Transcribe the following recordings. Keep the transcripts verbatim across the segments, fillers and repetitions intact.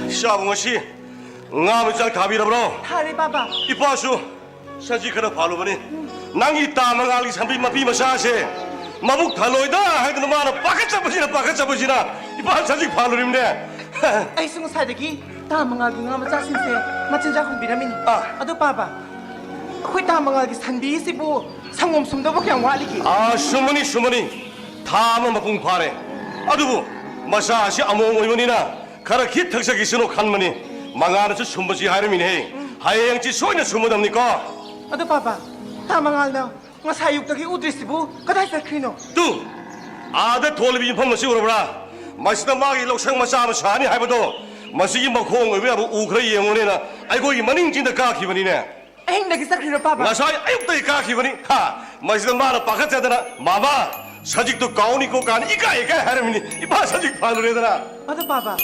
ꯏꯆꯥꯕꯨ ꯉꯁꯤ ꯉꯥ ꯃꯆꯥꯛ ꯊꯥꯕꯤꯔꯕ꯭ꯔꯣ? ꯊꯥꯔꯦ, ꯕꯥꯕꯥ꯫ ꯏꯄꯥꯁꯨ ꯁꯖꯤꯛ ꯈꯔ ꯐꯥꯜꯂꯨꯕꯅꯤ꯫ ꯅꯪꯒꯤ ꯇꯥ ꯃꯉꯥꯜꯒꯤ ꯁꯟꯕꯤ ꯃꯄꯤ ꯃꯆꯥꯁꯦ ꯃꯕꯨꯛ ꯊꯜꯂꯣꯏꯗ ꯍꯥꯏꯗꯨꯅ ꯃꯥꯅ ꯄꯥꯈꯠꯆꯕꯁꯤꯅ, ꯄꯥꯈꯠꯆꯕꯁꯤꯅ ꯏꯄꯥ ꯁꯖꯤꯛ ꯐꯥꯜꯂꯨꯔꯤꯕꯅꯦ꯫ ꯑꯩꯁꯨ ꯉꯁꯥꯏꯗꯒꯤ ꯇꯥ ꯃꯉꯥꯜꯒꯤ ꯉꯥ ꯃꯆꯥꯁꯤꯡꯁꯦ ꯃꯆꯤꯟꯖꯥꯛ ꯍꯨꯟꯕꯤꯔꯝꯃꯤꯅꯤ꯫ ꯑꯥ꯫ ꯑꯗꯣ ꯄꯥꯕ, ꯑꯩꯈꯣꯏ ꯇꯥ ꯃꯉꯥꯜꯒꯤ ꯁꯟꯕꯤꯁꯤꯕꯨ ꯁꯪꯒꯣꯝ ꯁꯨꯝꯗꯧꯕ ꯀꯌꯥꯝ ꯋꯥꯠꯂꯤꯒꯦ? ꯑꯥ, ꯁꯨꯝꯃꯅꯤ, ꯁꯨꯝꯃꯅꯤ꯫ ꯊꯥ ꯑꯃ ꯃꯄꯨꯡ ꯐꯥꯔꯦ꯫ ꯑꯗꯨꯕꯨ ꯃꯆꯥ ꯑꯁꯤ ꯑꯃꯣꯝ ꯑꯣꯏꯕꯅꯤꯅ ꯈꯔ ꯈꯤꯠ ꯊꯛꯆꯈꯤꯁꯅꯨ ꯈꯟꯕꯅꯤ꯫ ꯃꯉꯥꯜꯅꯁꯨ ꯁꯨꯝꯕꯁꯤ ꯍꯥꯏꯔꯝꯃꯤꯅꯦꯍꯦ꯫ ꯍꯌꯦꯡꯁꯤ ꯁꯣꯏꯅ ꯁꯨꯝꯃꯗꯝꯅꯤꯀꯣ꯫ ꯑꯗꯣ ꯄꯥꯕ, ꯇꯥ ꯃꯉꯥꯜꯅ ꯉꯁꯥꯏ ꯑꯌꯨꯛꯇꯒꯤ ꯎꯗ꯭ꯔꯤꯁꯤꯕꯨ ꯀꯗꯥꯏ ꯆꯠꯈ꯭ꯔꯤꯅꯣ? ꯇꯨ, ꯑꯥꯗ ꯊꯣꯜꯂꯤꯕ ꯌꯨꯝꯐꯝ ꯑꯁꯤ ꯎꯔꯕ꯭ꯔꯥ? ꯃꯁꯤꯗ ꯃꯥꯒꯤ ꯂꯧꯁꯪ ꯃꯆꯥ ꯑꯃ ꯁꯥꯅꯤ ꯍꯥꯏꯕꯗꯣ, ꯃꯁꯤꯒꯤ ꯃꯈꯣꯡ ꯑꯣꯏꯕ ꯌꯥꯕ ꯎ ꯈꯔ ꯌꯦꯡꯉꯨꯅꯦꯅ ꯑꯩꯈꯣꯏꯒꯤ ꯃꯅꯤꯡ ꯆꯤꯡꯗ ꯀꯥꯈꯤꯕꯅꯤꯅꯦ꯫ ꯑꯍꯤꯡꯗꯒꯤ ꯆꯠꯈ꯭ꯔꯤꯔꯣ, ꯄꯥꯕ? ꯉꯁꯥꯏ ꯑꯌꯨꯛꯇꯒꯤ ꯀꯥꯈꯤꯕꯅꯤ꯫ ꯍꯥ, ꯃꯁꯤꯗ ꯃꯥꯅ ꯄꯥꯈꯠꯆꯗꯅ, "ꯃꯥꯃꯥ, ꯁꯖꯤꯛꯇꯨ ꯀꯥꯎꯅꯤꯀꯣ" ꯀꯥꯏꯅ ꯏꯀꯥꯏ ꯏꯀꯥꯏ ꯍꯥꯏꯔꯝꯃꯤꯅꯤ꯫ ꯏꯄꯥ ꯁꯖꯤꯛ ꯐꯥꯜꯂꯨꯔꯦꯗꯅ꯫ ꯑꯗꯣ ꯄꯥꯕ,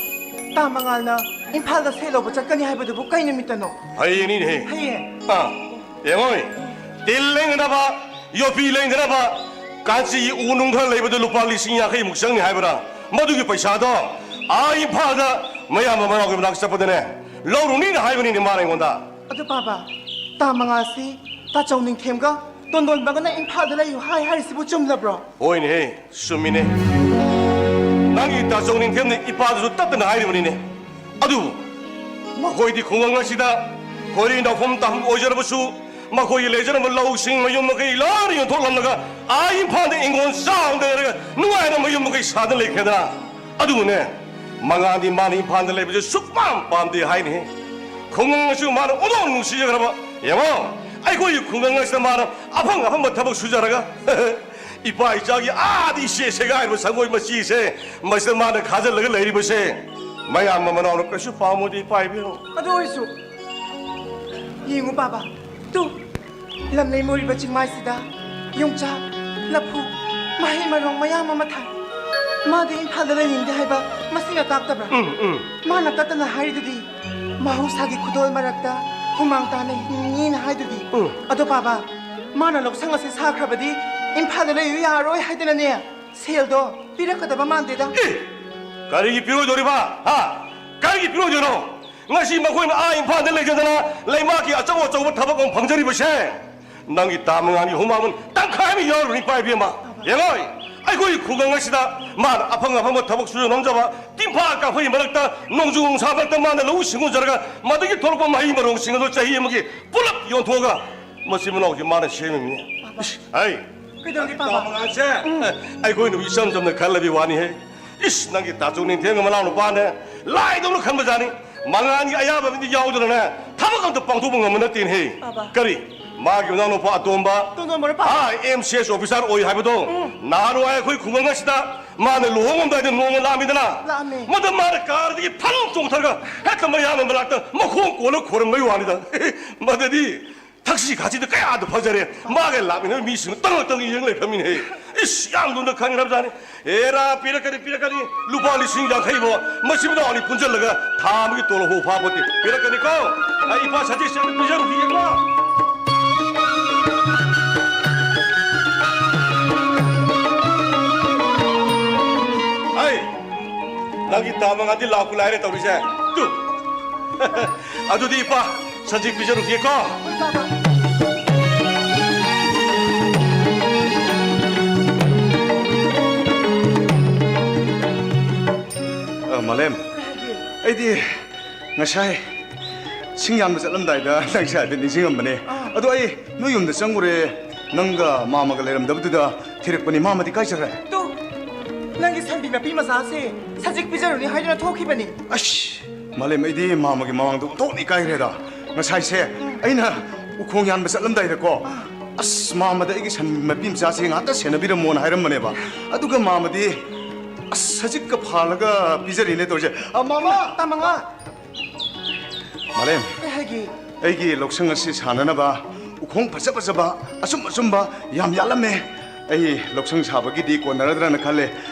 ꯇꯥ ꯃꯉꯥꯜꯅ ꯏꯝꯐꯥꯜꯗ ꯁꯦꯜ ꯂꯧꯕ ꯆꯠꯀꯅꯤ ꯍꯥꯏꯕꯗꯨꯕꯨ ꯀꯩ ꯅꯨꯃꯤꯠꯇꯅꯣ? ꯍꯌꯦꯡꯅꯤꯅꯦꯍꯦ꯫ ꯍꯌꯦꯡ? ꯑꯥ, ꯌꯦꯡꯉꯣ, ꯇꯤꯜ ꯂꯦꯡꯗꯅꯕ, ꯌꯣꯄꯤ ꯂꯦꯡꯗꯅꯕ, ꯀꯥꯟꯆꯤꯒꯤ ꯎ ꯅꯨꯡ ꯈꯔ ꯂꯩꯕꯗꯨ ꯂꯨꯄꯥ ꯂꯤꯁꯤꯡ ꯌꯥꯡꯈꯩꯃꯨꯛ ꯆꯪꯅꯤ ꯍꯥꯏꯕ꯭ꯔꯥ? ꯃꯗꯨꯒꯤ ꯄꯩꯁꯥꯗꯣ ꯑꯥ ꯏꯝꯐꯥꯜꯗ ꯃꯌꯥꯝꯕ ꯃꯅꯥꯎꯒꯤ ꯃꯅꯥꯛ ꯆꯠꯄꯗꯅꯦ ꯂꯧꯔꯨꯅꯤꯅ ꯍꯥꯏꯕꯅꯤꯅꯦ ꯃꯥꯅ ꯑꯩꯉꯣꯟꯗ꯫ ꯑꯗꯨ ꯄꯥꯕ, ꯇꯥ ꯃꯉꯥꯜꯁꯤ ꯇꯥꯆꯧ ꯅꯤꯡꯊꯦꯝꯒ ꯇꯣꯟꯗꯣꯟꯕꯒꯅ ꯏꯝꯐꯥꯜꯗ ꯂꯩꯌꯨ ꯍꯥꯏ ꯍꯥꯏꯔꯤꯁꯤꯕꯨ ꯆꯨꯝꯂꯕ꯭ꯔꯣ? ꯍꯣꯏꯅꯦꯍꯦ, ꯆꯨꯝꯃꯤꯅꯦ꯫ ꯅꯪꯒꯤ ꯇꯥꯆꯧ ꯅꯤꯡꯊꯦꯝꯅ ꯏꯄꯥꯗꯨꯁꯨ ꯇꯠꯇꯅ ꯍꯥꯏꯔꯤꯕꯅꯤꯅꯦ꯫ ꯑꯗꯨꯕꯨ ꯃꯈꯣꯏꯗꯤ ꯈꯨꯡꯒꯪ ꯑꯁꯤꯗ ꯈꯣꯏꯔꯤ ꯅꯥꯎꯐꯝ ꯇꯥꯐꯝ ꯑꯣꯏꯖꯔꯕꯁꯨ, ꯃꯈꯣꯏꯒꯤ ꯂꯩꯖꯔꯝꯕ ꯂꯧꯁꯤꯡ, ꯃꯌꯨꯝ ꯃꯀꯩ ꯂꯣꯏꯅ ꯌꯣꯟꯊꯣꯛꯂꯝꯂꯒ ꯑꯥ ꯏꯝꯐꯥꯜꯗ ꯏꯪꯈꯣꯜ ꯆꯥꯎꯅ ꯂꯩꯔꯒ ꯅꯨꯡꯉꯥꯏꯅ ꯃꯌꯨꯝ ꯃꯀꯩ ꯁꯥꯗꯅ ꯂꯩꯈ꯭ꯔꯦꯗꯅ꯫ ꯑꯗꯨꯕꯨꯅꯦ, ꯃꯉꯥꯜꯗꯤ ꯃꯥꯅ ꯏꯝꯐꯥꯜꯗ ꯂꯩꯕꯁꯦ ꯁꯨꯛꯄꯥꯝ ꯄꯥꯝꯗꯦ ꯍꯥꯏꯅꯦꯍꯦ꯫ ꯈꯨꯡꯒꯪ ꯑꯁꯤꯕꯨ ꯃꯥꯅ ꯑꯣꯟꯊꯣꯛꯅ ꯅꯨꯡꯁꯤꯖꯈ꯭ꯔꯕ꯫ ꯌꯦꯡꯉꯣ, ꯑꯩꯈꯣꯏꯒꯤ ꯈꯨꯡꯒꯪ ꯑꯁꯤꯗ ꯃꯥꯅ ꯑꯐꯪ ꯑꯐꯪꯕ ꯊꯕꯛ ꯁꯨꯖꯔꯒ ꯏꯄꯥ ꯏꯆꯥꯒꯤ ꯑꯥꯗꯤ ꯏꯆꯦ ꯁꯦꯒꯥꯏꯔꯤꯕ ꯁꯪꯒꯣꯏ ꯃꯆꯤꯁꯦ ꯃꯁꯤꯗ ꯃꯥꯅ ꯈꯥꯖꯤꯜꯂꯒ ꯂꯩꯔꯤꯕꯁꯦ ꯃꯌꯥꯝꯕ ꯃꯅꯥꯎꯅ ꯀꯩꯁꯨ ꯄꯥꯝꯃꯣꯏꯗ, ꯏꯄꯥ ꯏꯕꯦꯝꯃ꯫ ꯑꯗꯨ ꯑꯣꯏꯔꯁꯨ ꯌꯦꯡꯉꯨ ꯕꯥꯕꯥ, ꯇꯨ, ꯂꯝꯂꯩ ꯃꯣꯔꯤꯕ ꯆꯤꯡꯃꯥꯏꯁꯤꯗ ꯌꯣꯡꯆꯥꯛ, ꯂꯐꯨ, ꯃꯍꯩ ꯃꯔꯣꯡ ꯃꯌꯥꯝ ꯑꯃ ꯊꯥꯏ꯫ ꯃꯥꯗꯤ ꯏꯝꯐꯥꯜꯗ ꯂꯩꯅꯤꯡꯗꯦ ꯍꯥꯏꯕ ꯃꯁꯤꯅ ꯇꯥꯛꯇꯕ꯭ꯔꯥ? ꯎꯝ, ꯎꯝ꯫ ꯃꯥꯅ ꯇꯠꯇꯅ ꯍꯥꯏꯔꯤꯗꯨꯗꯤ ꯃꯍꯧꯁꯥꯒꯤ ꯈꯨꯗꯣꯜ ꯃꯔꯛꯇ ꯍꯨꯃꯥꯡ ꯇꯥꯅ ꯍꯤꯡꯉꯤꯅ ꯍꯥꯏꯗꯨꯗꯤ꯫ ꯎꯝ꯫ ꯑꯗꯣ ꯕꯥꯕꯥ, ꯃꯥꯅ ꯂꯧꯁꯪ ꯑꯁꯤ ꯁꯥꯈ꯭ꯔꯕꯗꯤ ꯏꯝꯐꯥꯜꯗ ꯂꯩꯌꯨ ꯌꯥꯔꯣꯏ ꯍꯥꯏꯗꯅꯅꯦ ꯁꯦꯜꯗꯣ ꯄꯤꯔꯛꯀꯗꯕ ꯃꯥꯟꯗꯦꯗ꯫ ꯑꯦ! ꯀꯔꯤꯒꯤ ꯄꯤꯔꯣꯏꯗꯧꯔꯤꯕ? ꯍꯥ? ꯀꯥꯏꯒꯤ ꯄꯤꯔꯣꯏꯗꯣꯏꯅꯣ? ꯉꯁꯤ ꯃꯈꯣꯏꯅ ꯑꯥ ꯏꯝꯐꯥꯜꯗ ꯂꯩꯖꯗꯅ ꯂꯩꯕꯥꯛꯀꯤ ꯑꯆꯧ ꯑꯆꯧꯕ ꯊꯕꯛ ꯑꯃ ꯐꯪꯖꯔꯤꯕꯁꯦ, ꯅꯪꯒꯤ ꯇꯥ ꯃꯉꯥꯜꯒꯤ ꯍꯨꯃꯥꯡꯃꯟ ꯇꯪꯈꯥꯏ ꯑꯃ ꯌꯥꯎꯔꯤꯕꯅꯤ, ꯏꯄꯥ ꯏꯕꯦꯝꯃ꯫ ꯌꯦꯡꯉꯣꯏ, ꯑꯩꯈꯣꯏ ꯈꯨꯡꯒꯪ ꯑꯁꯤꯗ ꯃꯥꯅ ꯑꯐꯪ ꯑꯐꯪꯕ ꯊꯕꯛ ꯁꯨꯖ ꯅꯣꯝꯖꯕ, ꯇꯤꯝꯐꯥ ꯀꯥꯐꯩ ꯃꯔꯛꯇ ꯅꯣꯡꯖꯨ ꯅꯨꯡꯁꯥ ꯃꯔꯛꯇ ꯃꯥꯅ ꯂꯧꯎ ꯁꯤꯡꯎꯖꯔꯒ ꯃꯗꯨꯒꯤ ꯊꯣꯛꯂꯛꯄ ꯃꯍꯩ ꯃꯔꯣꯡꯁꯤꯡ ꯑꯗꯨ ꯆꯍꯤ ꯑꯃꯒꯤ ꯄꯨꯂꯞ ꯌꯣꯟꯊꯣꯛꯑꯒ ꯃꯆꯤꯟ ꯃꯅꯥꯎꯁꯤ ꯃꯥꯅ ꯁꯦꯝꯃꯤꯕꯅꯤ꯫ ꯏꯁ, ꯍꯩ, ꯀꯩꯗꯧꯔꯒꯦ, ꯄꯥꯕ? ꯇꯥ ꯃꯉꯥꯜꯁꯦ ꯑꯩꯈꯣꯏꯅ ꯏꯆꯝ ꯆꯝꯅ ꯈꯜꯂꯕꯤ ꯋꯥꯅꯤꯍꯦ꯫ ꯏꯁ, ꯅꯪꯒꯤ ꯇꯥꯆꯧ ꯅꯤꯡꯊꯦꯝꯒꯤ ꯃꯅꯥꯎ ꯅꯨꯄꯥꯅꯦ, ꯂꯥꯏꯗꯧꯅ ꯈꯟꯕꯖꯥꯠꯅꯤ꯫ ꯃꯉꯥꯜꯒꯤ ꯑꯌꯥꯕ ꯑꯃꯗꯤ ꯌꯥꯎꯗꯅꯅꯦ, ꯊꯕꯛ ꯑꯝꯇ ꯄꯥꯡꯊꯣꯛꯄ ꯉꯝꯕ ꯅꯠꯇꯦꯅꯦꯍꯦ꯫ ꯕꯥꯕꯥ꯫ ꯀꯔꯤ? ꯃꯥꯒꯤ ꯃꯅꯥꯎ ꯅꯨꯄꯥ ꯑꯇꯣꯝꯕ, ꯇꯣꯟꯗꯣꯟꯕꯔꯣ, ꯄꯥꯕꯥ? ꯑꯥ, ꯑꯦꯝ ꯁꯤ ꯑꯦꯁ ꯑꯣꯐꯤꯁꯥꯔ ꯑꯣꯏ ꯍꯥꯏꯕꯗꯣ, ꯎꯝ꯫ ꯅꯍꯥꯟꯋꯥꯏ ꯑꯩꯈꯣꯏ ꯈꯨꯡꯒꯪ ꯑꯁꯤꯗ ꯃꯥꯅ ꯂꯨꯍꯣꯡꯉꯝꯗꯥꯏꯗ ꯅꯣꯡꯃ ꯂꯥꯛꯑꯝꯃꯤꯗꯅ? ꯂꯥꯛꯑꯝꯃꯦ꯫ ꯃꯗꯨ ꯃꯥꯅ ꯀꯥꯔꯗꯒꯤ ꯐꯟ ꯆꯣꯡꯊꯔꯒ ꯍꯦꯛꯇ ꯃꯌꯥꯝ ꯃꯅꯥꯛꯇ ꯃꯈꯣꯡ ꯀꯣꯜꯂ ꯈꯣꯏꯔꯝꯕꯩ ꯋꯥꯅꯤꯗ꯫ ꯃꯗꯨꯗꯤ ꯊꯛꯁꯤ ꯈꯥꯁꯤꯗ ꯀꯌꯥꯗ ꯐꯖꯔꯦ꯫ ꯃꯥꯒ ꯂꯥꯛꯃꯤꯟꯅꯕ ꯃꯤꯁꯤꯡ ꯇꯪ ꯇꯪ ꯌꯦꯡ ꯂꯩꯈ꯭ꯔꯃꯤꯅꯦꯍꯦ꯫ ꯏꯁ, ꯌꯥꯝ ꯂꯨꯅ ꯈꯪꯈ꯭ꯔꯕꯖꯥꯠꯅꯤ꯫ ꯑꯦꯔꯥ, ꯄꯤꯔꯛꯀꯅꯤ, ꯄꯤꯔꯛꯀꯅꯤ꯫ ꯂꯨꯄꯥ ꯂꯤꯁꯤꯡ ꯌꯥꯡꯈꯩ ꯐꯥꯎ ꯃꯆꯤꯟ ꯃꯅꯥꯎ ꯑꯅꯤ ꯄꯨꯟꯁꯤꯜꯂꯒ ꯊꯥ ꯑꯃꯒꯤ ꯇꯣꯂꯣꯞ ꯐꯥꯎ ꯐꯥꯄꯣꯠꯇꯦ꯫ ꯄꯤꯔꯛꯀꯅꯤꯀꯣ꯫ ꯑꯩ ꯏꯄꯥ ꯁꯇꯤꯁ ꯑꯝꯇ ꯄꯤꯖꯔꯨꯈꯤꯒꯦꯀꯣ꯫ ꯑꯩ ꯅꯪꯒꯤ ꯇꯥ ꯃꯉꯥꯜꯗꯤ ꯂꯥꯛꯄ ꯂꯥꯏꯔꯦ ꯇꯧꯔꯤꯁꯦ꯫ ꯇꯨ꯫ ꯑꯗꯨꯗꯤ ꯏꯄꯥ, ꯁꯖꯤꯛ ꯄꯤꯖꯔꯨꯒꯦꯀꯣ꯫ ꯑ, ꯃꯥꯂꯦꯝ, ꯑꯩꯗꯤ ꯉꯁꯥꯏ ꯁꯤꯡ ꯌꯥꯟꯕ ꯆꯠꯂꯝꯗꯥꯏꯗ ꯅꯪꯁꯦ ꯍꯥꯏꯐꯦꯠ ꯅꯤꯡꯁꯤꯡꯉꯝꯕꯅꯦ꯫ ꯑꯥ꯫ ꯑꯗꯣ ꯑꯩ ꯅꯣꯏ ꯌꯨꯝꯗ ꯆꯪꯉꯨꯔꯦ, ꯅꯪꯒ ꯃꯥꯝꯃꯒ ꯂꯩꯔꯝꯗꯕꯗꯨꯗ ꯊꯤꯔꯛꯄꯅꯤ꯫ ꯃꯥꯝꯃꯗꯤ ꯀꯥꯏ ꯆꯠꯈ꯭ꯔꯦ? ꯇꯨ, ꯅꯪꯒꯤ ꯁꯟꯕꯤ ꯃꯄꯤ ꯃꯆꯥꯁꯦ ꯁꯖꯤꯛ ꯄꯤꯖꯔꯨꯅꯤ ꯍꯥꯏꯗꯨꯅ ꯊꯣꯛꯈꯤꯕꯅꯤ꯫ ꯑꯁ, ꯃꯥꯂꯦꯝ, ꯑꯩꯗꯤ ꯃꯥꯝꯃꯒꯤ ꯃꯃꯥꯡꯗ ꯑꯣꯟꯊꯣꯛꯅ ꯏꯀꯥꯏꯈ꯭ꯔꯦꯗ꯫ ꯉꯁꯥꯏꯁꯦ ꯑꯩꯅ ꯎꯈꯣꯡ ꯌꯥꯟꯕ ꯆꯠꯂꯝꯗꯥꯏꯗꯀꯣ, ꯑꯁ, ꯃꯥꯝꯃꯗ ꯑꯩꯒꯤ ꯁꯟ ꯃꯄꯤ ꯃꯆꯥꯁꯦ ꯉꯥꯛꯇ ꯁꯦꯟꯅꯕꯤꯔꯝꯃꯣꯅ ꯍꯥꯏꯔꯝꯕꯅꯦꯕ꯫ ꯑꯗꯨꯒ ꯃꯥꯝꯃꯗꯤ, ꯑꯁ, ꯁꯖꯤꯛꯀ ꯐꯥꯜꯂꯒ ꯄꯤꯖꯔꯤꯅꯦ ꯇꯧꯔꯤꯁꯦ꯫ ꯑ, ꯃꯥꯝꯃ! ꯇꯥ ꯃꯉꯥꯜ! ꯃꯥꯂꯦꯝ, ꯀꯩ ꯍꯥꯏꯒꯦ? ꯑꯩꯒꯤ ꯂꯧꯁꯪ ꯑꯁꯤ ꯁꯥꯅꯅꯕ ꯎꯈꯣꯡ ꯐꯖ ꯐꯖꯕ, ꯑꯆꯨꯝ ꯑꯆꯨꯝꯕ ꯌꯥꯝ ꯌꯥꯜꯂꯝꯃꯦ꯫ ꯑꯩ ꯂꯧꯁꯪ ꯁꯥꯕꯒꯤꯗꯤ ꯀꯣꯟꯅꯔꯗ꯭ꯔꯅ ꯈꯜꯂꯦ꯫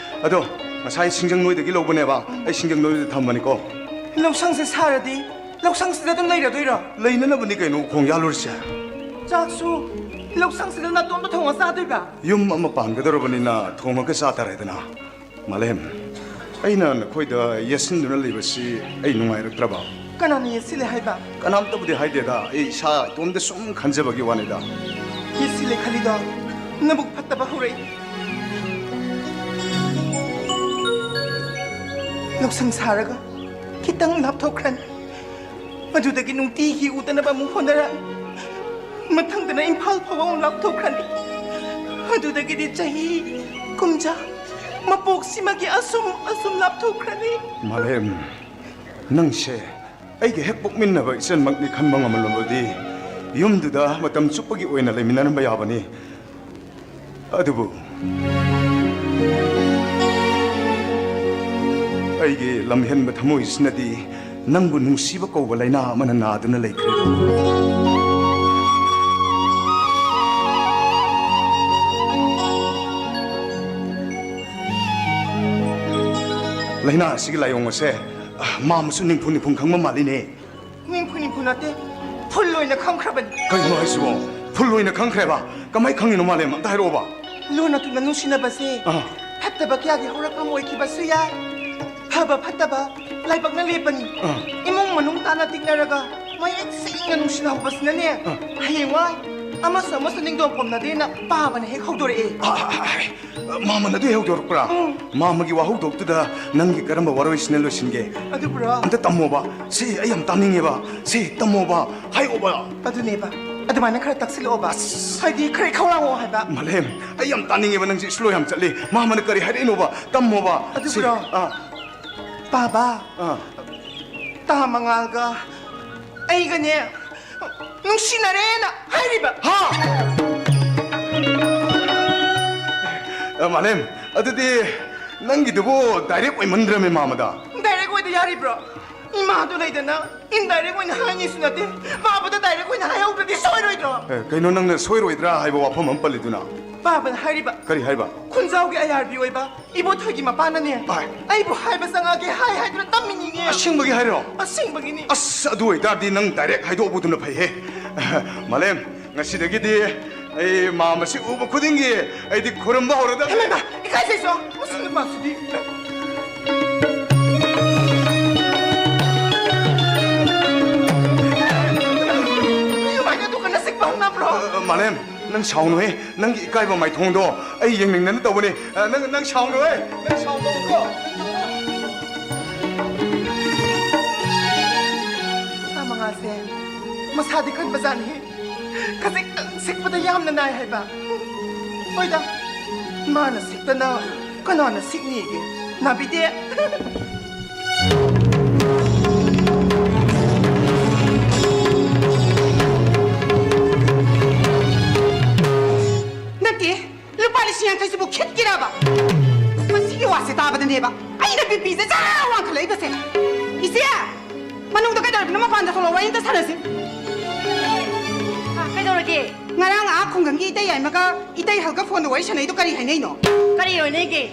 ꯑꯗꯣ ꯉꯁꯥꯏ ꯁꯤꯡꯖꯪ ꯅꯣꯏꯗꯒꯤ ꯂꯧꯕꯅꯦꯕ, ꯑꯩ ꯁꯤꯡꯖꯪ ꯅꯣꯏꯗ ꯊꯝꯕꯅꯤꯀꯣ꯫ ꯂꯧꯁꯪꯁꯦ ꯁꯥꯔꯗꯤ ꯂꯧꯁꯪꯁꯤꯗ ꯑꯗꯨꯝ ꯂꯩꯔꯗꯣꯏꯔꯣ? ꯂꯩꯅꯅꯕꯅꯤ ꯀꯩꯅꯣ ꯎꯈꯣꯡ ꯌꯥꯜꯂꯨꯔꯤꯁꯦ꯫ ꯆꯥꯛꯁꯨ ꯂꯧꯁꯪꯁꯤꯗ ꯅꯥꯇꯣꯝꯇ ꯊꯣꯡꯉ ꯆꯥꯗꯣꯏꯕ? ꯌꯨꯝ ꯑꯃ ꯄꯥꯟꯒꯗꯧꯔꯕꯅꯤꯅ ꯊꯣꯡꯉꯒ ꯆꯥ ꯇꯥꯔꯦꯗꯅ꯫ ꯃꯥꯂꯦꯝ, ꯑꯩꯅ ꯅꯈꯣꯏꯗ ꯌꯦꯠꯁꯤꯟꯗꯨꯅ ꯂꯩꯕꯁꯤ ꯑꯩ ꯅꯨꯡꯉꯥꯏꯔꯛꯇ꯭ꯔꯕ? ꯀꯅꯥꯅ ꯌꯦꯠꯁꯤꯜꯂꯦ ꯍꯥꯏꯕ? ꯀꯅꯥꯝꯇꯕꯨꯗꯤ ꯍꯥꯏꯗꯦꯗ, ꯑꯩ ꯏꯁꯥ ꯏꯇꯣꯝꯇ ꯁꯨꯝ ꯈꯟꯖꯕꯒꯤ ꯋꯥꯅꯤꯗ꯫ ꯌꯦꯠꯁꯤꯜꯂꯦ ꯈꯜꯂꯤꯗꯣ ꯅꯕꯨꯛ ꯐꯠꯇꯕ ꯍꯧꯔꯛꯏ꯫ ꯂꯧꯁꯪ ꯁꯥꯔꯒ ꯈꯤꯇꯪ ꯂꯥꯞꯊꯣꯛꯈ꯭ꯔꯅꯤ꯫ ꯃꯗꯨꯗꯒꯤ ꯅꯨꯡꯇꯤꯒꯤ ꯎꯗꯅꯕ ꯑꯃꯨꯛ ꯍꯣꯠꯅꯔꯛꯑꯅꯤ꯫ ꯃꯊꯪꯗꯅ ꯏꯝꯐꯥꯜ ꯐꯥꯎꯕ ꯑꯃꯨꯛ ꯂꯥꯞꯊꯣꯛꯈ꯭ꯔꯅꯤ꯫ ꯑꯗꯨꯗꯒꯤꯗꯤ ꯆꯍꯤ ꯀꯨꯝꯖꯥ ꯃꯄꯣꯛꯁꯤꯃꯒꯤ ꯑꯁꯨꯝ ꯑꯁꯨꯝ ꯂꯥꯞꯊꯣꯛꯈ꯭ꯔꯅꯤ꯫ ꯃꯥꯂꯦꯝ, ꯅꯪꯁꯦ ꯑꯩꯒ ꯍꯦꯛ ꯄꯣꯛꯃꯤꯟꯅꯕ ꯏꯆꯟꯃꯛꯅꯤ ꯈꯟꯕ ꯉꯝꯂꯕꯗꯤ ꯌꯨꯝꯗꯨꯗ ꯃꯇꯝ ꯆꯨꯞꯄꯒꯤ ꯑꯣꯏꯅ ꯂꯩꯃꯤꯟꯅꯔꯝꯕ ꯌꯥꯕꯅꯤ꯫ ꯑꯗꯨꯕꯨ ꯑꯩꯒꯤ ꯂꯝꯍꯦꯟꯕ ꯊꯃꯣꯏꯁꯤꯅꯗꯤ ꯅꯪꯕꯨ ꯅꯨꯡꯁꯤꯕ ꯀꯧꯕ ꯂꯥꯏꯅꯥ ꯑꯃꯅ ꯅꯥꯗꯨꯅ ꯂꯩꯈ꯭ꯔꯦ꯫ ꯂꯥꯏꯅꯥ ꯑꯁꯤꯒꯤ ꯂꯥꯏꯑꯣꯡ ꯑꯁꯦ, ꯑ, ꯃꯥꯃꯁꯨ ꯅꯤꯡꯐꯨ ꯅꯤꯡꯐꯨ ꯈꯪꯕ ꯃꯥꯜꯂꯤꯅꯦ꯫ ꯅꯤꯡꯐꯨ ꯅꯤꯡꯐꯨ ꯅꯠꯇꯦ, ꯐꯨꯜ ꯑꯣꯏꯅ ꯈꯪꯈ꯭ꯔꯕꯅꯤ꯫ ꯀꯩꯅꯣ ꯍꯥꯏꯁꯤꯕꯣ? ꯐꯨꯜ ꯑꯣꯏꯅ ꯈꯪꯈ꯭ꯔꯦꯕ? ꯀꯃꯥꯏ ꯈꯪꯉꯤꯅꯣ, ꯃꯥꯂꯦꯝ? ꯑꯝꯇ ꯍꯥꯏꯔꯛꯑꯣꯕ꯫ ꯂꯨꯅ ꯇꯨꯅ ꯅꯨꯡꯁꯤꯅꯕꯁꯦ ꯑꯥ꯫ ꯐꯠꯇꯕ ꯀꯌꯥꯒꯤ ꯍꯧꯔꯛꯐꯝ ꯑꯣꯏꯈꯤꯕꯁꯨ ꯌꯥꯏ꯫ ꯐꯕ ꯐꯠꯇꯕ ꯂꯥꯏꯕꯛꯅ ꯂꯦꯞꯄꯅꯤ꯫ ꯑꯥ꯫ ꯏꯃꯨꯡ ꯃꯅꯨꯡ ꯇꯥꯅ ꯇꯤꯛꯅꯔꯒ ꯃꯌꯦꯛ ꯁꯦꯡꯅ ꯅꯨꯡꯁꯤꯅꯍꯧꯕꯁꯤꯅꯅꯦ, ꯑꯥ꯫ ꯍꯌꯦꯡꯋꯥꯏ ꯑꯃꯁꯨ ꯑꯃꯁꯨ ꯅꯤꯡꯗꯣꯡ ꯄꯣꯝꯅꯗꯦꯅ ꯄꯥꯕꯅ ꯍꯦꯛ ꯍꯧꯗꯣꯔꯛꯑꯦ꯫ ꯑꯥ, ꯑꯥ, ꯑꯥ, ꯑꯥ꯫ ꯃꯥꯃꯅ ꯑꯗꯨ ꯍꯧꯗꯣꯔꯛꯄ꯭ꯔꯥ? ꯎꯝ꯫ ꯃꯥꯃꯒꯤ ꯋꯥꯍꯧꯗꯣꯛꯇꯨꯗ ꯅꯪꯒꯤ ꯀꯔꯝꯕ ꯋꯥꯔꯣꯏꯁꯤꯅ ꯂꯣꯏꯁꯤꯟꯒꯦ? ꯑꯗꯨꯕꯨꯔꯣ? ꯑꯝꯇ ꯇꯝꯃꯣꯕ꯫ ꯁꯤ ꯑꯩ ꯌꯥꯝ ꯇꯥꯅꯤꯡꯉꯦꯕ꯫ ꯁꯤ ꯇꯝꯃꯣꯕ꯫ ꯍꯥꯏꯔꯛꯑꯣꯕ꯫ ꯑꯗꯨꯅꯦꯕ꯫ ꯑꯗꯨꯃꯥꯏꯅ ꯈꯔ ꯇꯛꯁꯤꯜꯂꯛꯑꯣꯕ꯫ ꯑꯁ꯫ ꯍꯥꯏꯗꯤ ꯈꯔ ꯈꯧꯔꯥꯡꯉꯣ ꯍꯥꯏꯕ꯫ ꯃꯥꯂꯦꯝ, ꯑꯩ ꯌꯥꯝ ꯇꯥꯅꯤꯡꯉꯦꯕ, ꯅꯪꯁꯦ slow ꯌꯥꯝ ꯆꯠꯂꯤ꯫ ꯃꯥꯃꯅ ꯀꯔꯤ ꯍꯥꯏꯔꯛꯏꯅꯣꯕ? ꯇꯝꯃꯣꯕ꯫ ꯁꯤ, ꯑꯗꯨꯕꯨꯔꯣ? ꯑꯥ꯫ ꯄꯥꯕ꯫ ꯑꯥ꯫ ꯇꯥ ꯃꯉꯥꯜꯒ ꯑꯩꯒꯅꯦ ꯅꯨꯡꯁꯤꯅꯔꯦꯅ ꯍꯥꯏꯔꯤꯕ꯫ ꯍꯥ? ꯑ, ꯃꯥꯂꯦꯝ, ꯑꯗꯨꯗꯤ ꯅꯪꯒꯤꯗꯨꯕꯨ direct ꯑꯣꯏꯃꯟꯗ꯭ꯔꯃꯦ, ꯃꯥꯃꯗ꯫ Direct ꯑꯣꯏꯗ ꯌꯥꯔꯤꯕ꯭ꯔꯣ? ꯏꯃꯥꯗꯣ ꯂꯩꯗꯅ indirect ꯑꯣꯏꯅ ꯍꯥꯏꯅꯤꯁꯨ ꯅꯠꯇꯦ꯫ ꯃꯥꯃꯗ direct ꯑꯣꯏꯅ ꯍꯥꯏꯍꯧꯗ꯭ꯔꯗꯤ ꯁꯣꯏꯔꯣꯏꯗ꯭ꯔꯣ? ꯑꯦ, ꯀꯩꯅꯣ, ꯅꯪꯅ ꯁꯣꯏꯔꯣꯏꯗ꯭ꯔꯥ ꯍꯥꯏꯕ ꯋꯥꯐꯝ ꯑꯃ ꯄꯜꯂꯤꯗꯨꯅ? ꯄꯥꯕꯅ ꯍꯥꯏꯔꯤꯕ꯫ ꯀꯔꯤ ꯍꯥꯏꯕ? ꯈꯨꯟꯖꯥꯎꯒꯤ ꯑꯌꯥꯔꯕꯤ ꯑꯣꯏꯕ ꯏꯕꯣꯊꯣꯏꯒꯤ ꯃꯄꯥꯅꯅꯦ, ꯚꯥꯏ꯫ ꯑꯩꯕꯨ ꯍꯥꯏꯕ ꯆꯪꯉꯛꯑꯒꯦ ꯍꯥꯏ ꯍꯥꯏꯗꯨꯅ ꯇꯝꯃꯤꯅꯤꯅꯦ꯫ ꯑꯁꯦꯡꯕꯒꯤ ꯍꯥꯏꯔꯣ? ꯑꯁꯦꯡꯕꯒꯤꯅꯤ꯫ ꯑꯁ, ꯑꯗꯨ ꯑꯣꯏꯇꯥꯔꯗꯤ ꯅꯪ direct ꯍꯥꯏꯗꯣꯛꯎꯕꯗꯨꯅ ꯐꯩꯍꯦ꯫ ꯃꯥꯂꯦꯝ, ꯉꯁꯤꯗꯒꯤꯗꯤ ꯑꯩ ꯃꯥꯃꯁꯤ ꯎꯕ ꯈꯨꯗꯤꯡꯒꯤ ꯑꯩꯗꯤ ꯈꯨꯔꯨꯝꯕ ꯍꯧꯔꯗꯕꯅꯤ꯫ ꯍꯦꯃꯟꯗ, ꯏꯀꯥꯏꯖꯩꯁꯨ, ꯃꯁꯤ ꯅꯨꯄꯥꯁꯤꯗꯤ꯫ ꯃꯥꯂꯦꯝ, ꯅꯪ ꯁꯥꯎꯅꯨꯍꯦ꯫ ꯅꯪꯒꯤ ꯏꯀꯥꯏꯕ ꯃꯥꯏꯊꯣꯡꯗꯣ ꯑꯩ ꯌꯦꯡꯅꯤꯡꯗꯅ ꯇꯧꯕꯅꯤ꯫ ꯑ, ꯅꯪ, ꯅꯪ ꯁꯥꯎꯅꯨꯍꯦ꯫ ꯅꯪ ꯁꯥꯎꯅꯨꯀꯣ꯫ ꯃꯉꯥꯁꯦ ꯃꯁꯥꯗꯤ ꯀꯟꯕꯖꯥꯠꯅꯤ꯫ ꯈꯖꯤꯛꯇꯪ ꯁꯤꯛꯄꯗ ꯌꯥꯝꯅ ꯅꯥꯏ ꯍꯥꯏꯕ꯫ ꯍꯣꯏꯗ, ꯃꯥꯅ ꯁꯤꯛꯇꯅ ꯀꯅꯥꯅ ꯁꯤꯛꯅꯤꯒꯦ? ꯅꯥꯕꯤꯗꯦ꯫ ꯅꯠꯇꯦ, ꯂꯨꯄꯥ ꯂꯤꯁꯤꯡ ꯌꯥꯡꯈꯩꯁꯤꯕꯨ ꯈꯤꯠꯀꯤꯔꯕ? ꯃꯁꯤꯒꯤ ꯋꯥꯁꯦ ꯇꯥꯕꯗꯅꯦꯕ ꯑꯩꯅ ꯕꯤꯄꯤꯁꯦ ꯖꯔ ꯋꯥꯡꯈꯠꯂꯛꯏꯕꯁꯦ꯫ ꯏꯆꯦ, ꯃꯅꯨꯡꯗ ꯀꯩꯗꯧꯔꯤꯕꯅꯣ? ꯃꯄꯥꯟꯗ ꯊꯣꯛꯂꯛꯑꯣ, ꯋꯥꯔꯤ ꯑꯝꯇ ꯁꯥꯟꯅꯁꯤ꯫ ꯑ, ꯀꯩꯗꯧꯔꯒꯦ? ꯉꯔꯥꯡ ꯑꯥ ꯈꯨꯡꯒꯪꯒꯤ ꯏꯇꯩ ꯌꯥꯏꯃꯒ ꯏꯇꯩ ꯍꯜꯒ ꯐꯣꯟꯗ ꯋꯥꯔꯤ ꯁꯥꯟꯅꯩꯗꯣ ꯀꯔꯤ ꯍꯥꯏꯅꯩꯅꯣ? ꯀꯔꯤ ꯑꯣꯏꯅꯩꯒꯦ?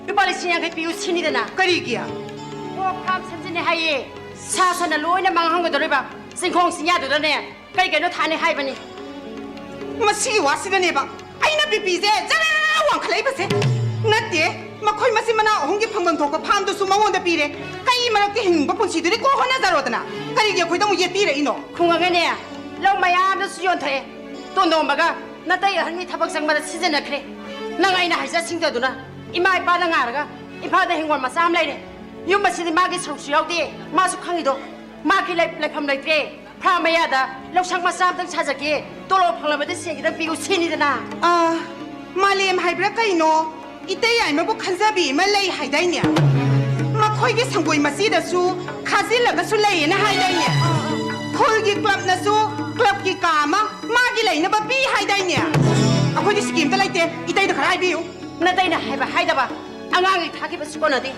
ꯂꯨꯄꯥ ꯂꯤꯁꯤꯡ ꯌꯥꯡꯈꯩ ꯄꯤꯌꯨ ꯁꯤꯅꯤꯗꯅ꯫ ꯀꯔꯤꯒꯤ? ꯑꯣꯛ ꯐꯥꯝ ꯁꯦꯝꯖꯤꯟꯅꯤ ꯍꯥꯏꯌꯦ꯫ ꯁꯥ ꯁꯟꯅ ꯂꯣꯏꯅ ꯃꯥꯡꯍꯟꯒꯗꯧꯔꯤꯕ ꯆꯤꯡꯈꯣꯡ ꯆꯤꯡꯌꯥꯗꯨꯗꯅꯦ, ꯀꯩ ꯀꯩꯅꯣ ꯊꯥꯅꯤ ꯍꯥꯏꯕꯅꯤ꯫ ꯃꯁꯤꯒꯤ ꯋꯥꯁꯤꯗꯅꯦꯕ ꯑꯩꯅ ꯕꯤꯄꯤꯁꯦ ꯖꯔ ꯋꯥꯡꯈꯠꯂꯛꯏꯕꯁꯦ꯫ ꯅꯠꯇꯦ, ꯃꯈꯣꯏ ꯃꯆꯤꯟ ꯃꯅꯥꯎ ꯑꯍꯨꯝꯒꯤ ꯐꯪꯐꯝ ꯊꯣꯛꯄ ꯐꯥꯝꯗꯨꯁꯨ ꯃꯉꯣꯟꯗ ꯄꯤꯔꯦ꯫ ꯀꯩ ꯃꯔꯛꯇ ꯍꯤꯡꯕ ꯄꯨꯟꯁꯤꯗꯨꯗꯤ ꯀꯣꯛ ꯍꯣꯠꯅꯖꯔꯣꯗꯅ꯫ ꯀꯔꯤꯒꯤ ꯑꯩꯈꯣꯏꯗ ꯑꯃꯨꯛ ꯌꯦꯠꯄꯤꯔꯛꯏꯅꯣ? ꯈꯨꯡꯒꯪꯒꯅꯦ, ꯂꯧ ꯃꯌꯥꯝꯗꯨꯁꯨ ꯌꯣꯟꯊꯣꯛꯑꯦ꯫ ꯇꯣꯟꯗꯣꯝꯕꯒ ꯅꯇꯩ ꯑꯍꯟꯒꯤ ꯊꯕꯛ ꯆꯪꯕꯗ ꯁꯤꯖꯤꯟꯅꯈ꯭ꯔꯦ꯫ ꯅꯪ ꯑꯩꯅ ꯍꯥꯏꯖ ꯁꯤꯡꯖꯗꯨꯅ ꯏꯃꯥ ꯏꯄꯥꯗ ꯉꯥꯏꯔꯒ ꯏꯝꯐꯥꯜꯗ ꯍꯤꯡꯒꯣꯜ ꯃꯆꯥ ꯑꯃ ꯂꯩꯔꯦ꯫ ꯌꯨꯝ ꯑꯁꯤꯗꯤ ꯃꯥꯒꯤ ꯁꯔꯨꯛꯁꯨ ꯌꯥꯎꯗꯦ꯫ ꯃꯥꯁꯨ ꯈꯪꯉꯤꯗꯣ꯫ ꯃꯥꯒꯤ ꯂꯩ-, ꯂꯩꯐꯝ ꯂꯩꯇ꯭ꯔꯦ꯫ ꯐꯥꯔꯝ ꯃꯌꯥꯗ ꯂꯧꯁꯪ ꯃꯆꯥ ꯑꯝꯇꯪ ꯁꯥꯖꯒꯦ꯫ ꯇꯣꯂꯣꯞ ꯐꯪꯂꯕꯗꯤ ꯁꯦꯟ ꯈꯤꯇꯪ ꯄꯤꯌꯨ ꯁꯤꯅꯤꯗꯅ꯫ ꯑꯥ, ꯃꯥꯂꯦꯝ ꯍꯥꯏꯕ꯭ꯔꯥ ꯀꯩꯅꯣ? ꯏꯇꯩ ꯌꯥꯏꯃꯕꯨ ꯈꯟꯖꯕꯤ ꯑꯃ ꯂꯩ ꯍꯥꯏꯗꯥꯏꯅꯦ? ꯃꯈꯣꯏꯒꯤ ꯁꯪꯒꯣꯏ ꯃꯆꯤꯗꯁꯨ ꯈꯥꯖꯤꯜꯂꯒꯁꯨ ꯂꯩꯌꯦꯅ ꯍꯥꯏꯗꯥꯏꯅꯦ? ꯈꯨꯜꯒꯤ ꯀ꯭ꯂꯕꯅꯁꯨ ꯀ꯭ꯂꯕꯀꯤ ꯀꯥ ꯑꯃ ꯃꯥꯒꯤ ꯂꯩꯅꯕ ꯄꯤ ꯍꯥꯏꯗꯥꯏꯅꯦ? ꯑꯩꯈꯣꯏꯗꯤ ꯁꯤꯀꯤ ꯑꯝꯇ ꯂꯩꯇꯦ꯫ ꯏꯇꯩꯗ ꯈꯔ ꯍꯥꯏꯕꯤꯌꯨ꯫ ꯅꯇꯩꯅ ꯍꯥꯏꯕ ꯍꯥꯏꯗꯕ, ꯑꯉꯥꯡꯒꯤ ꯊꯥꯈꯤꯕꯁꯨ ꯀꯣꯟꯅꯗꯦ꯫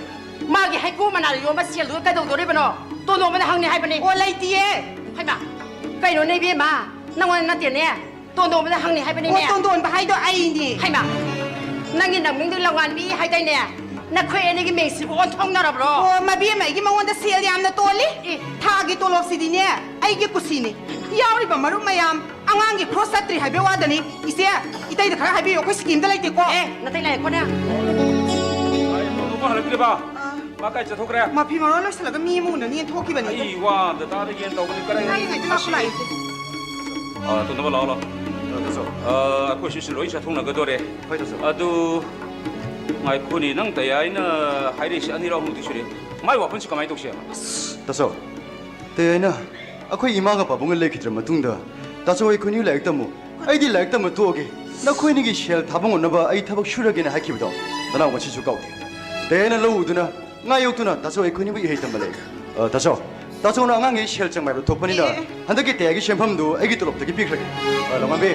ꯃꯥꯒꯤ ꯍꯩꯀ꯭ꯔꯨ ꯃꯅꯥꯗ ꯌꯣꯝꯕ ꯁꯦꯜꯗꯨ ꯀꯩꯗꯧꯗꯣꯔꯤꯕꯅꯣ? ꯇꯣꯟꯗꯣꯝꯕꯗ ꯍꯪꯅꯤ ꯍꯥꯏꯕꯅꯤ꯫ ꯑꯣ, ꯂꯩꯇꯤꯌꯦ꯫ ꯍꯩꯃꯥ, ꯀꯩꯅꯣꯅꯦ ꯏꯕꯦꯝꯃ? ꯅꯪꯉꯣꯟꯗ ꯅꯠꯇꯦꯅꯦ, ꯇꯣꯟꯗꯣꯝꯕꯗ ꯍꯪꯅꯤ ꯍꯥꯏꯕꯅꯤꯅꯦ꯫ ꯑꯣ, ꯇꯣꯟꯗꯣꯟꯕ ꯍꯥꯏꯗꯣ ꯑꯩꯅꯤ꯫ ꯍꯩꯃꯥ, ꯅꯪꯒꯤ ꯅꯃꯤꯡꯗꯨ ꯂꯧꯉꯥꯟꯕꯤ ꯍꯥꯏꯗꯥꯏꯅꯦ? ꯅꯈꯣꯏ ꯑꯅꯤꯒꯤ ꯃꯤꯡꯁꯤꯕꯨ ꯑꯣꯟꯊꯣꯛꯅꯔꯕ꯭ꯔꯣ? ꯑꯣ, ꯃꯕꯦꯝꯃ ꯑꯩꯒꯤ ꯃꯉꯣꯟꯗ ꯁꯦꯜ ꯌꯥꯝꯅ ꯇꯣꯜꯂꯤ꯫ ꯑꯦ꯫ ꯊꯥꯒꯤ ꯇꯣꯂꯣꯞꯁꯤꯗꯤꯅꯦ ꯑꯩꯒꯤ ꯀꯨꯁꯤꯅꯤ꯫ ꯌꯥꯎꯔꯤꯕ ꯃꯔꯨꯞ ꯃꯌꯥꯝ ꯑꯉꯥꯡꯒꯤ ꯈ꯭ꯔꯣꯁ ꯆꯠꯇ꯭ꯔꯤ ꯍꯥꯏꯕꯩ ꯋꯥꯗꯅꯤ꯫ ꯏꯆꯦ, ꯏꯇꯩꯗ ꯈꯔ ꯍꯥꯏꯕꯤꯌꯨ, ꯑꯩꯈꯣꯏ ꯁꯤꯀꯤ ꯑꯝꯇ ꯂꯩꯇꯦꯀꯣ꯫ ꯑꯦ, ꯅꯇꯩ ꯂꯩꯔꯦꯀꯣꯅꯦ꯫ ꯑꯩ ꯇꯣꯟꯗꯣꯟꯕ ꯍꯜꯂꯛꯇ꯭ꯔꯤꯕ? ꯑꯥ꯫ ꯃꯥ ꯀꯥꯏ ꯆꯠꯊꯣꯛꯈ꯭ꯔꯦ? ꯃꯐꯤ ꯃꯔꯣꯟ ꯂꯣꯏꯁꯤꯜꯂꯒ ꯃꯤ ꯑꯃ ꯎꯅꯅꯤꯅ ꯊꯣꯛꯈꯤꯕꯅꯤ꯫ ꯑꯩ ꯋꯥ ꯑꯝꯇ ꯇꯥꯗꯒꯦꯅ ꯇꯧꯕꯅꯤ, ꯀꯔꯥꯏ ꯉꯥꯏꯔꯤꯉꯩꯗ ꯂꯥꯛꯄ ꯂꯥꯛꯏ꯫ ꯑꯥ, ꯇꯣꯟꯗꯣꯟꯕ ꯂꯥꯛꯑꯣ, ꯂꯥꯛꯑꯣ꯫ ꯇꯥꯆꯧ꯫ ꯑ, ꯑꯩꯈꯣꯏꯁꯨ ꯁꯤ ꯂꯣꯏ ꯆꯠꯊꯣꯛꯅꯒꯗꯣꯔꯦ꯫ ꯍꯣꯏ, ꯇꯥꯆꯧ꯫ ꯑꯗꯨ ꯉꯥꯏꯈꯣꯅꯦ, ꯅꯪ ꯇꯌꯥꯏꯅ ꯍꯥꯏꯔꯛꯏꯁꯦ ꯑꯅꯤꯔꯛ ꯑꯍꯨꯝꯂꯛꯇꯤ ꯁꯨꯔꯦ꯫ ꯃꯥꯏ ꯋꯥꯐꯝꯁꯤ ꯀꯃꯥꯏꯅ ꯇꯧꯁꯦ ꯍꯥꯏꯕ? ꯇꯥꯆꯧ, ꯇꯌꯥꯏꯅ ꯑꯩꯈꯣꯏ ꯏꯃꯥꯒ ꯄꯥꯕꯨꯡꯒ ꯂꯩꯈꯤꯗ꯭ꯔ ꯃꯇꯨꯡꯗ, "ꯇꯥꯆꯧ, ꯑꯩꯈꯣꯏꯅꯤ ꯂꯥꯏꯔꯤꯛ ꯇꯝꯃꯨ, ꯑꯩꯗꯤ ꯂꯥꯏꯔꯤꯛ ꯇꯝꯕ ꯇꯣꯛꯑꯒꯦ, ꯅꯈꯣꯏꯅꯤꯒꯤ ꯁꯦꯜ ꯊꯥꯕ ꯉꯝꯅꯕ ꯑꯩ ꯊꯕꯛ ꯁꯨꯔꯒꯦꯅ" ꯍꯥꯏꯈꯤꯕꯗꯣ ꯅꯅꯥꯎ ꯉꯁꯤꯁꯨ ꯀꯥꯎꯗꯦ꯫ ꯇꯌꯥꯏꯅ ꯂꯧ ꯎꯗꯨꯅ ꯉꯥ ꯌꯣꯛꯇꯨꯅ ꯇꯥꯆꯧ ꯑꯩꯈꯣꯏꯅꯤꯕꯨ ꯏꯍꯩ ꯇꯝꯕ ꯂꯩ꯫ ꯑ, ꯇꯥꯆꯧ, ꯇꯥꯆꯧꯅ ꯑꯉꯥꯡꯒꯤ ꯁꯦꯜ ꯆꯪꯕ ꯍꯥꯏꯕꯗꯨ ꯊꯣꯛꯄꯅꯤꯅ, ꯑꯦ꯫ ꯍꯟꯗꯛꯀꯤ ꯇꯌꯥꯏꯒꯤ ꯁꯦꯟꯐꯝꯗꯨ ꯑꯩꯒꯤ ꯇꯣꯂꯣꯞꯇꯒꯤ ꯄꯤꯈ꯭ꯔꯒꯦ꯫ ꯑ, ꯂꯧꯉꯥꯝꯕꯤ,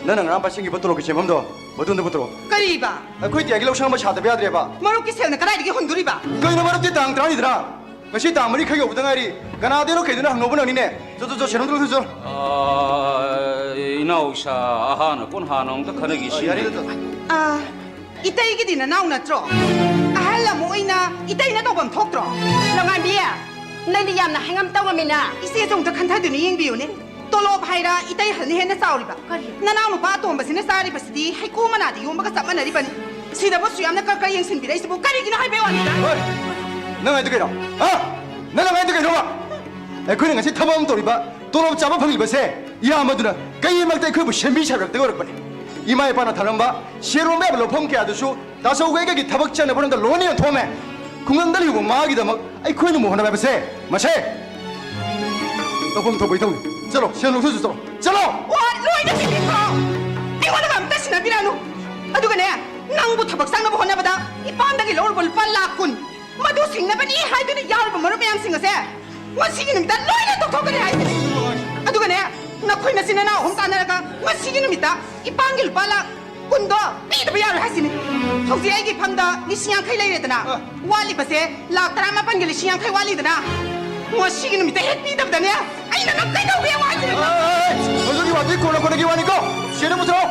ꯅꯪꯅ ꯉꯔꯥꯡ ꯄꯥꯏꯁꯤꯟꯈꯤꯕ ꯇꯣꯂꯣꯞꯀꯤ ꯁꯦꯟꯐꯝꯗꯣ ꯃꯗꯨ ꯑꯝꯇ ꯄꯨꯊꯣꯔꯛꯑꯣ꯫ ꯀꯔꯤꯕ? ꯑꯩꯈꯣꯏ ꯇꯌꯥꯏꯒꯤ ꯂꯧꯁꯪ ꯑꯃ ꯁꯥꯗꯕ ꯌꯥꯗ꯭ꯔꯦꯕ꯫ ꯃꯔꯨꯞꯀꯤ ꯁꯦꯜꯅ ꯀꯗꯥꯏꯗꯒꯤ ꯍꯨꯟꯗꯣꯔꯤꯕ? ꯀꯩꯅꯣ, ꯃꯔꯨꯞꯇꯤ ꯇꯥꯡ ꯇꯔꯥꯅꯤꯗꯅ? ꯉꯁꯤ ꯇꯥꯡ ꯃꯔꯤꯈꯛ ꯌꯧꯕꯗ ꯉꯥꯏꯔꯤ꯫ ꯀꯅꯥꯗꯩꯅꯣ ꯀꯩꯗꯩꯅꯣ ꯍꯪꯅꯧꯕ ꯅꯪꯅꯤꯅꯦ꯫ ꯆꯣ, ꯆꯣ, ꯆꯣ, ꯁꯦꯟꯐꯝꯗꯣ ꯂꯧꯊꯣꯛꯆꯣ꯫ ꯑ, ꯏꯅꯥꯎ ꯏꯁꯥ, ꯑꯍꯥꯟꯅ ꯀꯣꯟ ꯍꯥꯟꯅ ꯑꯃꯨꯛꯇ ꯈꯟꯅꯈꯤꯁꯤ꯫ ꯑ, ꯌꯥꯔꯦ, ꯆꯣ, ꯆꯣ꯫ ꯑ, ꯏꯇꯩꯒꯤꯗꯤ ꯅꯅꯥꯎ ꯅꯠꯇ꯭ꯔꯣ? ꯑꯍꯜ ꯑꯃ ꯑꯣꯏꯅ ꯏꯇꯩꯅ ꯇꯧꯐꯝ ꯊꯣꯛꯇ꯭ꯔꯣ? ꯂꯧꯉꯥꯝꯕꯤ, ꯅꯪꯗꯤ ꯌꯥꯝꯅ ꯍꯥꯏꯉꯝ ꯇꯧꯔꯝꯃꯤꯅ꯫ ꯏꯆꯦꯁꯨ ꯑꯃꯨꯛꯇ ꯈꯟꯊꯗꯨꯅ ꯌꯦꯡꯕꯤꯌꯨꯅꯦ꯫ ꯇꯣꯂꯣꯞ ꯍꯥꯏꯔ ꯏꯇꯩ ꯑꯍꯜꯅ ꯍꯦꯟꯅ ꯆꯥꯎꯔꯤꯕ꯫ ꯀꯔꯤ? ꯅꯅꯥꯎ ꯅꯨꯄꯥ ꯑꯇꯣꯝꯕꯁꯤꯅ ꯆꯥꯔꯤꯕꯁꯤꯗꯤ ꯍꯩꯀꯨ ꯃꯅꯥꯗ ꯌꯣꯝꯕꯒ ꯆꯞ ꯃꯥꯟꯅꯔꯤꯕꯅꯤ꯫ ꯁꯤꯗꯕꯨ ꯑꯁꯨꯛ ꯌꯥꯝꯅ ꯀꯔ ꯀꯔ ꯌꯦꯡꯁꯤꯟꯕꯤꯔꯛꯏꯁꯤꯕꯨ ꯀꯔꯤꯒꯤꯅꯣ ꯍꯥꯏꯕꯩ ꯋꯥꯅꯤꯗ꯫ ꯍꯣꯏ! ꯅꯪ ꯍꯥꯏꯗꯣ ꯀꯩꯅꯣ? ꯍꯥ? ꯅꯪ ꯍꯥꯏꯗꯣ ꯀꯩꯅꯣꯕ? ꯑꯩꯈꯣꯏꯅ ꯉꯁꯤ ꯊꯕꯛ ꯑꯃ ꯇꯧꯔꯤꯕ, ꯇꯣꯂꯣꯞ ꯆꯥꯕ ꯐꯪꯂꯤꯕꯁꯦ, ꯏꯌꯥꯝꯕꯗꯨꯅ ꯀꯩꯒꯤꯃꯛꯇ ꯑꯩꯈꯣꯏꯕꯨ ꯁꯦꯝꯕꯤ ꯁꯥꯕꯤꯔꯛꯇꯒ ꯑꯣꯏꯔꯛꯄꯅꯤ? ꯏꯃꯥ ꯏꯄꯥꯅ ꯊꯝꯂꯝꯕ ꯁꯦꯜ ꯍꯣꯟꯕ ꯌꯥꯕ ꯂꯧꯐꯝ ꯀꯌꯥꯗꯨꯁꯨ ꯇꯥꯆꯧꯒ ꯑꯩꯒꯒꯤ ꯊꯕꯛ ꯆꯠꯅꯕ ꯍꯣꯠꯅꯕꯗ ꯂꯣꯏꯅ ꯌꯣꯟꯊꯣꯛꯑꯝꯃꯦ꯫ ꯈꯨꯡꯒꯪꯗ ꯂꯩꯍꯧꯕ ꯃꯥꯒꯤꯗꯃꯛ ꯑꯩꯈꯣꯏꯅ ꯑꯃꯨꯛ ꯍꯣꯠꯅꯕ ꯍꯥꯏꯕꯁꯦ, ꯃꯁꯦ ꯇꯧꯐꯝ ꯊꯣꯛꯄ ꯏꯊꯧꯅꯤ꯫ ꯆꯠꯂꯣ, ꯁꯦꯜ ꯂꯧꯊꯣꯛꯆꯣ, ꯆꯠꯂꯣ, ꯆꯠꯂꯣ! ꯋꯥ ꯂꯣꯏꯅ ꯁꯤꯟꯕꯤꯈ꯭ꯔꯣ꯫ ꯑꯩꯉꯣꯟꯗꯒ ꯑꯝꯇ ꯁꯤꯟꯅꯕꯤꯔꯛꯑꯅꯨ꯫ ꯑꯗꯨꯒꯅꯦ, ꯅꯪꯕꯨ ꯊꯕꯛ ꯆꯪꯅꯕ ꯍꯣꯠꯅꯕꯗ ꯏꯄꯥꯝꯗꯒꯤ ꯂꯧꯔꯨꯕ ꯂꯨꯄꯥ ꯂꯥꯈ ꯀꯨꯟ, ꯃꯗꯨ ꯁꯤꯡꯅꯕꯅꯤ ꯍꯥꯏꯗꯨꯅ ꯌꯥꯎꯔꯤꯕ ꯃꯔꯨꯞ ꯃꯌꯥꯝꯁꯤꯡ ꯑꯁꯦ ꯉꯁꯤꯒꯤ ꯅꯨꯃꯤꯠꯇ ꯂꯣꯏꯅ ꯇꯧꯊꯣꯛꯀꯅꯤ ꯍꯥꯏꯁꯤꯅꯤ꯫ ꯑꯗꯨꯒꯅꯦ, ꯅꯈꯣꯏ ꯃꯆꯤꯟ ꯅꯅꯥꯎ ꯑꯍꯨꯝ ꯇꯥꯟꯅꯔꯒ ꯉꯁꯤꯒꯤ ꯅꯨꯃꯤꯠꯇ ꯏꯄꯥꯝꯒꯤ ꯂꯨꯄꯥ ꯂꯥꯈ ꯀꯨꯟꯗꯣ ꯄꯤꯗꯕ ꯌꯥꯔꯣꯏ ꯍꯥꯏꯁꯤꯅꯤ꯫ ꯍꯧꯖꯤꯛ ꯑꯩꯒꯤ ꯐꯝꯗ ꯂꯤꯁꯤꯡ ꯌꯥꯡꯈꯩ ꯂꯩꯔꯦꯗꯅ, ꯑ꯫ ꯋꯥꯠꯂꯤꯕꯁꯦ ꯂꯥꯈ ꯇꯔꯥꯃꯥꯄꯟꯒꯤ ꯂꯤꯁꯤꯡ ꯌꯥꯡꯈꯩ ꯋꯥꯠꯂꯤꯗꯅ, ꯉꯁꯤꯒꯤ ꯅꯨꯃꯤꯠꯇ ꯍꯦꯛ ꯄꯤꯗꯕꯗꯅꯦ, ꯑꯩꯅ ꯅꯪ ꯀꯩꯗꯧꯒꯦ ꯌꯦꯡꯉꯣ ꯍꯥꯏꯁꯤꯅꯤ꯫ ꯑꯦ, ꯑꯦ, ꯑꯦ, ꯃꯗꯨꯒꯤ ꯋꯥꯗꯨꯗꯤ ꯀꯣꯟꯅ ꯀꯣꯟꯅꯒꯤ ꯋꯥꯅꯤꯀꯣ꯫ ꯁꯦꯟꯗꯣ ꯄꯨꯊꯣꯔꯛꯑꯣ꯫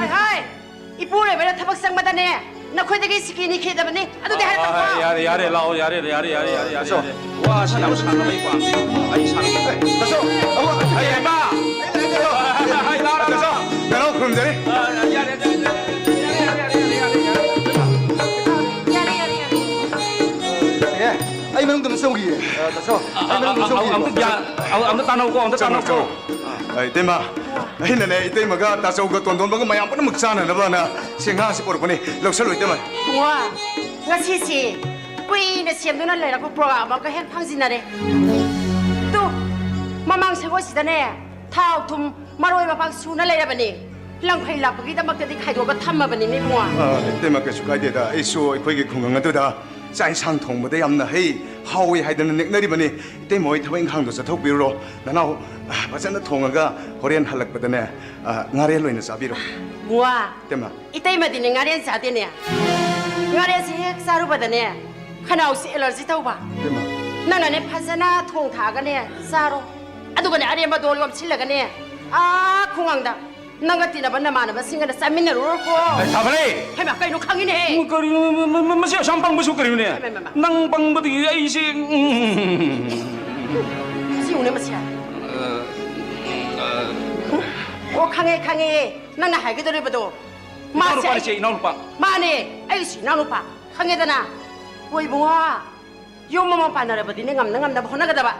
ꯍꯥꯏ, ꯍꯥꯏ꯫ ꯏꯄꯨꯔꯣꯏꯕꯅ ꯊꯕꯛ ꯆꯪꯕꯗꯅꯦ, ꯅꯈꯣꯏꯗꯒꯤ ꯁꯤꯀꯤ ꯅꯤꯈꯤꯗꯕꯅꯤ꯫ ꯑꯗꯨꯗꯤ ꯍꯥꯏꯔꯛꯀꯅꯨꯀꯣ꯫ ꯑꯥ, ꯌꯥꯔꯦ, ꯌꯥꯔꯦ, ꯂꯥꯛꯑꯣ, ꯌꯥꯔꯦ, ꯌꯥꯔꯦ, ꯌꯥꯔꯦ, ꯌꯥꯔꯦ, ꯌꯥꯔꯦ꯫ ꯋꯥꯁꯤ ꯌꯥꯝ ꯁꯥꯟꯅꯕ ꯑꯩ ꯄꯥꯝꯗꯦ꯫ ꯑꯩ ꯁꯥꯟꯅꯕ ꯑꯦ, ꯇꯥꯆꯧ, ꯑꯃꯨꯛ ꯑꯩ ꯍꯦꯕꯥ! ꯑꯩ, ꯑꯩ, ꯑꯩ, ꯑꯩ, ꯑꯩ, ꯑꯩ, ꯂꯥꯛꯑꯣ, ꯂꯥꯛꯑꯣ꯫ ꯀꯩꯅꯣ ꯈꯨꯔꯨꯝꯖꯔꯤ꯫ ꯑꯥ, ꯌꯥꯔꯦ, ꯌꯥꯔꯦ, ꯌꯥꯔꯦ꯫ ꯌꯥꯔꯦ, ꯌꯥꯔꯦ, ꯌꯥꯔꯦ꯫ ꯑꯦ, ꯑꯩ ꯃꯅꯨꯡꯗ ꯆꯧꯒꯤ, ꯑ, ꯇꯥꯆꯧ, ꯑꯩ ꯅꯪ ꯑ, ꯑ, ꯆꯧꯒꯤ ꯑꯝꯇ ꯒ꯭ꯌꯥꯟ-, ꯑ, ꯑꯝꯇ ꯇꯥꯟꯅꯧꯀꯣ, ꯑꯝꯇ ꯆꯪꯉꯣ, ꯇꯥꯟꯅꯧꯀꯣ꯫ ꯆꯪꯉꯣ꯫ ꯑ, ꯏꯇꯩꯃ, ꯑꯩꯅ ꯏꯇꯩꯃꯒ ꯇꯥꯆꯧꯒ ꯇꯣꯟꯗꯣꯟꯕꯒ ꯃꯌꯥꯝ ꯄꯨꯝꯅꯃꯛ ꯆꯥꯅꯅꯕꯅ ꯁꯤ ꯉꯥꯁꯤ ꯄꯨꯔꯛꯄꯅꯤ꯫ ꯂꯧꯁꯜꯂꯨ, ꯏꯇꯩꯃ꯫ ꯏꯕꯨꯡꯉꯣ, ꯉꯁꯤꯁꯤ ꯀꯨꯏꯅ ꯁꯦꯝꯗꯨꯅ ꯂꯩꯔꯛꯄ ꯄ꯭ꯔꯣꯒ꯭ꯔꯥꯝ ꯑꯃꯒ ꯍꯦꯛ ꯐꯪꯖꯤꯟꯅꯔꯦ꯫ ꯇꯨ, ꯃꯃꯥꯡ ꯁꯪꯒꯣꯏꯁꯤꯗꯅꯦ, ꯊꯥꯎ, ꯊꯨꯝ, ꯃꯔꯣꯏ, ꯃꯄꯥꯡ ꯁꯨꯅ ꯂꯩꯔꯕꯅꯤ꯫ ꯂꯝꯈꯩ ꯂꯥꯛꯄꯒꯤꯗꯃꯛꯇꯗꯤ ꯈꯥꯏꯗꯣꯛꯑꯒ ꯊꯝꯃꯕꯅꯤꯅꯦ, ꯏꯕꯨꯡꯉꯣ꯫ ꯑ, ꯏꯇꯩꯃ, ꯀꯩꯁꯨ ꯀꯥꯏꯗꯦꯗ꯫ ꯑꯩꯁꯨ ꯑꯩꯈꯣꯏꯒꯤ ꯈꯨꯡꯒꯪ ꯑꯗꯨꯗ ꯆꯥꯛ ꯏꯟꯁꯥꯡ ꯊꯣꯡꯕꯗ ꯌꯥꯝꯅ ꯍꯩ, ꯍꯥꯎꯏ ꯍꯥꯏꯗꯅ ꯅꯦꯛꯅꯔꯤꯕꯅꯤ꯫ ꯏꯇꯩꯃ ꯍꯣꯏ ꯊꯕꯛ ꯏꯪꯈꯥꯡꯗꯣ ꯆꯠꯊꯣꯛꯄꯤꯔꯨꯔꯣ꯫ ꯅꯅꯥꯎ, ꯑ, ꯐꯖꯅ ꯊꯣꯡꯉꯒ ꯍꯣꯔꯦꯟ ꯍꯜꯂꯛꯄꯗꯅꯦ, ꯑ, ꯉꯥꯔꯦꯟ ꯑꯣꯏꯅ ꯆꯥꯕꯤꯔꯣ꯫ ꯏꯕꯨꯡꯉꯣ, ꯏꯇꯩꯃ꯫ ꯏꯇꯩꯃꯗꯤꯅꯦ ꯉꯥꯔꯦꯟ ꯆꯥꯗꯦꯅꯦ꯫ ꯉꯥꯔꯦꯟꯁꯦ ꯍꯦꯛ ꯆꯥꯔꯨꯕꯗꯅꯦ, ꯈꯅꯥꯎꯁꯦ ꯑꯦꯂꯔꯖꯤ ꯇꯧꯕ꯫ ꯏꯇꯩꯃ꯫ ꯅꯪꯅꯅꯦ ꯐꯖꯅ ꯊꯣꯡ ꯊꯥꯛꯑꯒꯅꯦ ꯆꯥꯔꯣ꯫ ꯑꯗꯨꯒꯅꯦ ꯑꯔꯦꯝꯕꯗꯣ ꯌꯣꯝꯁꯤꯜꯂꯒꯅꯦ, ꯑꯥ ꯈꯨꯡꯒꯪꯗ ꯅꯪꯒ ꯇꯤꯟꯅꯕ ꯅꯃꯥꯟꯅꯕꯁꯤꯡꯒꯅ ꯆꯥꯃꯤꯟꯅꯔꯨꯔꯣꯀꯣ꯫ ꯑꯦ, ꯊꯥꯕꯂꯩ! ꯍꯩꯃꯥ, ꯀꯩꯅꯣ ꯈꯪꯉꯤꯅꯦꯍꯦ꯫ ꯎꯝ, ꯀꯔꯤꯅꯣ, ꯃ-, ꯃ-, ꯃ-, ꯃꯁꯤ ꯑꯁꯨꯛ ꯌꯥꯝ ꯄꯪꯕꯁꯨ ꯀꯔꯤꯅꯣꯅꯦ? ꯍꯩꯃꯥ, ꯍꯩꯃꯥ, ꯍꯩꯃꯥ꯫ ꯅꯪ ꯄꯪꯕꯗꯒꯤ ꯑꯩꯁꯦ, ꯎꯝ꯫ ꯁꯤ ꯌꯦꯡꯉꯨꯅꯦ ꯃꯁꯤ꯫ ꯑ, ꯑ꯫ ꯑꯣ, ꯈꯪꯉꯦ, ꯈꯪꯉꯦ꯫ ꯅꯪꯅ ꯍꯥꯏꯒꯗꯧꯔꯤꯕꯗꯣ꯫ ꯃꯥꯁꯦ ꯏꯅꯥꯎꯅꯨꯄꯥꯅꯤ, ꯑꯩ ꯁꯦ, ꯏꯅꯥꯎꯅꯨꯄꯥ꯫ ꯃꯥꯅꯦ, ꯑꯩꯒꯤꯁꯨ ꯏꯅꯥꯎꯅꯨꯄꯥ꯫ ꯈꯪꯉꯦꯗꯅ? ꯍꯣꯏ, ꯏꯕꯨꯡꯉꯣ꯫ ꯌꯨꯝ ꯑꯃ ꯄꯥꯟꯅꯔꯕꯗꯤꯅꯦ, ꯉꯝꯅ ꯉꯝꯅꯕ ꯍꯣꯠꯅꯒꯗꯕ꯫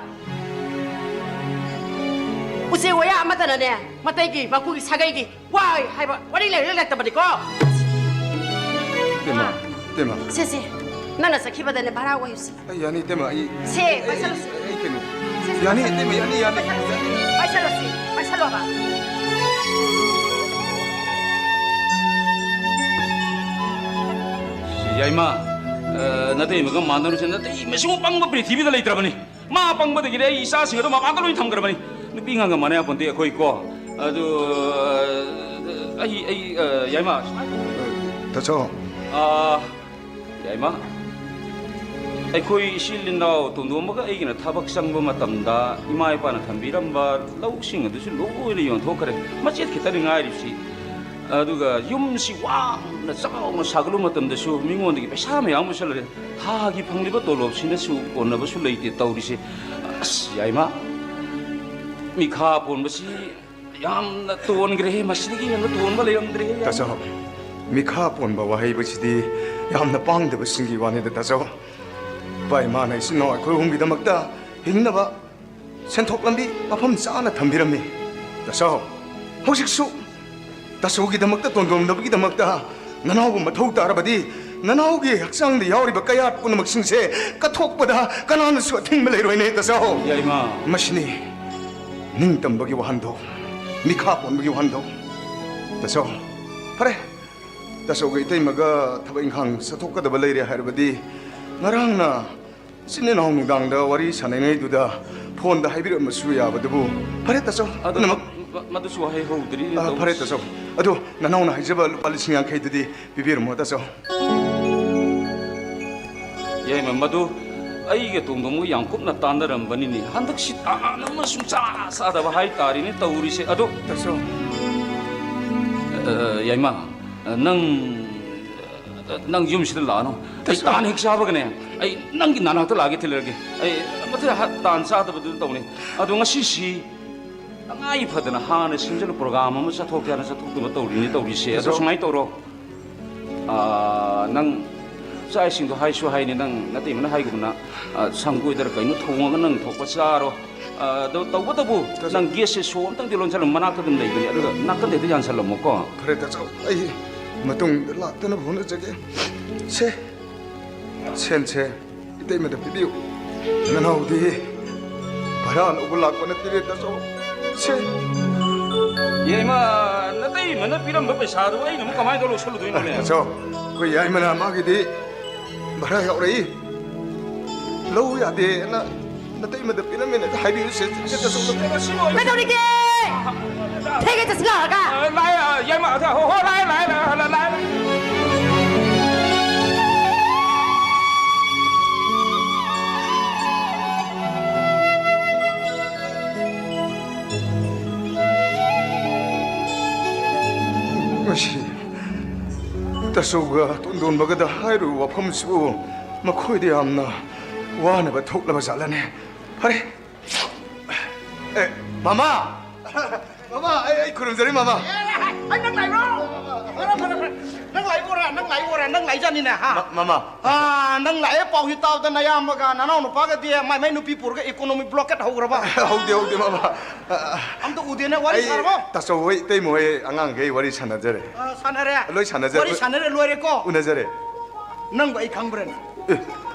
ꯎꯆꯦꯛ ꯋꯥꯌꯥ ꯑꯃꯠꯇꯅꯅꯦ, ꯃꯇꯩꯒꯤ, ꯃꯀꯨꯒꯤ, ꯁꯥꯒꯩꯒꯤ ꯋꯥꯏ ꯍꯥꯏꯕ ꯋꯥꯔꯤ ꯂꯩꯔ ꯂꯩꯇꯕꯅꯤꯀꯣ꯫ ꯏꯇꯩꯃ, ꯏꯇꯩꯃ꯫ ꯁꯦ, ꯁꯦ, ꯅꯪꯅ ꯆꯠꯈꯤꯕꯗꯅꯦ, ꯚꯔꯥ ꯑꯣꯏꯌꯨꯁꯦ꯫ ꯑꯩ ꯌꯥꯅꯤ, ꯏꯇꯩꯃ, ꯑꯩ, ꯁꯦ, ꯑꯩ, ꯄꯥꯏꯁꯜꯂꯨꯁꯦ꯫ ꯑꯩ, ꯑꯩ ꯀꯩꯅꯣ꯫ ꯁꯦ, ꯁꯦ, ꯌꯥꯅꯤ, ꯄꯥꯏꯁꯜꯂꯨꯁꯦ꯫ ꯏꯇꯩꯃ, ꯌꯥꯅꯤ, ꯌꯥꯅꯤ, ꯄꯥꯏꯁꯜꯂꯨꯁꯦ, ꯌꯥꯅꯤ꯫ ꯄꯥꯏꯁꯜꯂꯣꯕ꯫ ꯌꯥꯏꯃ, ꯑ, ꯅꯇꯩꯃꯒ ꯃꯥꯟꯅꯔꯨꯁꯦ, ꯅꯇꯩꯃꯁꯤꯃꯨꯛ ꯄꯪꯕ ꯄ꯭ꯔꯤꯊꯤꯕꯤꯗ ꯂꯩꯇ꯭ꯔꯕꯅꯤ꯫ ꯃꯥ ꯄꯪꯕꯗꯒꯤꯗꯤ ꯑꯩ ꯏꯆꯥꯁꯤꯡ ꯑꯗꯨ ꯃꯄꯥꯟꯗ ꯂꯣꯏ ꯊꯝꯈ꯭ꯔꯕꯅꯤ꯫ ꯅꯨꯄꯤ ꯑꯉꯥꯡꯒ ꯃꯥꯟꯅ ꯌꯥꯄꯣꯟꯇꯦ ꯑꯩꯈꯣꯏ ꯀꯣ꯫ ꯑꯗꯨ, ꯑ, ꯑꯩ, ꯑꯩ, ꯑ, ꯌꯥꯏꯃ, ꯁꯨꯃꯥꯏꯅ ꯇꯧ꯫ ꯇꯥꯆꯧ꯫ ꯑ, ꯌꯥꯏꯃ, ꯑꯩꯈꯣꯏ ꯏꯆꯤꯜ ꯏꯅꯥꯎ ꯇꯣꯟꯗꯣꯝꯕꯒ ꯑꯩꯒꯤꯅ ꯊꯕꯛ ꯆꯪꯕ ꯃꯇꯝꯗ ꯏꯃꯥ ꯏꯄꯥꯅ ꯊꯝꯕꯤꯔꯝꯕ ꯂꯧꯁꯤꯡ ꯑꯗꯨꯁꯨ ꯂꯣꯏꯅ ꯌꯣꯟꯊꯣꯛꯈ꯭ꯔꯦ꯫ ꯃꯆꯦꯠ ꯈꯤꯇꯅꯤ ꯉꯥꯏꯔꯤꯕꯁꯤ꯫ ꯑꯗꯨꯒ ꯌꯨꯝꯁꯤ ꯋꯥꯡꯅ ꯆꯥꯎꯅ ꯁꯥꯒꯠꯂꯨꯕ ꯃꯇꯝꯗꯁꯨ ꯃꯤꯉꯣꯟꯗꯒꯤ ꯄꯩꯁꯥ ꯃꯌꯥꯝ ꯑꯃ ꯆꯠꯂꯔꯦ꯫ ꯊꯥꯒꯤ ꯐꯪꯂꯤꯕ ꯇꯣꯂꯣꯞꯁꯤꯅꯁꯨ ꯀꯣꯟꯅꯕꯁꯨ ꯂꯩꯇꯦ ꯇꯧꯔꯤꯁꯦ꯫ ꯑꯁ, ꯌꯥꯏꯃ, ꯃꯤꯈꯥ ꯄꯣꯟꯕꯁꯤ ꯌꯥꯝꯅ ꯇꯣꯟꯈ꯭ꯔꯦꯍꯦ, ꯃꯁꯤꯗꯒꯤ ꯍꯦꯟꯅ ꯇꯣꯟꯕ ꯂꯩꯔꯝꯗ꯭ꯔꯦꯍꯦ꯫ ꯇꯥꯆꯧ, ꯃꯤꯈꯥ ꯄꯣꯟꯕ ꯋꯥꯍꯩꯕꯁꯤꯗꯤ ꯌꯥꯝꯅ ꯄꯥꯡꯗꯕꯁꯤꯡꯒꯤ ꯋꯥꯅꯤꯗ, ꯇꯥꯆꯧ꯫ ꯏꯄꯥ ꯏꯃꯥꯅ ꯏꯆꯤꯟ ꯏꯅꯥꯎ ꯑꯩꯈꯣꯏ ꯑꯍꯨꯝꯒꯤꯗꯃꯛꯇ ꯍꯤꯡꯅꯕ ꯁꯦꯟꯊꯣꯛ ꯂꯝꯕꯤ ꯃꯐꯝ ꯆꯥꯅ ꯊꯝꯕꯤꯔꯝꯃꯤ꯫ ꯇꯥꯆꯧ, ꯍꯧꯖꯤꯛꯁꯨ ꯇꯥꯆꯧꯒꯤꯗꯃꯛꯇ, ꯇꯣꯟꯗꯣꯝꯗꯕꯒꯤꯗꯃꯛꯇ ꯅꯅꯥꯎꯕꯨ ꯃꯊꯧ ꯇꯥꯔꯕꯗꯤ, ꯅꯅꯥꯎꯒꯤ ꯍꯛꯆꯥꯡꯗ ꯌꯥꯎꯔꯤꯕ ꯀꯌꯥꯠ ꯄꯨꯝꯅꯃꯛꯁꯤꯡꯁꯦ ꯀꯠꯊꯣꯛꯄꯗ ꯀꯅꯥꯅꯁꯨ ꯑꯊꯤꯡꯕ ꯂꯩꯔꯣꯏꯅꯦ, ꯇꯥꯆꯧ꯫ ꯌꯥꯏꯃ꯫ ꯃꯁꯤꯅꯤ ꯅꯤꯡꯇꯝꯕꯒꯤ ꯋꯥꯍꯟꯊꯣꯛ, ꯃꯤꯈꯥ ꯄꯣꯟꯕꯒꯤ ꯋꯥꯍꯟꯊꯣꯛ꯫ ꯇꯥꯆꯧ, ꯐꯔꯦ, ꯇꯥꯆꯧꯒ ꯏꯇꯩꯃꯒ ꯊꯕꯛ ꯏꯪꯈꯥꯡ ꯆꯠꯊꯣꯛꯀꯗꯕ ꯂꯩꯔꯦ ꯍꯥꯏꯔꯕꯗꯤ, ꯉꯔꯥꯡꯅ ꯏꯆꯤꯟ ꯏꯅꯥꯎ ꯅꯨꯡꯗꯥꯡꯗ ꯋꯥꯔꯤ ꯁꯥꯟꯅꯉꯩꯗꯨꯗ ꯐꯣꯟꯗ ꯍꯥꯏꯕꯤꯔꯝꯃꯁꯨ ꯌꯥꯕꯗꯨꯕꯨ꯫ ꯐꯔꯦ ꯇꯥꯆꯧ, ꯑꯗꯨ ꯄꯨꯝꯅꯃꯛ ꯃ-, ꯃꯗꯨꯁꯨ ꯍꯥꯏꯍꯧꯗ꯭ꯔꯤ, ꯑ, ꯇꯧꯔꯤꯁꯤ꯫ ꯐꯔꯦ ꯇꯥꯆꯧ, ꯑꯗꯨ ꯅꯅꯥꯎꯅ ꯍꯥꯏꯖꯕ ꯂꯨꯄꯥ ꯂꯤꯁꯤꯡ ꯌꯥꯡꯈꯩꯗꯨꯗꯤ ꯄꯤꯕꯤꯔꯝꯃꯣ ꯇꯥꯆꯧ꯫ ꯌꯥꯏꯃ, ꯃꯗꯨ ꯑꯩꯒ ꯇꯣꯡꯗꯣꯝꯒ ꯌꯥꯝ ꯀꯨꯞꯅ ꯇꯥꯟꯅꯔꯝꯕꯅꯤꯅꯦ꯫ ꯍꯟꯗꯛꯁꯤ ꯇꯥꯟ ꯑꯃ ꯁꯨꯡꯆꯥ ꯆꯥꯗꯕ ꯍꯥꯏꯇꯥꯔꯦꯅꯦ ꯇꯧꯔꯤꯁꯦ꯫ ꯑꯗꯣ, ꯇꯥꯆꯧ꯫ ꯑ, ꯌꯥꯏꯃ, ꯅꯪ, ꯅꯪ ꯌꯨꯝꯁꯤꯗ ꯂꯥꯛꯑꯅꯨ꯫ ꯑꯩ ꯇꯥꯆꯧ꯫ ꯇꯥꯟ ꯍꯦꯛ ꯆꯥꯕꯒꯅꯦ, ꯑꯩ ꯅꯪꯒꯤ ꯅꯅꯥꯛꯇ ꯂꯥꯛꯑꯒꯦ ꯊꯤꯜꯂꯔꯒꯦ꯫ ꯑꯩ ꯃꯊꯦꯜ ꯍꯥ-, ꯇꯥꯟ ꯆꯥꯗꯕꯗꯨ ꯇꯧꯅꯤ꯫ ꯑꯗꯣ ꯉꯁꯤꯁꯤ ꯇꯉꯥꯏ ꯐꯗꯅ ꯍꯥꯟꯅ ꯁꯤꯟꯖꯜꯂꯨ, ꯄ꯭ꯔꯣꯒ꯭ꯔꯥꯝ ꯑꯃ ꯆꯠꯊꯣꯛꯀꯦ ꯍꯥꯏꯅ ꯆꯠꯊꯣꯛꯇꯕ ꯇꯧꯔꯤꯅꯤ ꯇꯧꯔꯤꯁꯦ꯫ ꯑꯗꯣ ꯇꯥꯆꯧ꯫ ꯁꯨꯃꯥꯏꯅ ꯇꯧꯔꯣ꯫ ꯑꯥ, ꯅꯪ ꯆꯥꯛ ꯏꯁꯤꯡꯗꯣ ꯍꯥꯏꯁꯨ ꯍꯥꯏꯅꯤ, ꯅꯪ ꯅꯇꯩꯃꯅ ꯍꯥꯏꯒꯨꯝꯅ, ꯑꯥ, ꯁꯪꯒꯣꯏꯗꯔ ꯀꯩꯅꯣ ꯊꯣꯡꯉꯒ ꯅꯪ ꯊꯣꯛꯄ ꯆꯥꯔꯣ꯫ ꯑꯥ, ꯑꯗꯣ ꯇꯧꯕꯇꯕꯨ ꯇꯥꯆꯧ꯫ ꯅꯪ ꯒꯦꯠꯁꯦ ꯁꯣ ꯑꯝꯇꯪꯗꯤ ꯂꯣꯟꯁꯤꯜꯂꯝꯃꯣ, ꯃꯅꯥꯛꯇ ꯑꯗꯨꯝ ꯂꯩꯕꯅꯦ, ꯑꯗꯨꯒ ꯅꯥꯀꯟꯗꯩꯗ ꯌꯥꯟꯁꯤꯜꯂꯝꯃꯣꯀꯣ꯫ ꯐꯔꯦ ꯇꯥꯆꯧ, ꯑꯩ ꯃꯇꯨꯡꯗ ꯂꯥꯛꯇꯅꯕ ꯍꯣꯠꯅꯖꯒꯦ꯫ ꯁꯦ, ꯁꯦꯟꯁꯦ ꯏꯇꯩꯃꯗ ꯄꯤꯕꯤꯌꯨ꯫ ꯅꯅꯥꯎꯗꯤ ꯚꯔꯥ ꯂꯧꯕ ꯂꯥꯛꯄ ꯅꯠꯇꯦꯅꯦ, ꯇꯥꯆꯧ꯫ ꯁꯦ꯫ ꯌꯥꯏꯃ, ꯅꯇꯩꯃꯅ ꯄꯤꯔꯝꯕ ꯄꯩꯁꯥꯗꯨ ꯑꯩꯅ ꯑꯃꯨꯛ ꯀꯃꯥꯏꯅ ꯇꯧꯔ ꯂꯧꯁꯜꯂꯨꯗꯣꯏꯅꯣꯅꯦ? ꯇꯥꯆꯧ, ꯑꯩꯈꯣꯏ ꯌꯥꯏꯃꯅ ꯃꯥꯒꯤꯗꯤ ꯚꯔꯥ ꯌꯥꯎꯔꯛꯏ꯫ ꯂꯧ ꯌꯥꯗꯦꯅ ꯅꯇꯩꯃꯗ ꯄꯤꯔꯝꯃꯦꯅ ꯍꯥꯏꯕꯤꯌꯨ, ꯁꯦ, ꯁꯦ, ꯇꯥꯆꯧ꯫ ꯀꯩꯗꯧꯔꯤꯒꯦ? ꯊꯦꯡꯉꯦ, ꯆꯠꯁꯤ ꯂꯥꯛꯑꯒ꯫ ꯑ, ꯂꯥꯛꯑꯦ, ꯑ, ꯌꯥꯏꯃ, ꯑ, ꯍꯣ, ꯍꯣ, ꯂꯥꯛꯑꯦ, ꯂꯥꯛꯑꯦ, ꯂꯥꯛꯑꯦ, ꯂꯥꯛꯑꯦ, ꯂꯥꯛꯑꯦ꯫ ꯃꯁꯤ ꯇꯥꯆꯧꯒ ꯇꯣꯟꯗꯣꯟꯕꯒꯗ ꯍꯥꯏꯔꯨꯕ ꯋꯥꯐꯝꯁꯤꯕꯨ ꯃꯈꯣꯏꯗ ꯌꯥꯝꯅ ꯋꯥꯅꯕ ꯊꯣꯛꯂꯕ ꯖꯥꯠꯂꯅꯦ? ꯐꯔꯦ꯫ ꯑꯦ, ꯃꯃꯥ! ꯃꯃꯥ, ꯑꯩ, ꯑꯩ ꯈꯨꯔꯨꯝꯖꯔꯤ, ꯃꯃꯥ꯫ ꯑꯦ, ꯑꯩ ꯅꯪ ꯂꯥꯛꯏꯔꯣ? ꯐꯔꯦ, ꯐꯔꯦ, ꯐꯔꯦ꯫ ꯅꯪ ꯂꯥꯛꯏꯕꯣꯔꯥ? ꯅꯪ ꯂꯥꯛꯏꯕꯣꯔꯥ? ꯅꯪ ꯂꯥꯛꯏꯖꯥꯠꯅꯤꯅꯦ, ꯍꯥ? ꯃ-, ꯃꯃꯥ꯫ ꯑꯥ, ꯅꯪ ꯂꯥꯛꯑꯦ ꯄꯥꯎꯁꯤ ꯇꯥꯕꯗ ꯅꯌꯥꯝꯕꯒ ꯅꯅꯥꯎ ꯅꯨꯄꯥꯒꯗꯤ ꯃꯥꯏ ꯃꯥꯏ ꯅꯨꯄꯤ ꯄꯨꯔꯒ economic blockade ꯍꯧꯈ꯭ꯔꯕ? ꯍꯧꯗꯦ, ꯍꯧꯗꯦ, ꯃꯃꯥ꯫ ꯑꯝꯇ ꯎꯗꯦꯅꯦ, ꯋꯥꯔꯤ ꯑꯩ ꯁꯥꯔꯕꯣ? ꯇꯥꯆꯧ ꯍꯣꯏ, ꯏꯇꯩꯃ ꯍꯣꯏ, ꯑꯉꯥꯡꯈꯩ ꯋꯥꯔꯤ ꯁꯥꯟꯅꯖꯔꯦ꯫ ꯑꯥ, ꯁꯥꯟꯅꯔꯦ? ꯂꯣꯏ ꯁꯥꯟꯅꯖꯔꯦ꯫ ꯋꯥꯔꯤ ꯁꯥꯟꯅꯔꯦ, ꯂꯣꯏꯔꯦꯀꯣ? ꯎꯅꯖꯔꯦ꯫ ꯅꯪꯕꯨ ꯑꯩ ꯈꯪꯕ꯭ꯔꯅꯦ? ꯑꯦ,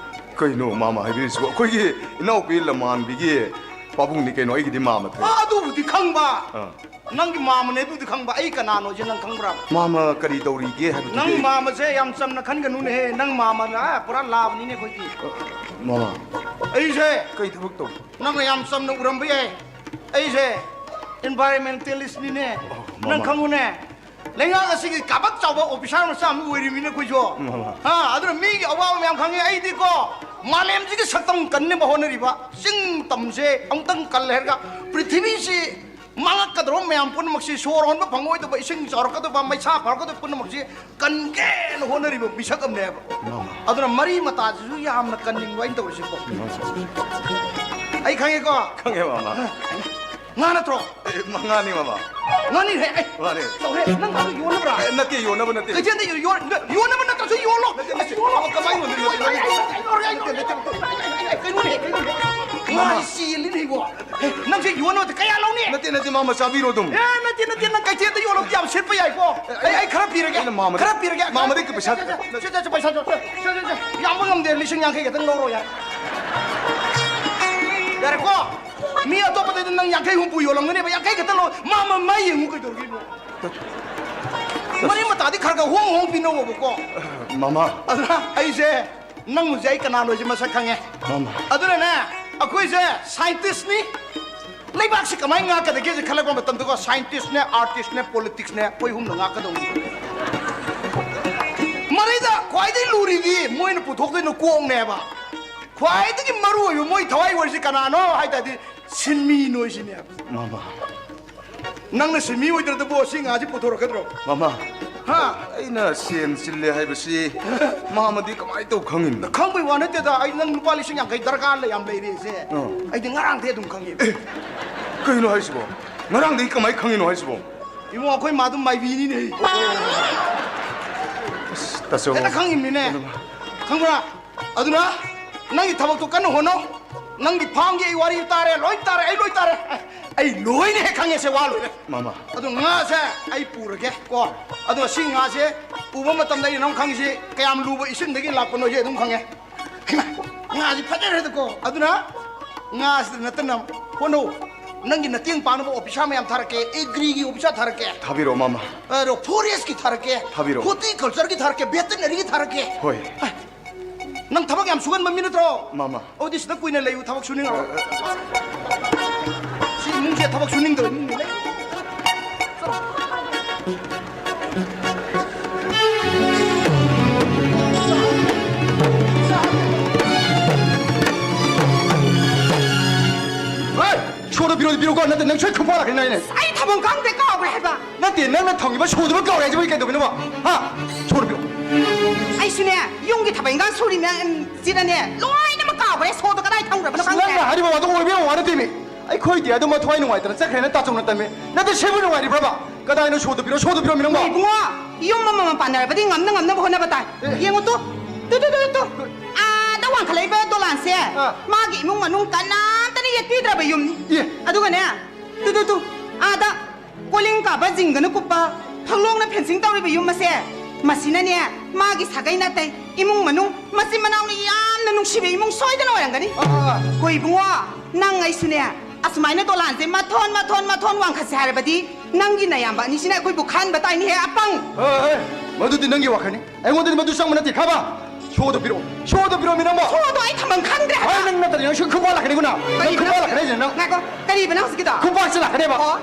ꯀꯩꯅꯣ ꯃꯥꯃ ꯍꯥꯏꯕꯤꯔꯤꯁꯤꯕꯣ? ꯑꯩꯈꯣꯏꯒꯤ ꯏꯅꯥꯎꯄꯤ ꯂꯃꯥꯟꯕꯤꯒꯤ ꯄꯥꯕꯨꯡꯅꯤ ꯀꯩꯅꯣ, ꯑꯩꯒꯤꯗꯤ ꯃꯥꯃ ꯊꯣꯛꯑꯦ꯫ ꯑꯥ, ꯑꯗꯨꯕꯨꯗꯤ ꯈꯪꯕ꯫ ꯑꯥ꯫ ꯅꯪꯒꯤ ꯃꯥꯃꯅꯦ ꯑꯗꯨꯗꯤ ꯈꯪꯕ, ꯑꯩ ꯀꯅꯥꯅꯣꯁꯦ ꯅꯪ ꯈꯪꯕ꯭ꯔꯥ? ꯃꯥꯃ ꯀꯔꯤ ꯇꯧꯔꯤꯒꯦ ꯍꯥꯏꯕꯗꯨꯗꯤ ꯅꯪ ꯑꯩ ꯃꯥꯃꯁꯦ ꯌꯥꯝ ꯆꯝꯅ ꯈꯟꯒꯅꯨꯅꯦꯍꯦ, ꯅꯪ ꯃꯥꯃꯅ, ꯑ, ꯄꯨꯔꯥ ꯂꯥꯕꯅꯤꯅꯦ ꯑꯩꯈꯣꯏꯗꯤ꯫ ꯑ, ꯃꯥꯃ꯫ ꯑꯩꯁꯦ ꯀꯩ ꯊꯕꯛ ꯇꯧ? ꯅꯪꯅ ꯌꯥꯝ ꯆꯝꯅ ꯎꯔꯝꯕ ꯌꯥꯏ, ꯑꯩꯁꯦ environmentalistꯅꯤꯅꯦ꯫ ꯑꯣ, ꯅꯪ ꯃꯥꯃ꯫ ꯈꯪꯉꯨꯅꯦ, ꯂꯩꯉꯥꯛ ꯑꯁꯤꯒꯤ ꯀꯥꯕꯛ ꯆꯥꯎꯕ officer ꯃꯆꯥ ꯑꯃ ꯑꯣꯏꯔꯤꯕꯅꯤꯅ ꯑꯩꯈꯣꯏꯁꯨ꯫ ꯎꯝ, ꯃꯥꯃ꯫ ꯍꯥ, ꯑꯗꯨꯅ ꯃꯤꯒꯤ ꯑꯋꯥꯕ ꯃꯌꯥꯝ ꯈꯪꯉꯦ꯫ ꯑꯩꯗꯤꯀꯣ, ꯃꯥꯂꯦꯝꯁꯤꯒꯤ ꯁꯛꯇꯝ ꯀꯟꯅꯕ ꯍꯣꯠꯅꯔꯤꯕ, ꯆꯤꯡ ꯇꯝꯁꯦ ꯑꯃꯨꯛꯇꯪ ꯀꯜꯂꯦ ꯍꯥꯏꯔꯒ ꯄ꯭ꯔꯤꯊꯤꯕꯤꯁꯤ ꯃꯥꯡꯉꯛꯀꯗꯧꯔꯕ ꯃꯌꯥꯝ ꯄꯨꯝꯅꯃꯛꯁꯤ, ꯁꯣꯔ ꯍꯣꯟꯕ ꯐꯪꯉꯣꯏꯗꯕ, ꯏꯁꯤꯡ ꯆꯥꯎꯔꯛꯀꯗꯕ, ꯃꯩꯁꯥ ꯐꯥꯔꯛꯀꯗꯕ ꯄꯨꯝꯅꯃꯛꯁꯤ ꯀꯟꯒꯦꯅ ꯍꯣꯠꯅꯔꯤꯕ ꯃꯤꯁꯛ ꯑꯃꯅꯦꯕ꯫ ꯃꯥꯃ꯫ ꯑꯗꯨꯅ ꯃꯔꯤ ꯃꯇꯥꯁꯤꯁꯨ ꯌꯥꯝꯅ ꯀꯟꯅꯤꯡꯕ ꯑꯩꯅ ꯇꯧꯔꯤꯁꯤꯀꯣ꯫ ꯃꯥꯃ꯫ ꯑꯩ ꯈꯪꯉꯦꯀꯣ꯫ ꯈꯪꯉꯦ, ꯃꯥꯃ꯫ ꯉꯥ ꯅꯠꯇ꯭ꯔꯣ? ꯑꯦ, ꯃꯉꯥꯅꯤ, ꯃꯥꯃ꯫ ꯉꯥꯅꯤ ꯍꯦ, ꯑꯦ, ꯃꯥꯅꯦ꯫ ꯇꯧꯔꯦ, ꯅꯪ ꯑꯗꯨ ꯌꯣꯟꯅꯕ꯭ꯔꯥ? ꯑꯦ, ꯅꯠꯇꯦ, ꯌꯣꯟꯅꯕ ꯅꯠꯇꯦ꯫ ꯀꯩꯊꯦꯜꯗ ꯌꯣꯟ-, ꯌꯣꯟ-, ꯌꯣꯟꯅꯕ ꯅꯠꯇ꯭ꯔꯁꯨ ꯌꯣꯜꯂꯣ꯫ ꯅꯠꯇꯦ, ꯅꯠꯇꯦ꯫ ꯑꯁ, ꯌꯣꯜꯂꯣ꯫ ꯑꯣ, ꯀꯃꯥꯏ ꯌꯣꯟꯗꯣꯏꯅꯣ? ꯅꯠꯇꯦ, ꯅꯠꯇꯦ꯫ ꯑꯩ, ꯑꯩ, ꯑꯩ, ꯑꯩ, ꯑꯩ, ꯑꯩ, ꯀꯩꯅꯣꯅꯦ, ꯀꯩꯅꯣꯅꯦ꯫ ꯃꯥꯃ꯫ ꯉꯥ ꯆꯦꯜꯂꯤꯅꯦ ꯏꯕꯣ꯫ ꯑꯦ, ꯅꯪꯁꯦ ꯌꯣꯟꯅꯕꯗ ꯀꯌꯥ ꯂꯧꯅꯤ? ꯅꯠꯇꯦ, ꯅꯠꯇꯦ, ꯃꯥꯃ, ꯆꯥꯕꯤꯔꯣ ꯑꯗꯨꯝ꯫ ꯑꯦ, ꯅꯠꯇꯦ, ꯅꯠꯇꯦ, ꯅꯪ ꯀꯩꯊꯦꯜꯗ ꯌꯣꯜꯂꯕꯗꯤ ꯌꯥꯝ ꯁꯤꯠꯄ ꯌꯥꯏꯀꯣ꯫ ꯑꯦ, ꯑꯩ, ꯑꯩ ꯈꯔ ꯄꯤꯔꯒꯦ꯫ ꯑꯩꯅ ꯃꯥꯃꯗ-, ꯈꯔ ꯄꯤꯔꯒꯦ꯫ ꯃꯥꯃꯗꯩ ꯄꯩꯁꯥ ꯁꯦ, ꯁꯦ, ꯁꯦ, ꯄꯩꯁꯥ ꯁꯦ, ꯁꯦ, ꯁꯦ, ꯁꯦ, ꯌꯥꯝꯕ ꯉꯝꯗꯦ, ꯂꯤꯁꯤꯡ ꯌꯥꯡꯈꯩ ꯈꯛꯇꯪ ꯂꯧꯔꯣ ꯌꯥꯔꯦ꯫ ꯌꯥꯔꯦꯀꯣ? ꯃꯤ ꯑꯇꯣꯞꯄꯗꯩꯗꯤ ꯅꯪ ꯌꯥꯡꯈꯩ ꯍꯨꯝꯐꯨ ꯌꯣꯜꯂꯝꯒꯅꯦꯕ, ꯌꯥꯡꯈꯩ ꯈꯛꯇꯪ ꯂꯧ꯫ ꯃꯥ, ꯃꯥ, ꯃꯥ ꯌꯦꯡꯉꯨ ꯀꯩꯗꯧꯔꯒꯦ ꯏꯕꯨꯡꯉꯣ? ꯃꯔꯤ ꯃꯇꯥꯗꯤ ꯈꯔ ꯈꯔ ꯍꯣꯡ ꯍꯣꯡ ꯄꯤꯅꯧꯑꯣꯕꯀꯣ꯫ ꯃꯥꯃ꯫ ꯑꯗꯨꯅ ꯑꯩꯁꯦ ꯅꯪꯕꯨꯁꯦ ꯑꯩ ꯀꯅꯥꯅꯣꯁꯦ ꯃꯁꯛ ꯈꯪꯉꯦ꯫ ꯃꯥꯃ꯫ ꯑꯗꯨꯅꯅꯦ, ꯑꯩꯈꯣꯏꯁꯦ scientistꯅꯤ꯫ ꯂꯩꯕꯥꯛꯁꯤ ꯀꯃꯥꯏꯅ ꯉꯥꯛꯀꯗꯒꯦꯁꯦ ꯈꯜꯂꯛꯄ ꯃꯇꯝꯗꯀꯣ, scientistꯅꯦ, artistꯅꯦ, politicsꯅꯦ, ꯑꯩꯈꯣꯏ ꯑꯍꯨꯝꯅ ꯉꯥꯛꯀꯗꯧꯅꯤ꯫ ꯃꯔꯤꯗ ꯈ꯭ꯋꯥꯏꯗꯒꯤ ꯂꯨꯔꯤꯗꯤ ꯃꯣꯏꯅ ꯄꯨꯊꯣꯛꯇꯣꯏꯅ ꯀꯣꯛꯅꯦꯕ꯫ ꯈ꯭ꯋꯥꯏꯗꯒꯤ ꯃꯔꯨ ꯑꯣꯏꯕ ꯃꯣꯏ ꯊꯋꯥꯏ ꯑꯣꯏꯔꯤꯁꯤ ꯀꯅꯥꯅꯣ ꯍꯥꯏ ꯇꯥꯔꯗꯤ ꯁꯤꯟꯃꯤ ꯅꯣꯏꯁꯤꯅꯦꯕ꯫ ꯃꯥꯃ꯫ ꯅꯪꯅ ꯁꯤꯟꯃꯤ ꯑꯣꯏꯗ꯭ꯔꯗꯕꯣ ꯁꯤ ꯉꯥꯁꯤ ꯄꯨꯊꯣꯔꯛꯀꯗ꯭ꯔꯣ? ꯃꯥꯃ꯫ ꯍꯥ? ꯑꯩꯅ ꯁꯦꯟ ꯆꯤꯜꯂꯦ ꯍꯥꯏꯕꯁꯤ ꯃꯥꯃꯗꯤ ꯀꯃꯥꯏꯅ ꯇꯧ ꯈꯪꯉꯤꯅꯣ? ꯈꯪꯕꯩ ꯋꯥ ꯅꯠꯇꯦꯗ, ꯑꯩ ꯅꯪ ꯂꯨꯄꯥ ꯂꯤꯁꯤꯡ ꯌꯥꯡꯈꯩ ꯗꯔꯀꯥꯔ ꯂꯩ ꯌꯥꯝ ꯂꯩꯔꯦꯁꯦ ꯑꯥ꯫ ꯑꯩꯗꯤ ꯉꯔꯥꯡꯗꯩ ꯑꯗꯨꯝ ꯈꯪꯉꯦ꯫ ꯀꯩꯅꯣ ꯍꯥꯏꯁꯤꯕꯣ? ꯉꯔꯥꯡꯗꯒꯤ ꯀꯃꯥꯏꯅ ꯈꯪꯉꯤꯅꯣ ꯍꯥꯏꯁꯤꯕꯣ? ꯏꯕꯨꯡꯉꯣ, ꯑꯩꯈꯣꯏ ꯃꯥꯗꯨ ꯃꯥꯏꯕꯤꯅꯤꯅꯦ꯫ ꯍꯦꯛꯇ ꯈꯪꯉꯤꯕꯅꯤꯅꯦ꯫ ꯈꯪꯕ꯭ꯔꯥ? ꯑꯗꯨꯅ ꯅꯪꯒꯤ ꯊꯕꯛꯇꯣ ꯀꯟꯅ ꯍꯣꯠꯅꯧ꯫ ꯅꯪꯒꯤ ꯐꯥꯝꯒꯤ ꯑꯩ ꯋꯥꯔꯤ ꯇꯥꯔꯦ, ꯂꯣꯏ ꯇꯥꯔꯦ, ꯑꯩ ꯂꯣꯏ ꯇꯥꯔꯦ꯫ ꯑꯩ ꯂꯣꯏꯅ ꯍꯦꯛ ꯈꯪꯉꯦꯁꯦ, ꯋꯥ ꯂꯣꯏꯔꯦ꯫ ꯃꯥꯃ꯫ ꯑꯗꯣ ꯉꯥꯁꯦ ꯑꯩ ꯄꯨꯔꯒꯦ ꯀꯣ꯫ ꯑꯗꯣ ꯁꯤ ꯉꯥꯁꯦ ꯄꯨꯕ ꯃꯇꯝꯗ ꯑꯩꯅ ꯅꯪ ꯈꯪꯉꯤꯁꯤ ꯀꯌꯥꯝ ꯂꯨꯕ ꯏꯁꯤꯡꯗꯒꯤ ꯂꯥꯛꯄꯅꯣ, ꯁꯤ ꯑꯗꯨꯝ ꯈꯪꯉꯦ꯫ ꯍꯩꯃꯥ, ꯉꯥꯁꯤ ꯐꯖꯈ꯭ꯔꯦꯗꯀꯣ꯫ ꯑꯗꯨꯅ ꯉꯥꯁꯤꯗ ꯅꯠꯇꯅ ꯍꯣꯠꯅꯧ꯫ ꯅꯪꯒꯤ ꯃꯇꯦꯡ ꯄꯥꯡꯅꯕ ꯑꯣꯐꯤꯁꯥꯔ ꯃꯌꯥꯝ ꯊꯥꯔꯛꯀꯦ, ꯑꯦꯒ꯭ꯔꯤꯒꯤ ꯑꯣꯐꯤꯁꯥꯔ ꯊꯥꯔꯛꯀꯦ꯫ ꯊꯥꯕꯤꯔꯛꯑꯣ, ꯃꯥꯃ꯫ ꯑꯗꯣ ꯐꯣꯔꯦꯁꯀꯤ ꯊꯥꯔꯛꯀꯦ꯫ ꯊꯥꯕꯤꯔꯛꯑꯣ꯫ ꯍꯣꯔꯇꯤꯀꯜꯆꯔꯒꯤ ꯊꯥꯔꯛꯀꯦ, ꯚꯦꯇꯅꯔꯤꯒꯤ ꯊꯥꯔꯛꯀꯦ꯫ ꯍꯣꯏ꯫ ꯑꯦ, ꯅꯪ ꯊꯕꯛ ꯌꯥꯝ ꯁꯨꯒꯟꯕ ꯃꯤ ꯅꯠꯇ꯭ꯔꯣ? ꯃꯥꯃ꯫ ꯑꯗꯨꯗꯤ ꯁꯤꯗ ꯀꯨꯏꯅ ꯂꯩꯌꯨ, ꯊꯕꯛ ꯁꯨꯅꯤꯡꯉꯔꯣꯏ꯫ ꯁꯤ ꯏꯃꯨꯡꯁꯦ ꯊꯕꯛ ꯁꯨꯅꯤꯡꯗꯕ ꯏꯃꯨꯡꯅꯤ꯫ ꯂꯩ꯫ ꯍꯣꯏ! ꯁꯣꯗꯣ ꯄꯤꯔꯛꯑꯣ, ꯄꯤꯔꯛꯎꯀꯣ, ꯅꯠꯇ꯭ꯔꯗꯤ ꯅꯪ ꯁꯣꯏ ꯈꯨꯄꯥꯛ ꯂꯥꯛꯀꯅꯤ ꯍꯥꯏꯅꯦ꯫ ꯑꯩ ꯊꯝꯐꯝ ꯈꯪꯗꯦ, ꯀꯥꯎꯈ꯭ꯔꯦ ꯍꯥꯏꯕ꯫ ꯅꯠꯇꯦ, ꯅꯪꯅ ꯊꯝꯈꯤꯕ ꯁꯣꯗꯨꯕꯨ ꯀꯥꯎꯔꯦ ꯍꯥꯏꯁꯤꯕꯨ ꯑꯩ ꯀꯩꯗꯧꯕꯤꯅꯣꯕ? ꯍꯥ? ꯁꯣꯗꯣ ꯄꯤꯔꯛꯑꯣ꯫ ꯑꯩꯁꯨꯅꯦ, ꯌꯨꯝꯒꯤ ꯊꯕꯛ ꯏꯟꯈꯥꯡ ꯁꯨꯔꯤꯅꯦ, ꯎꯝ, ꯁꯤꯗꯅꯦ, ꯂꯣꯏꯅꯃꯛ ꯀꯥꯎꯈ꯭ꯔꯦ, ꯁꯣꯗꯣ ꯀꯗꯥꯏ ꯊꯝꯈ꯭ꯔꯕꯅꯣ ꯈꯪꯗꯦ꯫ ꯅꯪꯅ ꯍꯥꯏꯔꯤꯕ ꯋꯥꯗꯣ ꯑꯣꯏꯕ ꯌꯥꯕ ꯋꯥ ꯅꯠꯇꯦꯃꯤ꯫ ꯑꯩꯈꯣꯏꯗꯤ ꯑꯗꯨꯝ ꯃꯊ꯭ꯋꯥꯏ ꯅꯨꯡꯉꯥꯏꯇꯅ ꯆꯠꯈ꯭ꯔꯦꯅ ꯇꯥꯆꯧꯅ ꯇꯝꯃꯤ꯫ ꯅꯠꯇꯦ, ꯁꯤꯕꯨ ꯅꯨꯡꯉꯥꯏꯔꯤꯕ꯭ꯔꯕ? ꯀꯗꯥꯏꯅꯣ ꯁꯣꯗꯣ ꯄꯤꯔꯛꯑꯣ, ꯁꯣꯗꯣ ꯄꯤꯔꯛꯑꯣ, ꯃꯤ ꯅꯪꯕꯣ? ꯏꯕꯨꯡꯉꯣ, ꯌꯨꯝ ꯑꯃꯃꯝ ꯄꯥꯟꯅꯔꯕꯗꯤ ꯉꯝꯅ ꯉꯝꯅꯕ ꯍꯣꯠꯅꯕ ꯇꯥꯏ꯫ ꯑꯦ꯫ ꯌꯦꯡꯉꯨ two, two, two, two, two. ꯑꯥꯗ ꯋꯥꯡꯈꯠꯂꯛꯏꯕ ꯗꯣꯂꯥꯟꯁꯦ ꯑꯥ꯫ ꯃꯥꯒꯤ ꯏꯃꯨꯡ ꯃꯅꯨꯡ ꯀꯅꯥꯝꯇꯅ ꯌꯦꯠꯄꯤꯗ꯭ꯔꯕ ꯌꯨꯝꯅꯤ꯫ ꯑꯦ꯫ ꯑꯗꯨꯒꯅꯦ, ꯇꯨ, ꯇꯨ, ꯇꯨ, ꯑꯥꯗ ꯀꯣꯂꯤꯡ ꯀꯥꯕ ꯖꯤꯡꯒꯅ ꯀꯨꯞꯄ, ꯐꯛꯂꯣꯡꯅ ꯐꯦꯟꯁꯤꯡ ꯇꯧꯔꯤꯕ ꯌꯨꯝ ꯑꯁꯦ, ꯃꯁꯤꯅꯅꯦ, ꯃꯥꯒꯤ ꯁꯥꯒꯩ ꯅꯥꯇꯩ, ꯏꯃꯨꯡ ꯃꯅꯨꯡ, ꯃꯆꯤꯟ ꯃꯅꯥꯎꯅ ꯌꯥꯝꯅ ꯅꯨꯡꯁꯤꯕ ꯏꯃꯨꯡ ꯁꯣꯏꯗꯅ ꯑꯣꯏꯔꯝꯒꯅꯤ꯫ ꯑꯥ, ꯑꯥ, ꯑꯥ꯫ ꯍꯣꯏ ꯏꯕꯨꯡꯉꯣ, ꯅꯪ ꯑꯩꯁꯨꯅꯦ, ꯑꯁꯨꯃꯥꯏꯅ ꯗꯣꯂꯥꯟꯁꯦ ꯃꯊꯣꯟ, ꯃꯊꯣꯟ, ꯃꯊꯣꯟ ꯋꯥꯡꯈꯠꯁꯦ ꯍꯥꯏꯔꯕꯗꯤ, ꯅꯪꯒꯤ ꯅꯌꯥꯝꯕ ꯑꯅꯤꯁꯤꯅ ꯑꯩꯈꯣꯏꯕꯨ ꯈꯟꯕ ꯇꯥꯏꯅꯦꯍꯦ, ꯑꯄꯪ! ꯍꯣꯏ, ꯍꯣꯏ, ꯃꯗꯨꯗꯤ ꯅꯪꯒꯤ ꯋꯥꯈꯜꯅꯤ꯫ ꯑꯩꯉꯣꯟꯗꯗꯤ ꯃꯗꯨ ꯆꯪꯕ ꯅꯠꯇꯦ, ꯈꯪꯉꯕ? ꯁꯣꯗꯣ ꯄꯤꯔꯛꯑꯣ, ꯁꯣꯗꯣ ꯄꯤꯔꯛꯑꯣ, ꯃꯤ ꯅꯪꯕꯣ! ꯁꯣꯗꯣ ꯑꯩ ꯊꯝꯐꯝ ꯈꯪꯗ꯭ꯔꯦ ꯍꯥꯏꯕ! ꯍꯣꯏ, ꯅꯪ ꯅꯠꯇ꯭ꯔꯗꯤ ꯅꯪ ꯁꯤ ꯈꯨꯄꯥꯛ ꯂꯥꯛꯀꯅꯤ, ꯀꯩꯅꯣ? ꯅꯪ ꯀꯔꯤꯕ ꯈꯨꯄꯥꯛ ꯅꯪ ꯂꯥꯛꯀꯅꯤ ꯍꯥꯏꯁꯦ, ꯅꯪ! ꯉꯥꯏꯈꯣ, ꯀꯔꯤꯕ ꯅꯪ ꯍꯧꯖꯤꯛꯀꯤꯗꯣ? ꯈꯨꯄꯥꯛꯁꯦ ꯂꯥꯛꯀꯅꯦꯕ! ꯑꯣ꯫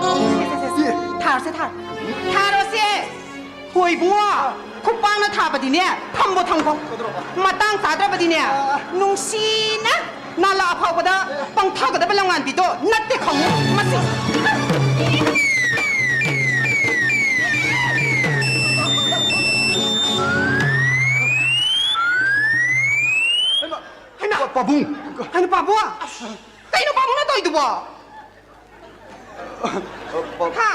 ꯁꯦ, ꯁꯦ, ꯁꯦ, ꯁꯦ꯫ ꯊꯥꯔꯣꯁꯦ, ꯊꯥꯔꯣ꯫ ꯊꯥꯔꯣꯁꯦ! ꯍꯣꯏ ꯏꯕꯨꯡꯉꯣ, ꯈꯨꯄꯥꯛꯅ ꯊꯥꯕꯗꯤꯅꯦ, ꯊꯝꯕꯣ ꯊꯝꯈꯣ꯫ ꯃꯇꯥꯡ ꯆꯥꯗ꯭ꯔꯕꯗꯤꯅꯦ, ꯅꯨꯡꯁꯤꯅ ꯅꯥꯂꯥ ꯐꯥꯎꯕꯗ ꯄꯪꯊꯒꯗꯕ ꯂꯝꯉꯥꯟꯕꯤꯗꯣ ꯅꯠꯇꯦ ꯈꯪꯉꯨ꯫ ꯃꯁꯤ ꯍꯩꯃꯥ! ꯍꯩꯃꯥ! ꯄꯥꯕꯨꯡ! ꯀꯩꯅꯣ ꯄꯥꯕꯨꯡ? ꯀꯩꯅꯣ ꯄꯥꯕꯨꯡꯅ ꯇꯧꯔꯤꯗꯨꯕꯣ? ꯍꯥ?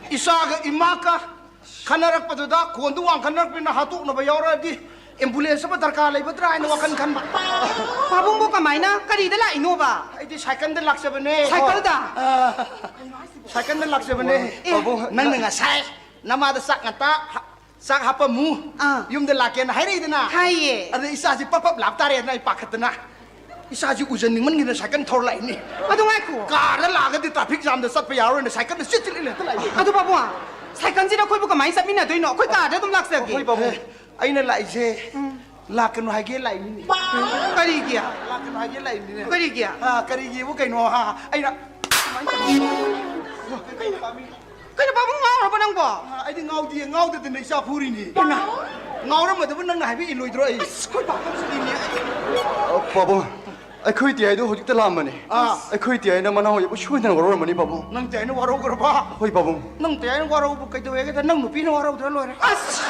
ꯏꯆꯥꯒ ꯏꯃꯥꯒ ꯈꯟꯅꯔꯛꯄꯗꯨꯗ ꯈꯣꯟꯗꯨ ꯋꯥꯡꯈꯠꯅꯔꯛꯄꯅꯤꯅ ꯍꯥꯠꯇꯣꯛꯅꯕ ꯌꯥꯎꯔꯛꯑꯗꯤ ꯑꯦꯝꯕꯨꯂꯦꯟꯁ ꯑꯃ ꯗꯔꯀꯥꯔ ꯂꯩꯕꯗ꯭ꯔꯥ ꯍꯥꯏꯅ ꯋꯥꯈꯜ ꯈꯟꯕ꯫ ꯄꯥꯕꯨꯡꯕꯨ ꯀꯃꯥꯏꯅ, ꯀꯔꯤꯗ ꯂꯥꯛꯏꯅꯣꯕ? ꯑꯩꯗꯤ ꯁꯥꯏꯀꯜꯗ ꯂꯥꯛꯆꯕꯅꯦ꯫ ꯁꯥꯏꯀꯜꯗ? ꯑ, ꯁꯥꯏꯀꯜꯗ ꯂꯥꯛꯆꯕꯅꯦ꯫ ꯑꯦ, ꯄꯥꯕꯨꯡ, ꯅꯪꯅ ꯉꯁꯥꯏ ꯅꯃꯥꯗ ꯆꯥꯛ ꯉꯟꯇꯥ ꯍꯥ-, ꯆꯥꯛ ꯍꯥꯞꯄꯝꯃꯨ, ꯑꯥ, ꯌꯨꯝꯗ ꯂꯥꯛꯀꯦꯅ ꯍꯥꯏꯔꯛꯏꯗꯅ? ꯍꯥꯏꯌꯦ꯫ ꯑꯗ ꯏꯆꯥꯁꯤ ꯄꯞ ꯄꯞ ꯂꯥꯛꯇꯥꯔꯦꯅ ꯑꯩ ꯄꯥꯈꯠꯇꯅ ꯏꯆꯥꯁꯤ ꯎꯖꯅꯤꯡꯃꯟꯒꯤꯗꯅ ꯁꯥꯏꯀꯜ ꯊꯧꯔ ꯂꯥꯛꯏꯅꯤ꯫ ꯑꯗꯨ ꯉꯥꯏꯈꯣ꯫ ꯀꯥꯔꯗ ꯂꯥꯛꯑꯒꯗꯤ ꯇ꯭ꯔꯥꯐꯤꯛ ꯖꯥꯝꯗ ꯆꯠꯄ ꯌꯥꯔꯣꯏꯅ ꯁꯥꯏꯀꯜꯗ ꯆꯤꯠ ꯆꯤꯠ ꯏꯜꯂ ꯍꯦꯛꯇ ꯂꯥꯛꯏꯅꯤ꯫ ꯑꯗꯨ ꯄꯥꯕꯨꯡ, ꯁꯥꯏꯀꯜꯁꯤꯗ ꯑꯩꯈꯣꯏꯕꯨ ꯀꯃꯥꯏꯅ ꯆꯠꯃꯤꯟꯅꯗꯣꯏꯅꯣ? ꯑꯩꯈꯣꯏ ꯀꯥꯔꯗ ꯑꯗꯨꯝ ꯂꯥꯛꯆꯒꯦ꯫ ꯍꯣꯏ ꯄꯥꯕꯨꯡ, ꯑꯩꯅ ꯂꯥꯛꯏꯁꯦ ꯂꯥꯛꯀꯅꯨ ꯍꯥꯏꯒꯦ ꯂꯥꯛꯏꯅꯤꯅꯦ꯫ ꯀꯔꯤꯒꯤ? ꯂꯥꯛꯀꯅꯨ ꯍꯥꯏꯒꯦ ꯂꯥꯛꯏꯅꯤꯅꯦ꯫ ꯀꯔꯤꯒꯤ? ꯑꯥ, ꯀꯔꯤꯒꯤꯕꯨ ꯀꯩꯅꯣ, ꯍꯥ? ꯑꯩꯅ ꯀꯩꯅꯣ ꯄꯥꯕꯨꯡ ꯉꯥꯎꯔꯕ ꯅꯪꯕꯣ? ꯑꯥ, ꯑꯩꯗꯤ ꯉꯥꯎꯗꯤꯌꯦ, ꯉꯥꯎꯗꯗꯅ ꯏꯆꯥ ꯐꯨꯔꯤꯅꯤ꯫ ꯏꯃꯥ! ꯉꯥꯎꯔꯝꯃꯗꯕꯨ ꯅꯪꯅ ꯍꯥꯏꯕ ꯏꯜꯂꯣꯏꯗ꯭ꯔꯣ ꯑꯩ? ꯑꯁ, ꯑꯩꯈꯣꯏ ꯄꯥꯕꯨꯡꯁꯤꯗꯤꯅꯦ꯫ ꯑ, ꯄꯥꯕꯨꯡ, ꯑꯩꯈꯣꯏ ꯇꯤꯌꯥꯏꯗꯣ ꯍꯧꯖꯤꯛꯇ ꯂꯥꯛꯑꯝꯕꯅꯦ꯫ ꯑꯥ꯫ ꯑꯩꯈꯣꯏ ꯇꯤꯌꯥꯏꯅ ꯃꯅꯥꯎ ꯌꯦꯛꯄ ꯁꯣꯏꯗꯅ ꯋꯥꯔꯧꯔꯝꯃꯅꯤ, ꯄꯥꯕꯨꯡ꯫ ꯅꯪ ꯇꯤꯌꯥꯏꯅ ꯋꯥꯔꯧꯈ꯭ꯔꯕ? ꯍꯣꯏ, ꯄꯥꯕꯨꯡ꯫ ꯅꯪ ꯇꯤꯌꯥꯏꯅ ꯋꯥꯔꯧꯕ ꯀꯩꯗꯧꯋꯦꯒꯦꯗ ꯅꯪ ꯅꯨꯄꯤꯅ ꯋꯥꯔꯧꯗ꯭ꯔ ꯂꯣꯏꯔꯦ꯫ ꯑꯁ!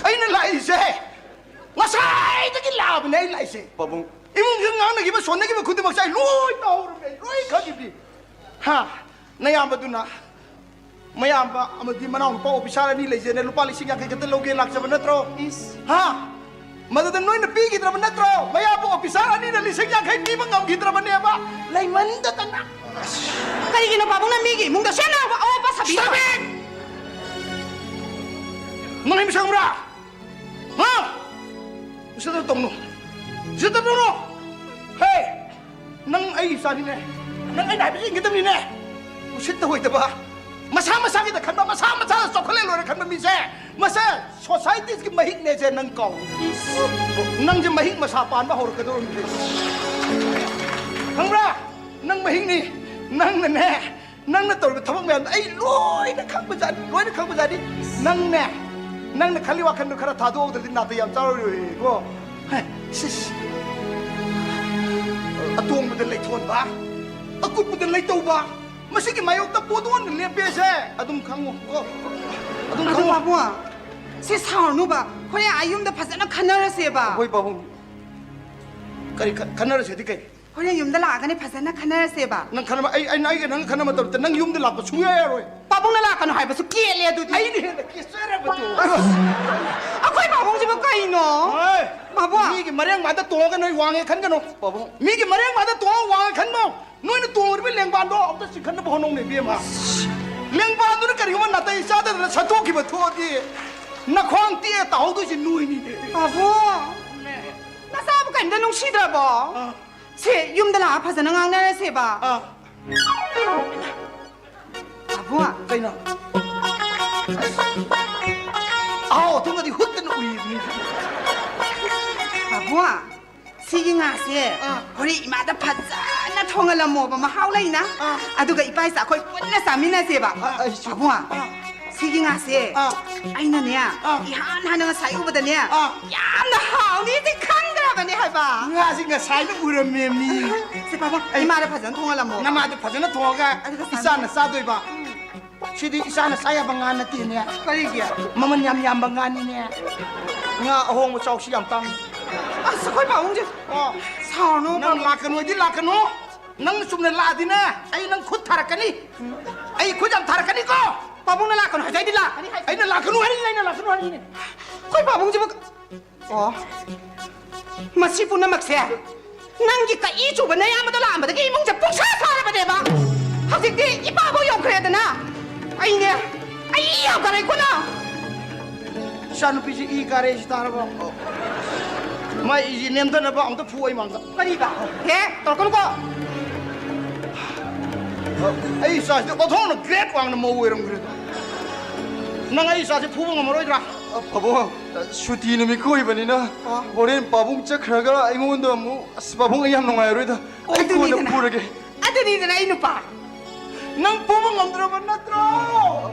ꯑꯩꯅ ꯂꯥꯛꯏꯁꯦ ꯉꯁꯥꯏꯗꯒꯤ ꯂꯥꯛꯑꯕꯅꯦ ꯑꯩ ꯂꯥꯛꯏꯁꯦ꯫ ꯄꯥꯕꯨꯡ꯫ ꯏꯃꯨꯡꯗ ꯉꯥꯡꯅꯈꯤꯕ ꯁꯣꯟꯅꯈꯤꯕ ꯈꯨꯗꯤꯡꯃꯛꯁꯦ ꯑꯩ ꯂꯣꯏ ꯇꯥꯍꯧꯔꯕꯅꯦ, ꯑꯩ ꯂꯣꯏ ꯈꯪꯉꯤꯕꯅꯤ꯫ ꯍꯥ? ꯅꯌꯥꯝꯕꯗꯨꯅ ꯃꯌꯥꯝꯕ ꯑꯃꯗꯤ ꯃꯅꯥꯎꯅꯨꯄꯥ ꯑꯣꯐꯤꯁꯥꯔ ꯑꯅꯤ ꯂꯩꯖꯩꯅ ꯂꯨꯄꯥ ꯂꯤꯁꯤꯡ ꯌꯥꯡꯈꯩ ꯈꯛꯇ ꯂꯧꯒꯦ ꯂꯥꯛꯆꯕ ꯅꯠꯇ꯭ꯔꯣ? ꯏꯁ꯫ ꯍꯥ? ꯃꯗꯨꯗ ꯅꯣꯏꯅ ꯄꯤꯈꯤꯗ꯭ꯔꯕ ꯅꯠꯇ꯭ꯔꯣ? ꯃꯌꯥꯝꯕ ꯑꯣꯐꯤꯁꯥꯔ ꯑꯅꯤꯅ ꯂꯤꯁꯤꯡ ꯌꯥꯡꯈꯩ ꯄꯤꯕ ꯉꯝꯈꯤꯗ꯭ꯔꯕꯅꯦꯕ, ꯂꯩꯃꯟꯗꯗꯅ꯫ ꯀꯔꯤꯒꯤꯅꯣ ꯄꯥꯕꯨꯡꯅ ꯃꯤꯒꯤ ꯏꯃꯨꯡꯗ ꯁꯦꯟꯅꯕ ꯑꯋꯥꯠꯄ ꯁꯥꯕꯤ? Stop it! ꯅꯪ ꯑꯩ ꯃꯁꯛ ꯈꯪꯕ꯭ꯔꯥ? ꯍꯥ? ꯎꯁꯤꯠꯇꯕ ꯇꯧꯅꯨ꯫ ꯎꯁꯤꯠꯇꯕ ꯇꯧꯅꯨ꯫ ꯍꯦ! ꯅꯪ ꯑꯩ ꯏꯆꯥꯅꯤꯅꯦ꯫ ꯅꯪ ꯑꯩꯅ ꯍꯥꯏꯕꯁꯤ ꯏꯟꯒꯗꯕꯅꯤꯅꯦ꯫ ꯎꯁꯤꯠꯇ ꯑꯣꯏꯗꯕ꯫ ꯃꯁꯥ ꯃꯁꯥꯒꯤꯗ ꯈꯟꯕ, ꯃꯁꯥ ꯃꯁꯥꯗ ꯆꯥꯎꯈꯠꯂꯦ ꯂꯣꯏꯔꯦ ꯈꯟꯕ ꯃꯤꯁꯦ꯫ ꯃꯁꯦ societyꯒꯤ ꯃꯍꯤꯛꯅꯦꯁꯦ ꯅꯪ ꯀꯥꯎ꯫ ꯅꯪꯁꯦ ꯃꯍꯤꯛ ꯃꯁꯥ ꯄꯥꯟꯕ ꯍꯧꯔꯛꯀꯗꯧꯔꯕꯅꯤ꯫ ꯈꯪꯕ꯭ꯔꯥ? ꯅꯪ ꯃꯍꯤꯛꯅꯤ꯫ ꯅꯪꯅꯅꯦ꯫ ꯅꯪꯅ ꯇꯧꯔꯤꯕ ꯊꯕꯛ ꯃꯌꯥꯝꯗꯣ ꯑꯩ ꯂꯣꯏꯅ ꯈꯪꯕꯖꯥꯠꯅꯤ, ꯂꯣꯏꯅ ꯈꯪꯕꯖꯥꯠꯅꯤ꯫ ꯅꯪꯅꯦ, ꯅꯪꯅ ꯈꯜꯂꯤ ꯋꯥꯈꯜꯗꯣ ꯈꯔ ꯊꯥꯗꯣꯛꯍꯧꯗ꯭ꯔꯗꯤ ꯅꯥꯇꯩ ꯌꯥꯝ ꯆꯥꯔꯣꯏꯀꯣ꯫ ꯍꯦ, ꯁꯤꯁ꯫ ꯑꯇꯣꯡꯕꯗ ꯂꯩꯊꯣꯟꯕ, ꯑꯀꯨꯠꯄꯗ ꯂꯩꯇꯧꯕ, ꯃꯁꯤꯒꯤ ꯃꯥꯌꯣꯛꯇ ꯄꯣꯠ ꯑꯣꯟꯅ ꯂꯦꯞꯄꯦꯁꯦ ꯑꯗꯨꯝ ꯈꯪꯉꯨ ꯀꯣ꯫ ꯑꯗꯨꯝ ꯑꯗꯣ ꯈꯪꯉꯨ꯫ ꯄꯥꯕꯨꯡ, ꯁꯤ ꯁꯥꯎꯔꯅꯨꯕ, ꯍꯣꯔꯦꯟ ꯑꯥ ꯌꯨꯝꯗ ꯐꯖꯅ ꯈꯟꯅꯔꯁꯦꯕ꯫ ꯍꯣꯏ ꯄꯥꯕꯨꯡ꯫ ꯀꯔꯤ ꯈ-, ꯈꯟꯅꯔꯁꯦꯗꯤ ꯀꯩ? ꯍꯣꯔꯦꯟ ꯌꯨꯝꯗ ꯂꯥꯛꯑꯒꯅꯦ ꯐꯖꯅ ꯈꯟꯅꯔꯁꯦꯕ꯫ ꯅꯪ ꯈꯟꯅꯕ, ꯑꯩ, ꯑꯩꯅ, ꯑꯩꯒ ꯅꯪ ꯈꯟꯅꯕ ꯃꯇꯝꯗ ꯅꯪ ꯌꯨꯝꯗ ꯂꯥꯛꯄ ꯁꯨꯡꯌꯥ ꯌꯥꯔꯣꯏ꯫ ꯄꯥꯕꯨꯡꯅ ꯂꯥꯛꯀꯅꯨ ꯍꯥꯏꯕꯁꯨ ꯀꯦꯜꯂꯦ ꯑꯗꯨꯗꯤ꯫ ꯑꯩꯅ ꯍꯦꯟꯅ ꯀꯦꯆꯔꯕꯗꯣ꯫ ꯑꯩꯈꯣꯏ ꯄꯥꯕꯨꯡꯁꯤꯕꯨ ꯀꯩꯅꯣ? ꯍꯣꯏ꯫ ꯄꯥꯕꯨꯡ꯫ ꯃꯤꯒꯤ ꯃꯔꯦꯡ ꯃꯥꯟꯗ ꯇꯣꯡꯉꯒ ꯅꯣꯏ ꯋꯥꯡꯉꯦ ꯈꯟꯒꯅꯨ꯫ ꯄꯥꯕꯨꯡ꯫ ꯃꯤꯒꯤ ꯃꯔꯦꯡ ꯃꯥꯟꯗ ꯇꯣꯡꯉꯒ ꯋꯥꯡꯉꯦ ꯈꯟꯒꯅꯨ꯫ ꯅꯣꯏꯅ ꯇꯣꯡꯉꯤꯕ ꯂꯦꯡꯕꯥꯟꯗꯣ ꯑꯝꯇ ꯆꯤꯡꯈꯠꯅꯕ ꯍꯣꯠꯅꯧꯅꯦ, ꯏꯕꯦꯝꯃ꯫ ꯂꯦꯡꯕꯥꯟꯗꯨꯅ ꯀꯔꯤꯒꯨꯝꯕ ꯅꯥꯇꯩ ꯆꯥꯗꯗꯅ ꯁꯠꯇꯣꯛꯈꯤꯕ ꯊꯣꯛꯑꯗꯤ ꯅꯈ꯭ꯋꯥꯡ ꯇꯦꯛꯑ ꯇꯥꯍꯧꯗꯣꯏꯁꯦ ꯅꯣꯏꯅꯤꯅꯦ꯫ ꯄꯥꯕꯨꯡ꯫ ꯅꯆꯥꯕꯨ ꯀꯩꯝꯇ ꯅꯨꯡꯁꯤꯗ꯭ꯔꯕꯣ? ꯑꯥ꯫ ꯁꯦ, ꯌꯨꯝꯗ ꯂꯥꯛꯑ ꯐꯖꯅ ꯉꯥꯡꯅꯔꯁꯦꯕ꯫ ꯑꯥ꯫ ꯄꯥꯕꯨꯡ꯫ ꯀꯩꯅꯣ? ꯑꯍꯥꯎ ꯑꯊꯨꯝꯒꯗꯤ ꯍꯨꯠꯇꯅ ꯎꯏꯕꯅꯤ꯫ ꯄꯥꯕꯨꯡ, ꯁꯤꯒꯤ ꯉꯥꯁꯦ ꯑꯥ꯫ ꯍꯣꯔꯦꯟ ꯏꯃꯥꯗ ꯐꯖꯅ ꯊꯣꯡꯍꯜꯂꯝꯃꯣꯕ, ꯃꯍꯥꯎ ꯂꯩꯅ꯫ ꯑꯥ꯫ ꯑꯗꯨꯒ ꯏꯄꯥ ꯏꯆꯥ ꯑꯩꯈꯣꯏ ꯄꯨꯟꯅ ꯆꯥꯃꯤꯟꯅꯁꯦꯕ꯫ ꯑꯥ, ꯑꯩꯁꯨ꯫ ꯄꯥꯕꯨꯡ, ꯑꯥ꯫ ꯁꯤꯒꯤ ꯉꯥꯁꯦ ꯑꯥ꯫ ꯑꯩꯅꯅꯦ ꯑꯥ꯫ ꯏꯍꯥꯟ ꯍꯥꯟꯅ ꯉꯁꯥꯏ ꯎꯕꯗꯅꯦ ꯑꯥ꯫ ꯌꯥꯝꯅ ꯍꯥꯎꯅꯤꯗꯤ ꯈꯪꯗ꯭ꯔꯕꯅꯦ ꯍꯥꯏꯕ꯫ ꯉꯥꯁꯤ ꯉꯁꯥꯏꯅ ꯎꯔꯝꯃꯦ ꯃꯤ꯫ ꯁꯦ ꯄꯥꯕꯨꯡ, ꯑꯩ ꯏꯃꯥꯗ ꯐꯖꯅ ꯊꯣꯡꯍꯜꯂꯝꯃꯣ꯫ ꯅꯃꯥꯗ ꯐꯖꯅ ꯊꯣꯡꯉꯒ ꯑꯗꯨꯒ ꯆꯥꯃꯤꯟꯅ- ꯏꯆꯥꯅ ꯆꯥꯗꯣꯏꯕ꯫ ꯁꯤꯗꯤ ꯏꯆꯥꯅ ꯆꯥ ꯌꯥꯕ ꯉꯥ ꯅꯠꯇꯦꯅꯦ꯫ ꯀꯔꯤꯒꯤ? ꯃꯃꯜ ꯌꯥꯝ ꯌꯥꯝꯕ ꯉꯥꯅꯤꯅꯦ꯫ ꯉꯥ ꯑꯍꯣꯡꯕ ꯆꯥꯎꯁꯤ ꯌꯥꯝ ꯇꯥꯡꯉꯤ꯫ ꯑꯁ, ꯑꯩꯈꯣꯏ ꯄꯥꯕꯨꯡꯁꯦ꯫ ꯑꯣ꯫ ꯁꯥꯎꯔꯅꯨ, ꯅꯪ ꯄꯥꯕꯨꯡ꯫ ꯂꯥꯛꯀꯅꯨ ꯍꯥꯏꯗꯤ ꯂꯥꯛꯀꯅꯨ꯫ ꯅꯪ ꯆꯨꯝꯅ ꯂꯥꯛꯑꯗꯤꯅꯦ, ꯑꯩ ꯅꯪ ꯈꯨꯠ ꯊꯥꯔꯛꯀꯅꯤ꯫ ꯑꯩ ꯈꯨꯠ ꯌꯥꯝ ꯊꯥꯔꯛꯀꯅꯤꯀꯣ꯫ ꯄꯥꯕꯨꯡꯅ ꯂꯥꯛꯀꯅꯨ ꯍꯥꯏꯗꯤ ꯑꯩꯗꯤ ꯂꯥꯛꯀꯅꯤ ꯍꯥꯏ-, ꯑꯩꯅ ꯂꯥꯛꯀꯅꯨ ꯍꯥꯏꯔꯤꯅꯦ, ꯑꯩꯅ ꯂꯥꯛꯀꯅꯨ ꯍꯥꯏꯔꯤꯅꯦ꯫ ꯑꯩꯈꯣꯏ ꯄꯥꯕꯨꯡꯁꯤꯕꯨ ꯑꯣ, ꯃꯁꯤ ꯄꯨꯝꯅꯃꯛꯁꯦ ꯅꯪꯒꯤ ꯀꯛꯏ ꯆꯨꯕ ꯅꯌꯥꯝꯕꯗꯣ ꯂꯥꯛꯑꯝꯕꯗꯒꯤ ꯏꯃꯨꯡꯁꯦ ꯄꯨꯡꯁꯥ ꯁꯥꯔꯕꯅꯦꯕ꯫ ꯍꯧꯖꯤꯛꯇꯤ ꯏꯄꯥꯐꯥꯎ ꯌꯧꯈ꯭ꯔꯦꯗꯅ꯫ ꯑꯩꯅꯦ, ꯑꯩ ꯏ ꯌꯥꯝ ꯀꯥꯔꯛꯏꯀꯣ ꯅꯪ꯫ ꯏꯆꯥꯅꯨꯄꯤꯁꯦ ꯏ ꯀꯥꯔꯦ ꯁꯤ ꯇꯥꯔꯕꯣ? ꯃꯥꯏ ꯏꯁꯤ ꯅꯦꯝꯊꯅꯕ ꯑꯃꯨꯛꯇ ꯐꯨ ꯑꯩ ꯃꯥꯡꯗ꯫ ꯀꯔꯤꯕ? ꯍꯦ, ꯇꯧꯔꯛꯀꯅꯨꯀꯣ꯫ ꯑꯩ ꯏꯆꯥꯁꯤꯗꯤ ꯑꯣꯟꯊꯣꯛꯅ ꯒ꯭ꯔꯦꯠ ꯋꯥꯡꯅ ꯃꯧ ꯑꯣꯏꯔꯝꯈ꯭ꯔꯦꯗ꯫ ꯅꯪ ꯑꯩ ꯏꯆꯥꯁꯤ ꯐꯨꯕ ꯉꯝꯃꯔꯣꯏꯗ꯭ꯔꯥ? ꯑ, ꯄꯥꯕꯨꯡ, ꯑ, ꯁꯨꯇꯤ ꯅꯨꯃꯤꯠꯀ ꯑꯣꯏꯕꯅꯤꯅ ꯑꯣ꯫ ꯍꯣꯔꯦꯟ ꯄꯥꯕꯨꯡ ꯆꯠꯈ꯭ꯔꯒ ꯑꯩꯉꯣꯟꯗ ꯑꯃꯨꯛ, ꯑꯁ, ꯄꯥꯕꯨꯡ, ꯑꯩ ꯌꯥꯝ ꯅꯨꯡꯉꯥꯏꯔꯣꯏꯗ꯫ ꯑꯩ ꯀꯣꯟꯅ ꯑꯗꯨꯅꯤꯗꯅ꯫ ꯐꯨꯔꯒꯦ꯫ ꯑꯗꯨꯅꯤꯗꯅ ꯑꯩ ꯅꯨꯄꯥ꯫ ꯅꯪ ꯐꯨꯕ ꯉꯝꯗ꯭ꯔꯕ ꯅꯠꯇ꯭ꯔꯣ?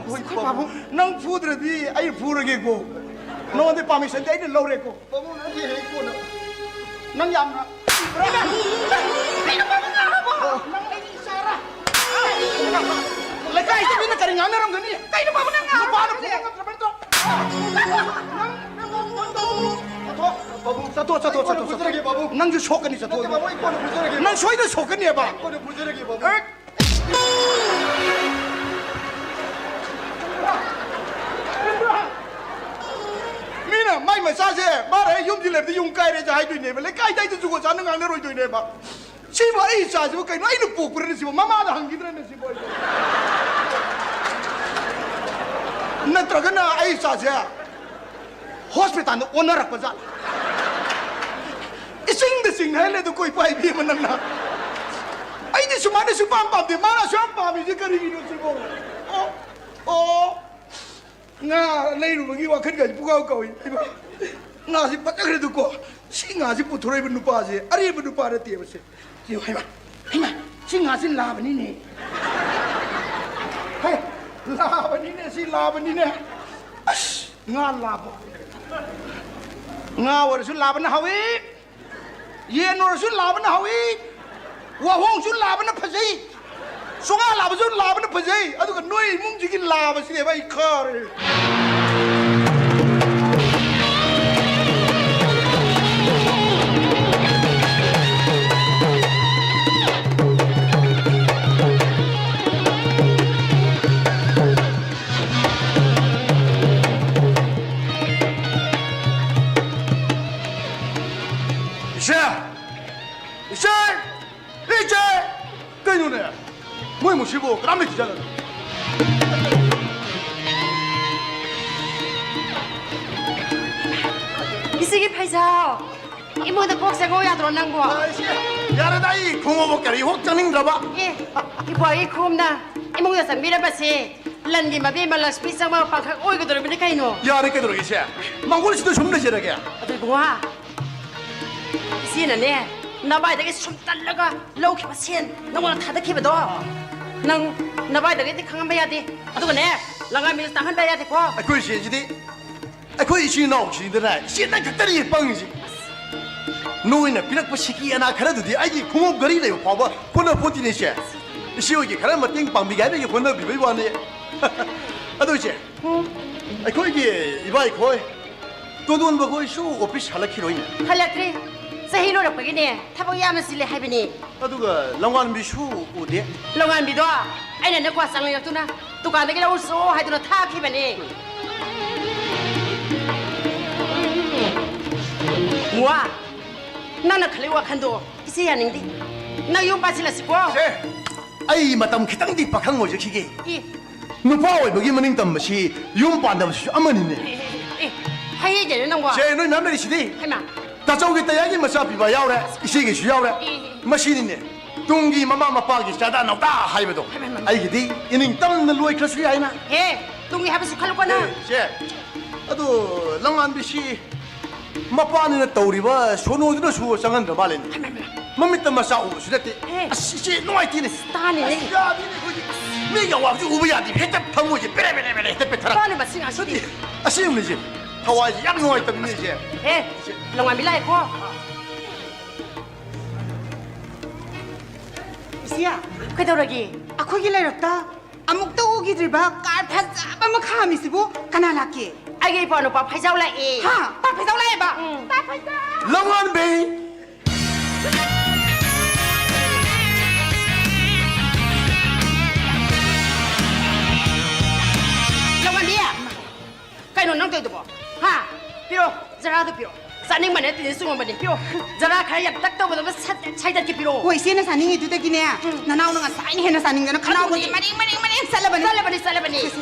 ꯍꯣꯏ, ꯑꯩꯈꯣꯏ ꯄꯥꯕꯨꯡ꯫ ꯄꯥꯕꯨꯡ꯫ ꯅꯪ ꯐꯨꯗ꯭ꯔꯗꯤ ꯑꯩ ꯐꯨꯔꯒꯦꯀꯣ꯫ ꯅꯉꯣꯟꯗ ꯄꯥꯔꯃꯤꯁꯟꯗꯤ ꯑꯩꯅ ꯂꯧꯔꯦꯀꯣ꯫ ꯄꯥꯕꯨꯡ, ꯅꯪꯗꯤ ꯍꯌꯦꯡ ꯀꯣꯟꯅ꯫ ꯅꯪ ꯌꯥꯝꯅ ꯏꯕ꯭ꯔꯥ? ꯀꯩꯅꯣ ꯄꯥꯕꯨꯡ ꯉꯥꯡꯉꯕꯣ? ꯅꯪ ꯑꯩꯒꯤ ꯏꯆꯥꯔꯥ? ꯂꯩꯀꯥꯏꯁꯤꯗ ꯃꯤꯅ ꯀꯔꯤ ꯉꯥꯡꯅꯔꯝꯒꯅꯤ? ꯀꯩꯅꯣ ꯄꯥꯕꯨꯡ ꯅꯪ ꯉꯥꯡꯉꯤꯁꯦ? ꯅꯨꯄꯥꯅ ꯐꯨꯕ ꯉꯝꯗ꯭ꯔꯕ ꯅꯠꯇ꯭ꯔꯣ? ꯅꯪ, ꯅꯪ, ꯅꯪ, ꯅꯪ, ꯅꯪ, ꯄꯥꯕꯨꯡ, ꯆꯠꯊꯣꯛ, ꯆꯠꯊꯣꯛ, ꯑꯩ ꯀꯣꯟꯅ ꯆꯠꯊꯣꯛ, ꯄꯨꯖꯔꯒꯦ, ꯆꯠꯊꯣꯛ꯫ ꯕꯥꯕꯨ꯫ ꯅꯪꯁꯨ ꯁꯣꯛꯀꯅꯤ, ꯆꯠꯊꯣꯛ꯫ ꯅꯠꯇꯦ, ꯕꯥꯕꯨ, ꯑꯩ ꯀꯣꯟꯅ ꯄꯨꯖꯔꯒꯦ, ꯅꯪ ꯕꯥꯕꯨ꯫ ꯁꯣꯏꯗꯅ ꯁꯣꯛꯀꯅꯤꯕ꯫ ꯑꯩ ꯀꯣꯟꯅ ꯄꯨꯖꯔꯒꯦ, ꯕꯥꯕꯨ꯫ ꯑꯦ! ꯃꯤꯅ ꯃꯥꯏ ꯃꯆꯥꯁꯦ, ꯃꯥꯅ ꯑꯩ ꯌꯨꯝꯗꯤ ꯂꯩꯕꯗ ꯌꯨꯝ ꯀꯥꯏꯔꯦꯁꯦ ꯍꯥꯏꯗꯣꯏꯅꯦꯕ, ꯂꯩꯀꯥꯏꯗ ꯑꯩꯗ ꯖꯨꯒꯣꯠ ꯆꯥꯅ ꯉꯥꯡꯅꯔꯣꯏꯗꯣꯏꯅꯦꯕ꯫ ꯁꯤꯕꯨ ꯑꯩ ꯏꯆꯥꯁꯤꯕꯨ ꯀꯩꯅꯣ, ꯑꯩꯅ ꯄꯣꯛꯄ꯭ꯔꯅꯦ ꯁꯤꯕꯨ? ꯃꯃꯥꯗ ꯍꯪꯈꯤꯗ꯭ꯔꯅꯦ ꯁꯤꯕꯨ ꯑꯩꯕꯨ? ꯅꯠꯇ꯭ꯔꯒꯅ ꯑꯩ ꯏꯆꯥꯁꯦ ꯍꯣꯁꯄꯤꯇꯥꯜꯗ ꯑꯣꯟꯅꯔꯛꯄ ꯖꯥꯠꯂ? ꯏꯆꯤꯡꯗ ꯆꯤꯡꯅꯍꯜꯂꯦ ꯑꯗꯨ ꯀꯣꯏ ꯄꯥꯏꯕꯤ ꯑꯃ ꯅꯪꯅ꯫ ꯑꯩꯗꯤ ꯁꯨꯃꯥꯏꯅ ꯁꯨꯄꯥꯝ ꯄꯥꯝꯗꯦ, ꯃꯥꯅ ꯑꯁꯨꯛ ꯌꯥꯝ ꯄꯥꯝꯃꯤꯁꯦ ꯀꯔꯤꯒꯤꯅꯣ ꯁꯤꯕꯣ? ꯑꯣ, ꯑꯣ, ꯉꯥ ꯂꯩꯔꯨꯕꯒꯤ ꯋꯥꯈꯜꯒꯁꯦ ꯄꯨꯡꯀꯥꯎ ꯀꯥꯎꯏ꯫ ꯍꯩꯃꯥ, ꯉꯥꯁꯤ ꯐꯖꯈ꯭ꯔꯦꯗꯀꯣ꯫ ꯁꯤ ꯉꯥꯁꯤ ꯄꯨꯊꯣꯔꯛꯏꯕ ꯅꯨꯄꯥꯁꯦ ꯑꯔꯦꯝꯕ ꯅꯨꯄꯥ ꯅꯠꯇꯦꯕ ꯁꯦ꯫ ꯁꯤ ꯍꯩꯃꯥ, ꯍꯩꯃꯥ, ꯁꯤ ꯉꯥꯁꯤ ꯂꯥꯕꯅꯤꯅꯦ꯫ ꯍꯦ, ꯂꯥꯕꯅꯤꯅꯦ, ꯁꯤ ꯂꯥꯕꯅꯤꯅꯦ꯫ ꯑꯁ, ꯉꯥ ꯂꯥꯕ꯫ ꯉꯥ ꯑꯣꯏꯔꯁꯨ ꯂꯥꯕꯅ ꯍꯥꯎꯏ, ꯌꯦꯟ ꯑꯣꯏꯔꯁꯨ ꯂꯥꯕꯅ ꯍꯥꯎꯏ, ꯋꯥꯍꯣꯡꯁꯨ ꯂꯥꯕꯅ ꯐꯖꯩ, ꯆꯣꯉꯥ ꯂꯥꯕꯁꯨ ꯂꯥꯕꯅ ꯐꯖꯩ, ꯑꯗꯨꯒ ꯅꯣꯏ ꯏꯃꯨꯡꯁꯤꯒꯤ ꯂꯥꯕꯁꯤꯅꯦꯕ ꯑꯩ ꯈꯥꯔꯦ꯫ ꯏꯆꯦ! ꯏꯆꯦ! ꯏꯆꯦ! ꯀꯩꯅꯣꯅꯦ? ꯃꯣꯏ ꯃꯨꯁꯤꯕꯨ ꯀꯅꯥꯝ ꯂꯩꯇ꯭ꯔꯤꯖꯥꯠꯂꯣ? ꯏꯆꯦꯒꯤ ꯐꯩꯖꯥꯎ! ꯏꯃꯨꯡꯗ ꯀꯣꯛ ꯆꯪꯉꯧ ꯌꯥꯗ꯭ꯔꯣ ꯅꯪꯕꯣ? ꯑ, ꯏꯆꯦ, ꯌꯥꯔꯦꯗ, ꯑꯩ ꯈꯣꯡꯎꯞ ꯀꯔꯤ ꯍꯣꯛ ꯆꯪꯅꯤꯡꯗ꯭ꯔꯕ꯫ ꯑꯦ, ꯏꯕꯣ, ꯑꯩ ꯈꯣꯡꯎꯞꯅ ꯏꯃꯨꯡꯗ ꯆꯪꯕꯤꯔꯕꯁꯦ ꯂꯟꯒꯤ ꯃꯕꯦꯝꯃ ꯂꯛꯁꯃꯤ ꯆꯪꯕ ꯄꯥꯡꯈꯛ ꯑꯣꯏꯒꯗꯧꯔꯤꯕꯅꯤ ꯀꯩꯅꯣ꯫ ꯌꯥꯔꯦ, ꯀꯩꯗꯧꯔꯒꯦ ꯏꯆꯦ? ꯃꯥꯡꯒꯣꯜꯁꯤꯗ ꯁꯨꯝ ꯂꯩꯖꯔꯒꯦ꯫ ꯑꯗꯨ ꯏꯕꯨꯡꯉꯣ, ꯏꯆꯦꯅꯅꯦ, ꯅꯕꯥꯏꯗꯒꯤ ꯁꯨꯝ ꯇꯜꯂꯒ ꯂꯧꯈꯤꯕ ꯁꯦꯟ ꯅꯉꯣꯟꯗ ꯊꯥꯗꯈꯤꯕꯗꯣ ꯅꯪ ꯅꯕꯥꯏꯗꯒꯤꯗꯤ ꯈꯪꯍꯟꯕ ꯌꯥꯗꯦ꯫ ꯑꯗꯨꯒꯅꯦ, ꯂꯪꯒꯥꯃꯤꯁꯨ ꯇꯥꯡꯍꯟꯕ ꯌꯥꯗꯦꯀꯣ꯫ ꯑꯩꯈꯣꯏ ꯏꯆꯦꯁꯤꯗꯤ, ꯑꯩꯈꯣꯏ ꯏꯆꯤꯜ ꯏꯅꯥꯎꯁꯤꯗꯅꯦ, ꯏꯆꯦ ꯅꯪ ꯈꯛꯇꯅꯤ ꯄꯪꯉꯤꯁꯤ꯫ ꯅꯣꯏꯅ ꯄꯤꯔꯛꯄ ꯁꯤꯀꯤ ꯑꯅꯥ ꯈꯔꯗꯨꯗꯤ ꯑꯩꯒꯤ ꯈꯣꯡꯎꯞ ꯘꯔꯤ ꯂꯩꯕ ꯐꯥꯎꯕ ꯀꯣꯟꯅꯄꯣꯠꯇꯤꯅꯦ ꯏꯆꯦ꯫ ꯏꯆꯦ ꯍꯣꯏꯒꯤ ꯈꯔ ꯃꯇꯦꯡ ꯄꯥꯡꯕꯤꯒꯦ ꯍꯥꯏꯕꯒꯤ ꯍꯣꯠꯅꯕꯤꯕꯩ ꯋꯥꯅꯤ꯫ ꯑꯗꯨ ꯏꯆꯦ, ꯑꯩꯈꯣꯏꯒꯤ ꯏꯕꯥꯏꯈꯣꯏ ꯇꯣꯟꯗꯣꯟꯕ ꯈꯣꯏꯁꯨ ꯑꯣꯐꯤꯁ ꯍꯜꯂꯛꯈꯤꯔꯣꯏꯅꯦ꯫ ꯍꯜꯂꯛꯇ꯭ꯔꯤ꯫ ꯆꯍꯤ ꯂꯣꯏꯔꯛꯄꯒꯤꯅꯦ, ꯊꯕꯛ ꯌꯥꯝꯅ ꯆꯤꯜꯂꯦ ꯍꯥꯏꯕꯅꯤ꯫ ꯑꯗꯨꯒ ꯂꯝꯉꯥꯟꯕꯤꯁꯨ ꯎꯗꯦ꯫ ꯂꯝꯉꯥꯟꯕꯤꯗꯣ ꯑꯩꯅ ꯅꯪ ꯀ꯭ꯋꯥ ꯆꯥ ꯂꯩꯔꯛꯇꯨꯅ ꯗꯨꯀꯥꯟꯗꯒꯤ ꯂꯧꯔꯨꯆꯣ ꯍꯥꯏꯗꯨꯅ ꯊꯥꯈꯤꯕꯅꯤ꯫ ꯋꯥ, ꯅꯪꯅ ꯈꯜꯂꯤ ꯋꯥꯈꯟꯗꯣ ꯏꯆꯦ ꯌꯥꯅꯤꯡꯗꯦ꯫ ꯅꯪ ꯌꯨꯝ ꯄꯥꯟꯁꯤꯜꯂꯁꯤꯀꯣ꯫ ꯁꯦ, ꯑꯩ ꯃꯇꯝ ꯈꯤꯇꯪꯗꯤ ꯄꯥꯈꯪ ꯑꯣꯏꯖꯈꯤꯒꯦ꯫ ꯏ꯫ ꯅꯨꯄꯥ ꯑꯣꯏꯕꯒꯤ ꯃꯅꯤꯡ ꯇꯝꯕꯁꯤ ꯌꯨꯝ ꯄꯥꯟꯗꯕꯁꯤꯁꯨ ꯑꯃꯅꯤꯅꯦ꯫ ꯑꯦ, ꯑꯦ, ꯑꯦ, ꯍꯩ ꯍꯩꯗꯦꯅꯦ ꯅꯪꯕꯣ꯫ ꯁꯦ, ꯅꯣꯏ ꯃꯌꯥꯝ ꯂꯩꯔꯤꯁꯤꯗꯤ꯫ ꯍꯩꯃꯥ꯫ ꯇꯥꯆꯧꯒꯤ ꯇꯌꯥꯏꯒꯤ ꯃꯆꯥ ꯄꯤꯕ ꯌꯥꯎꯔꯦ, ꯏꯆꯦꯒꯤꯁꯨ ꯌꯥꯎꯔꯦ꯫ ꯑꯦ, ꯑꯦ, ꯑꯦ꯫ ꯃꯁꯤꯅꯤꯅꯦ ꯇꯨꯡꯒꯤ ꯃꯃꯥ ꯃꯄꯥꯒꯤ ꯆꯥꯗꯥ ꯅꯧꯗꯥ ꯍꯥꯏꯕꯗꯣ꯫ ꯍꯩꯃꯥ, ꯍꯩꯃꯥ, ꯍꯩꯃꯥ꯫ ꯑꯩꯒꯤꯗꯤ ꯏꯅꯤꯡ ꯇꯝꯅ ꯂꯣꯏꯈ꯭ꯔꯁꯨ ꯌꯥꯏꯅ꯫ ꯍꯦ, ꯇꯨꯡꯒꯤ ꯍꯥꯏꯕꯁꯨ ꯈꯜꯂꯨꯀꯣ ꯅꯪ꯫ ꯑꯦ, ꯏꯆꯦ, ꯑꯗꯣ ꯂꯝꯉꯥꯟꯕꯤꯁꯤ ꯃꯄꯥꯅꯤꯅ ꯇꯧꯔꯤꯕ ꯁꯣꯅꯣꯗꯨꯅꯁꯨ ꯆꯪꯍꯟꯗ꯭ꯔ ꯃꯥꯜꯂꯦꯅꯦ꯫ ꯍꯩꯃꯥ, ꯍꯩꯃꯥ꯫ ꯃꯃꯤꯠꯇ ꯃꯆꯥ ꯎꯕꯁꯨ ꯅꯠꯇꯦ꯫ ꯍꯦ꯫ ꯑꯁ, ꯏꯆꯦ, ꯅꯨꯡꯉꯥꯏꯇꯦꯅꯦ꯫ ꯇꯥꯅꯤꯅꯦ꯫ ꯑꯁ, ꯌꯥꯗꯦꯅꯦ ꯑꯩꯈꯣꯏꯗꯤ꯫ ꯃꯤꯒꯤ ꯑꯋꯥꯕꯁꯨ ꯎꯕ ꯌꯥꯗꯦ꯫ ꯍꯦꯛꯇ ꯊꯃꯣꯏꯁꯦ ꯄꯦꯔꯦ ꯄꯦꯔꯦ ꯄꯦꯔꯦ ꯍꯦꯛꯇ ꯄꯦꯊꯔꯛ꯫ ꯇꯥꯅꯦ ꯃꯁꯤ ꯉꯥꯡꯁꯤꯗꯤ꯫ ꯑꯗꯨꯗꯤ ꯑꯁꯦꯡꯕꯅꯤ ꯏꯆꯦ꯫ ꯊꯋꯥꯏꯁꯦ ꯌꯥꯝ ꯅꯨꯡꯉꯥꯏꯇꯕꯅꯤꯅꯦ ꯏꯆꯦ꯫ ꯍꯦ, ꯂꯝꯉꯥꯟꯕꯤ ꯂꯥꯛꯑꯦꯀꯣ꯫ ꯏꯆꯦ, ꯀꯩꯗꯧꯔꯒꯦ? ꯑꯩꯈꯣꯏꯒꯤ ꯂꯩꯔꯛꯇ ꯑꯃꯨꯛꯇ ꯎꯈꯤꯗ꯭ꯔꯤꯕ ꯀꯥꯔ ꯐꯖꯕ ꯑꯃ ꯈꯥꯝꯃꯤꯁꯤꯕꯨ ꯀꯅꯥ ꯂꯥꯛꯀꯦ? ꯑꯩꯒꯤ ꯏꯄ꯭ꯋꯥ ꯅꯨꯄꯥ ꯐꯩꯖꯥꯎ ꯂꯥꯛꯑꯦ꯫ ꯍꯥ? ꯇꯥ ꯐꯩꯖꯥꯎ ꯂꯥꯛꯑꯦꯕ? ꯎꯝ꯫ ꯇꯥ ꯐꯩꯖꯥꯎ! ꯂꯝꯉꯥꯟꯕꯤ! ꯂꯝꯉꯥꯟꯕꯤ! ꯀꯩꯅꯣ ꯅꯪ ꯇꯧꯔꯤꯗꯨꯕꯣ? ꯍꯥ? ꯄꯤꯔꯣ, ꯖꯔꯥꯗꯣ ꯄꯤꯔꯣ꯫ ꯆꯥꯅꯤꯡꯕꯅꯦ, ꯇꯤꯟ ꯆꯨꯝꯃꯕꯅꯦ꯫ ꯄꯤꯔꯣ, ꯖꯔꯥ ꯈꯔ ꯌꯥꯝ ꯇꯛ ꯇꯧꯕꯗꯣ ꯑꯃ ꯁꯠ-, ꯁꯥꯏꯗꯠꯀꯦ, ꯄꯤꯔꯣ꯫ ꯍꯣꯏ, ꯏꯆꯦꯅ ꯆꯥꯅꯤꯡꯉꯤꯗꯨꯗꯒꯤꯅꯦ, ꯎꯝ꯫ ꯅꯅꯥꯎꯅ ꯉꯁꯥꯏꯅ ꯍꯦꯟꯅ ꯆꯥꯅꯤꯡꯗꯅ ꯈꯅꯥꯎꯒꯁꯦ ꯑꯗꯨꯅꯦ꯫ ꯃꯔꯦꯡ, ꯃꯔꯦꯡ, ꯃꯔꯦꯡ ꯆꯠꯂꯕꯅꯦ꯫ ꯆꯠꯂꯕꯅꯤ, ꯆꯠꯂꯕꯅꯤ꯫ ꯁꯦ, ꯁꯦ꯫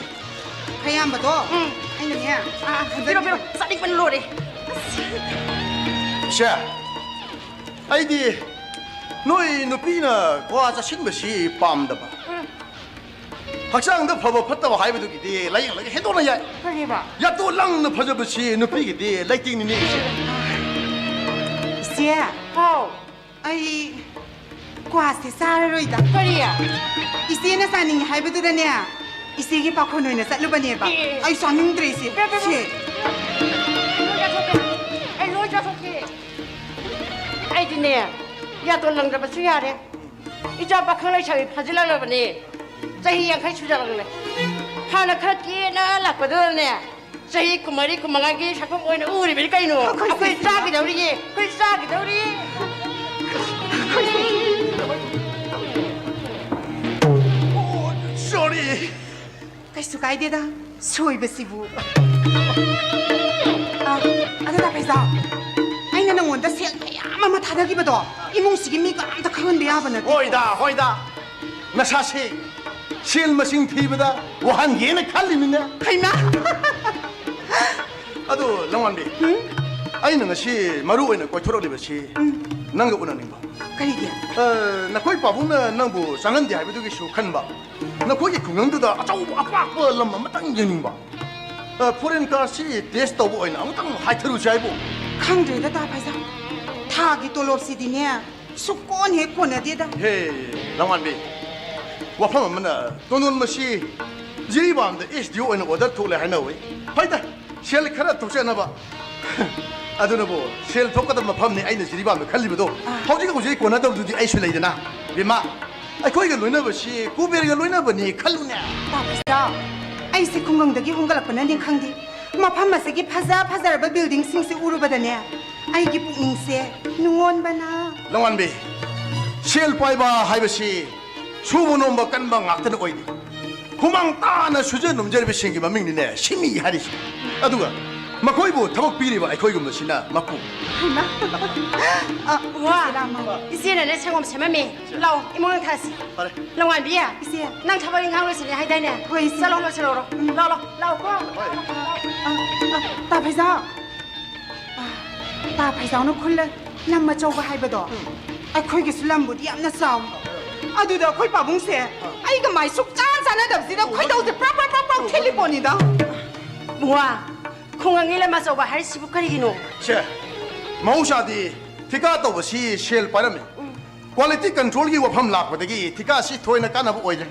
ꯈꯔ ꯌꯥꯝꯕꯗꯣ ꯎꯝ꯫ ꯑꯩꯅꯅꯦ, ꯑꯥ, ꯑꯥ, ꯄꯤꯔꯣ, ꯄꯤꯔꯣ꯫ ꯆꯥꯅꯤꯡꯕꯅ ꯂꯣꯏꯔꯦ꯫ ꯏꯆꯦ, ꯑꯩꯗꯤ ꯅꯣꯏ ꯅꯨꯄꯤꯅ ꯀ꯭ꯋꯥ ꯆꯥꯁꯤꯟꯕꯁꯤ ꯄꯥꯝꯗꯕ꯫ ꯎꯝ꯫ ꯍꯛꯆꯥꯡꯗ ꯐꯕ ꯐꯠꯇꯕ ꯍꯥꯏꯕꯗꯨꯒꯤꯗꯤ ꯂꯥꯏꯌꯦꯡꯂꯒ ꯍꯦꯟꯗꯣꯛꯅ ꯌꯥꯏ꯫ ꯀꯔꯤꯕ? ꯌꯥꯇꯣꯟ ꯂꯪꯅ ꯐꯖꯕꯁꯤ ꯅꯨꯄꯤꯒꯤꯗꯤ ꯂꯩꯇꯦꯡꯅꯤꯅꯦ ꯏꯆꯦ꯫ ꯏꯆꯦ꯫ ꯍꯥꯎ꯫ ꯑꯩ ꯀ꯭ꯋꯥꯁꯦ ꯆꯥꯔꯔꯣꯏꯗ꯫ ꯀꯔꯤ? ꯏꯆꯦꯅ ꯆꯥꯅꯤꯡꯉꯤ ꯍꯥꯏꯕꯗꯨꯗꯅꯦ, ꯏꯆꯦꯒꯤ ꯄꯥꯈꯣꯟ ꯑꯣꯏꯅ ꯆꯠꯂꯨꯕꯅꯦꯕ꯫ ꯑꯦ, ꯑꯦ꯫ ꯑꯩ ꯆꯥꯅꯤꯡꯗ꯭ꯔꯦ ꯏꯆꯦ꯫ ꯄꯦ, ꯄꯦ, ꯄꯦ꯫ ꯁꯦ꯫ ꯑꯩ ꯂꯣꯏ ꯆꯥꯊꯣꯛꯀꯦ꯫ ꯑꯩ ꯂꯣꯏ ꯆꯥꯊꯣꯛꯀꯦ꯫ ꯑꯩꯗꯤꯅꯦ, ꯌꯥꯇꯣꯟ ꯂꯪꯗꯕꯁꯨ ꯌꯥꯔꯦ꯫ ꯏꯆꯥ ꯄꯥꯈꯪ ꯂꯩꯁꯥꯕꯤ ꯐꯥꯖꯤꯜꯂꯛꯂꯕꯅꯦ꯫ ꯆꯍꯤ ꯌꯥꯡꯈꯩ ꯁꯨꯖꯜꯂꯛꯂꯦ꯫ ꯍꯥꯟꯅ ꯈꯔ ꯀꯦꯅ ꯂꯥꯛꯄꯗꯨꯗꯅꯦ, ꯆꯍꯤ ꯀꯨꯟꯃꯔꯤ, ꯀꯨꯟꯃꯉꯥꯒꯤ ꯁꯛꯐꯝ ꯑꯣꯏꯅ ꯎꯔꯤꯕꯅꯤ ꯀꯩꯅꯣ꯫ ꯑꯩꯈꯣꯏ ꯑꯩꯈꯣꯏ ꯆꯥꯈꯤꯗꯧꯔꯤꯌꯦ, ꯑꯩꯈꯣꯏ ꯆꯥꯈꯤꯗꯧꯔꯤ꯫ ꯁꯣꯔꯤ꯫ ꯀꯩꯁꯨ ꯀꯥꯏꯗꯦꯗ, ꯁꯣꯏꯕꯁꯤꯕꯨ꯫ ꯑ, ꯑꯗꯨ ꯇꯥ ꯐꯩꯖꯥꯎ, ꯑꯩꯅ ꯅꯪꯉꯣꯟꯗ ꯁꯦꯜ ꯃꯌꯥꯝ ꯑꯃ ꯊꯥꯗꯈꯤꯕꯗꯣ ꯏꯃꯨꯡꯁꯤꯒꯤ ꯃꯤ ꯀꯅꯥꯝꯇ ꯈꯪꯍꯟꯕ ꯌꯥꯕ ꯅꯠꯇꯦ꯫ ꯍꯣꯏꯗ, ꯍꯣꯏꯗ꯫ ꯅꯁꯥꯁꯤ ꯁꯦꯜ ꯃꯁꯤꯡ ꯊꯤꯕꯗ ꯋꯥꯍꯟꯒꯦꯅ ꯈꯜꯂꯤꯃꯤꯅꯦ꯫ ꯍꯩꯃꯥ! ꯑꯗꯨ ꯂꯪꯋꯥꯟꯕꯤ, ꯑꯩꯅ ꯉꯁꯤ ꯃꯔꯨ ꯑꯣꯏꯅ ꯀꯣꯏꯊꯣꯔꯛꯂꯤꯕꯁꯤ ꯅꯪꯒ ꯎꯅꯅꯤꯡꯕ꯫ ꯀꯔꯤꯒꯤ? ꯑ, ꯅꯈꯣꯏ ꯄꯥꯕꯨꯡꯅ ꯅꯪꯕꯨ ꯆꯪꯍꯟꯗꯦ ꯍꯥꯏꯕꯗꯨꯒꯤꯁꯨ ꯈꯟꯕ꯫ ꯅꯈꯣꯏꯒꯤ ꯈꯨꯡꯒꯪꯗꯨꯗ ꯑꯆꯧꯕ ꯑꯄꯥꯛꯄ ꯂꯝ ꯑꯃꯇꯪ ꯌꯦꯡꯅꯤꯡꯕ꯫ ꯑ, ꯐꯣꯔꯦꯟ ꯀꯥꯔꯁꯤ ꯇꯦꯁ ꯇꯧꯕ ꯑꯣꯏꯅ ꯑꯃꯨꯛꯇꯪ ꯍꯥꯏꯊꯔꯨꯁꯤ ꯍꯥꯏꯕꯨ꯫ ꯈꯪꯗ꯭ꯔꯦꯗ ꯇꯥ ꯐꯩꯖꯥꯎ, ꯊꯥꯒꯤ ꯇꯣꯂꯣꯞꯁꯤꯗꯤꯅꯦ ꯁꯨꯛꯀꯣꯟ ꯍꯦꯛ ꯀꯣꯟꯅꯗꯦꯗ꯫ ꯍꯦ, ꯂꯪꯋꯥꯟꯕꯤ, ꯋꯥꯐꯝ ꯑꯃꯅ ꯇꯣꯟꯗꯣꯟ ꯃꯁꯤ ꯖꯤꯔꯤꯕꯥꯝꯗ ꯑꯦꯁ ꯗꯤ ꯑꯣ ꯑꯣꯏꯅ ꯑꯣꯔꯗꯔ ꯊꯣꯛꯂꯦ ꯍꯥꯏꯅ ꯎꯏ꯫ ꯍꯣꯏꯗ, ꯁꯦꯜ ꯈꯔ ꯊꯣꯛꯆꯅꯕ꯫ ꯑꯗꯨꯅꯕꯨ ꯁꯦꯜ ꯊꯣꯛꯀꯗꯕ ꯃꯐꯝꯅꯤ ꯑꯩꯅ ꯖꯤꯔꯤꯕꯥꯝꯗ ꯈꯜꯂꯤꯕꯗꯣ꯫ ꯍꯧꯖꯤꯛ ꯍꯧꯖꯤꯛ ꯀꯣꯟꯅꯗꯕꯗꯨꯗꯤ ꯑꯩꯁꯨ ꯂꯩꯗꯅ꯫ ꯕꯦꯝꯃ, ꯑꯩꯈꯣꯏꯒ ꯂꯣꯏꯅꯕꯁꯤ ꯀꯨꯕꯦꯔꯒ ꯂꯣꯏꯅꯕꯅꯤ ꯈꯜꯂꯨꯅꯦ꯫ ꯇꯥ ꯐꯩꯖꯥꯎ, ꯑꯩꯁꯦ ꯈꯨꯡꯒꯪꯗꯒꯤ ꯍꯣꯡꯒꯠꯂꯛꯄꯅꯅꯦ ꯈꯪꯗꯦ, ꯃꯐꯝ ꯑꯁꯤꯒꯤ ꯐꯖ ꯐꯖꯔꯕ ꯕꯤꯜꯗꯤꯡꯁꯤꯡꯁꯦ ꯎꯔꯨꯕꯗꯅꯦ ꯑꯩꯒꯤ ꯄꯨꯛꯅꯤꯡꯁꯦ ꯅꯨꯡꯉꯣꯟꯕꯅ꯫ ꯂꯪꯋꯥꯟꯕꯤ, ꯁꯦꯜ ꯄꯥꯏꯕ ꯍꯥꯏꯕꯁꯤ ꯁꯨꯕ ꯅꯣꯝꯕ ꯀꯟꯕ ꯉꯥꯛꯇꯅ ꯑꯣꯏꯗꯦ꯫ ꯍꯨꯃꯥꯡ ꯇꯥꯅ ꯁꯨꯖ ꯅꯣꯝꯖꯔꯤꯕꯁꯤꯡꯒꯤ ꯃꯃꯤꯡꯅꯤꯅꯦ ꯁꯤꯟꯃꯤ ꯍꯥꯏꯔꯤꯁꯦ꯫ ꯑꯗꯨꯒ ꯃꯈꯣꯏꯕꯨ ꯊꯕꯛ ꯄꯤꯔꯤꯕ ꯑꯩꯈꯣꯏꯒꯨꯝꯕꯁꯤꯅ ꯃꯄꯨ꯫ ꯍꯩꯃꯥ! ꯑ, ꯋꯥ, ꯁꯤꯂꯥꯃ꯫ ꯏꯆꯦꯅꯅꯦ ꯁꯪꯒꯣꯝ ꯁꯦꯝꯃꯝꯃꯤ꯫ ꯂꯥꯛꯑꯣ, ꯏꯃꯨꯡ ꯊꯥꯁꯤ꯫ ꯐꯔꯦ꯫ ꯂꯪꯋꯥꯟꯕꯤ, ꯏꯆꯦ꯫ ꯅꯪ ꯊꯕꯛ ꯏꯪꯈꯥꯡ ꯂꯣꯏꯁꯤꯜꯂꯦ ꯍꯥꯏꯗꯥꯏꯅꯦ? ꯍꯣꯏ, ꯏꯆꯦ꯫ ꯆꯠꯂꯣ, ꯂꯣꯏꯁꯤꯜꯂꯨꯔꯣ꯫ ꯂꯥꯛꯑꯣ, ꯂꯥꯛꯑꯣ, ꯂꯥꯛꯑꯣꯀꯣ꯫ ꯑ, ꯑ, ꯇꯥ ꯐꯩꯖꯥꯎ꯫ ꯑ, ꯇꯥ ꯐꯩꯖꯥꯎꯅ ꯈꯨꯜꯂ ꯂꯝ ꯑꯆꯧꯕ ꯍꯥꯏꯕꯗꯣ꯫ ꯑꯩꯈꯣꯏꯒꯤꯁꯨ ꯂꯝꯕꯨꯗꯤ ꯌꯥꯝꯅ ꯆꯥꯎꯏ꯫ ꯑꯗꯨꯗ ꯑꯩꯈꯣꯏ ꯄꯥꯕꯨꯡꯁꯦ ꯑꯩꯒ ꯃꯥꯏ ꯁꯨꯛꯆꯥꯟ ꯆꯥꯟꯅꯗꯕꯁꯤꯗ ꯈꯣꯏꯗꯧꯁꯦ ꯄ꯭ꯔꯞ ꯄ꯭ꯔꯞ ꯄ꯭ꯔꯞ ꯄ꯭ꯔꯞ ꯊꯤꯜꯂꯤ ꯄꯣꯠꯅꯤꯗ꯫ ꯕꯨꯡꯉꯣ, ꯈꯨꯡꯒꯪꯒꯤ ꯂꯝ ꯑꯆꯧꯕ ꯍꯥꯏꯔꯤꯁꯤꯕꯨ ꯀꯔꯤꯒꯤꯅꯣ? ꯁꯦ, ꯃꯍꯧꯁꯥꯗꯤ ꯊꯤꯀꯥ ꯇꯧꯕꯁꯤ ꯁꯦꯜ ꯄꯥꯏꯔꯝꯃꯤ꯫ ꯀ꯭ꯋꯥꯂꯤꯇꯤ ꯀꯟꯇ꯭ꯔꯣꯜꯒꯤ ꯋꯥꯐꯝ ꯂꯥꯛꯄꯗꯒꯤ ꯊꯤꯀꯥꯁꯤ ꯊꯣꯏꯅ ꯀꯥꯟꯅꯕ ꯑꯣꯏꯗ꯭ꯔꯦ꯫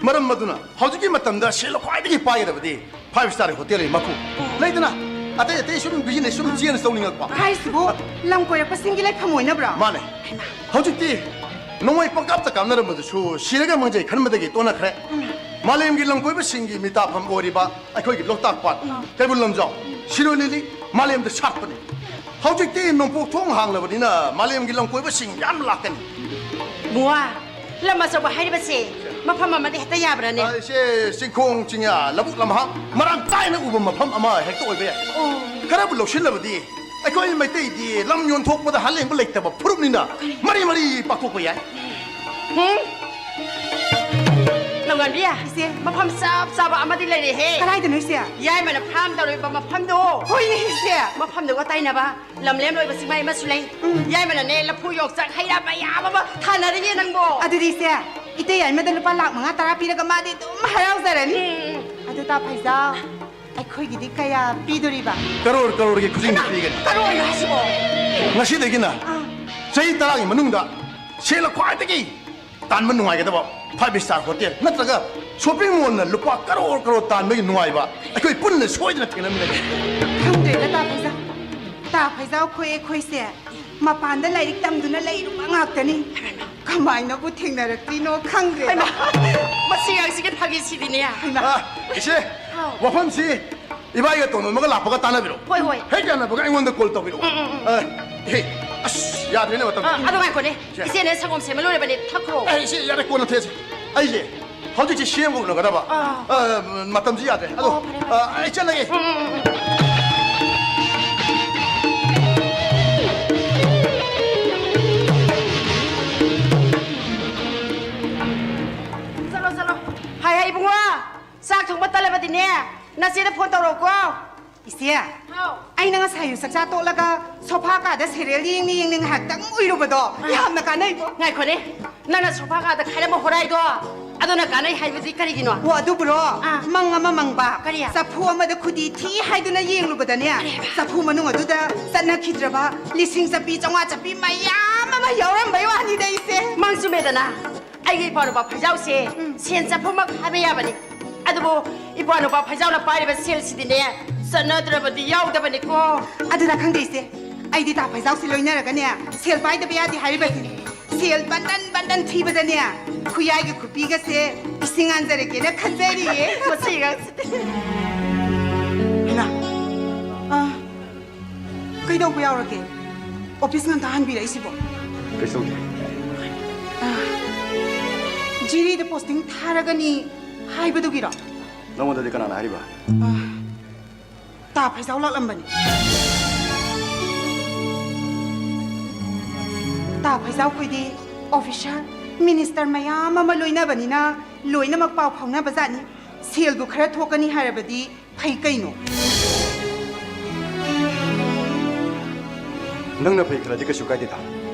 ꯃꯔꯝ ꯑꯗꯨꯅ ꯍꯧꯖꯤꯛꯀꯤ ꯃꯇꯝꯗ ꯁꯦꯜ ꯈ꯭ꯋꯥꯏꯗꯒꯤ ꯄꯥꯏꯒꯗꯕꯗꯤ ꯐꯥꯏꯚ ꯁ꯭ꯇꯥꯔ ꯍꯣꯇꯦꯜꯒꯤ ꯃꯄꯨ꯫ ꯂꯩꯗꯅ, ꯑꯇꯩ ꯑꯇꯩ ꯁꯨꯝ ꯕꯤꯖꯤꯅꯦꯁ ꯁꯨꯝ ꯆꯦꯟꯖ ꯇꯧꯅꯤꯡꯉꯛꯄ꯫ ꯍꯥꯏꯁꯤꯕꯨ ꯂꯝ ꯀꯣꯏꯔꯛꯄꯁꯤꯡꯒꯤ ꯂꯩꯐꯝ ꯑꯣꯏꯅꯕ꯭ꯔꯥ? ꯃꯥꯅꯦ꯫ ꯍꯧꯖꯤꯛꯇꯤ ꯅꯣꯡꯃꯩ ꯄꯪꯀꯥꯞꯇ ꯀꯥꯞꯅꯔꯝꯕꯗꯨꯁꯨ ꯁꯤꯔꯒ ꯃꯥꯡꯖꯩ ꯈꯟꯕꯗꯒꯤ ꯇꯣꯟꯅꯈ꯭ꯔꯦ꯫ ꯃꯥꯂꯦꯝꯒꯤ ꯂꯝꯀꯣꯏꯕꯁꯤꯡꯒꯤ ꯃꯤꯇꯥꯐꯝ ꯑꯣꯏꯔꯤꯕ ꯑꯩꯈꯣꯏꯒꯤ ꯂꯣꯛꯇꯥꯛ ꯄꯥꯠ, ꯎꯝ꯫ ꯀꯩꯕꯨꯜ ꯂꯝꯖꯥꯎ, ꯁꯤꯔꯣꯏ ꯂꯤꯂꯤ ꯃꯥꯂꯦꯝꯗ ꯁꯥꯠꯄꯅꯤ꯫ ꯍꯧꯖꯤꯛꯇꯤ ꯅꯣꯡꯄꯣꯛ ꯊꯣꯡ ꯍꯥꯡꯂꯕꯅꯤꯅ ꯃꯥꯂꯦꯝꯒꯤ ꯂꯝꯀꯣꯏꯕꯁꯤꯡ ꯌꯥꯝ ꯂꯥꯛꯀꯅꯤ꯫ ꯕꯨꯡꯉꯣ, ꯂꯝ ꯑꯆꯧꯕ ꯍꯥꯏꯔꯤꯕꯁꯦ ꯃꯐꯝ ꯑꯃꯗ ꯍꯦꯛꯇ ꯌꯥꯕ꯭ꯔꯥꯅꯦ? ꯑ, ꯏꯆꯦ, ꯆꯤꯡꯈꯣꯡ ꯆꯤꯡꯌꯥ, ꯂꯧꯕꯨꯛ ꯂꯝꯍꯥꯡ ꯃꯔꯥꯡ ꯀꯥꯏꯅ ꯎꯕ ꯃꯐꯝ ꯑꯃ ꯍꯦꯛꯇ ꯑꯣꯏꯕ ꯌꯥꯏ꯫ ꯑꯣ꯫ ꯈꯔꯕꯨ ꯂꯧꯁꯤꯜꯂꯕꯗꯤ ꯑꯩꯈꯣꯏ ꯃꯩꯇꯩꯗꯤ ꯂꯝ ꯌꯣꯟꯊꯣꯛꯄꯗ ꯍꯥꯂꯦꯡꯕ ꯂꯩꯇꯕ ꯐꯨꯔꯨꯞꯅꯤꯅ ꯃꯔꯤ ꯃꯔꯤ ꯄꯥꯛꯊꯣꯛꯄ ꯌꯥꯏ꯫ ꯎꯝ? ꯂꯧꯉꯥꯟꯕꯤ, ꯏꯆꯦ꯫ ꯃꯐꯝ ꯆꯞ ꯆꯥꯕ ꯑꯃꯗꯤ ꯂꯩꯔꯦꯍꯦ꯫ ꯀꯗꯥꯏꯗꯅꯣ, ꯏꯆꯦ? ꯌꯥꯏꯃꯅ ꯐꯥꯔꯝ ꯇꯧꯔꯤꯕ ꯃꯐꯝꯗꯣ꯫ ꯍꯣꯏꯅꯦ, ꯏꯆꯦ꯫ ꯃꯐꯝꯗꯨꯒ ꯇꯥꯏꯅꯕ ꯂꯝꯂꯦꯟ ꯑꯣꯏꯕ ꯆꯤꯡꯃꯥꯏ ꯑꯃꯁꯨ ꯂꯩ꯫ ꯎꯝ꯫ ꯌꯥꯏꯃꯅꯅꯦ, ꯂꯐꯨ ꯌꯣꯡꯆꯥꯛ ꯍꯩ ꯔꯥ ꯃꯌꯥꯝ ꯑꯃ ꯊꯥꯅꯔꯤꯌꯦ ꯅꯪꯕꯣ꯫ ꯑꯗꯨꯗꯤ ꯏꯆꯦ, ꯏꯇꯩ ꯌꯥꯏꯃꯗ ꯂꯨꯄꯥ ꯂꯥꯈ ꯃꯉꯥ ꯇꯔꯥ ꯄꯤꯔꯒ ꯃꯥꯗꯤ ꯑꯗꯨꯝ ꯍꯔꯥꯎꯖꯔꯅꯤ꯫ ꯎꯝ, ꯎꯝ꯫ ꯑꯗꯨ ꯇꯥ ꯐꯩꯖꯥꯎ, ꯑꯩꯈꯣꯏꯒꯤꯗꯤ ꯀꯌꯥ ꯄꯤꯗꯣꯔꯤꯕ? ꯀꯔꯣꯔ ꯀꯔꯣꯔꯒꯤ ꯈꯨꯖꯤꯡꯗ ꯄꯤꯒꯅꯤ꯫ ꯀꯔꯣꯔ ꯍꯥꯏꯁꯤꯕꯣ? ꯉꯁꯤꯗꯒꯤꯅ ꯑꯥ꯫ ꯆꯍꯤ ꯇꯔꯥꯒꯤ ꯃꯅꯨꯡꯗ ꯁꯦꯜ ꯈ꯭ꯋꯥꯏꯗꯒꯤ ꯇꯥꯟꯕ ꯅꯨꯡꯉꯥꯏꯒꯗꯕ five star hotel ꯅꯠꯇ꯭ꯔꯒ shopping mallꯅ ꯂꯨꯄꯥ ꯀꯔꯣꯔ ꯀꯔꯣꯔ ꯇꯥꯟꯕꯒꯤ ꯅꯨꯡꯉꯥꯏꯕ ꯑꯩꯈꯣꯏ ꯄꯨꯟꯅ ꯁꯣꯏꯗꯅ ꯊꯦꯡꯅꯃꯤꯟꯅꯒꯅꯤ꯫ ꯈꯪꯗ꯭ꯔꯦꯗ, ꯇꯥ ꯐꯩꯖꯥꯎ꯫ ꯇꯥ ꯐꯩꯖꯥꯎ, ꯑꯩꯈꯣꯏ, ꯑꯩꯈꯣꯏꯁꯦ ꯃꯄꯥꯟꯗ ꯂꯥꯏꯔꯤꯛ ꯇꯝꯗꯨꯅ ꯂꯩꯔꯨꯕ ꯉꯥꯛꯇꯅꯤ꯫ ꯀꯃꯥꯏꯅꯕꯨ ꯊꯦꯡꯅꯔꯛꯇ꯭ꯔꯤꯅꯣ ꯈꯪꯗ꯭ꯔꯦꯗ꯫ ꯍꯩꯃꯥ, ꯃꯁꯤ ꯑꯉꯥꯡꯁꯤꯒꯤ ꯐꯥꯒꯤꯁꯤꯗꯤꯅꯦ꯫ ꯍꯩꯃꯥ꯫ ꯑ, ꯏꯆꯦ, ꯍꯥꯎ꯫ ꯋꯥꯐꯝꯁꯤ ꯏꯕꯥꯏꯒ ꯇꯣꯟꯕꯝꯒ ꯂꯥꯛꯄꯒ ꯇꯥꯟꯅꯕꯤꯔꯣ꯫ ꯍꯣꯏ, ꯍꯣꯏ꯫ ꯍꯦꯛ ꯌꯥꯅꯕꯒ ꯑꯩꯉꯣꯟꯗ call ꯇꯧꯕꯤꯔꯛꯑꯣ꯫ ꯎꯝ, ꯎꯝ, ꯎꯝ꯫ ꯑ, ꯍꯦ, ꯑꯁ, ꯌꯥꯗ꯭ꯔꯦꯅꯦ ꯃꯇꯝ꯫ ꯑ, ꯑꯗꯨ ꯉꯥꯏꯈꯣꯅꯦ꯫ ꯁꯦ꯫ ꯏꯆꯦꯅ ꯁꯪꯒꯣꯝ ꯁꯦꯝꯕ ꯂꯣꯏꯔꯕꯅꯦ, ꯊꯛꯈ꯭ꯔꯣ꯫ ꯑꯩ ꯏꯆꯦ, ꯌꯥꯔꯦ, ꯀꯣꯟꯅ ꯊꯛꯑꯁꯤ꯫ ꯑꯩꯁꯦ ꯍꯧꯖꯤꯛꯁꯦ ꯁꯦꯝꯒ ꯎꯅꯒꯗꯕ꯫ ꯑꯥ꯫ ꯑ, ꯃꯇꯝꯁꯤ ꯌꯥꯗ꯭ꯔꯦ꯫ ꯑꯗꯣ, ꯑꯣ, ꯐꯔꯦ, ꯐꯔꯦ꯫ ꯑ, ꯑꯩ ꯆꯠꯂꯒꯦ꯫ ꯎꯝ, ꯎꯝ, ꯎꯝ, ꯎꯝ꯫ ꯆꯠꯂꯣ, ꯆꯠꯂꯣ꯫ ꯍꯥꯏ, ꯍꯥꯏ, ꯏꯕꯨꯡꯉꯣ꯫ ꯆꯥꯛ ꯊꯣꯡꯕ ꯇꯜꯂꯕꯗꯤꯅꯦ, ꯅꯆꯦꯗ phone ꯇꯧꯔꯛꯎꯀꯣ꯫ ꯏꯆꯦ, ꯍꯥꯎ꯫ ꯑꯩꯅ ꯉꯁꯥꯏ ꯆꯥꯛꯆꯥ ꯇꯣꯛꯂꯒ sofa ꯀꯥꯗ serial ꯌꯦꯡꯅ ꯌꯦꯡꯅ ꯉꯥꯏꯍꯥꯛꯇꯪ ꯎꯏꯔꯨꯕꯗꯣ ꯑꯥ꯫ ꯌꯥꯝꯅ ꯀꯥꯟꯅꯩꯕꯣ꯫ ꯉꯥꯏꯈꯣꯅꯦ, ꯅꯪꯅ sofa ꯀꯥꯗ ꯈꯥꯏꯔꯝꯕ ꯍꯣꯔꯥꯏꯗꯣ, ꯑꯗꯨꯅ ꯀꯥꯟꯅꯩ ꯍꯥꯏꯕꯗꯤ ꯀꯔꯤꯒꯤꯅꯣ? ꯑꯣ, ꯑꯗꯨꯕꯨꯔꯣ? ꯑꯥ꯫ ꯃꯪ ꯑꯃ ꯃꯪꯕ꯫ ꯀꯔꯤ? ꯆꯐꯨ ꯑꯃꯗ ꯈꯨꯗꯤ ꯊꯤ ꯍꯥꯏꯗꯨꯅ ꯌꯦꯡꯂꯨꯕꯗꯅꯦ, ꯀꯔꯤ ꯍꯥꯏꯕ? ꯆꯐꯨ ꯃꯅꯨꯡ ꯑꯗꯨꯗ ꯆꯠꯅꯈꯤꯗ꯭ꯔꯕ ꯂꯤꯁꯤꯡ ꯆꯠꯄꯤ, ꯆꯥꯝꯃꯉꯥ ꯆꯠꯄꯤ ꯃꯌꯥꯝ ꯑꯃ ꯌꯥꯎꯔꯝꯕꯩ ꯋꯥꯅꯤꯗ, ꯏꯆꯦ꯫ ꯃꯪ ꯆꯨꯝꯃꯦꯗꯅ꯫ ꯑꯩꯒꯤ ꯏꯄ꯭ꯋꯥ ꯅꯨꯄꯥ ꯐꯩꯖꯥꯎꯁꯦ ꯎꯝ꯫ ꯁꯦꯟ ꯆꯠꯐꯝꯃꯛ ꯍꯥꯏꯕ ꯌꯥꯕꯅꯤ꯫ ꯑꯗꯨꯕꯨ ꯏꯄ꯭ꯋꯥ ꯅꯨꯄꯥ ꯐꯩꯖꯥꯎꯅ ꯄꯥꯏꯔꯤꯕ ꯁꯦꯜꯁꯤꯗꯤꯅꯦ, ꯆꯠꯅꯗ꯭ꯔꯕꯗꯤ ꯌꯥꯎꯗꯕꯅꯤꯀꯣ꯫ ꯑꯗꯨꯅ ꯈꯪꯗꯦ ꯏꯆꯦ, ꯑꯩꯗꯤ ꯇꯥ ꯐꯩꯖꯥꯎꯁꯦ ꯂꯣꯏꯅꯔꯒꯅꯦ, ꯁꯦꯜ ꯄꯥꯏꯗꯕ ꯌꯥꯗꯦ ꯍꯥꯏꯔꯤꯕꯁꯤꯅꯤ꯫ ꯁꯦꯜ ꯕꯟꯗꯟ ꯕꯟꯗꯟ ꯊꯤꯕꯗꯅꯦ, ꯈꯨꯌꯥꯏꯒꯤ ꯈꯨꯄꯤꯒꯁꯦ ꯏꯁꯤꯡ ꯍꯥꯟꯖꯔꯒꯦꯅ ꯈꯟꯖꯔꯤꯌꯦ꯫ ꯃꯁꯤ ꯑꯉꯥꯡꯁꯤꯗꯤ꯫ ꯍꯩꯃꯥ, ꯑ, ꯀꯩꯗꯧꯕ ꯌꯥꯎꯔꯒꯦ? ꯑꯣꯐꯤꯁ ꯉꯟꯇꯥ ꯍꯟꯕꯤꯔꯛꯏꯁꯤꯕꯣ? ꯀꯩꯁꯨ ꯇꯧꯗꯦ꯫ ꯑ, ꯖꯤꯔꯤꯗ ꯄꯣꯁꯇꯤꯡ ꯊꯥꯔꯒꯅꯤ ꯍꯥꯏꯕꯗꯨꯒꯤꯔꯣ? ꯅꯉꯣꯟꯗꯗꯤ ꯀꯅꯥꯅ ꯍꯥꯏꯔꯤꯕ? ꯑ, ꯇꯥ ꯐꯩꯖꯥꯎ ꯂꯥꯛꯂꯝꯕꯅꯤ꯫ ꯇꯥ ꯐꯩꯖꯥꯎ ꯈꯣꯏꯗꯤ ꯑꯣꯐꯤꯁꯔ, ꯃꯤꯅꯤꯁꯇꯔ ꯃꯌꯥꯝ ꯑꯃ ꯂꯣꯏꯅꯕꯅꯤꯅ ꯂꯣꯏꯅꯃꯛ ꯄꯥꯎ ꯐꯥꯎꯅꯕꯖꯥꯠꯅꯤ꯫ ꯁꯦꯜꯕꯨ ꯈꯔ ꯊꯣꯛꯀꯅꯤ ꯍꯥꯏꯔꯕꯗꯤ ꯐꯩ ꯀꯩꯅꯣ꯫ ꯅꯪꯅ ꯐꯩ ꯈꯜꯂꯗꯤ ꯀꯩꯁꯨ ꯀꯥꯏꯗꯦꯗ꯫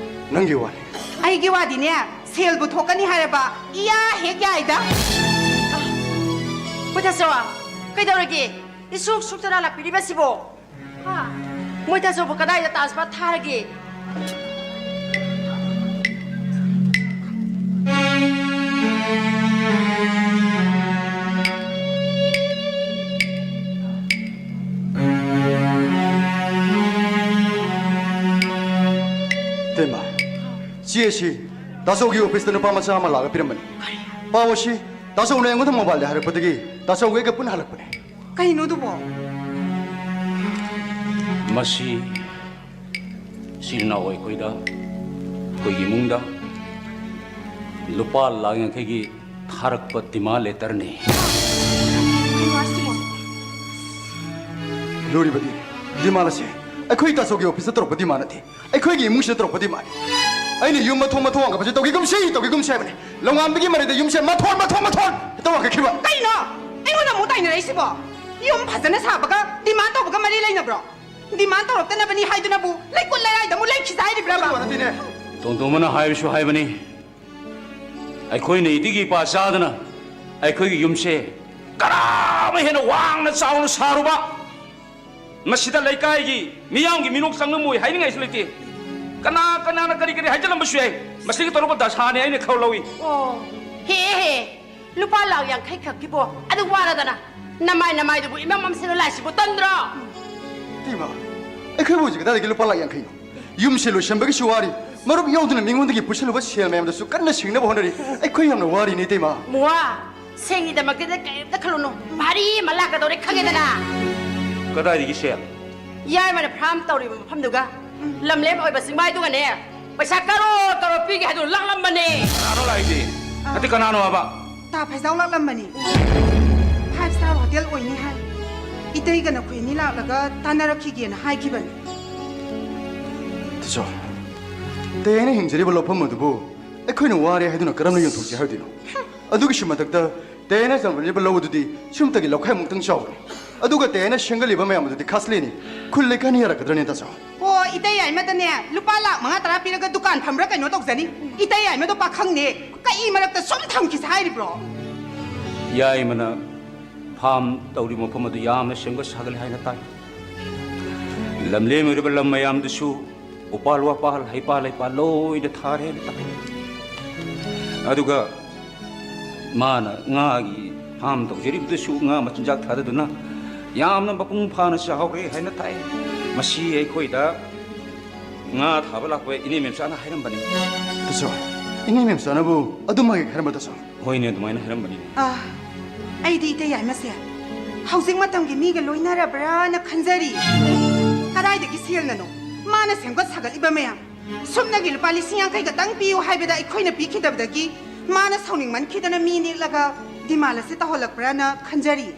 ꯅꯪꯒꯤ ꯋꯥꯅꯤ꯫ ꯑꯩꯒꯤ ꯋꯥꯗꯤꯅꯦ, ꯁꯦꯜꯕꯨ ꯊꯣꯛꯀꯅꯤ ꯍꯥꯏꯔꯕ ꯏꯌꯥ ꯍꯦꯛ ꯌꯥꯏꯗ꯫ ꯃꯣꯏ ꯇꯥꯆꯧ, ꯀꯩꯗꯧꯔꯒꯦ? ꯏꯁꯨꯛ ꯁꯨꯛꯇꯅ ꯂꯥꯛꯄꯤꯔꯤꯕꯁꯤꯕꯣ? ꯍꯥ? ꯃꯣꯏ ꯇꯥꯆꯧꯕꯨ ꯀꯗꯥꯏꯗ ꯇ꯭ꯔꯥꯟꯁꯐꯔ ꯊꯥꯔꯒꯦ? ꯏꯇꯩꯃ, ꯆꯦ ꯑꯁꯤ ꯇꯥꯆꯧꯒꯤ ꯑꯣꯐꯤꯁꯇ ꯅꯨꯄꯥ ꯃꯆꯥ ꯑꯃ ꯂꯥꯛꯑꯒ ꯄꯤꯔꯝꯕꯅꯤ꯫ ꯄꯥꯎ ꯑꯁꯤ ꯇꯥꯆꯧꯅ ꯑꯩꯉꯣꯟꯗ ꯃꯣꯕꯥꯏꯜꯗ ꯍꯥꯏꯔꯛꯄꯗꯒꯤ ꯇꯥꯆꯧꯒ ꯑꯩꯒ ꯄꯨꯟꯅ ꯍꯜꯂꯛꯄꯅꯦ꯫ ꯀꯩꯅꯣ ꯑꯗꯨꯕꯣ? ꯃꯁꯤ ꯏꯆꯤꯜ ꯏꯅꯥꯎ ꯑꯩꯈꯣꯏꯗ, ꯑꯩꯈꯣꯏꯒꯤ ꯏꯃꯨꯡꯗ ꯂꯨꯄꯥ ꯂꯥꯈ ꯌꯥꯡꯈꯩꯒꯤ ꯊꯥꯔꯛꯄ ꯗꯤꯃꯥꯟ ꯂꯦꯇꯔꯅꯤ꯫ ꯀꯩꯅꯣ ꯍꯥꯏꯁꯤꯕꯣ? ꯂꯨꯔꯤꯕꯗꯤ, ꯗꯤꯃꯥꯟ ꯑꯁꯦ ꯑꯩꯈꯣꯏ ꯇꯥꯆꯧꯒꯤ ꯑꯣꯐꯤꯁꯇ ꯇꯧꯔꯛꯄ ꯗꯤꯃꯥꯟ ꯅꯠꯇꯦ, ꯑꯩꯈꯣꯏꯒꯤ ꯏꯃꯨꯡꯁꯤꯗ ꯇꯧꯔꯛꯄ ꯗꯤꯃꯥꯟꯅꯤ꯫ ꯑꯩꯅ ꯌꯨꯝ ꯃꯊꯣꯟ ꯃꯊꯣꯟ ꯋꯥꯡꯈꯠꯄꯁꯦ ꯇꯧꯒꯦꯒꯨꯝꯁꯤ, ꯇꯧꯒꯦꯒꯨꯝꯁꯤ ꯍꯥꯏꯕꯅꯤ꯫ ꯂꯣꯡꯉꯥꯝꯕꯤꯒꯤ ꯃꯔꯩꯗ ꯌꯨꯝꯁꯦ ꯃꯊꯣꯟ, ꯃꯊꯣꯟ, ꯃꯊꯣꯟ ꯍꯦꯛꯇ ꯋꯥꯡꯈꯠꯈꯤꯕ꯫ ꯀꯩꯅꯣ? ꯑꯩꯉꯣꯟꯗ ꯑꯃꯨꯛ ꯇꯥꯏꯅꯔꯛꯏꯁꯤꯕꯣ? ꯌꯨꯝ ꯐꯖꯅ ꯁꯥꯕꯒ ꯗꯤꯃꯥꯟ ꯇꯧꯕꯒ ꯃꯔꯤ ꯂꯩꯅꯕ꯭ꯔꯣ? ꯗꯤꯃꯥꯟ ꯇꯧꯔꯛꯇꯅꯕꯅꯤ ꯍꯥꯏꯗꯨꯅꯕꯨ ꯂꯩꯀꯨꯠ ꯂꯩꯔꯥꯏꯗ ꯑꯃꯨꯛ ꯂꯩꯈꯤꯁꯦ ꯍꯥꯏꯔꯤꯕ꯭ꯔꯕ? ꯑꯗꯨ ꯅꯠꯇꯦꯅꯦ꯫ ꯇꯣꯟꯇꯣꯝꯕꯅ ꯍꯥꯏꯕꯁꯨ ꯍꯥꯏꯕꯅꯤ, ꯑꯩꯈꯣꯏꯅ ꯏꯗꯤꯒꯤ ꯏꯄꯥ ꯆꯥꯗꯅ ꯑꯩꯈꯣꯏꯒꯤ ꯌꯨꯝꯁꯦ ꯀꯔꯥ ꯑꯃ ꯍꯦꯟꯅ ꯋꯥꯡꯅ ꯆꯥꯎꯅ ꯁꯥꯔꯨꯕ, ꯃꯁꯤꯗ ꯂꯩꯀꯥꯏꯒꯤ ꯃꯤꯌꯥꯝꯒꯤ ꯃꯤꯅꯣꯛ ꯆꯪꯉꯝꯃꯣꯏ ꯍꯥꯏꯅꯤꯡꯉꯥꯏꯁꯨ ꯂꯩꯇꯦ꯫ ꯀꯅꯥ ꯀꯅꯥꯅ ꯀꯔꯤ ꯀꯔꯤ ꯍꯥꯏꯖꯤꯜꯂꯝꯕꯁꯨ ꯌꯥꯏ, ꯃꯁꯤꯒꯤ ꯇꯧꯔꯛꯄ ꯗꯁꯥꯅꯤ ꯍꯥꯏꯅ ꯈꯜꯂꯧꯏ꯫ ꯑꯣ, ꯍꯦ, ꯍꯦ, ꯂꯨꯄꯥ ꯂꯥꯈ ꯌꯥꯡꯈꯩ ꯈꯛꯀꯤꯕꯣ ꯑꯗꯨ ꯋꯥꯔꯗꯅ? ꯅꯃꯥꯏ ꯅꯃꯥꯏꯗꯨꯕꯨ ꯏꯃꯝ ꯃꯝꯁꯤꯜꯂ ꯂꯥꯛꯏꯁꯤꯕꯨ ꯇꯟꯗ꯭ꯔꯣ? ꯏꯃꯥ, ꯑꯩꯈꯣꯏꯕꯨ ꯍꯧꯖꯤꯛ ꯀꯗꯥꯏꯗꯒꯤ ꯂꯨꯄꯥ ꯂꯥꯈ ꯌꯥꯡꯈꯩꯅꯣ? ꯌꯨꯝꯁꯦ ꯂꯣꯏꯁꯟꯕꯒꯤꯁꯨ ꯋꯥꯔꯤ, ꯃꯔꯨꯞ ꯌꯥꯎꯗꯅ ꯃꯤꯉꯣꯟꯗꯒꯤ ꯄꯨꯁꯜꯂꯨꯕ ꯁꯦꯜ ꯃꯌꯥꯝꯗꯨꯁꯨ ꯀꯟꯅ ꯁꯤꯡꯅꯕ ꯍꯣꯠꯅꯔꯤ꯫ ꯑꯩꯈꯣꯏ ꯌꯥꯝꯅ ꯋꯥꯔꯤꯅꯦ, ꯏꯇꯩꯃ꯫ ꯃꯨꯋꯥ, ꯁꯦꯟꯒꯤꯗꯃꯛꯇꯗꯤ ꯀꯔꯤꯝꯇ ꯈꯜꯂꯨꯅꯨ꯫ ꯚꯥꯔꯤ ꯑꯃ ꯂꯥꯛꯀꯗꯧꯔꯦ, ꯈꯪꯉꯦꯗꯅ? ꯀꯗꯥꯏꯗꯒꯤ ꯁꯦꯜ? ꯌꯥꯏꯃꯅ ꯐꯥꯔꯝ ꯇꯧꯔꯤꯕ ꯃꯐꯝꯗꯨꯒ ꯂꯝꯂꯦꯝ ꯑꯣꯏꯕ ꯆꯤꯡꯃꯥꯏꯗꯨꯒꯅꯦ, ꯄꯩꯁꯥ ꯀꯔꯣꯔ ꯀꯔꯣꯔ ꯄꯤꯒꯦ ꯍꯥꯏꯗꯨ ꯂꯥꯛꯂꯝꯕꯅꯦ꯫ ꯀꯅꯥꯅꯣ ꯂꯥꯛꯏꯗꯤ? ꯅꯠꯇꯦ, ꯀꯅꯥꯅꯣ ꯍꯥꯏꯕ? ꯇꯥ ꯐꯩꯖꯥꯎ ꯂꯥꯛꯂꯝꯕꯅꯤ꯫ Five star hotel ꯑꯣꯏꯅꯤ ꯍꯥꯏ꯫ ꯏꯇꯩꯒ ꯅꯈꯣꯏ ꯑꯅꯤ ꯂꯥꯛꯂꯒ ꯇꯥꯟꯅꯔꯛꯈꯤꯒꯦꯅ ꯍꯥꯏꯈꯤꯕꯅꯤ꯫ ꯇꯥꯆꯧ, ꯇꯦꯅ ꯍꯤꯡꯖꯔꯤꯕ ꯂꯧꯐꯝ ꯑꯗꯨꯕꯨ ꯑꯩꯈꯣꯏꯅ ꯋꯥꯔꯦ ꯍꯥꯏꯗꯨꯅ ꯀꯔꯝꯅ ꯌꯣꯟꯊꯣꯛꯁꯤ ꯍꯥꯏꯗꯣꯏꯅꯣ? ꯑꯗꯨꯒꯤꯁꯨ ꯃꯊꯛꯇ ꯇꯦꯅ ꯆꯪꯂꯤꯕ ꯂꯧ ꯑꯗꯨꯗꯤ ꯁꯤꯌꯨꯝꯇꯒꯤ ꯂꯧꯈꯥꯏꯃꯨꯛꯇꯪ ꯆꯥꯎꯕꯅꯤ꯫ ꯑꯗꯨꯒ ꯇꯦꯅ ꯁꯦꯝꯒꯠꯂꯤꯕ ꯃꯌꯥꯝ ꯑꯗꯨꯗꯤ ꯈꯥꯁꯂꯦꯅꯤ꯫ ꯈꯨꯜ ꯂꯩꯀꯥꯏꯅ ꯌꯥꯔꯛꯀꯗ꯭ꯔꯅꯦ, ꯇꯥꯆꯧ? ꯑꯣ, ꯏꯇꯩ ꯌꯥꯏꯃꯗꯅꯦ ꯂꯨꯄꯥ ꯂꯥꯛ ꯃꯉꯥ ꯇꯔꯥ ꯄꯤꯔꯒ ꯗꯨꯀꯥꯟ ꯐꯝꯕ꯭ꯔꯥ ꯀꯩꯅꯣ ꯇꯧꯖꯅꯤ꯫ ꯏꯇꯩ ꯌꯥꯏꯃꯗꯣ ꯄꯥꯈꯪꯅꯦ, ꯀꯛꯏ ꯃꯔꯛꯇ ꯁꯨꯝ ꯊꯝꯈꯤꯁꯦ ꯍꯥꯏꯔꯤꯕ꯭ꯔꯣ? ꯌꯥꯏꯃꯅ ꯐꯥꯝ ꯇꯧꯔꯤꯕ ꯃꯐꯝ ꯑꯗꯨ ꯌꯥꯝꯅ ꯁꯦꯝꯒꯠ ꯁꯥꯒꯠꯂꯦ ꯍꯥꯏꯅ ꯇꯥꯏ꯫ ꯂꯝꯂꯦꯝ ꯑꯣꯏꯔꯤꯕ ꯂꯝ ꯃꯌꯥꯝꯗꯨꯁꯨ ꯎꯄꯥꯜ ꯋꯥꯄꯥꯜ, ꯍꯩꯄꯥꯜ ꯂꯩꯄꯥꯜ ꯂꯣꯏꯅ ꯊꯥꯔꯦ ꯍꯥꯏꯅ ꯇꯥꯏ꯫ ꯑꯗꯨꯒ ꯃꯥꯅ ꯉꯥꯒꯤ ꯐꯥꯝ ꯇꯧꯖꯔꯤꯕꯗꯨꯁꯨ ꯉꯥ ꯃꯆꯤꯟꯖꯥꯛ ꯊꯥꯗꯗꯨꯅ ꯌꯥꯝꯅ ꯃꯄꯨꯡ ꯐꯥꯅ ꯆꯥꯎꯔꯦ ꯍꯥꯏꯅ ꯇꯥꯏ꯫ ꯃꯁꯤ ꯑꯩꯈꯣꯏꯗ ꯉꯥ ꯊꯥꯕ ꯂꯥꯛꯄ ꯏꯅꯦ ꯃꯦꯝꯆꯥꯅ ꯍꯥꯏꯔꯝꯕꯅꯤ꯫ ꯇꯥꯆꯧ, ꯏꯅꯦ ꯃꯦꯝꯆꯥꯅꯕꯨ ꯑꯗꯨꯃꯥꯏꯅ ꯍꯥꯏꯔꯝꯕ, ꯇꯥꯆꯧ? ꯍꯣꯏꯅꯦ, ꯑꯗꯨꯃꯥꯏꯅ ꯍꯥꯏꯔꯝꯕꯅꯤꯅꯦ꯫ ꯑꯥ, ꯑꯩꯗꯤ ꯏꯇꯩ ꯌꯥꯏꯃꯁꯦ ꯍꯧꯖꯤꯛ ꯃꯇꯝꯒꯤ ꯃꯤꯒ ꯂꯣꯏꯅꯔꯕ꯭ꯔꯥꯅ ꯈꯟꯖꯔꯤ꯫ ꯀꯗꯥꯏꯗꯒꯤ ꯁꯦꯜꯅꯅꯣ? ꯃꯥꯅ ꯁꯦꯝꯒꯠ ꯁꯥꯒꯠꯂꯤꯕ ꯃꯌꯥꯝ꯫ ꯁꯨꯞꯅꯒꯤ ꯂꯨꯄꯥ ꯂꯤꯁꯤꯡ ꯌꯥꯡꯈꯩ ꯈꯛꯇꯪ ꯄꯤꯌꯨ ꯍꯥꯏꯕꯗ ꯑꯩꯈꯣꯏꯅ ꯄꯤꯈꯤꯗꯕꯗꯒꯤ ꯃꯥꯅ ꯁꯥꯎꯅꯤꯡꯃꯟꯈꯤꯗꯅ ꯃꯤ ꯅꯦꯛꯂꯒ ꯗꯤꯃꯥꯟ ꯑꯁꯤ ꯇꯧꯍꯜꯂꯛꯄ꯭ꯔꯥꯅ ꯈꯟꯖꯔꯤ꯫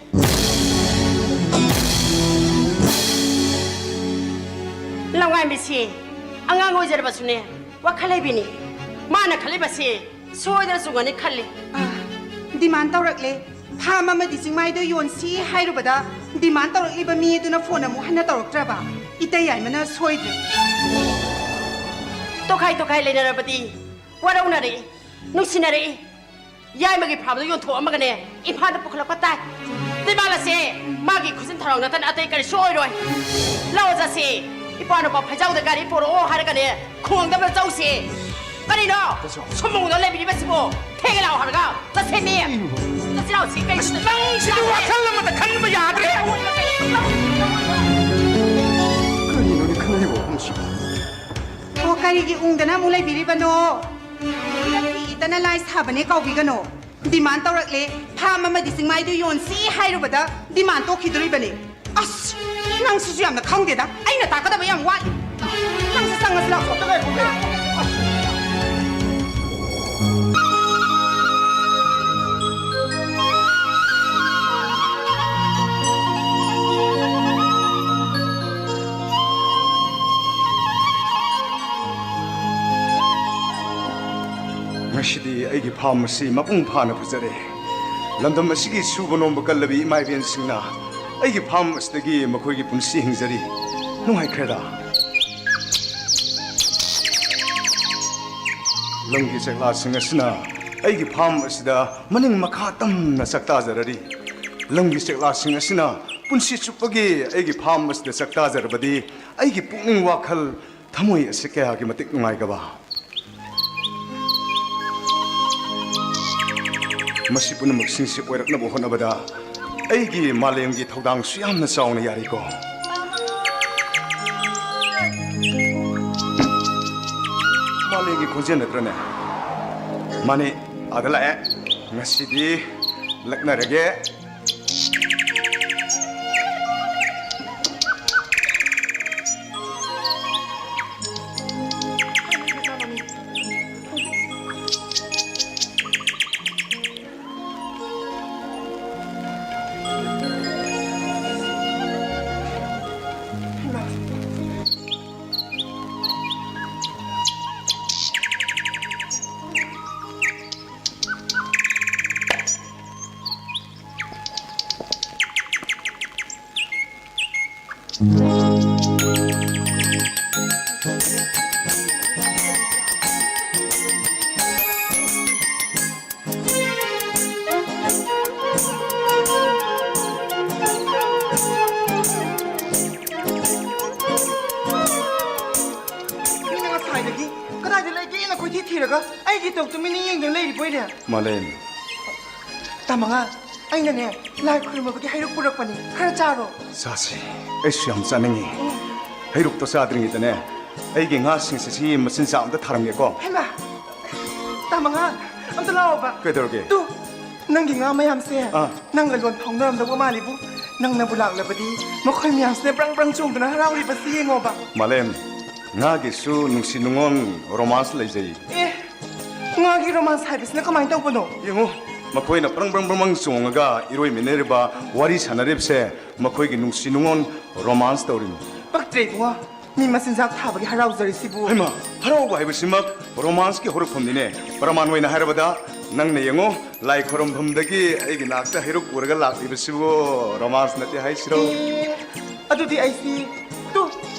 ꯂꯋꯥꯏ ꯃꯤꯁꯤ ꯑꯉꯥꯡ ꯑꯣꯏꯖꯔꯕꯁꯨꯅꯦ, ꯋꯥꯈꯜ ꯂꯩꯕꯤꯅꯤ꯫ ꯃꯥꯅ ꯈꯜꯂꯤꯕꯁꯤ ꯁꯣꯏꯗꯅ ꯆꯨꯝꯒꯅꯤ ꯈꯜꯂꯤ꯫ ꯑꯥ, ꯗꯤꯃꯥꯟ ꯇꯧꯔꯛꯂꯦ꯫ ꯐꯥꯝ ꯑꯃꯗꯤ ꯆꯤꯡꯃꯥꯏꯗꯣ ꯌꯣꯟꯁꯤ ꯍꯥꯏꯔꯨꯕꯗ ꯗꯤꯃꯥꯟ ꯇꯧꯔꯛꯂꯤꯕ ꯃꯤ ꯑꯗꯨꯅ ꯐꯣꯟ ꯑꯃꯨꯛ ꯍꯟꯅ ꯇꯧꯔꯛꯇ꯭ꯔꯕ? ꯏꯇꯩ ꯌꯥꯏꯃꯅ ꯁꯣꯏꯗ꯭ꯔꯦ꯫ ꯇꯣꯈꯥꯏ ꯇꯣꯈꯥꯏ ꯂꯩꯅꯔꯕꯗꯤ ꯋꯥꯔꯧꯅꯔꯛꯏ, ꯅꯨꯡꯁꯤꯅꯔꯛꯏ꯫ ꯌꯥꯏꯃꯒꯤ ꯐꯥꯝꯗꯣ ꯌꯣꯟꯊꯣꯛꯑꯝꯃꯒꯅꯦ, ꯏꯝꯐꯥꯜꯗ ꯄꯨꯈꯠꯂꯛꯄ ꯇꯥꯏ꯫ ꯗꯤꯃꯥꯟ ꯑꯁꯦ ꯃꯥꯒꯤ ꯈꯨꯖꯤꯟ ꯊꯔꯥꯎ ꯅꯠꯇꯅ ꯑꯇꯩ ꯀꯔꯤꯁꯨ ꯑꯣꯏꯔꯣꯏ꯫ ꯂꯧ ꯆꯠꯁꯤ, ꯏꯄꯥ ꯅꯨꯄꯥ ꯐꯩꯖꯥꯎꯗ ꯒꯥꯔꯤ ꯄꯣꯔꯛꯑꯣ ꯍꯥꯏꯔꯒꯅꯦ, ꯈꯣꯡꯗ ꯆꯧꯁꯤ꯫ ꯀꯔꯤꯅꯣ? ꯇꯥꯆꯧ꯫ ꯁꯨꯝ ꯃꯨꯡꯗ ꯂꯩꯕꯤꯔꯤꯕꯁꯤꯕꯣ? ꯊꯦꯡꯉꯦ ꯂꯥꯛꯑꯣ ꯍꯥꯏꯔꯒ ꯆꯠꯁꯦꯃꯤ꯫ ꯀꯔꯤꯅꯣ? ꯆꯠꯁꯤ ꯂꯥꯛꯑꯣꯁꯤ, ꯀꯩꯅꯣ? ꯑꯁ, ꯅꯪꯁꯤꯗꯤ ꯋꯥꯈꯜ ꯑꯃꯗ ꯈꯟꯕ ꯌꯥꯗ꯭ꯔꯦ꯫ ꯀꯔꯤꯅꯣꯅꯦ ꯈꯟꯅꯔꯤꯕ ꯋꯥꯐꯝꯁꯤꯕꯨ? ꯀꯔꯤꯒꯤ ꯎꯪꯗꯅ ꯑꯃꯨꯛ ꯂꯩꯕꯤꯔꯤꯕꯅꯣ? ꯏꯔꯛꯀꯤ ꯏꯇꯅ ꯂꯥꯏ ꯁꯥꯕꯅꯦ ꯀꯥꯎꯕꯤꯒꯅꯣ꯫ ꯗꯤꯃꯥꯟ ꯇꯧꯔꯛꯂꯦ, ꯐꯥꯝ ꯑꯃꯗꯤ ꯆꯤꯡꯃꯥꯏꯗꯨ ꯌꯣꯟꯁꯤ ꯍꯥꯏꯔꯨꯕꯗ ꯗꯤꯃꯥꯟ ꯇꯣꯛꯈꯤꯗꯣꯔꯤꯕꯅꯦ꯫ ꯑꯁ, ꯅꯪꯁꯤꯁꯨ ꯌꯥꯝꯅ ꯈꯪꯗꯦꯗ꯫ ꯑꯩꯅ ꯇꯥꯛꯀꯗꯕ ꯌꯥꯝ ꯋꯥꯠꯂꯤ꯫ ꯅꯪꯁꯨ ꯆꯪꯉꯁꯤ ꯂꯥꯛꯑꯣ꯫ ꯉꯁꯤꯗꯤ ꯑꯩꯒꯤ ꯐꯥꯝ ꯑꯁꯤ ꯃꯄꯨꯡ ꯐꯥꯅ ꯐꯖꯔꯦ꯫ ꯂꯝꯗꯝ ꯑꯁꯤꯒꯤ ꯁꯨꯕ ꯅꯣꯝꯕ ꯀꯜꯂꯕꯤ ꯏꯃꯥ ꯏꯕꯦꯟꯁꯤꯡꯅ ꯑꯩꯒꯤ ꯐꯥꯝ ꯑꯁꯤꯗꯒꯤ ꯃꯈꯣꯏꯒꯤ ꯄꯨꯟꯁꯤ ꯍꯤꯡꯖꯔꯤ꯫ ꯅꯨꯡꯉꯥꯏꯈ꯭ꯔꯦꯗ꯫ ꯂꯝꯒꯤ ꯆꯦꯛꯂꯥꯁꯤꯡ ꯑꯁꯤꯅ ꯑꯩꯒꯤ ꯐꯥꯝ ꯑꯁꯤꯗ ꯃꯅꯤꯡ ꯃꯈꯥ ꯇꯝꯅ ꯆꯥꯛꯇꯥꯖꯔꯔꯤ꯫ ꯂꯝꯒꯤ ꯆꯦꯛꯂꯥꯁꯤꯡ ꯑꯁꯤꯅ ꯄꯨꯟꯁꯤ ꯆꯨꯞꯄꯒꯤ ꯑꯩꯒꯤ ꯐꯥꯝ ꯑꯁꯤꯗ ꯆꯥꯛꯇꯥꯖꯔꯕꯗꯤ ꯑꯩꯒꯤ ꯄꯨꯛꯅꯤꯡ ꯋꯥꯈꯜ ꯊꯃꯣꯏ ꯑꯁꯤ ꯀꯌꯥꯒꯤ ꯃꯇꯤꯛ ꯅꯨꯡꯉꯥꯏꯒꯕ꯫ ꯃꯁꯤ ꯄꯨꯝꯅꯃꯛꯁꯤꯡꯁꯤ ꯑꯣꯏꯔꯛꯅꯕ ꯍꯣꯠꯅꯕꯗ ꯑꯩꯒꯤ ꯃꯥꯂꯦꯝꯒꯤ ꯊꯧꯗꯥꯡꯁꯨ ꯌꯥꯝꯅ ꯆꯥꯎꯅ ꯌꯥꯔꯤꯀꯣ꯫ ꯃꯥꯂꯦꯝꯒꯤ ꯈꯣꯟꯖꯦꯜ ꯅꯠꯇ꯭ꯔꯅꯦ? ꯃꯥꯅꯦ, ꯑꯥꯗ ꯂꯥꯛꯑꯦ꯫ ꯉꯁꯤꯗꯤ ꯂꯛꯅꯔꯒꯦ꯫ ꯃꯤꯅ ꯉꯁꯥꯏꯗꯒꯤ ꯀꯗꯥꯏꯗ ꯂꯩꯒꯦꯅ ꯀꯣꯏꯊꯤ ꯊꯤꯔꯒ ꯑꯩꯒꯤ ꯇꯧ ꯇꯨꯃꯤꯟꯅ ꯌꯦꯡꯗꯨꯅ ꯂꯩꯔꯤꯕꯣꯏꯔꯦ꯫ ꯃꯥꯂꯦꯝ꯫ ꯇꯥ ꯃꯉꯥ, ꯑꯩꯅꯅꯦ, ꯂꯥꯏ ꯈꯨꯔꯨꯝꯃꯕꯒꯤ ꯍꯩꯔꯨꯛ ꯄꯨꯔꯛꯄꯅꯤ, ꯈꯔ ꯆꯥꯔꯣ꯫ ꯆꯥꯁꯤ, ꯑꯩꯁꯨ ꯌꯥꯝ ꯆꯥꯅꯤꯡꯉꯤ꯫ ꯍꯩꯔꯨꯛꯇꯣ ꯆꯥꯗ꯭ꯔꯤꯉꯩꯗꯅꯦ, ꯑꯩꯒꯤ ꯉꯥꯁꯤꯡꯁꯦ ꯁꯤ ꯃꯆꯤꯟꯖꯥꯛ ꯑꯝꯇ ꯊꯥꯔꯝꯒꯦꯀꯣ꯫ ꯍꯩꯃꯥ! ꯇꯥ ꯃꯉꯥ, ꯑꯝꯇ ꯂꯥꯛꯑꯣꯕ꯫ ꯀꯩꯗꯧꯔꯒꯦ? ꯇꯨ, ꯅꯪꯒꯤ ꯉꯥ ꯃꯌꯥꯝꯁꯦ ꯑꯥ꯫ ꯅꯪꯒ ꯂꯣꯟ ꯐꯥꯎꯅꯔꯝꯗꯧꯕ ꯃꯥꯜꯂꯤꯕꯨ꯫ ꯅꯪꯅꯕꯨ ꯂꯥꯛꯂꯕꯗꯤ ꯃꯈꯣꯏ ꯃꯌꯥꯝꯁꯤꯅ ꯕ꯭ꯔꯪ ꯕ꯭ꯔꯪ ꯆꯣꯡꯗꯨꯅ ꯍꯔꯥꯎꯔꯤꯕꯁꯤ ꯌꯦꯡꯉꯣꯕ꯫ ꯃꯥꯂꯦꯝ, ꯉꯥꯒꯤꯁꯨ ꯅꯨꯡꯁꯤ ꯅꯨꯡꯉꯣꯟ ꯔꯣꯃꯥꯟꯁ ꯂꯩꯖꯩ꯫ ꯑꯦ, ꯉꯥꯒꯤ ꯔꯣꯃꯥꯟꯁ ꯍꯥꯏꯕꯁꯤꯅ ꯀꯃꯥꯏꯅ ꯇꯧꯕꯅꯣ? ꯌꯦꯡꯉꯨ, ꯃꯈꯣꯏꯅ ꯕ꯭ꯔꯪ ꯕ꯭ꯔꯪ ꯕ꯭ꯔꯪ ꯕ꯭ꯔꯪ ꯆꯣꯡꯉꯒ ꯏꯔꯣꯏꯃꯤꯟꯅꯔꯤꯕ, ꯋꯥꯔꯤ ꯁꯥꯟꯅꯔꯤꯕꯁꯦ ꯃꯈꯣꯏꯒꯤ ꯅꯨꯡꯁꯤ ꯅꯨꯡꯉꯣꯟ ꯔꯣꯃꯥꯟꯁ ꯇꯧꯔꯤꯅꯤ꯫ ꯄꯛꯇ꯭ꯔꯦ ꯏꯕꯨꯡꯉꯣ꯫ ꯃꯤ ꯃꯆꯤꯟꯖꯥꯛ ꯊꯥꯕꯒꯤ ꯍꯔꯥꯎꯖꯔꯤꯁꯤꯕꯨ꯫ ꯍꯩꯃꯥ, ꯍꯔꯥꯎꯕ ꯍꯥꯏꯕꯁꯤꯃꯛ ꯔꯣꯃꯥꯟꯁꯀꯤ ꯍꯧꯔꯛꯐꯝꯅꯤꯅꯦ꯫ ꯄ꯭ꯔꯃꯥꯟ ꯑꯣꯏꯅ ꯍꯥꯏꯔꯕꯗ, ꯅꯪꯅ ꯌꯦꯡꯉꯣ, ꯂꯥꯏ ꯈꯨꯔꯨꯝꯐꯝꯗꯒꯤ ꯑꯩꯒꯤ ꯅꯥꯛꯇ ꯍꯩꯔꯨꯛ ꯄꯨꯔꯒ ꯂꯥꯛꯂꯤꯕꯁꯤꯕꯨ ꯔꯣꯃꯥꯟꯁ ꯅꯠꯇꯦ ꯍꯥꯏꯁꯤꯔꯣ? ꯑꯦ, ꯑꯗꯨꯗꯤ ꯑꯩꯁꯤ, ꯇꯨ,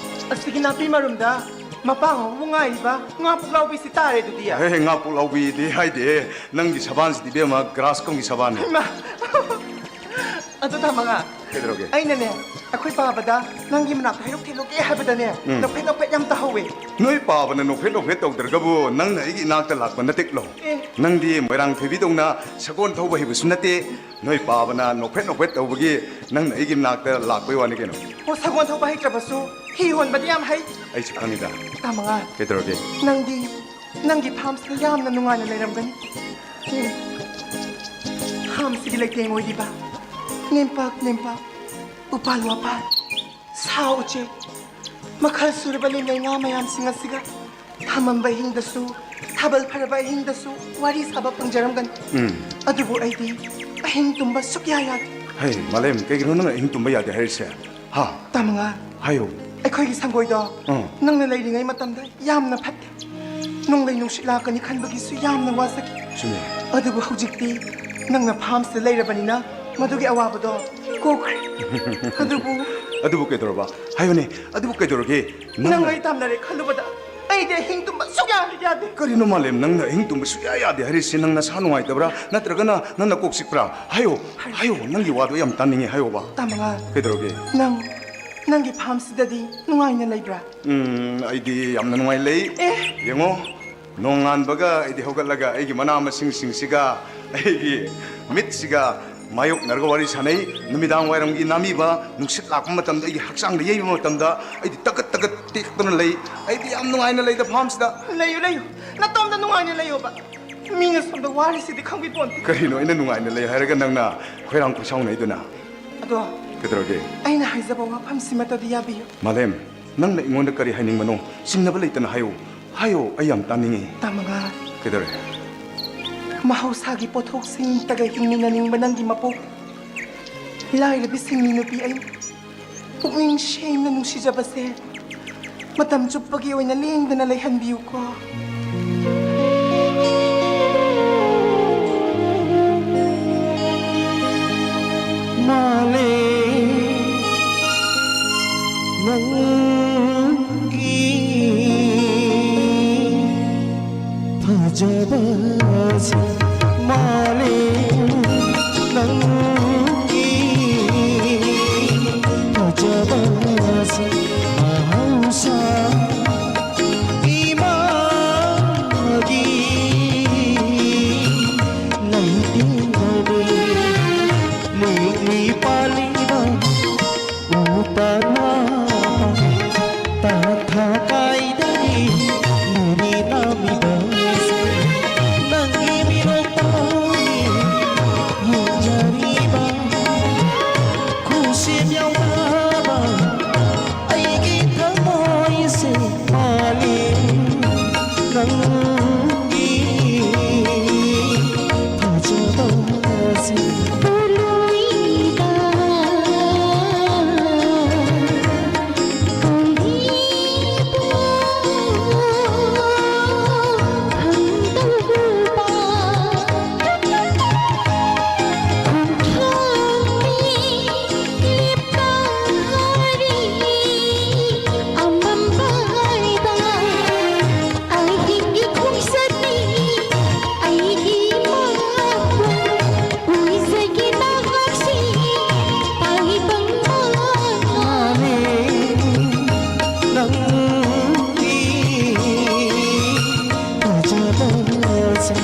ꯑꯁꯤꯒꯤ ꯅꯥꯄꯤ ꯃꯔꯨꯝꯗ ꯃꯄꯥꯡ ꯑꯃꯕꯨ ꯉꯥꯏꯔꯤꯕ ꯉꯥ ꯄꯨꯛꯂꯥꯎꯕꯤꯁꯤ ꯇꯥꯔꯦ ꯑꯗꯨꯗꯤ꯫ ꯍꯦ, ꯉꯥ ꯄꯨꯛꯂꯥꯎꯕꯤꯗꯤ ꯍꯥꯏꯗꯦ, ꯅꯪꯒꯤ ꯁꯕꯥꯟꯁꯤꯗꯤ ꯏꯕꯦꯝꯃ ꯒ꯭ꯔꯥꯁ ꯀꯝꯒꯤ ꯁꯕꯥꯟꯅꯤ꯫ ꯍꯩꯃꯥ! ꯑꯗꯨ ꯇꯥ ꯃꯉꯥ, ꯀꯩꯗꯧꯔꯒꯦ? ꯑꯩꯅꯅꯦ, ꯑꯩꯈꯣꯏ ꯄꯥꯕꯗ ꯅꯪꯒꯤ ꯃꯅꯥꯛꯇ ꯍꯩꯔꯨꯛ ꯊꯤꯜꯂꯨꯒꯦ ꯍꯥꯏꯕꯗꯅꯦ, ꯎꯝ꯫ ꯅꯣꯛꯐꯦꯠ ꯅꯣꯛꯐꯦꯠ ꯌꯥꯝ ꯇꯧꯍꯧꯋꯦ꯫ ꯅꯣꯏ ꯄꯥꯕꯅ ꯅꯣꯛꯐꯦꯠ ꯅꯣꯛꯐꯦꯠ ꯇꯧꯗ꯭ꯔꯒꯕꯨ ꯅꯪꯅ ꯑꯩꯒꯤ ꯏꯅꯥꯛꯇ ꯂꯥꯛꯄ ꯅꯠꯇꯦꯛꯂꯣ? ꯑꯦ꯫ ꯅꯪꯗꯤ ꯃꯣꯏꯔꯥꯡ ꯊꯣꯏꯕꯤꯗꯧꯅ ꯁꯒꯣꯜ ꯊꯧꯕ ꯍꯩꯕꯁꯨ ꯅꯠꯇꯦ꯫ ꯅꯣꯏ ꯄꯥꯕꯅ ꯅꯣꯛꯐꯦꯠ ꯅꯣꯛꯐꯦꯠ ꯇꯧꯕꯒꯤ ꯅꯪꯅ ꯑꯩꯒꯤ ꯃꯅꯥꯛꯇ ꯂꯥꯛꯄꯩ ꯋꯥꯅꯤ ꯀꯩꯅꯣ꯫ ꯑꯣ, ꯁꯒꯣꯜ ꯊꯧꯕ ꯍꯩꯇ꯭ꯔꯕꯁꯨ ꯍꯤ ꯍꯣꯟꯕꯗꯤ ꯌꯥꯝ ꯍꯩ꯫ ꯑꯩꯁꯨ ꯈꯪꯉꯤꯗ꯫ ꯇꯥ ꯃꯉꯥ꯫ ꯀꯩꯗꯧꯔꯒꯦ? ꯅꯪꯗꯤ ꯅꯪꯒꯤ ꯐꯥꯝꯁꯤꯗ ꯌꯥꯝꯅ ꯅꯨꯡꯉꯥꯏꯅ ꯂꯩꯔꯝꯒꯅꯤ꯫ ꯎꯝ꯫ ꯐꯥꯝꯁꯤꯒꯤ ꯂꯩꯇꯦꯡ ꯑꯣꯏꯔꯤꯕ ꯅꯦꯝꯄꯥꯛ ꯅꯦꯝꯄꯥꯛ, ꯎꯄꯥꯜ ꯋꯥꯄꯥꯜ, ꯁꯥ ꯎꯆꯦꯛ, ꯃꯈꯜ ꯁꯨꯔꯕ ꯂꯤꯟ ꯂꯩꯉꯥ ꯃꯌꯥꯝꯁꯤꯡ ꯑꯁꯤꯒ ꯊꯝꯃꯝꯕ ꯑꯍꯤꯡꯗꯁꯨ, ꯊꯥꯕꯜ ꯐꯔꯕ ꯑꯍꯤꯡꯗꯁꯨ ꯋꯥꯔꯤ ꯁꯥꯕ ꯐꯪꯖꯔꯝꯒꯅꯤ꯫ ꯎꯝ꯫ ꯑꯗꯨꯕꯨ ꯑꯩꯗꯤ ꯑꯍꯤꯡ ꯇꯨꯝꯕ ꯁꯨꯛꯌꯥ ꯌꯥꯗꯦ꯫ ꯍꯩ, ꯃꯥꯂꯦꯝ, ꯀꯩꯒꯤꯅꯣ ꯅꯪꯅ ꯑꯍꯤꯡ ꯇꯨꯝꯕ ꯌꯥꯗꯦ ꯍꯥꯏꯔꯤꯁꯦ? ꯍꯥ? ꯇꯥ ꯃꯉꯥ꯫ ꯍꯥꯏꯌꯣ꯫ ꯑꯩꯈꯣꯏꯒꯤ ꯁꯪꯒꯣꯏꯗꯣ ꯑꯥ꯫ ꯅꯪꯅ ꯂꯩꯔꯤꯉꯩ ꯃꯇꯝꯗ ꯌꯥꯝꯅ ꯐꯠꯇꯦ꯫ ꯅꯣꯡꯂꯩ ꯅꯨꯡꯁꯤꯠ ꯂꯥꯛꯀꯅꯤ ꯈꯟꯕꯒꯤꯁꯨ ꯌꯥꯝꯅ ꯋꯥꯖꯈꯤ꯫ ꯆꯨꯝꯃꯦ꯫ ꯑꯗꯨꯕꯨ ꯍꯧꯖꯤꯛꯇꯤ ꯅꯪꯅ ꯐꯥꯝꯁꯤꯗ ꯂꯩꯔꯕꯅꯤꯅ ꯃꯗꯨꯒꯤ ꯑꯋꯥꯕꯗꯣ ꯀꯣꯛꯈ꯭ꯔꯦ꯫ ꯑꯗꯨꯕꯨ ꯑꯗꯨꯕꯨ ꯀꯩꯗꯧꯔꯕ? ꯍꯥꯏꯌꯨꯅꯦ, ꯑꯗꯨꯕꯨ ꯀꯩꯗꯧꯔꯒꯦ? ꯅꯪꯅ ꯅꯪ ꯑꯩ ꯇꯝꯅꯔꯦ ꯈꯜꯂꯨꯕꯗ ꯑꯩꯗꯤ ꯑꯍꯤꯡ ꯇꯨꯝꯕ ꯁꯨꯛꯌꯥ ꯍꯦꯛ ꯌꯥꯗꯦ꯫ ꯀꯔꯤꯅꯣ ꯃꯥꯂꯦꯝ, ꯅꯪꯅ ꯑꯍꯤꯡ ꯇꯨꯝꯕ ꯁꯨꯛꯌꯥ ꯌꯥꯗꯦ ꯍꯥꯏꯔꯤꯁꯤ? ꯅꯪ ꯅꯁꯥ ꯅꯨꯡꯉꯥꯏꯇꯕ꯭ꯔꯥ? ꯅꯠꯇ꯭ꯔꯒꯅ ꯅꯪꯅ ꯀꯣꯛ ꯆꯤꯛꯄ꯭ꯔꯥ? ꯍꯥꯏꯌꯣ, ꯍꯥꯏꯌꯣ, ꯅꯪꯒꯤ ꯋꯥꯗꯣ ꯌꯥꯝ ꯇꯥꯅꯤꯡꯉꯦ, ꯍꯥꯏꯌꯣꯕ꯫ ꯇꯥ ꯃꯉꯥ꯫ ꯀꯩꯗꯧꯔꯒꯦ? ꯅꯪ, ꯅꯪꯒꯤ ꯐꯥꯝꯁꯤꯗꯗꯤ ꯅꯨꯡꯉꯥꯏꯅ ꯂꯩꯕ꯭ꯔꯥ? ꯎꯝ, ꯑꯩꯗꯤ ꯌꯥꯝꯅ ꯅꯨꯡꯉꯥꯏ ꯂꯩ꯫ ꯑꯦ꯫ ꯌꯦꯡꯉꯣ, ꯅꯣꯡꯉꯥꯟꯕꯒ ꯑꯩꯗꯤ ꯍꯧꯒꯠꯂꯒ ꯑꯩꯒꯤ ꯃꯅꯥ ꯃꯁꯤꯡꯁꯤꯡꯁꯤꯒ ꯑꯩꯒꯤ ꯃꯤꯠꯁꯤꯒ ꯃꯥꯌꯣꯛꯅꯔꯒ ꯋꯥꯔꯤ ꯁꯥꯟꯅꯩ꯫ ꯅꯨꯃꯤꯗꯥꯡ ꯋꯥꯏꯔꯝꯒꯤ ꯅꯥꯃꯤꯕ ꯅꯨꯡꯁꯤꯠ ꯂꯥꯛꯄ ꯃꯇꯝꯗ, ꯑꯩꯒꯤ ꯍꯛꯆꯥꯡꯗ ꯌꯩꯕ ꯃꯇꯝꯗ ꯑꯩꯗꯤ ꯇꯀꯠ ꯇꯀꯠ ꯇꯦꯛꯇꯅ ꯂꯩ꯫ ꯑꯩꯗꯤ ꯌꯥꯝ ꯅꯨꯡꯉꯥꯏꯅ ꯂꯩꯗ ꯐꯥꯝꯁꯤꯗ꯫ ꯂꯩꯌꯨ, ꯂꯩꯌꯨ, ꯅꯇꯣꯝꯗ ꯅꯨꯡꯉꯥꯏꯅ ꯂꯩꯌꯣꯕ꯫ ꯃꯤꯅ ꯁꯣꯝꯗ ꯋꯥꯔꯤꯁꯤꯗꯤ ꯈꯪꯕꯤꯄꯣꯟꯇꯦ꯫ ꯀꯔꯤꯅꯣ ꯑꯩꯅ ꯅꯨꯡꯉꯥꯏꯅ ꯂꯩ ꯍꯥꯏꯔꯒ ꯅꯪꯅ ꯈꯣꯏꯔꯥꯡ ꯈꯣꯏꯁꯥꯎꯅꯩꯗꯨꯅ? ꯑꯗꯣ ꯀꯩꯗꯧꯔꯒꯦ? ꯑꯩꯅ ꯍꯥꯏꯖꯕ ꯋꯥꯐꯝꯁꯤꯃꯇꯗꯤ ꯌꯥꯕꯤꯌꯨ꯫ ꯃꯥꯂꯦꯝ, ꯅꯪꯅ ꯑꯩꯉꯣꯟꯗ ꯀꯔꯤ ꯍꯥꯏꯅꯤꯡꯕꯅꯣ? ꯆꯤꯡꯅꯕ ꯂꯩꯇꯅ ꯍꯥꯏꯌꯨ꯫ ꯍꯥꯏꯌꯣ, ꯑꯩ ꯌꯥꯝ ꯇꯥꯅꯤꯡꯉꯤ꯫ ꯇꯥꯃꯉꯥ꯫ ꯀꯩꯗꯧꯔꯦ? ꯃꯍꯧꯁꯥꯒꯤ ꯄꯣꯠꯊꯣꯛꯁꯤꯡꯇꯒ ꯍꯤꯡꯃꯤꯟꯅꯅꯤꯡꯕ ꯅꯪꯒꯤ ꯃꯄꯣꯛ, ꯂꯥꯏꯔꯕꯤ ꯁꯤꯡꯃꯤ ꯅꯨꯄꯤ ꯑꯩ ꯄꯨꯛꯅꯤꯡ ꯁꯦꯡꯅ ꯅꯨꯡꯁꯤꯖꯕꯁꯦ ꯃꯇꯝ ꯆꯨꯞꯄꯒꯤ ꯑꯣꯏꯅ ꯂꯦꯡꯗꯅ ꯂꯩꯍꯟꯕꯤꯌꯨꯀꯣ꯫ ꯃꯥꯂꯦꯝ, ꯅꯪꯒꯤ ꯐꯖꯕꯁꯦ, ꯃꯥꯂꯦꯝ, ꯅꯪꯒꯤ ꯐꯖꯕꯁꯦ ꯃꯍꯧꯁꯥ ꯏꯃꯥꯒꯤ ꯂꯩꯇꯦꯡꯕꯅꯤ꯫ ꯂꯤꯛꯂꯤ ꯄꯥꯜꯂꯤꯕ ꯎ ꯄꯥꯝꯕꯤ ꯇꯥꯊꯥ ꯀꯥꯏꯗꯒꯤ ꯂꯤꯔꯤ ꯇꯥꯕꯤꯕꯁꯦ ꯅꯪꯒꯤ ꯃꯤꯅꯣꯛꯇꯒꯤ ꯌꯦꯡꯖꯔꯤꯕ ꯈꯨꯁꯤꯟ ꯌꯥꯎꯗꯕ ꯑꯩꯒꯤ ꯊꯃꯣꯏꯁꯦ ꯄꯥꯜꯂꯤ ꯅꯪꯒꯤ ꯐꯖꯕꯁꯦ꯫ ꯄꯣꯂꯣꯏꯗ ꯀꯔꯤꯕꯨ ꯈꯪꯗꯧꯕ? ꯈꯣꯡꯊꯥꯡꯗꯤ ꯂꯦꯞꯄꯔꯤ ꯑꯃꯝꯕꯗ꯫ ꯑꯍꯤꯡꯒꯤ ꯈꯣꯡꯆꯠꯅꯤ ꯑꯩꯒꯤ ꯃꯄꯨꯡ, ꯎꯏꯖꯒꯦ ꯅꯍꯥꯛꯁꯤ ꯇꯥꯏꯕꯪ ꯃꯥꯂꯦꯝ꯫ ꯅꯪꯒꯤ ꯐꯖꯕꯁꯦ꯫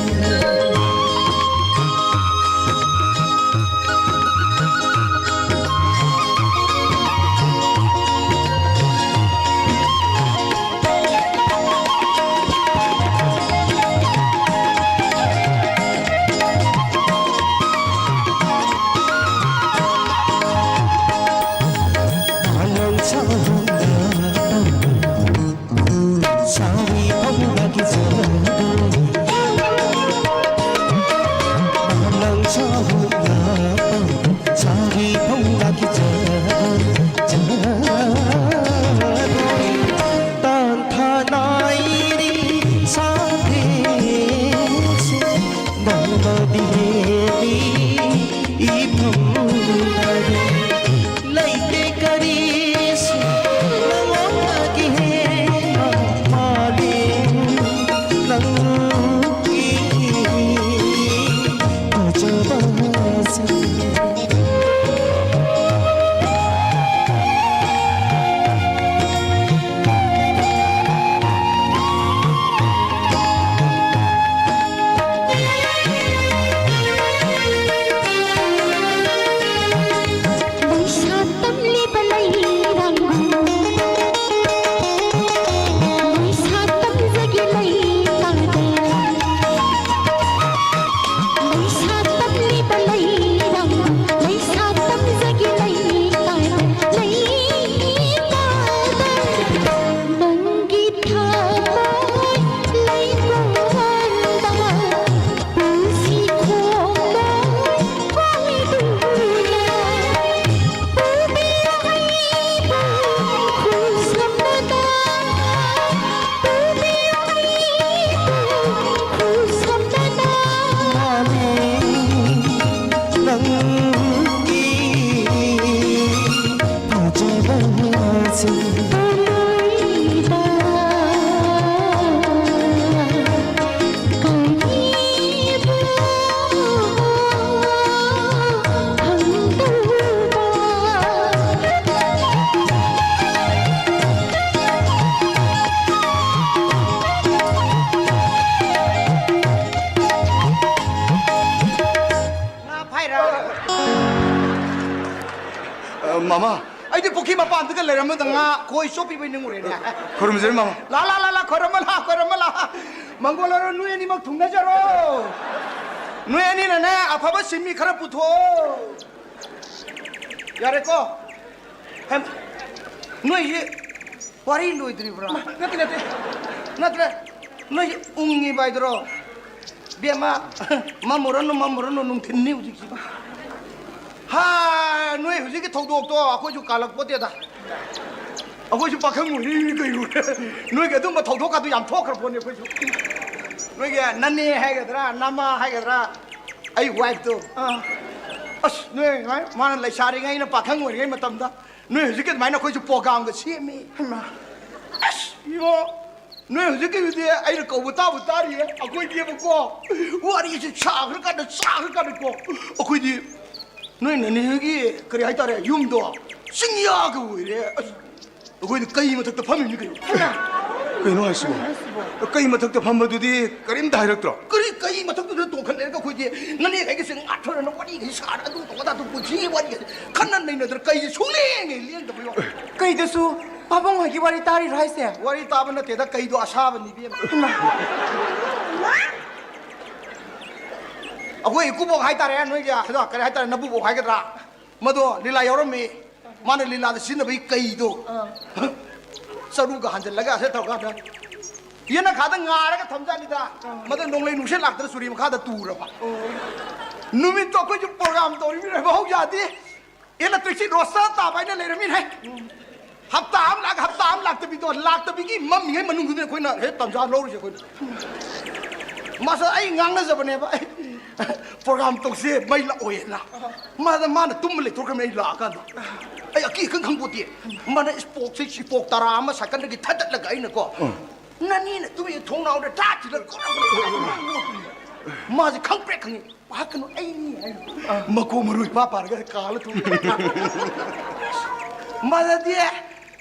ꯃꯥꯃ꯫ ꯑꯩꯗꯤ ꯄꯨꯈ꯭ꯔꯤ ꯃꯄꯥꯟꯗꯒ ꯂꯩꯔꯝꯕꯗ ꯉꯥ ꯈꯣꯏ ꯆꯣꯞꯄꯤꯕꯩ ꯅꯤꯡꯉꯨꯔꯦꯅꯦ꯫ ꯈꯣꯏꯔꯨꯝꯖꯔꯤ, ꯃꯥꯃ꯫ ꯂꯥ, ꯂꯥ, ꯂꯥ, ꯂꯥ, ꯈꯣꯏꯔꯝꯃ ꯂꯥ, ꯈꯣꯏꯔꯝꯃ ꯂꯥ꯫ ꯃꯪꯒꯣꯜ ꯑꯣꯏꯔꯣ, ꯅꯣꯏ ꯑꯅꯤꯃꯛ ꯊꯨꯡꯅꯖꯔꯣ꯫ ꯅꯣꯏ ꯑꯅꯤꯅꯅꯦ, ꯑꯐꯕ ꯁꯤꯟꯃꯤ ꯈꯔ ꯄꯨꯊꯣꯛꯑꯣ꯫ ꯌꯥꯔꯦꯀꯣ? ꯍꯦꯝ, ꯅꯣꯏꯁꯤ ꯋꯥꯔꯤ ꯂꯣꯏꯗ꯭ꯔꯤꯕ꯭ꯔꯥ? ꯃꯥ, ꯅꯠꯇꯦ, ꯅꯠꯇꯦ꯫ ꯅꯠꯇ꯭ꯔꯦ, ꯅꯣꯏꯁꯤ ꯎꯪꯉꯤꯕ ꯍꯥꯏꯗꯨꯔꯣ? ꯕꯦꯝꯃ, ꯃꯝꯃꯨꯔꯅꯨ, ꯃꯝꯃꯨꯔꯅꯨ, ꯅꯨꯡꯊꯤꯟꯅꯤ ꯍꯧꯖꯤꯛꯁꯤ꯫ ꯍꯥ, ꯅꯣꯏ ꯍꯧꯖꯤꯛꯀꯤ ꯊꯧꯗꯣꯛꯇꯣ ꯑꯩꯈꯣꯏꯁꯨ ꯀꯥꯜꯂꯛꯄꯣꯠꯇꯦꯗ꯫ ꯑꯩꯈꯣꯏꯁꯨ ꯄꯥꯈꯪ ꯑꯣꯏꯔꯤꯅꯤ ꯀꯩꯅꯣ꯫ ꯅꯣꯏꯒꯤ ꯑꯗꯨꯝꯕ ꯊꯧꯗꯣꯛꯀꯗꯣ ꯌꯥꯝ ꯊꯣꯛꯈ꯭ꯔ ꯄꯣꯠꯅꯤ ꯑꯩꯈꯣꯏꯁꯨ꯫ ꯅꯣꯏꯒꯤ ꯅꯅꯦ ꯍꯥꯏꯒꯗ꯭ꯔꯥ, ꯅꯃꯥ ꯍꯥꯏꯒꯗ꯭ꯔꯥ, ꯑꯩ ꯋꯥꯏꯐꯇꯣ꯫ ꯑꯥ꯫ ꯑꯁ, ꯅꯣꯏ ꯃꯥꯅ ꯂꯩꯁꯥꯔꯤꯉꯩ, ꯑꯩꯅ ꯄꯥꯈꯪ ꯑꯣꯏꯔꯤꯉꯩ ꯃꯇꯝꯗ ꯅꯣꯏ ꯍꯧꯖꯤꯛꯀꯤ ꯑꯗꯨꯃꯥꯏꯅ ꯑꯩꯈꯣꯏꯁꯨ ꯄ꯭ꯔꯣꯒꯥꯝꯒ ꯁꯦꯝꯃꯤ꯫ ꯍꯩꯃꯥ꯫ ꯑꯁ, ꯏꯕꯣ, ꯅꯣꯏ ꯍꯧꯖꯤꯛꯀꯤꯗꯨꯗꯤ ꯑꯩꯅ ꯀꯧꯕ ꯇꯥꯕꯨ ꯇꯥꯔꯤꯌꯦ꯫ ꯑꯩꯈꯣꯏꯗꯤꯕꯀꯣ, ꯋꯥꯔꯤꯁꯦ ꯁꯥꯈ꯭ꯔꯀꯥꯟꯗ, ꯁꯥꯈ꯭ꯔꯀꯥꯟꯗꯀꯣ, ꯑꯩꯈꯣꯏꯗꯤ ꯅꯣꯏ ꯅꯅꯦ ꯍꯣꯏꯒꯤ, ꯀꯔꯤ ꯍꯥꯏꯇꯥꯔꯦ, ꯌꯨꯝꯗꯣ ꯆꯤꯡꯌꯥꯒ ꯑꯣꯏꯔꯦ꯫ ꯑꯁ, ꯑꯩꯈꯣꯏꯗꯤ ꯀꯩ ꯃꯊꯛꯇ ꯐꯝꯃꯤꯅꯤ ꯀꯩꯅꯣ꯫ ꯀꯩꯅꯣ ꯍꯥꯏꯁꯤꯕꯣ? ꯀꯩ ꯃꯊꯛꯇ ꯐꯝꯕꯗꯨꯗꯤ ꯀꯔꯤꯝꯇ ꯍꯥꯏꯔꯛꯇ꯭ꯔꯣ? ꯀꯔꯤ ꯀꯩ ꯃꯊꯛꯇꯨꯗ ꯇꯣꯡꯈꯠꯂꯦꯒ ꯑꯩꯈꯣꯏꯗꯤ ꯅꯅꯦ ꯀꯩꯒꯁꯦ ꯉꯥꯊꯔꯅ ꯋꯥꯔꯤꯒꯁꯦ ꯁꯥꯔ ꯑꯗꯨ ꯇꯧꯕ ꯑꯗꯥ ꯇꯧꯕ ꯄꯨꯟꯁꯤꯒꯤ ꯋꯥꯔꯤꯒꯁꯦ ꯈꯟꯅ ꯅꯩꯅꯗꯅ ꯀꯩꯁꯦ ꯁꯨꯡꯂꯦꯡ ꯍꯦꯛ ꯂꯦꯡꯗꯕ ꯌꯥꯎ-, ꯀꯩꯗꯁꯨ ꯄꯥꯕꯨꯡ ꯍꯣꯏꯒꯤ ꯋꯥꯔꯤ ꯇꯥꯔꯤꯔꯣ ꯍꯥꯏꯁꯦ? ꯋꯥꯔꯤ ꯇꯥꯕ ꯅꯠꯇꯦꯗ, ꯀꯩꯗꯣ ꯑꯁꯥꯕꯅꯤ ꯏꯕꯦꯝꯃ꯫ ꯍꯩꯃꯥ꯫ ꯑꯩꯈꯣꯏ ꯏꯀꯨꯕꯣꯛ ꯍꯥꯏꯇꯥꯔꯦ, ꯅꯣꯏꯒꯤ ꯑꯗꯣ ꯀꯔꯤ ꯍꯥꯏꯇꯥꯔꯦ, ꯅꯕꯨꯕꯣꯛ ꯍꯥꯏꯒꯗ꯭ꯔꯥ? ꯃꯗꯣ ꯂꯤꯂꯥ ꯌꯥꯎꯔꯝꯃꯤ꯫ ꯃꯥꯅ ꯂꯤꯂꯥꯗ ꯁꯤꯖꯤꯟꯅꯕꯒꯤ ꯀꯩꯗꯣ꯫ ꯑꯥ꯫ ꯆꯔꯨꯒ ꯍꯟꯖꯜꯂꯒ ꯑꯁꯦ ꯇꯧꯔꯀꯥꯟꯗ ꯌꯦꯅꯈꯥꯗ ꯉꯥꯔꯒ ꯊꯝꯖꯥꯠꯅꯤꯗ꯫ ꯑꯥ꯫ ꯃꯗꯨ ꯅꯣꯡꯂꯩ ꯅꯨꯡꯁꯤꯠ ꯂꯥꯛꯇꯅ ꯆꯨꯔꯤ ꯃꯈꯥꯗ ꯇꯨꯔꯕ꯫ ꯑꯣ꯫ ꯅꯨꯃꯤꯠꯇꯣ ꯑꯩꯈꯣꯏꯁꯨ ꯄ꯭ꯔꯣꯒꯥꯝ ꯇꯧꯔꯤꯃꯤꯅ ꯃꯍꯧꯁꯥꯗꯤ ꯏꯂꯦꯛꯇ꯭ꯔꯤꯛꯁꯤ ꯔꯣꯁꯇꯔ ꯇꯥꯕ ꯍꯥꯏꯅ ꯂꯩꯔꯝꯃꯤꯅꯦ꯫ ꯍꯞꯇꯥ ꯑꯃ ꯂꯥꯛ, ꯍꯞꯇꯥ ꯑꯃ ꯂꯥꯛꯇꯕꯤꯗꯣ, ꯂꯥꯛꯇꯕꯤꯒꯤ ꯃꯝꯃꯤꯉꯩ ꯃꯅꯨꯡꯗꯨꯗ ꯑꯩꯈꯣꯏꯅ ꯍꯦꯛ ꯇꯥꯟꯖꯥ ꯂꯧꯔꯤꯁꯦ ꯑꯩꯈꯣꯏꯅ꯫ ꯃꯥꯁꯨ ꯑꯩ ꯉꯥꯡꯅꯖꯕꯅꯦꯕ, ꯑꯩ ꯄ꯭ꯔꯣꯒꯥꯝ ꯇꯧꯁꯦ, ꯃꯩ ꯂꯥꯛꯑꯣꯏꯅ꯫ ꯃꯥꯗ, ꯃꯥꯅ ꯇꯨꯝꯕ ꯂꯩꯊꯣꯛꯈ꯭ꯔꯕꯅꯤ ꯑꯩ ꯂꯥꯛꯑꯀꯥꯟꯗ꯫ ꯑꯩ ꯑꯀꯤ ꯑꯈꯪ ꯈꯪꯄꯣꯠꯇꯦ꯫ ꯃꯥꯅ ꯏꯁꯄꯣꯛꯁꯦ, ꯏꯁꯄꯣꯛ ꯇꯔꯥ ꯑꯃ ꯁꯥꯏꯀꯜꯗꯒꯤ ꯊꯥꯗꯠꯂꯒ ꯑꯩꯅꯀꯣ, ꯎꯝ꯫ "ꯅꯅꯦꯅ ꯇꯨꯝꯃꯤ ꯊꯣꯡꯅꯥꯎꯗ ꯊꯥ ꯊꯤꯜꯂ ꯀꯣꯠꯂꯛꯄ ꯂꯥꯛꯑꯦ꯫" ꯃꯥꯁꯦ ꯈꯪꯄ꯭ꯔꯦꯛ ꯈꯪꯉꯤ꯫ "ꯄꯥꯈꯠꯀꯅꯨ, ꯑꯩꯅꯤ" ꯍꯥꯏꯅ꯫ ꯑꯥ꯫ ꯃꯈꯣꯡ ꯃꯔꯨ ꯏꯄꯥ ꯄꯥꯔꯒ ꯀꯥꯜꯂ ꯊꯣꯛꯑꯦ꯫ ꯃꯥꯗꯗꯤ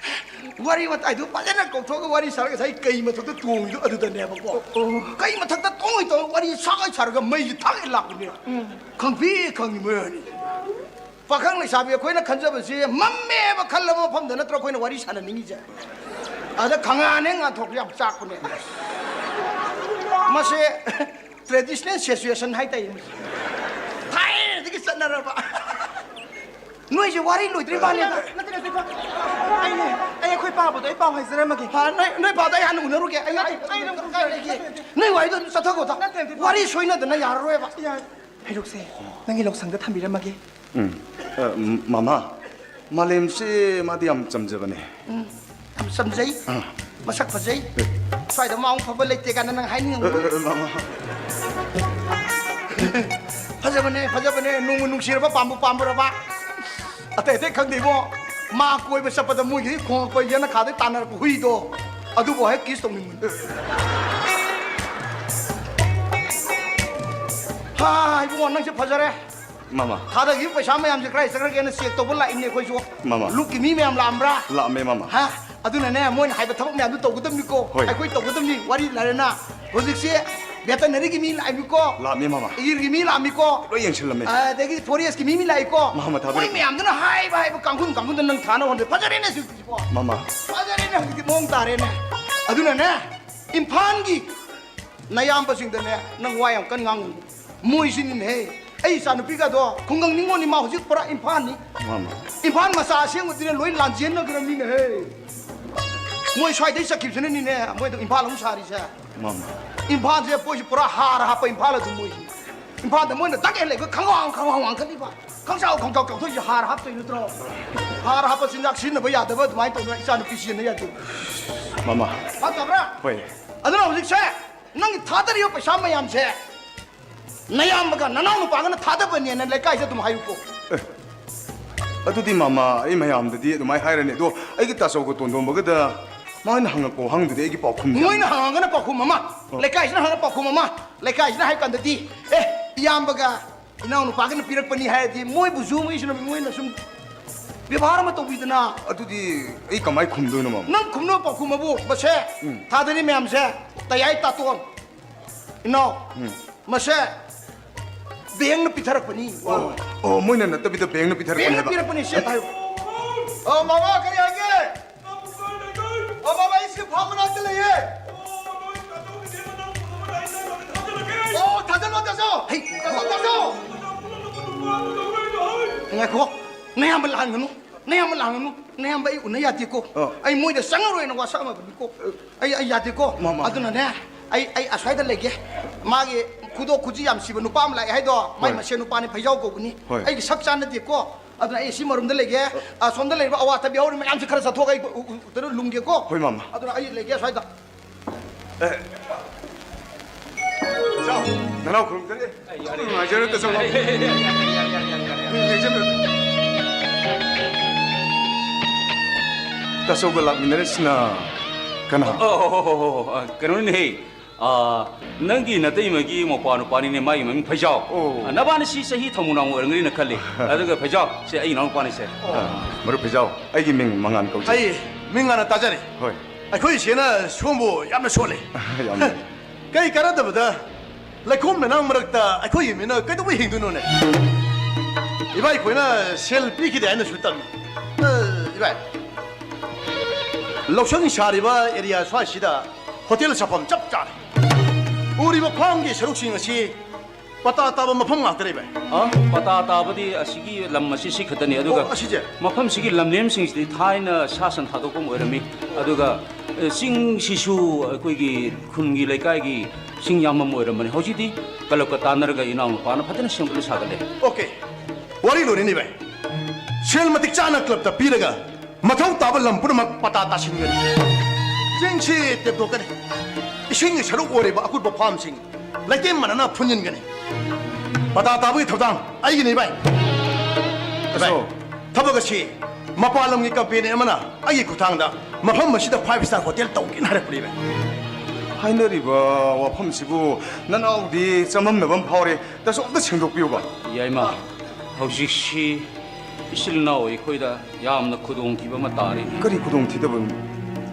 ꯋꯥꯔꯤ ꯋꯥꯇꯥꯏꯗꯨ ꯐꯖꯅ ꯀꯧꯊꯣꯛꯑꯒ ꯋꯥꯔꯤ ꯁꯥꯔꯒ ꯉꯁꯥꯏ ꯀꯩ ꯃꯊꯛꯇ ꯇꯣꯡꯉꯤꯗꯣ ꯑꯗꯨꯗꯅꯦꯕꯀꯣ꯫ ꯑꯣ꯫ ꯀꯩ ꯃꯊꯛꯇ ꯇꯣꯡꯉꯤ ꯇꯧꯔꯒ ꯋꯥꯔꯤ ꯁꯥꯒꯩ ꯁꯥꯔꯒ ꯃꯩꯁꯦ ꯊꯥꯒꯩ ꯂꯥꯛꯄꯅꯦ꯫ ꯎꯝ꯫ ꯈꯪꯄ꯭ꯔꯦꯛ ꯈꯪꯉꯤ ꯃꯣꯏ ꯑꯅꯤ꯫ ꯄꯥꯈꯪ ꯂꯩꯁꯥꯕꯤ ꯑꯩꯈꯣꯏꯅ ꯈꯟꯖꯕꯁꯤ ꯃꯝꯃꯦꯕ ꯈꯜꯂꯕ ꯃꯐꯝꯗ ꯅꯠꯇ꯭ꯔꯣ ꯑꯩꯈꯣꯏꯅ ꯋꯥꯔꯤ ꯁꯥꯟꯅꯅꯤꯡꯉꯤꯁꯦ? ꯑꯗ ꯈꯪꯉꯛꯑꯅꯦ ꯉꯥꯟꯊꯣꯛꯄ ꯌꯥꯝ ꯆꯥꯛꯄꯅꯦ꯫ ꯃꯁꯦ traditional situation ꯍꯥꯏꯇꯥꯏꯅꯦ꯫ ꯊꯥꯏꯅꯗꯒꯤ ꯆꯠꯅꯔꯕ꯫ ꯅꯣꯏꯁꯦ ꯋꯥꯔꯤ ꯂꯣꯏꯗ꯭ꯔꯤ ꯃꯥꯜꯂꯦꯗ꯫ ꯅꯠꯇꯦ, ꯅꯠꯇꯦ, ꯏꯄꯥ꯫ ꯑꯩꯅꯦ, ꯑꯩ ꯑꯩꯈꯣꯏ ꯄꯥꯕꯗꯣ ꯑꯩ ꯄꯥꯎ ꯍꯥꯏꯖꯔꯝꯃꯒꯦ꯫ ꯍꯥ, ꯅꯣꯏ, ꯅꯣꯏ ꯄꯥꯗꯣ ꯑꯩ ꯍꯥꯟꯅ ꯎꯅꯔꯨꯒꯦ꯫ ꯑꯩ, ꯑꯩ, ꯑꯩ, ꯑꯩ, ꯀꯥꯏ ꯂꯩꯒꯦ? ꯅꯣꯏ ꯋꯥꯔꯤꯗꯣ ꯑꯗꯨꯝ ꯆꯠꯊꯈꯣꯗ꯫ ꯅꯠꯇꯦ, ꯅꯠꯇꯦ, ꯏꯄꯥ꯫ ꯋꯥꯔꯤ ꯁꯣꯏꯅꯗꯅ ꯌꯥꯔꯔꯣꯏꯕ꯫ ꯌꯥꯏ꯫ ꯍꯩꯔꯨꯛꯁꯦ ꯅꯪꯒꯤ ꯂꯧꯁꯪꯗ ꯊꯝꯕꯤꯔꯝꯃꯒꯦ꯫ ꯎꯝ꯫ ꯑ, ꯃꯃꯥ, ꯃꯥꯂꯦꯝꯁꯦ ꯃꯥꯗꯤ ꯌꯥꯝ ꯆꯝꯖꯕꯅꯦ꯫ ꯎꯝ, ꯌꯥꯝ ꯆꯝꯖꯩ꯫ ꯑꯥ꯫ ꯃꯁꯛ ꯐꯖꯩ꯫ ꯑꯦ꯫ ꯁ꯭ꯋꯥꯏꯗ ꯃꯥ ꯑꯃꯨꯛ ꯐꯕ ꯂꯩꯇꯦ ꯀꯥꯏꯅ ꯅꯪ ꯍꯥꯏꯅꯤꯡꯉꯝꯒꯅꯤ꯫ ꯑ, ꯑ, ꯑ, ꯃꯃꯥ꯫ ꯐꯖꯕꯅꯦ, ꯐꯖꯕꯅꯦ, ꯅꯨꯡꯕꯨ ꯅꯨꯡꯁꯤꯔꯕ, ꯄꯥꯝꯕꯨ ꯄꯥꯝꯃꯨꯔꯕ꯫ ꯑꯇꯩ ꯑꯇꯩ ꯈꯪꯗꯦ ꯏꯕꯣ꯫ ꯃꯥ ꯀꯣꯏꯕ ꯆꯠꯄꯗ ꯃꯣꯏꯒꯤ ꯈꯣꯡꯉꯛꯄ ꯌꯦꯅꯈꯥꯗꯩ ꯇꯥꯟꯅꯔꯛꯄ ꯍꯨꯏꯗꯣ, ꯑꯗꯨꯕꯨ ꯍꯦꯛ kiss ꯇꯧꯅꯤꯡꯕꯅꯤ꯫ ꯍꯥ, ꯏꯕꯨꯡꯉꯣ, ꯅꯪꯁꯦ ꯐꯖꯔꯦ꯫ ꯃꯃꯥ꯫ ꯊꯥꯗꯈꯤꯕ ꯄꯩꯁꯥ ꯃꯌꯥꯝꯁꯦ ꯀꯗꯥꯏ ꯆꯠꯈ꯭ꯔꯒꯦꯅ check ꯇꯧꯕ ꯂꯥꯛꯏꯅꯦ ꯑꯩꯈꯣꯏꯁꯨ꯫ ꯃꯃꯥ꯫ ꯂꯨꯞꯀꯤ ꯃꯤ ꯃꯌꯥꯝ ꯂꯥꯛꯑꯝꯕ꯭ꯔꯥ? ꯂꯥꯛꯑꯝꯃꯦ, ꯃꯃꯥ꯫ ꯍꯥ? ꯑꯗꯨꯅꯅꯦ, ꯃꯣꯏꯅ ꯍꯥꯏꯕ ꯊꯕꯛ ꯃꯌꯥꯝꯗꯨ ꯇꯧꯒꯗꯕꯅꯤꯀꯣ꯫ ꯍꯣꯏ꯫ ꯑꯩꯈꯣꯏ ꯇꯧꯒꯗꯕꯅꯤ꯫ ꯋꯥꯔꯤ ꯂꯩꯔꯦꯅ, ꯍꯧꯖꯤꯛꯁꯦ veterinary ꯒꯤ ꯃꯤ ꯂꯥꯛꯑꯝꯃꯤꯀꯣ꯫ ꯂꯥꯛꯑꯝꯃꯦ, ꯃꯃꯥ꯫ ꯏꯔꯒꯤ ꯃꯤ ꯂꯥꯛꯑꯝꯃꯤꯀꯣ꯫ ꯂꯣꯏ ꯌꯦꯡꯁꯤꯜꯂꯝꯃꯦ꯫ ꯑꯗꯒꯤ forest ꯀꯤ ꯃꯤ, ꯃꯤ ꯂꯥꯛꯏꯀꯣ꯫ ꯃꯃꯥ, ꯊꯥꯗꯣꯛꯑꯦ꯫ ꯃꯣꯏ ꯃꯌꯥꯝꯗꯨꯅ ꯍꯥꯏꯕ, ꯍꯥꯏꯕ ꯀꯥꯡꯈꯨꯟ, ꯀꯥꯡꯈꯨꯟꯗ ꯅꯪ ꯊꯥꯅꯕ ꯍꯣꯠꯅꯕ꯫ ꯐꯖꯔꯦꯅꯦ ꯍꯧꯖꯤꯛꯇꯤꯀꯣ꯫ ꯃꯃꯥ꯫ ꯐꯖꯔꯦꯅꯦ ꯍꯧꯖꯤꯛꯇꯤ, ꯃꯑꯣꯡ ꯇꯥꯔꯦꯅꯦ꯫ ꯑꯗꯨꯅꯅꯦ, ꯏꯝꯐꯥꯜꯒꯤ ꯅꯌꯥꯝꯕꯁꯤꯡꯗꯅꯦ, ꯅꯪ ꯋꯥ ꯌꯥꯝ ꯀꯟꯅ ꯉꯥꯡꯉꯨ꯫ ꯃꯣꯏꯁꯤꯅꯤꯅꯦꯍꯦ, ꯑꯩ ꯏꯆꯥ ꯅꯨꯄꯤꯒꯗꯣ ꯈꯨꯡꯒꯪ ꯅꯤꯉꯣꯜꯅꯤ, ꯃꯥ ꯍꯧꯖꯤꯛ ꯄꯨꯔꯥ ꯏꯝꯐꯥꯜꯅꯤ꯫ ꯃꯥꯃ꯫ ꯏꯝꯐꯥꯜ ꯃꯆꯥ ꯑꯁꯦꯡꯕꯗꯤꯅꯦ ꯂꯣꯏ ꯂꯥꯟꯖꯦꯟꯅꯈ꯭ꯔꯕꯅꯤꯅꯦꯍꯦ꯫ ꯃꯣꯏ ꯁ꯭ꯋꯥꯏꯗꯩ ꯆꯠꯈꯤꯕꯁꯤꯅꯅꯤꯅꯦ, ꯃꯣꯏꯗ ꯏꯝꯐꯥꯜ ꯑꯃꯨꯛ ꯁꯥꯔꯤꯁꯦ꯫ ꯃꯥꯃ꯫ ꯏꯝꯐꯥꯜꯁꯦ ꯃꯣꯏꯁꯤ ꯄꯨꯔꯥ ꯍꯥꯔ ꯍꯥꯞꯄ ꯏꯝꯐꯥꯜ ꯑꯗꯨ ꯃꯣꯏꯁꯤ꯫ ꯏꯝꯐꯥꯜꯗ ꯃꯣꯏꯅ ꯗꯛ ꯍꯦꯛ ꯂꯩꯕ ꯈꯪꯋꯥꯡ ꯈꯪꯋꯥꯡ ꯋꯥꯡꯈꯠꯂꯤꯕ꯫ ꯈꯪꯆꯥꯎ ꯈꯪꯆꯥꯎ ꯆꯥꯎꯊꯣꯛꯏꯁꯦ ꯍꯥꯔ ꯍꯥꯞꯇꯣꯏ ꯅꯠꯇ꯭ꯔꯣ? ꯍꯥꯔ ꯍꯥꯞꯄ ꯆꯤꯟꯖꯥꯛ ꯁꯤꯖꯤꯟꯅꯕ ꯌꯥꯗꯕ ꯑꯗꯨꯃꯥꯏꯅ ꯇꯧꯗꯅ ꯏꯆꯥ ꯅꯨꯄꯤ ꯁꯤꯖꯤꯟꯅ ꯌꯥꯗꯦ꯫ ꯃꯥꯃ꯫ ꯐꯠꯇꯕ꯭ꯔꯥ? ꯍꯣꯏ꯫ ꯑꯗꯨꯅ ꯍꯧꯖꯤꯛꯁꯦ ꯅꯪꯒꯤ ꯊꯥꯗꯔꯤꯕ ꯄꯩꯁꯥ ꯃꯌꯥꯝꯁꯦ ꯅꯌꯥꯝꯕꯒ ꯅꯅꯥꯎ ꯅꯨꯄꯥꯒꯅ ꯊꯥꯗꯕꯅꯦꯅ ꯂꯩꯀꯥꯏꯗ ꯑꯗꯨꯝ ꯍꯥꯏꯌꯨꯀꯣ꯫ ꯑꯦ, ꯑꯗꯨꯗꯤ ꯃꯥꯃ, ꯑꯩ ꯃꯌꯥꯝꯗꯗꯤ ꯑꯗꯨꯃꯥꯏꯅ ꯍꯥꯏꯔꯅꯤ꯫ ꯑꯗꯣ ꯑꯩꯒꯤ ꯇꯥꯆꯧꯒ ꯇꯣꯟꯗꯣꯝꯕꯒꯗ ꯃꯣꯏꯅ ꯍꯪꯉꯛꯄ ꯋꯥꯍꯪꯗꯨꯗꯤ ꯑꯩꯒꯤ ꯄꯥꯎꯈꯨꯝꯗꯤ ꯃꯣꯏꯅ ꯍꯪꯉꯒꯅ ꯄꯥꯎꯈꯨꯝ ꯑꯃ, ꯑꯣ꯫ ꯂꯩꯀꯥꯏꯁꯤꯅ ꯍꯪꯉꯒ ꯄꯥꯎꯈꯨꯝ ꯑꯃ, ꯂꯩꯀꯥꯏꯁꯤꯅ ꯍꯥꯏꯕ ꯀꯥꯟꯗꯗꯤ, "ꯑꯦ, ꯏꯌꯥꯝꯕꯒ ꯏꯅꯥꯎ ꯅꯨꯄꯥꯒꯅ ꯄꯤꯔꯛꯄꯅꯤ" ꯍꯥꯏꯔꯗꯤ ꯃꯣꯏꯕꯨꯁꯨ ꯃꯣꯏꯁꯤꯅ ꯃꯣꯏꯅ ꯁꯨꯝ ꯕꯦꯕꯥꯔ ꯑꯃ ꯇꯧꯕꯤꯗꯅ꯫ ꯑꯗꯨꯗꯤ ꯑꯩ ꯀꯃꯥꯏ ꯈꯨꯝꯗꯣꯏꯅꯣ, ꯃꯥꯃ? ꯅꯪ ꯈꯨꯝꯅꯕ ꯄꯥꯎꯈꯨꯝ ꯑꯕꯨ, ꯃꯁꯦ ꯎꯝ꯫ ꯊꯥꯗꯔꯤ ꯃꯌꯥꯝꯁꯦ, ꯇꯌꯥꯏ ꯇꯥꯇꯣꯟ, ꯏꯅꯥꯎ, ꯎꯝ꯫ ꯃꯁꯦ ꯕꯦꯡꯅ ꯄꯤꯊꯔꯛꯄꯅꯤ꯫ ꯑꯣ, ꯑꯣ, ꯃꯣꯏꯅ ꯅꯠꯇꯕꯤꯗ ꯕꯦꯡꯅ ꯄꯤꯊꯔꯛꯄꯅꯦ ꯕꯦꯡꯅ ꯍꯥꯏꯕ? ꯄꯤꯔꯛꯄꯅꯤ, ꯁꯦ ꯍꯥꯏꯌꯨ꯫ ꯑꯣ, ꯃꯃꯥ, ꯀꯔꯤ ꯍꯥꯏꯒꯦ? ꯑꯣ, ꯃꯃꯥ, ꯑꯩ ꯁꯤ ꯐꯥꯝ ꯃꯅꯥꯛꯇ ꯂꯩꯌꯦ꯫ ꯑꯣ, ꯊꯥꯖꯜꯂꯣ, ꯊꯥꯖꯜꯂꯣ꯫ ꯍꯩ꯫ ꯊꯥꯖꯜꯂꯣ, ꯊꯥꯖꯜꯂꯣ꯫ ꯉꯥꯏꯈꯣ, ꯅꯌꯥꯝꯕ ꯂꯥꯛꯍꯟꯒꯅꯨ꯫ ꯅꯌꯥꯝꯕ ꯂꯥꯛꯍꯟꯒꯅꯨ꯫ ꯅꯌꯥꯝꯕ ꯑꯩ ꯎꯅ ꯌꯥꯗꯦꯀꯣ꯫ ꯑ꯫ ꯑꯩ ꯃꯣꯏꯗ ꯆꯪꯉꯔꯣꯏꯅ ꯋꯥꯁꯛꯑꯝꯃꯕꯅꯤꯀꯣ꯫ ꯑꯩ, ꯑꯩ ꯌꯥꯗꯦꯀꯣ꯫ ꯃꯥ, ꯃꯥ꯫ ꯑꯗꯨꯅꯅꯦ, ꯑꯩ, ꯑꯩ ꯑꯁ꯭ꯋꯥꯏꯗ ꯂꯩꯒꯦ꯫ ꯃꯥꯒꯤ ꯈꯨꯗꯣꯛ ꯈꯨꯖꯤ ꯌꯥꯝ ꯁꯤꯕ ꯅꯨꯄꯥ ꯑꯃ ꯂꯥꯛꯑꯦ ꯍꯥꯏꯗꯣ, ꯃꯥꯏ ꯍꯣꯏ꯫ ꯃꯁꯦꯟ ꯅꯨꯄꯥꯅꯤ, ꯐꯩꯖꯥꯎ ꯀꯧꯕꯅꯤ꯫ ꯍꯣꯏ꯫ ꯑꯩꯒꯤ ꯁꯛ ꯆꯥꯟꯅꯗꯦꯀꯣ꯫ ꯑꯗꯨꯅ ꯑꯩ ꯁꯤ ꯃꯔꯨꯝꯗ ꯂꯩꯒꯦ꯫ ꯑ, ꯁꯣꯝꯗ ꯂꯩꯔꯤꯕ ꯑꯋꯥꯊꯕꯤ ꯍꯧꯔꯤ ꯃꯌꯥꯝꯁꯦ ꯈꯔ ꯆꯠꯊꯣꯛꯑꯒ ꯑꯩ ꯎ-, ꯎ-, ꯎꯗꯅ ꯂꯨꯝꯒꯦꯀꯣ꯫ ꯍꯣꯏ, ꯃꯥꯃ꯫ ꯑꯗꯨꯅ ꯑꯩ ꯂꯩꯒꯦ ꯑꯁ꯭ꯋꯥꯏꯗ꯫ ꯑꯦ꯫ ꯆꯥꯎ, ꯅꯅꯥꯎ ꯈꯨꯔꯨꯝꯖꯔꯤ꯫ ꯅꯨꯡꯉꯥꯏꯖꯔꯦ, ꯇꯥꯆꯧ꯫ ꯇꯥꯆꯧꯒ ꯂꯥꯛꯃꯤꯟꯅꯔꯤꯁꯤꯅ ꯀꯅꯥ? ꯑꯣ, ꯍꯣ, ꯍꯣ, ꯍꯣ, ꯍꯣ, ꯑ, ꯀꯩꯅꯣꯅꯤꯅꯦꯍꯦ꯫ ꯑ, ꯅꯪꯒꯤ ꯅꯇꯩꯃꯒꯤ ꯃꯧꯄ꯭ꯋꯥ ꯅꯨꯄꯥꯅꯤꯅꯦ, ꯃꯥꯒꯤ ꯃꯃꯤꯡ ꯐꯩꯖꯥꯎ꯫ ꯑꯣ꯫ ꯑ, ꯅꯕꯥꯅꯤꯁꯤ ꯆꯍꯤ ꯊꯝꯃꯨ ꯅꯥꯎꯃꯨ ꯑꯣꯏꯔꯝꯒꯅꯤꯅ ꯈꯜꯂꯤ꯫ ꯑꯗꯨꯒ ꯐꯩꯖꯥꯎ, ꯁꯦ ꯑꯩ ꯏꯅꯥꯎ ꯅꯨꯄꯥꯅꯤꯁꯦ꯫ ꯑ, ꯃꯔꯨꯞ ꯐꯩꯖꯥꯎ, ꯑꯩꯒꯤ ꯃꯤꯡ ꯃꯉꯥꯟ ꯀꯧꯖꯩ꯫ ꯑꯩ ꯃꯤꯡ ꯉꯥꯟꯅ ꯇꯥꯖꯔꯤ꯫ ꯍꯣꯏ꯫ ꯑꯩꯈꯣꯏ ꯏꯆꯦꯅ ꯁꯣꯝꯕꯨ ꯌꯥꯝꯅ ꯁꯣꯜꯂꯤ꯫ ꯌꯥꯝꯅ꯫ ꯀꯩ ꯀꯥꯟꯅꯗꯕꯗ ꯂꯩꯈꯣꯝ ꯂꯩꯅꯥꯡ ꯃꯔꯛꯇ ꯑꯩꯈꯣꯏꯒꯤ ꯃꯤꯅ ꯀꯩꯗꯧꯕꯩ ꯍꯤꯡꯗꯣꯏꯅꯣꯅꯦ? ꯏꯕꯥꯏꯈꯣꯏꯅ ꯁꯦꯜ ꯄꯤꯈꯤꯗꯦ ꯍꯥꯏꯅꯁꯨ ꯇꯝꯃꯤ꯫ ꯑ, ꯏꯕꯥꯏ, ꯂꯧꯁꯪ ꯁꯥꯔꯤꯕ ꯑꯦꯔꯤꯌꯥ ꯁ꯭ꯋꯥꯏꯁꯤꯗ ꯍꯣꯇꯦꯜ ꯁꯥꯐꯝ ꯆꯞ ꯆꯥꯔꯦ꯫ ꯎꯔꯤꯕ ꯐꯥꯝꯒꯤ ꯁꯔꯨꯛꯁꯤꯡ ꯑꯁꯤ ꯄꯇꯥ ꯇꯥꯕ ꯃꯐꯝ ꯉꯥꯛꯇꯅꯦ, ꯚꯥꯏ꯫ ꯑ? ꯄꯇꯥ ꯇꯥꯕꯗꯤ ꯑꯁꯤꯒꯤ ꯂꯝ ꯑꯁꯤ ꯁꯤ ꯈꯛꯇꯅꯤ꯫ ꯑꯗꯨꯒ ꯑꯣ, ꯑꯁꯤꯁꯦ? ꯃꯐꯝꯁꯤꯒꯤ ꯂꯝꯂꯦꯝꯁꯤꯡꯁꯤꯗꯤ ꯊꯥꯏꯅ ꯁꯥ ꯁꯟ ꯊꯥꯗꯣꯛꯐꯝ ꯑꯣꯏꯔꯝꯃꯤ꯫ ꯑꯗꯨꯒ, ꯑ, ꯆꯤꯡꯁꯤꯁꯨ ꯑꯩꯈꯣꯏꯒꯤ ꯈꯨꯟꯒꯤ ꯂꯩꯀꯥꯏꯒꯤ ꯆꯤꯡ ꯌꯥꯝꯕꯝ ꯑꯣꯏꯔꯝꯕꯅꯤ꯫ ꯍꯧꯖꯤꯛꯇꯤ ꯀꯂꯕꯀ ꯇꯥꯟꯅꯔꯒ ꯏꯅꯥꯎꯅꯨꯄꯥꯅ ꯐꯖꯅ ꯁꯦꯝꯒꯠꯂ ꯁꯥꯒꯠꯂꯦ꯫ ꯑꯣꯀꯦ꯫ ꯋꯥꯔꯤ ꯂꯣꯏꯔꯦꯅꯦ, ꯚꯥꯏ꯫ ꯁꯦꯜ ꯃꯇꯤꯛ ꯆꯥꯅ ꯀ꯭ꯂꯕꯇ ꯄꯤꯔꯒ ꯃꯊꯧ ꯇꯥꯕ ꯂꯝ ꯄꯨꯝꯅꯃꯛ ꯄꯇꯥ ꯇꯥꯁꯤꯟꯒꯅꯤ꯫ ꯆꯤꯡꯁꯤ ꯇꯦꯝꯊꯣꯛꯀꯅꯤ꯫ ꯏꯁꯤꯡꯒꯤ ꯁꯔꯨꯛ ꯑꯣꯏꯔꯤꯕ ꯑꯀꯨꯠꯄ ꯐꯥꯝꯁꯤꯡ ꯂꯩꯇꯦꯝ ꯃꯥꯟꯅꯅ ꯐꯨꯟꯖꯤꯟꯒꯅꯤ꯫ ꯄꯇꯥ ꯇꯥꯕꯒꯤ ꯊꯧꯗꯥꯡ ꯑꯩꯒꯤꯅꯤ, ꯚꯥꯏ꯫ ꯚꯥꯏ, ꯑꯁꯣ꯫ ꯊꯕꯛ ꯑꯁꯤ ꯃꯄꯥꯟ ꯂꯝꯒꯤ ꯀꯝꯄꯦꯅꯤ ꯑꯃꯅ ꯑꯩꯒꯤ ꯈꯨꯠꯊꯥꯡꯗ ꯃꯐꯝ ꯑꯁꯤꯗ five star hotel ꯇꯧꯒꯦꯅ ꯍꯥꯏꯔꯛꯄꯅꯤ, ꯚꯥꯏ꯫ ꯍꯥꯏꯅꯔꯤꯕ ꯋꯥꯐꯝꯁꯤꯕꯨ ꯅꯅꯥꯎꯗꯤ ꯆꯃꯝꯅꯕ ꯑꯃ ꯐꯥꯎꯔꯦ꯫ ꯇꯥꯆꯧ, ꯑꯝꯇ ꯁꯦꯡꯗꯣꯛꯄꯤꯌꯨꯕ꯫ ꯌꯥꯏꯃ, ꯍꯧꯖꯤꯛꯁꯤ ꯏꯆꯤꯜ ꯏꯅꯥꯎ ꯑꯩꯈꯣꯏꯗ ꯌꯥꯝꯅ ꯈꯨꯗꯣꯡꯊꯤꯕ ꯑꯃ ꯇꯥꯔꯤ꯫ ꯀꯔꯤ ꯈꯨꯗꯣꯡꯊꯤꯗꯕ?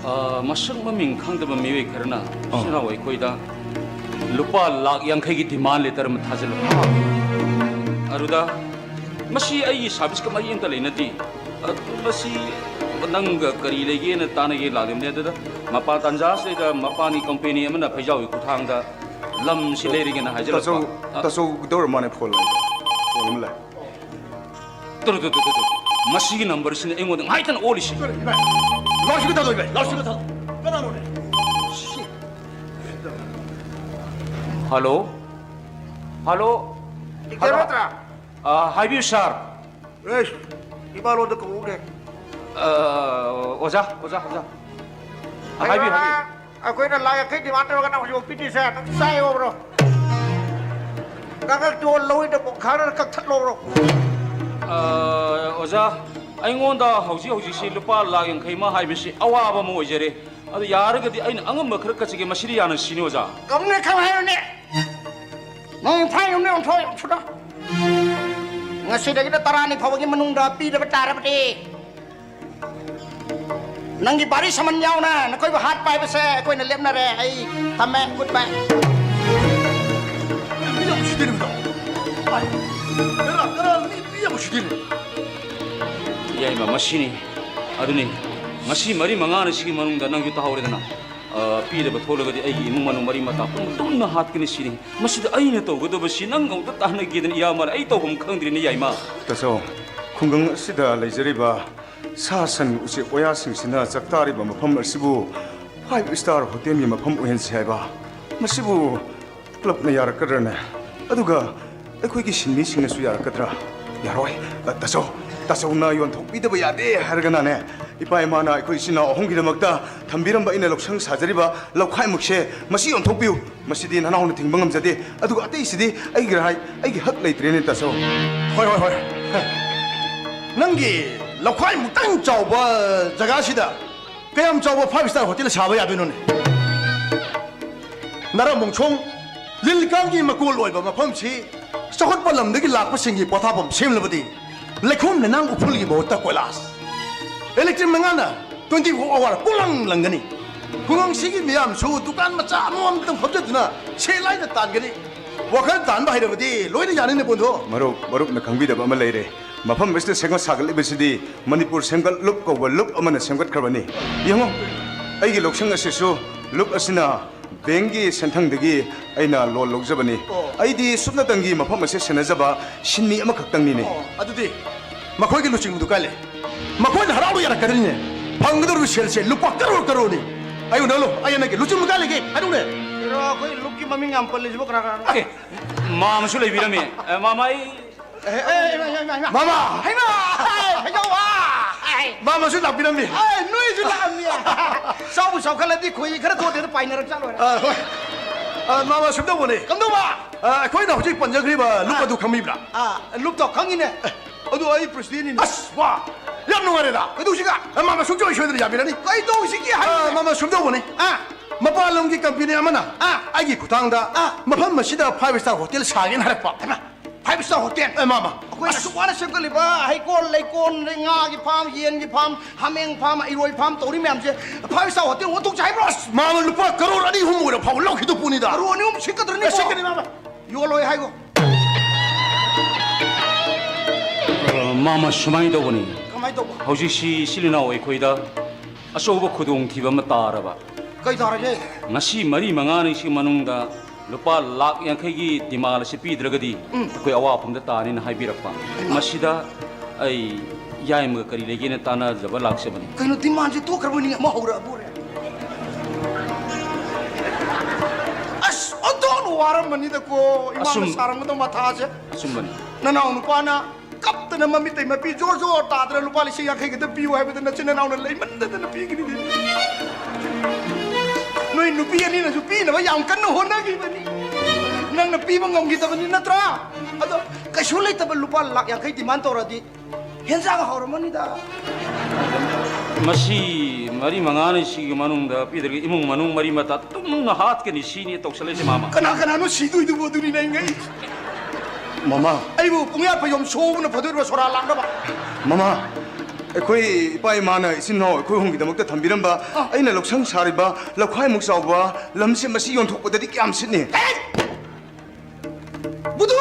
ꯑ, ꯃꯁꯛ ꯃꯃꯤꯡ ꯈꯪꯗꯕ ꯃꯤꯑꯣꯏ ꯈꯔꯅ ꯑꯥ꯫ ꯏꯆꯤꯜ ꯏꯅꯥꯎ ꯑꯩꯈꯣꯏꯗ ꯂꯨꯄꯥ ꯂꯥꯛ ꯌꯥꯡꯈꯩꯒꯤ demand letter ꯑꯃ ꯊꯥꯖꯤꯜꯂꯣ꯫ ꯑꯗꯨꯗ ꯃꯁꯤ ꯑꯩꯒꯤ service ꯀ ꯃꯔꯤ ꯑꯝꯇ ꯂꯩꯅꯗꯦ꯫ ꯑꯗꯨ ꯃꯁꯤ ꯅꯪꯒ ꯀꯔꯤ ꯂꯩꯒꯦꯅ ꯇꯥꯟꯅꯒꯦ ꯂꯥꯛꯂꯤꯕꯅꯦ꯫ ꯑꯗꯨꯗ ꯃꯄꯥ ꯇꯥꯟꯖꯥꯁꯤꯗꯩꯗ ꯃꯄꯥꯅꯤ company ꯑꯃꯅ ꯐꯩꯖꯥꯎꯒꯤ ꯈꯨꯠꯊꯥꯡꯗ ꯂꯝꯁꯤ ꯂꯩꯔꯒꯦꯅ ꯍꯥꯏꯖꯤꯜꯂꯛꯄ꯫ ꯇꯥꯆꯧ, ꯑ, ꯇꯥꯆꯧ ꯀꯩꯗꯧꯔ ꯃꯥꯅꯦ? Phone ꯂꯥꯛꯏꯗꯣ꯫ Phone ꯑꯃ ꯂꯥꯛꯑꯦ꯫ Two, two, two, two, two. ꯃꯁꯤꯒꯤ number ꯁꯤꯅ ꯑꯩꯉꯣꯟꯗ ꯉꯥꯏꯇꯅ ꯑꯣꯜꯂꯤꯁꯤ꯫ ꯏꯕꯥꯏ, loudspeaker ꯊꯥꯗꯣꯛ, ꯏꯕꯥꯏ, loudspeaker ꯊꯥꯗꯣꯛ꯫ ꯀꯅꯥꯅꯣꯅꯦ? Hello? Hello? ꯏꯆꯦ hello? ꯅꯠꯇ꯭ꯔꯥ? ꯑ, ꯍꯥꯏꯕꯤꯌꯨ, sir꯫ ꯑꯦꯁ, ꯏꯃꯥ ꯂꯣꯟꯗ ꯀꯧꯔꯛꯎꯅꯦ꯫ ꯑ, ꯑꯣꯖꯥ, ꯑꯣꯖꯥ, ꯑꯣꯖꯥ꯫ ꯑ, ꯍꯥꯏꯕꯤꯌꯨ, ꯍꯥꯏꯕꯤꯌꯨ꯫ ꯑꯩꯈꯣꯏꯅ ꯂꯥꯛ ꯌꯥꯡꯈꯩ demand ꯇꯧꯔꯒ ꯅꯪ ꯍꯧꯖꯤꯛ ꯄꯤꯗ꯭ꯔꯤꯁꯦ ꯅꯪ ꯆꯥꯏꯌꯣꯕ꯭ꯔꯣ? ꯅꯪ ꯇꯣꯜ ꯂꯧꯏꯗ ꯃꯨꯛ ꯈꯥꯡꯅ ꯀꯛꯊꯠꯂꯣꯕ꯭ꯔꯣ? ꯑ, ꯑꯣꯖꯥ, ꯑꯩꯉꯣꯟꯗ ꯍꯧꯖꯤꯛ ꯍꯧꯖꯤꯛꯁꯤ ꯂꯨꯄꯥ ꯂꯥꯛ ꯌꯥꯡꯈꯩ ꯑꯃ ꯍꯥꯏꯕꯁꯤ ꯑꯋꯥꯕ ꯑꯃ ꯑꯣꯏꯖꯔꯦ꯫ ꯑꯗꯨ ꯌꯥꯔꯒꯗꯤ ꯑꯩꯅ ꯑꯉꯝꯕ ꯈꯔ ꯀꯠꯆꯒꯦ, ꯃꯁꯤꯗꯤ ꯌꯥꯅ ꯁꯤꯅꯤ, ꯑꯣꯖꯥ꯫ ꯀꯝꯅꯦ ꯈꯪ ꯍꯥꯏꯔꯨꯅꯦ? ꯅꯪ ꯐꯥꯏ ꯌꯨꯝꯅꯦ ꯑꯣꯟꯊꯣꯛ ꯌꯥꯝ ꯊꯨꯅ꯫ ꯉꯁꯤꯗꯒꯤꯅ ꯇꯔꯥꯅꯤ ꯐꯥꯎꯕꯒꯤ ꯃꯅꯨꯡꯗ ꯄꯤꯗꯕ ꯇꯥꯔꯕꯗꯤ ꯅꯪꯒꯤ ꯕꯥꯔꯤ ꯁꯃꯟ ꯌꯥꯎꯅ ꯅꯈꯣꯏꯕꯨ ꯍꯥꯠꯄ ꯍꯥꯏꯕꯁꯦ ꯑꯩꯈꯣꯏꯅ ꯂꯦꯞꯅꯔꯦ꯫ ꯑꯩ ꯊꯝꯃꯦ, good bye꯫ ꯃꯤ ꯌꯥꯝ ꯎꯁꯤꯠꯇꯦ ꯅꯨꯃꯤꯗꯥꯡ꯫ ꯑꯥꯏ, ꯕꯦꯔꯥ, ꯕꯦꯔꯥ, ꯃꯤ, ꯃꯤ ꯌꯥꯝ ꯎꯁꯤꯠꯇꯦꯅꯦ꯫ ꯌꯥꯏꯃ, ꯃꯁꯤꯅꯤ꯫ ꯑꯗꯨꯅꯤ, ꯉꯁꯤ ꯃꯔꯤ ꯃꯉꯥꯅꯤ ꯁꯤꯒꯤ ꯃꯅꯨꯡꯗ ꯅꯪꯁꯨ ꯇꯥꯍꯧꯔꯦꯗꯅ꯫ ꯑ, ꯄꯤꯗꯕ ꯊꯣꯛꯂꯒꯗꯤ ꯑꯩꯒꯤ ꯏꯃꯨꯡ ꯃꯅꯨꯡ ꯃꯔꯤ ꯃꯇꯥ ꯄꯨꯝꯅ ꯇꯨꯝꯅ ꯍꯥꯠꯀꯅꯤ ꯁꯤꯅꯤ꯫ ꯃꯁꯤꯗ ꯑꯩꯅ ꯇꯧꯒꯗꯕꯁꯤ ꯅꯪ ꯑꯃꯨꯛꯇ ꯇꯥꯟꯅꯒꯦꯗꯅ, ꯏꯌꯥꯝꯕ, ꯑꯩ ꯇꯧꯐꯝ ꯈꯪꯗ꯭ꯔꯦꯅꯦ, ꯌꯥꯏꯃ꯫ ꯇꯥꯆꯧ, ꯈꯨꯡꯒꯪ ꯑꯁꯤꯗ ꯂꯩꯖꯔꯤꯕ ꯁꯥ ꯁꯟ ꯎꯆꯦꯛ ꯋꯥꯌꯥꯁꯤꯡꯁꯤꯅ ꯆꯥꯛꯇꯥꯔꯤꯕ ꯃꯐꯝ ꯑꯁꯤꯕꯨ five star hotel ꯒꯤ ꯃꯐꯝ ꯑꯣꯏꯍꯟꯁꯤ ꯍꯥꯏꯕ, ꯃꯁꯤꯕꯨ club ꯅ ꯌꯥꯔꯛꯀꯗ꯭ꯔꯅꯦ? ꯑꯗꯨꯒ ꯑꯩꯈꯣꯏꯒꯤ ꯁꯤꯟꯃꯤꯁꯤꯡꯅꯁꯨ ꯌꯥꯔꯛꯀꯗ꯭ꯔꯥ? ꯌꯥꯔꯣꯏ꯫ ꯑ, ꯇꯥꯆꯧ, ꯇꯥꯆꯧꯅ ꯌꯣꯟꯊꯣꯛꯄꯤꯗꯕ ꯌꯥꯗꯦ ꯍꯥꯏꯔꯒꯅꯅꯦ, ꯏꯄꯥ ꯏꯃꯥꯅ ꯑꯩꯈꯣꯏ ꯏꯆꯤꯟ ꯏꯅꯥꯎ ꯑꯍꯨꯝꯒꯤꯗꯃꯛꯇ ꯊꯝꯕꯤꯔꯝꯕ ꯑꯩꯅ ꯂꯧꯁꯪ ꯁꯥꯖꯔꯤꯕ ꯂꯧꯈꯥꯏꯃꯨꯛꯁꯦ, ꯃꯁꯤ ꯌꯣꯟꯊꯣꯛꯄꯤꯌꯨ꯫ ꯃꯁꯤꯗꯤ ꯅꯅꯥꯎꯅ ꯊꯤꯡꯕ ꯉꯝꯖꯗꯦ꯫ ꯑꯗꯨꯒ ꯑꯇꯩꯁꯤꯗꯤ ꯑꯩꯒꯤ ꯔꯥꯏ, ꯑꯩꯒꯤ ꯍꯛ ꯂꯩꯇ꯭ꯔꯦꯅꯦ, ꯇꯥꯆꯧ꯫ ꯍꯣꯏ, ꯍꯣꯏ, ꯍꯣꯏ꯫ ꯍꯦ, ꯅꯪꯒꯤ ꯂꯧꯈꯥꯏꯃꯨꯛꯇꯪ ꯆꯥꯎꯕ ꯖꯒꯥꯁꯤꯗ ꯀꯌꯥꯝ ꯆꯥꯎꯕ five star hotel ꯁꯥꯕ ꯌꯥꯗꯣꯏꯅꯣꯅꯦ? ꯅꯔꯝ ꯃꯣꯡꯁꯣꯡ ꯂꯤꯜ ꯀꯥꯡꯒꯤ ꯃꯀꯣꯜ ꯑꯣꯏꯕ ꯃꯐꯝꯁꯤ ꯆꯥꯎꯈꯠꯄ ꯂꯝꯗꯒꯤ ꯂꯥꯛꯄꯁꯤꯡꯒꯤ ꯄꯣꯊꯥꯐꯝ ꯁꯦꯝꯂꯕꯗꯤ ꯂꯩꯈꯣꯝ ꯂꯩꯅꯥꯡ ꯎꯐꯨꯜꯒꯤ ꯃꯍꯨꯠꯇ ꯀꯣꯏꯂꯥꯁ, electric ꯃꯉꯥꯅ twenty four hour ꯄꯨꯡꯂꯪ ꯂꯪꯒꯅꯤ꯫ ꯈꯨꯡꯒꯪꯁꯤꯒꯤ ꯃꯤꯌꯥꯝꯁꯨ ꯗꯨꯀꯥꯟ ꯃꯆꯥ ꯑꯃꯃꯝꯇꯪ ꯐꯝꯖꯗꯨꯅ ꯁꯦꯜ ꯂꯥꯏꯅ ꯇꯥꯟꯒꯅꯤ꯫ ꯋꯥꯈꯜ ꯇꯥꯟꯕ ꯍꯩꯔꯕꯗꯤ ꯂꯣꯏꯅ ꯌꯥꯅꯤꯅꯦ ꯄꯣꯟꯊꯣ꯫ ꯃꯔꯨꯞ, ꯃꯔꯨꯞꯅ ꯈꯪꯕꯤꯗꯕ ꯑꯃ ꯂꯩꯔꯦ꯫ ꯃꯐꯝ ꯑꯁꯤꯗ ꯁꯦꯝꯒꯠ ꯁꯥꯒꯠꯂꯤꯕꯁꯤꯗꯤ ꯃꯅꯤꯄꯨꯔ ꯁꯦꯝꯒꯠ ꯂꯨꯞ ꯀꯧꯕ ꯂꯨꯞ ꯑꯃꯅ ꯁꯦꯝꯒꯠꯈ꯭ꯔꯕꯅꯤ꯫ ꯌꯦꯡꯉꯣ, ꯑꯩꯒꯤ ꯂꯧꯁꯪ ꯑꯁꯤꯁꯨ ꯂꯨꯞ ꯑꯁꯤꯅ ꯕꯦꯡꯒꯤ ꯁꯦꯟꯊꯪꯗꯒꯤ ꯑꯩꯅ ꯂꯣꯟ ꯂꯧꯖꯕꯅꯤ꯫ ꯑꯣ꯫ ꯑꯩꯗꯤ ꯁꯨꯞꯅꯇꯪꯒꯤ ꯃꯐꯝ ꯑꯁꯤ ꯁꯦꯟꯅꯖꯕ ꯁꯤꯟꯃꯤ ꯑꯃꯈꯛꯇꯪꯅꯤꯅꯦ꯫ ꯑꯣ, ꯑꯗꯨꯗꯤ ꯃꯈꯣꯏꯒꯤ ꯂꯨꯆꯤꯡꯕꯗꯨ ꯀꯥꯏ ꯂꯩ? ꯃꯈꯣꯏꯅ ꯍꯔꯥꯎꯅ ꯌꯥꯔꯛꯀꯗ꯭ꯔꯤꯅꯦ꯫ ꯐꯪꯒꯗꯧꯔꯤꯕ ꯁꯦꯜꯁꯦ ꯂꯨꯄꯥ ꯀꯔꯣꯔ ꯀꯔꯣꯔꯅꯤ꯫ ꯑꯌꯨ ꯅꯪꯂꯣ, ꯑꯩ ꯅꯪꯒꯤ ꯂꯨꯆꯤꯡꯕ ꯀꯥꯏ ꯂꯩꯒꯦ? ꯍꯥꯏꯔꯨꯅꯦ꯫ ꯀꯩꯅꯣ, ꯑꯩꯈꯣꯏ ꯂꯨꯞꯀꯤ ꯃꯃꯤꯡ ꯌꯥꯝ ꯄꯜꯂꯤꯁꯤꯕꯨ ꯀꯅꯥ ꯀꯅꯥꯅꯣ? ꯑꯦ, ꯃꯥ ꯑꯃꯁꯨ ꯂꯩꯕꯤꯔꯝꯃꯤ꯫ ꯑꯦ, ꯃꯥ, ꯃꯥ, ꯑꯩ ꯑꯦ, ꯑꯦ, ꯑꯦ, ꯏꯃꯥ, ꯏꯃꯥ, ꯏꯃꯥ, ꯏꯃꯥ꯫ ꯃꯥꯃ! ꯍꯩꯃꯥ! ꯍꯩꯖꯥꯎꯕ! ꯃꯥꯃꯁꯨ ꯂꯥꯛꯄꯤꯔꯝꯃꯤ꯫ ꯑꯦ, ꯅꯣꯏꯁꯨ ꯂꯥꯛꯑꯝꯃꯤ꯫ ꯆꯥꯎꯕꯨ ꯆꯥꯎꯈꯠꯂꯗꯤ ꯈꯣꯏ ꯈꯔ ꯊꯣꯛꯇꯦꯗ ꯄꯥꯏꯅꯔꯛ ꯆꯥꯂꯣꯏꯔꯦ꯫ ꯑ, ꯍꯣꯏ꯫ ꯑ, ꯃꯥꯃ ꯁꯨꯝ ꯇꯧꯕꯅꯦ꯫ ꯀꯝꯗꯧꯕ? ꯑ, ꯑꯩꯈꯣꯏꯅ ꯍꯧꯖꯤꯛ ꯄꯟꯖꯈ꯭ꯔꯤꯕ ꯂꯨꯞ ꯑꯗꯨ ꯈꯪꯕꯤꯕ꯭ꯔꯥ? ꯑ, ꯂꯨꯞꯇꯣ ꯈꯪꯉꯤꯅꯦ꯫ ꯑꯗꯨ ꯑꯩ ꯄ꯭ꯔꯁꯤꯗꯦꯟꯅꯤꯅꯦ꯫ ꯑꯁ, ꯋꯥ! ꯌꯥꯝ ꯅꯨꯡꯉꯥꯏꯔꯦꯗ꯫ ꯀꯩꯗꯧꯁꯤꯒ? ꯑ, ꯃꯥꯃ ꯁꯨꯡꯁꯣꯏ ꯁꯣꯏꯗꯅ ꯌꯥꯕꯤꯔꯅꯤ꯫ ꯀꯩꯗꯧꯁꯤꯒꯦ ꯑ, ꯍꯥꯏꯕꯅꯦ? ꯃꯥꯃ ꯁꯨꯝ ꯇꯧꯕꯅꯦ꯫ ꯑ꯫ ꯃꯄꯥꯟ ꯂꯝꯒꯤ ꯀꯝꯄꯦꯅꯤ ꯑꯃꯅ ꯑ꯫ ꯑꯩꯒꯤ ꯈꯨꯠꯊꯥꯡꯗ ꯑ꯫ ꯃꯐꯝ ꯑꯁꯤꯗ ꯐꯥꯏꯚ ꯁ꯭ꯇꯥꯔ ꯍꯣꯇꯦꯜ ꯁꯥꯒꯦꯅ ꯍꯥꯏꯔꯛꯄ꯫ ꯍꯩꯃꯥ! Five star hotel? ꯑꯦ, ꯃꯥꯃ꯫ ꯑꯩꯈꯣꯏꯅ ꯑꯁ꯫ ꯑꯁꯨꯛ ꯋꯥꯅ ꯁꯦꯝꯒꯠꯂꯤꯕ ꯍꯩꯀꯣꯜ, ꯂꯩꯀꯣꯜ, ꯉꯥꯒꯤ ꯐꯥꯝ, ꯌꯦꯟꯒꯤ ꯐꯥꯝ, ꯍꯥꯃꯦꯡ ꯐꯥꯝ, ꯏꯔꯣꯏ ꯐꯥꯝ ꯇꯧꯔꯤ ꯃꯌꯥꯝꯁꯦ ꯐꯥꯏꯚ ꯁ꯭ꯇꯥꯔ ꯍꯣꯇꯦꯜ ꯑꯣꯟꯊꯣꯛꯁꯦ ꯍꯥꯏꯕ꯭ꯔꯣ? ꯑꯁ, ꯃꯥꯃ, ꯂꯨꯄꯥ ꯀꯔꯣꯔ ꯑꯅꯤ ꯑꯍꯨꯝ ꯑꯣꯏꯔ ꯐꯥꯎꯕ ꯂꯧꯈꯤꯗꯧ ꯄꯣꯠꯅꯤꯗ꯫ ꯀꯔꯣꯔ ꯑꯅꯤ ꯑꯍꯨꯝ ꯁꯤꯠꯀꯗ꯭ꯔꯅꯤꯀꯣ? ꯑꯦ, ꯁꯤꯠꯀꯅꯤ, ꯃꯥꯃ꯫ ꯌꯣꯜꯂꯣꯏ ꯍꯥꯏꯒꯣ꯫ ꯑ, ꯃꯥꯃ, ꯁꯨꯃꯥꯏꯅ ꯇꯧꯕꯅꯤ꯫ ꯀꯃꯥꯏꯅ ꯇꯧꯕ? ꯍꯧꯖꯤꯛꯁꯤ ꯏꯆꯤꯜ ꯏꯅꯥꯎ ꯑꯩꯈꯣꯏꯗ ꯑꯆꯧꯕ ꯈꯨꯗꯣꯡꯊꯤꯕ ꯑꯃ ꯇꯥꯔꯕ꯫ ꯀꯩ ꯇꯥꯔꯒꯦ? ꯉꯁꯤ ꯃꯔꯤ ꯃꯉꯥꯅꯤꯁꯤ ꯃꯅꯨꯡꯗ ꯂꯨꯄꯥ ꯂꯥꯛ ꯌꯥꯡꯈꯩꯒꯤ ꯗꯤꯃꯥꯟ ꯑꯁꯤ ꯄꯤꯗ꯭ꯔꯒꯗꯤ ꯎꯝ꯫ ꯑꯩꯈꯣꯏ ꯑꯋꯥꯐꯝꯗ ꯇꯥꯅꯤꯅ ꯍꯥꯏꯕꯤꯔꯛꯄ꯫ ꯍꯩꯃꯥ꯫ ꯃꯁꯤꯗ ꯑꯩ ꯌꯥꯏꯃꯒ ꯀꯔꯤ ꯂꯩꯒꯦꯅ ꯇꯥꯟꯅꯖꯕ ꯂꯥꯛꯆꯕꯅꯤ꯫ ꯀꯩꯅꯣ, ꯗꯤꯃꯥꯟꯁꯦ ꯇꯣꯛꯈ꯭ꯔꯕꯅꯤ, ꯑꯃ ꯍꯧꯔꯛꯑꯕꯣꯔꯦ? ꯑꯁ, ꯑꯣꯟꯊꯣꯛꯅ ꯋꯥꯔꯝꯕꯅꯤꯗꯀꯣ, ꯏꯃꯥꯅ ꯑꯆꯨꯝ-, ꯁꯥꯔꯝꯒꯗꯧ ꯃꯊꯥꯁꯦ꯫ ꯑꯆꯨꯝꯕꯅꯤ꯫ ꯅꯅꯥꯎ ꯅꯨꯄꯥꯅ ꯀꯞꯇꯅ ꯃꯃꯤꯠꯇꯩ ꯃꯄꯤ ꯖꯣꯔ ꯖꯣꯔ ꯇꯥꯗꯅ ꯂꯨꯄꯥ ꯂꯤꯁꯤꯡ ꯌꯥꯡꯈꯩ ꯈꯛꯇ ꯄꯤꯌꯨ ꯍꯥꯏꯕꯗ ꯅꯆꯤꯟ ꯅꯅꯥꯎꯅ ꯂꯩꯃꯟꯗꯗꯅ ꯄꯤꯈꯤꯕꯅꯤ꯫ ꯅꯣꯏ ꯅꯨꯄꯤ ꯑꯅꯤꯅꯁꯨ ꯄꯤꯅꯕ ꯌꯥꯝ ꯀꯟꯅ ꯍꯣꯠꯅꯈꯤꯕꯅꯤ꯫ ꯅꯪꯅ ꯄꯤꯕ ꯉꯝꯈꯤꯗꯕꯅꯤ ꯅꯠꯇ꯭ꯔꯥ? ꯑꯗꯣ ꯀꯩꯁꯨ ꯂꯩꯇꯕ ꯂꯨꯄꯥ ꯂꯥꯛ ꯌꯥꯡꯈꯩ ꯗꯤꯃꯥꯟ ꯇꯧꯔꯗꯤ ꯍꯦꯟꯖꯥꯡ ꯍꯥꯎꯔꯝꯃꯅꯤꯗ꯫ ꯃꯁꯤ ꯃꯔꯤ ꯃꯉꯥꯅꯤꯁꯤꯒꯤ ꯃꯅꯨꯡꯗ ꯄꯤꯗ꯭ꯔꯒ ꯏꯃꯨꯡ ꯃꯅꯨꯡ ꯃꯔꯤ ꯃꯇꯥ ꯇꯨꯝꯅ ꯍꯥꯠꯀꯅꯤ ꯁꯤꯅꯤ ꯇꯧꯁꯜꯂꯛꯏꯁꯦ, ꯃꯥꯃ꯫ ꯀꯅꯥ ꯀꯅꯥꯅꯣ ꯁꯤꯗꯣꯏꯗꯨꯕꯣ? ꯑꯗꯨꯅꯤꯅꯦ ꯑꯩ ꯉꯛꯏꯁꯦ꯫ ꯃꯃꯥ꯫ ꯑꯩꯕꯨ ꯄꯨꯡꯌꯥ ꯐꯩꯖꯣꯝ ꯁꯣꯛꯎꯕꯅ ꯐꯗꯣꯏꯔꯤꯕ ꯁꯣꯔꯥ ꯂꯥꯛꯅꯕ? ꯃꯃꯥ, ꯑꯩꯈꯣꯏ ꯏꯄꯥ ꯏꯃꯥꯅ ꯏꯆꯤꯟ ꯏꯅꯥꯎ ꯑꯩꯈꯣꯏ ꯑꯍꯨꯝꯒꯤꯗꯃꯛꯇ ꯊꯝꯕꯤꯔꯝꯕ ꯑꯥ꯫ ꯑꯩꯅ ꯂꯧꯁꯪ ꯁꯥꯔꯤꯕ ꯂꯧꯈꯥꯏꯃꯨꯛ ꯆꯥꯎꯕ ꯂꯝꯁꯦ ꯃꯁꯤ ꯌꯣꯟꯊꯣꯛꯄꯗꯗꯤ ꯀꯌꯥꯝ ꯁꯤꯠꯅꯤ? ꯍꯦ! ꯕꯨꯗꯨ!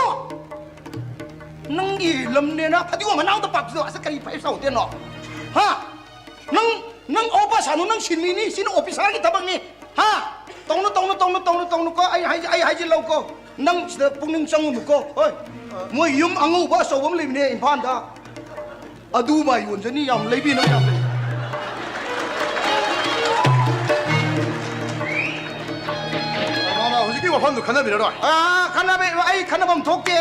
ꯅꯪꯒꯤ ꯂꯝꯅꯦꯅ ꯐꯗꯤꯒꯣꯝ ꯃꯅꯥꯎꯗ ꯄꯥꯛꯄꯗꯣ ꯑꯁ ꯀꯔꯤ ꯐꯥꯏꯚ ꯁ꯭ꯇꯥꯔ ꯍꯣꯇꯦꯜꯅꯣ? ꯍꯥ? ꯅꯪ, ꯅꯪ ꯑꯣꯄꯥ ꯁꯥꯅꯨ, ꯅꯪ ꯁꯤꯟꯃꯤꯅꯤ, ꯁꯤꯅ ꯑꯣꯐꯤꯁꯥꯔꯒꯤ ꯊꯕꯛꯅꯤ꯫ ꯍꯥ? ꯇꯧꯅꯨ, ꯇꯧꯅꯨ, ꯇꯧꯅꯨ, ꯇꯧꯅꯨ, ꯇꯧꯅꯨꯀꯣ꯫ ꯑꯩ ꯍꯥꯏ-, ꯑꯩ ꯍꯥꯏꯖꯤꯜꯂꯧꯀꯣ꯫ ꯅꯪ ꯁꯤꯗ ꯄꯨꯛꯅꯤꯡ ꯆꯪꯉꯨꯅꯨꯀꯣ꯫ ꯍꯣꯏ꯫ ꯃꯣꯏ ꯌꯨꯝ ꯑꯉꯧꯕ ꯑꯆꯧꯕ ꯑꯃ ꯂꯩꯕꯅꯦ ꯏꯝꯐꯥꯜꯗ꯫ ꯑꯗꯨ ꯃꯥ ꯌꯣꯟꯖꯅꯤ, ꯌꯥꯝ ꯂꯩꯕꯤꯅꯕ ꯌꯥꯝ ꯂꯩ꯫ ꯃꯥ, ꯃꯥ, ꯍꯧꯖꯤꯛꯀꯤ ꯋꯥꯐꯝꯗꯨ ꯈꯟꯅꯕꯤꯔꯔꯣꯏ꯫ ꯑꯥ, ꯈꯟꯅꯕ, ꯑꯩ ꯈꯟꯅꯐꯝ ꯊꯣꯛꯇꯦ꯫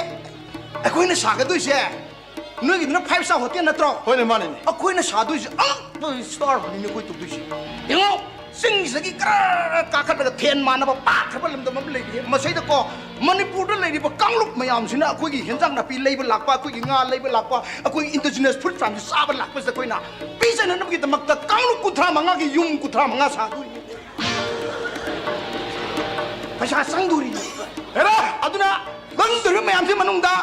ꯑꯩꯈꯣꯏꯅ ꯁꯥꯒꯗꯣꯏꯁꯦ ꯅꯣꯏꯒꯤꯗꯨꯅ ꯐꯥꯏꯚ ꯁ꯭ꯇꯥꯔ ꯍꯣꯇꯦꯜ ꯅꯠꯇ꯭ꯔꯣ? ꯍꯣꯏꯅꯦ, ꯃꯥꯅꯤꯅꯦ꯫ ꯑꯩꯈꯣꯏꯅ ꯁꯥꯗꯣꯏꯁꯦ ꯑꯉꯛꯄ ꯁ꯭ꯇꯥꯔ ꯍꯣꯇꯦꯜꯅꯤ ꯑꯩꯈꯣꯏ ꯇꯧꯗꯣꯏꯁꯦ꯫ ꯌꯦꯡꯉꯣ, ꯆꯤꯡꯁꯤꯗꯒꯤ ꯈꯔ ꯀꯥꯈꯠꯂꯒ ꯊꯦꯟ ꯃꯥꯟꯅꯕ ꯄꯥꯛꯈ꯭ꯔꯕ ꯂꯝꯗꯝ ꯑꯃ ꯂꯩꯔꯤꯌꯦ꯫ ꯃꯁꯤꯗꯀꯣ ꯃꯅꯤꯄꯨꯔꯗ ꯂꯩꯔꯤꯕ ꯀꯥꯡꯂꯨꯞ ꯃꯌꯥꯝꯁꯤꯅ ꯑꯩꯈꯣꯏꯒꯤ ꯍꯦꯟꯖꯥꯡ ꯅꯥꯄꯤ ꯂꯩꯕ ꯂꯥꯛꯄ, ꯑꯩꯈꯣꯏꯒꯤ ꯉꯥ ꯂꯩꯕ ꯂꯥꯛꯄ, ꯑꯩꯈꯣꯏꯒꯤ indigenous food ꯃꯌꯥꯝꯁꯤ ꯆꯥꯕ ꯂꯥꯛꯄꯁꯤꯗ ꯑꯩꯈꯣꯏꯅ ꯄꯤꯖꯅꯅꯕꯒꯤꯗꯃꯛꯇ ꯀꯥꯡꯂꯨꯞ ꯀꯨꯟꯊ꯭ꯔꯥ ꯃꯉꯥꯒꯤ ꯌꯨꯝ ꯀꯨꯟꯊ꯭ꯔꯥ ꯃꯉꯥ ꯁꯥꯗꯣꯏꯅꯤ꯫ ꯄꯩꯁꯥ ꯆꯪꯗꯣꯔꯤꯅꯤ꯫ ꯍꯦꯔꯥ! ꯑꯗꯨꯅ ꯅꯪꯗꯣꯔꯤꯕ ꯃꯌꯥꯝꯁꯤ ꯃꯅꯨꯡꯗ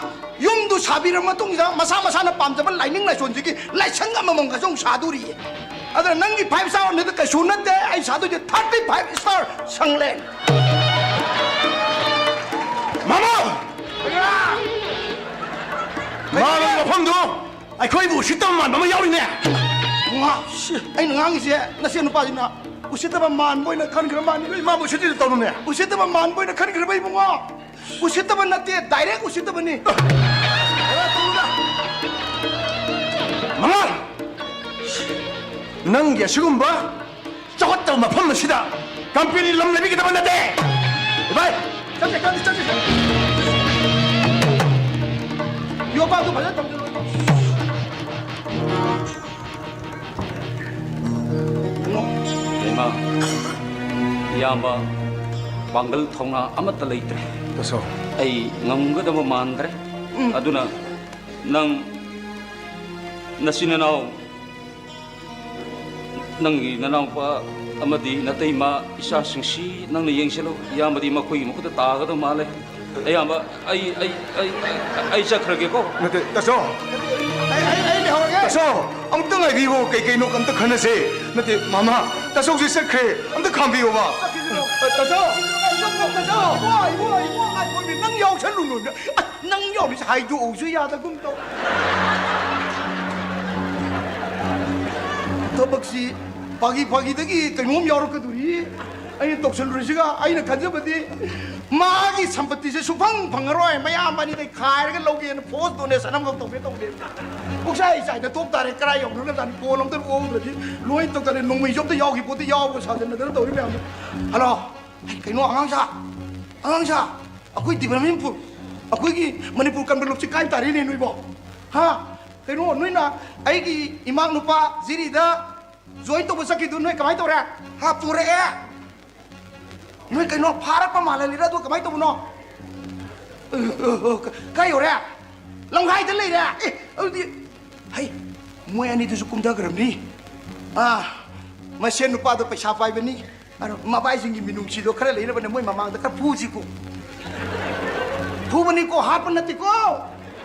ꯌꯨꯝꯗꯨ ꯁꯥꯕꯤꯔꯕ ꯃꯇꯨꯡꯁꯤꯗ ꯃꯁꯥ ꯃꯁꯥꯅ ꯄꯥꯝꯖꯕ ꯂꯥꯏꯅꯤꯡ ꯂꯥꯏꯁꯣꯟꯁꯤꯒꯤ ꯂꯥꯏꯁꯪ ꯑꯃꯃꯝꯒꯁꯨ ꯑꯃꯨꯛ ꯁꯥꯗꯣꯔꯤꯌꯦ꯫ ꯑꯗꯨꯅ ꯅꯪꯒꯤ ꯐꯥꯏꯚ ꯁ꯭ꯇꯥꯔ ꯍꯣꯇꯦꯜꯗ ꯀꯩꯁꯨ ꯅꯠꯇꯦ, ꯑꯩ ꯁꯥꯗꯣꯏꯁꯦ ꯊꯥꯔꯇꯤ ꯐꯥꯏꯚ ꯁ꯭ꯇꯥꯔ ꯁꯪꯂꯦꯟ꯫ ꯃꯥꯃꯣ! ꯃꯥꯃꯣ, ꯃꯐꯝꯗꯨ ꯑꯩꯈꯣꯏꯕꯨ ꯎꯁꯤꯠꯇꯕ ꯃꯥꯟꯕ ꯑꯃ ꯌꯥꯎꯔꯤꯅꯦ꯫ ꯏꯕꯨꯡꯉꯣ, ꯑꯩꯅ ꯉꯥꯡꯉꯤꯁꯦ ꯅꯆꯦ ꯅꯨꯄꯥꯁꯤꯅ ꯎꯁꯤꯠꯇꯕ ꯃꯥꯟꯕ ꯑꯣꯏꯅ ꯈꯟꯈ꯭ꯔ ꯃꯥꯜꯂꯤ꯫ ꯏꯃꯥꯕꯨ ꯎꯁꯤꯠꯇ꯭ꯔꯤꯗꯣ ꯇꯧꯅꯨꯅꯦ꯫ ꯎꯁꯤꯠꯇꯕ ꯃꯥꯟꯕ ꯑꯣꯏꯅ ꯈꯟꯈ꯭ꯔꯕ ꯏꯕꯨꯡꯉꯣ꯫ ꯎꯁꯤꯠꯇꯕ ꯅꯠꯇꯦ, ꯗꯥꯏꯔꯦꯛ ꯎꯁꯤꯠꯇꯕꯅꯤ꯫ ꯃꯉꯥꯜ! ꯅꯪꯒꯤ ꯑꯁꯤꯒꯨꯝꯕ ꯆꯥꯎꯈꯠꯇꯕ ꯃꯐꯝ ꯑꯁꯤꯗ ꯀꯝꯄꯦꯅꯤ ꯂꯝ ꯂꯩꯕꯤꯒꯗꯕ ꯅꯠꯇꯦ꯫ ꯚꯥꯏ, ꯆꯠꯁꯦ, ꯆꯠꯁꯦ, ꯆꯠꯁꯦ꯫ ꯌꯣꯄꯥꯛꯇꯨ ꯐꯖꯅ ꯊꯝꯖꯤꯜꯂꯣ꯫ ꯏꯃꯥ, ꯏꯌꯥꯝꯕ, ꯄꯥꯡꯒꯜ ꯊꯧꯅꯥ ꯑꯃꯠꯇ ꯂꯩꯇ꯭ꯔꯦ꯫ ꯇꯥꯆꯧ꯫ ꯑꯩ ꯉꯝꯒꯗꯕ ꯃꯥꯟꯗ꯭ꯔꯦ꯫ ꯎꯝ꯫ ꯑꯗꯨꯅ ꯅꯪ ꯅꯆꯤꯟ ꯅꯅꯥꯎ, ꯅꯪꯒꯤ ꯅꯅꯥꯎꯄꯥ ꯑꯃꯗꯤ ꯅꯇꯩꯃ, ꯏꯆꯥꯁꯤꯡꯁꯤ ꯅꯪꯅ ꯌꯦꯡꯁꯤꯜꯂꯨ꯫ ꯏꯌꯥꯝꯕꯗꯤ ꯃꯈꯣꯏꯒꯤ ꯃꯈꯨꯠꯇ ꯇꯥꯒꯗꯕ ꯃꯥꯜꯂꯦ꯫ ꯑꯌꯥꯝꯕ, ꯑꯩ, ꯑꯩ, ꯑꯩ, ꯑꯩ ꯆꯠꯈ꯭ꯔꯒꯦꯀꯣ꯫ ꯅꯠꯇꯦ, ꯇꯥꯆꯧ꯫ ꯑꯩ, ꯑꯩ, ꯑꯩ ꯂꯩꯍꯧꯔꯒꯦ꯫ ꯇꯥꯆꯧ, ꯑꯝꯇ ꯉꯥꯏꯕꯤꯌꯣ, ꯀꯩ ꯀꯩꯅꯣ ꯑꯝꯇ ꯈꯟꯅꯁꯦ꯫ ꯅꯠꯇꯦ, ꯃꯃꯥ, ꯇꯥꯆꯧꯁꯦ ꯆꯠꯈ꯭ꯔꯦ, ꯑꯝꯇ ꯈꯥꯝꯕꯤꯌꯣꯕ꯫ ꯇꯥꯆꯧ, ꯇꯥꯆꯧ, ꯏꯕꯣ, ꯏꯕꯣ, ꯉꯥꯏꯈꯣꯃꯤ, ꯅꯪ ꯌꯥꯎꯁꯜꯂꯨꯅꯨ꯫ ꯑꯁ, ꯅꯪ ꯌꯥꯎꯔꯤꯁꯦ ꯍꯥꯏꯗꯣꯛꯎꯁꯨ ꯌꯥꯗꯒꯨꯝ ꯇꯧ꯫ ꯊꯕꯛꯁꯤ ꯐꯥꯒꯤ ꯐꯥꯒꯤꯗꯒꯤ ꯀꯩꯅꯣꯝ ꯌꯥꯎꯔꯛꯀꯗꯣꯔꯤ꯫ ꯑꯩꯅ ꯇꯧꯁꯜꯂꯨꯔꯤꯁꯤꯒ ꯑꯩꯅ ꯈꯟꯖꯕꯗꯤ ꯃꯥꯒꯤ ꯁꯝꯄꯇꯤꯁꯦ ꯁꯨꯐꯪ ꯐꯪꯉꯔꯣꯏ, ꯃꯌꯥꯝꯕꯅꯤꯗꯩ ꯈꯥꯏꯔꯒ ꯂꯧꯒꯦꯅ ꯐꯣꯔꯁ ꯗꯣꯅꯦꯁꯟ ꯑꯃꯈꯛ ꯇꯧꯒꯦ ꯇꯧꯕꯅꯦ꯫ ꯄꯨꯛꯆꯥꯏ ꯆꯥꯏꯗ ꯇꯣꯛ ꯇꯥꯔꯦ, ꯀꯔꯥꯏ ꯌꯧꯈ꯭ꯔꯒꯖꯥꯠꯅꯤ? ꯐꯣꯟ ꯑꯝꯇ ꯑꯣꯛꯎꯗ꯭ꯔꯗꯤ ꯂꯣꯏ ꯇꯧ ꯇꯥꯔꯦ꯫ ꯅꯣꯡꯃꯩꯁꯨ ꯑꯝꯇ ꯌꯥꯎꯈꯤ ꯄꯣꯠꯇꯤ ꯌꯥꯎꯕ ꯁꯥꯖꯟꯅꯗꯅ ꯇꯧꯔꯤ ꯃꯌꯥꯝꯗꯣ꯫ ꯍꯜꯂꯣ, ꯍꯩ, ꯀꯩꯅꯣ ꯑꯉꯥꯡꯁꯥ, ꯑꯉꯥꯡꯁꯥ, ꯑꯩꯈꯣꯏ ꯗꯤꯄꯥꯔꯠꯃꯦꯟ ꯄꯨ-, ꯑꯩꯈꯣꯏꯒꯤ ꯃꯅꯤꯄꯨꯔ ꯀꯟꯕ ꯂꯨꯞꯁꯤ ꯀꯥꯏ ꯇꯥꯔꯤꯅꯦ ꯅꯣꯏꯕꯣ? ꯍꯥ? ꯀꯩꯅꯣ ꯅꯣꯏꯅ ꯑꯩꯒꯤ ꯏꯃꯥ ꯅꯨꯄꯥ ꯖꯤꯔꯤꯗ ꯖꯣꯏꯟ ꯇꯧꯕ ꯆꯠꯈꯤꯗꯨ ꯅꯣꯏ ꯀꯃꯥꯏꯅ ꯇꯧꯔꯦ? ꯍꯥ, ꯄꯨꯔꯛꯑꯦ? ꯅꯣꯏ ꯀꯩꯅꯣ ꯐꯥꯔꯛꯄ ꯃꯥꯜꯍꯜꯂꯤꯔ? ꯑꯗꯨ ꯀꯃꯥꯏꯅ ꯇꯧꯕꯅꯣ? ꯑ, ꯑ, ꯑ, ꯀ-, ꯀꯥꯏ ꯌꯧꯔꯦ? ꯂꯝꯈꯥꯏꯗ ꯂꯩꯔꯦ? ꯑꯦ, ꯑꯗꯨꯗꯤ, ꯍꯩ, ꯃꯣꯏ ꯑꯅꯤꯗꯨꯁꯨ ꯀꯨꯝꯊꯈ꯭ꯔꯕꯅꯤ꯫ ꯑꯥ, ꯃꯁꯦꯟ ꯅꯨꯄꯥꯗꯣ ꯄꯩꯁꯥ ꯄꯥꯏꯕꯅꯤ꯫ ꯑꯗꯣ ꯃꯕꯥꯏꯁꯤꯡꯒꯤ ꯃꯤꯅꯨꯡꯁꯤꯗꯣ ꯈꯔ ꯂꯩꯅꯕꯅꯦ, ꯃꯣꯏ ꯃꯃꯥꯡꯗ ꯈꯔ ꯐꯨꯁꯤꯀꯣ꯫ ꯐꯨꯕꯅꯤꯀꯣ, ꯍꯥꯠꯄ ꯅꯠꯇꯦꯀꯣ꯫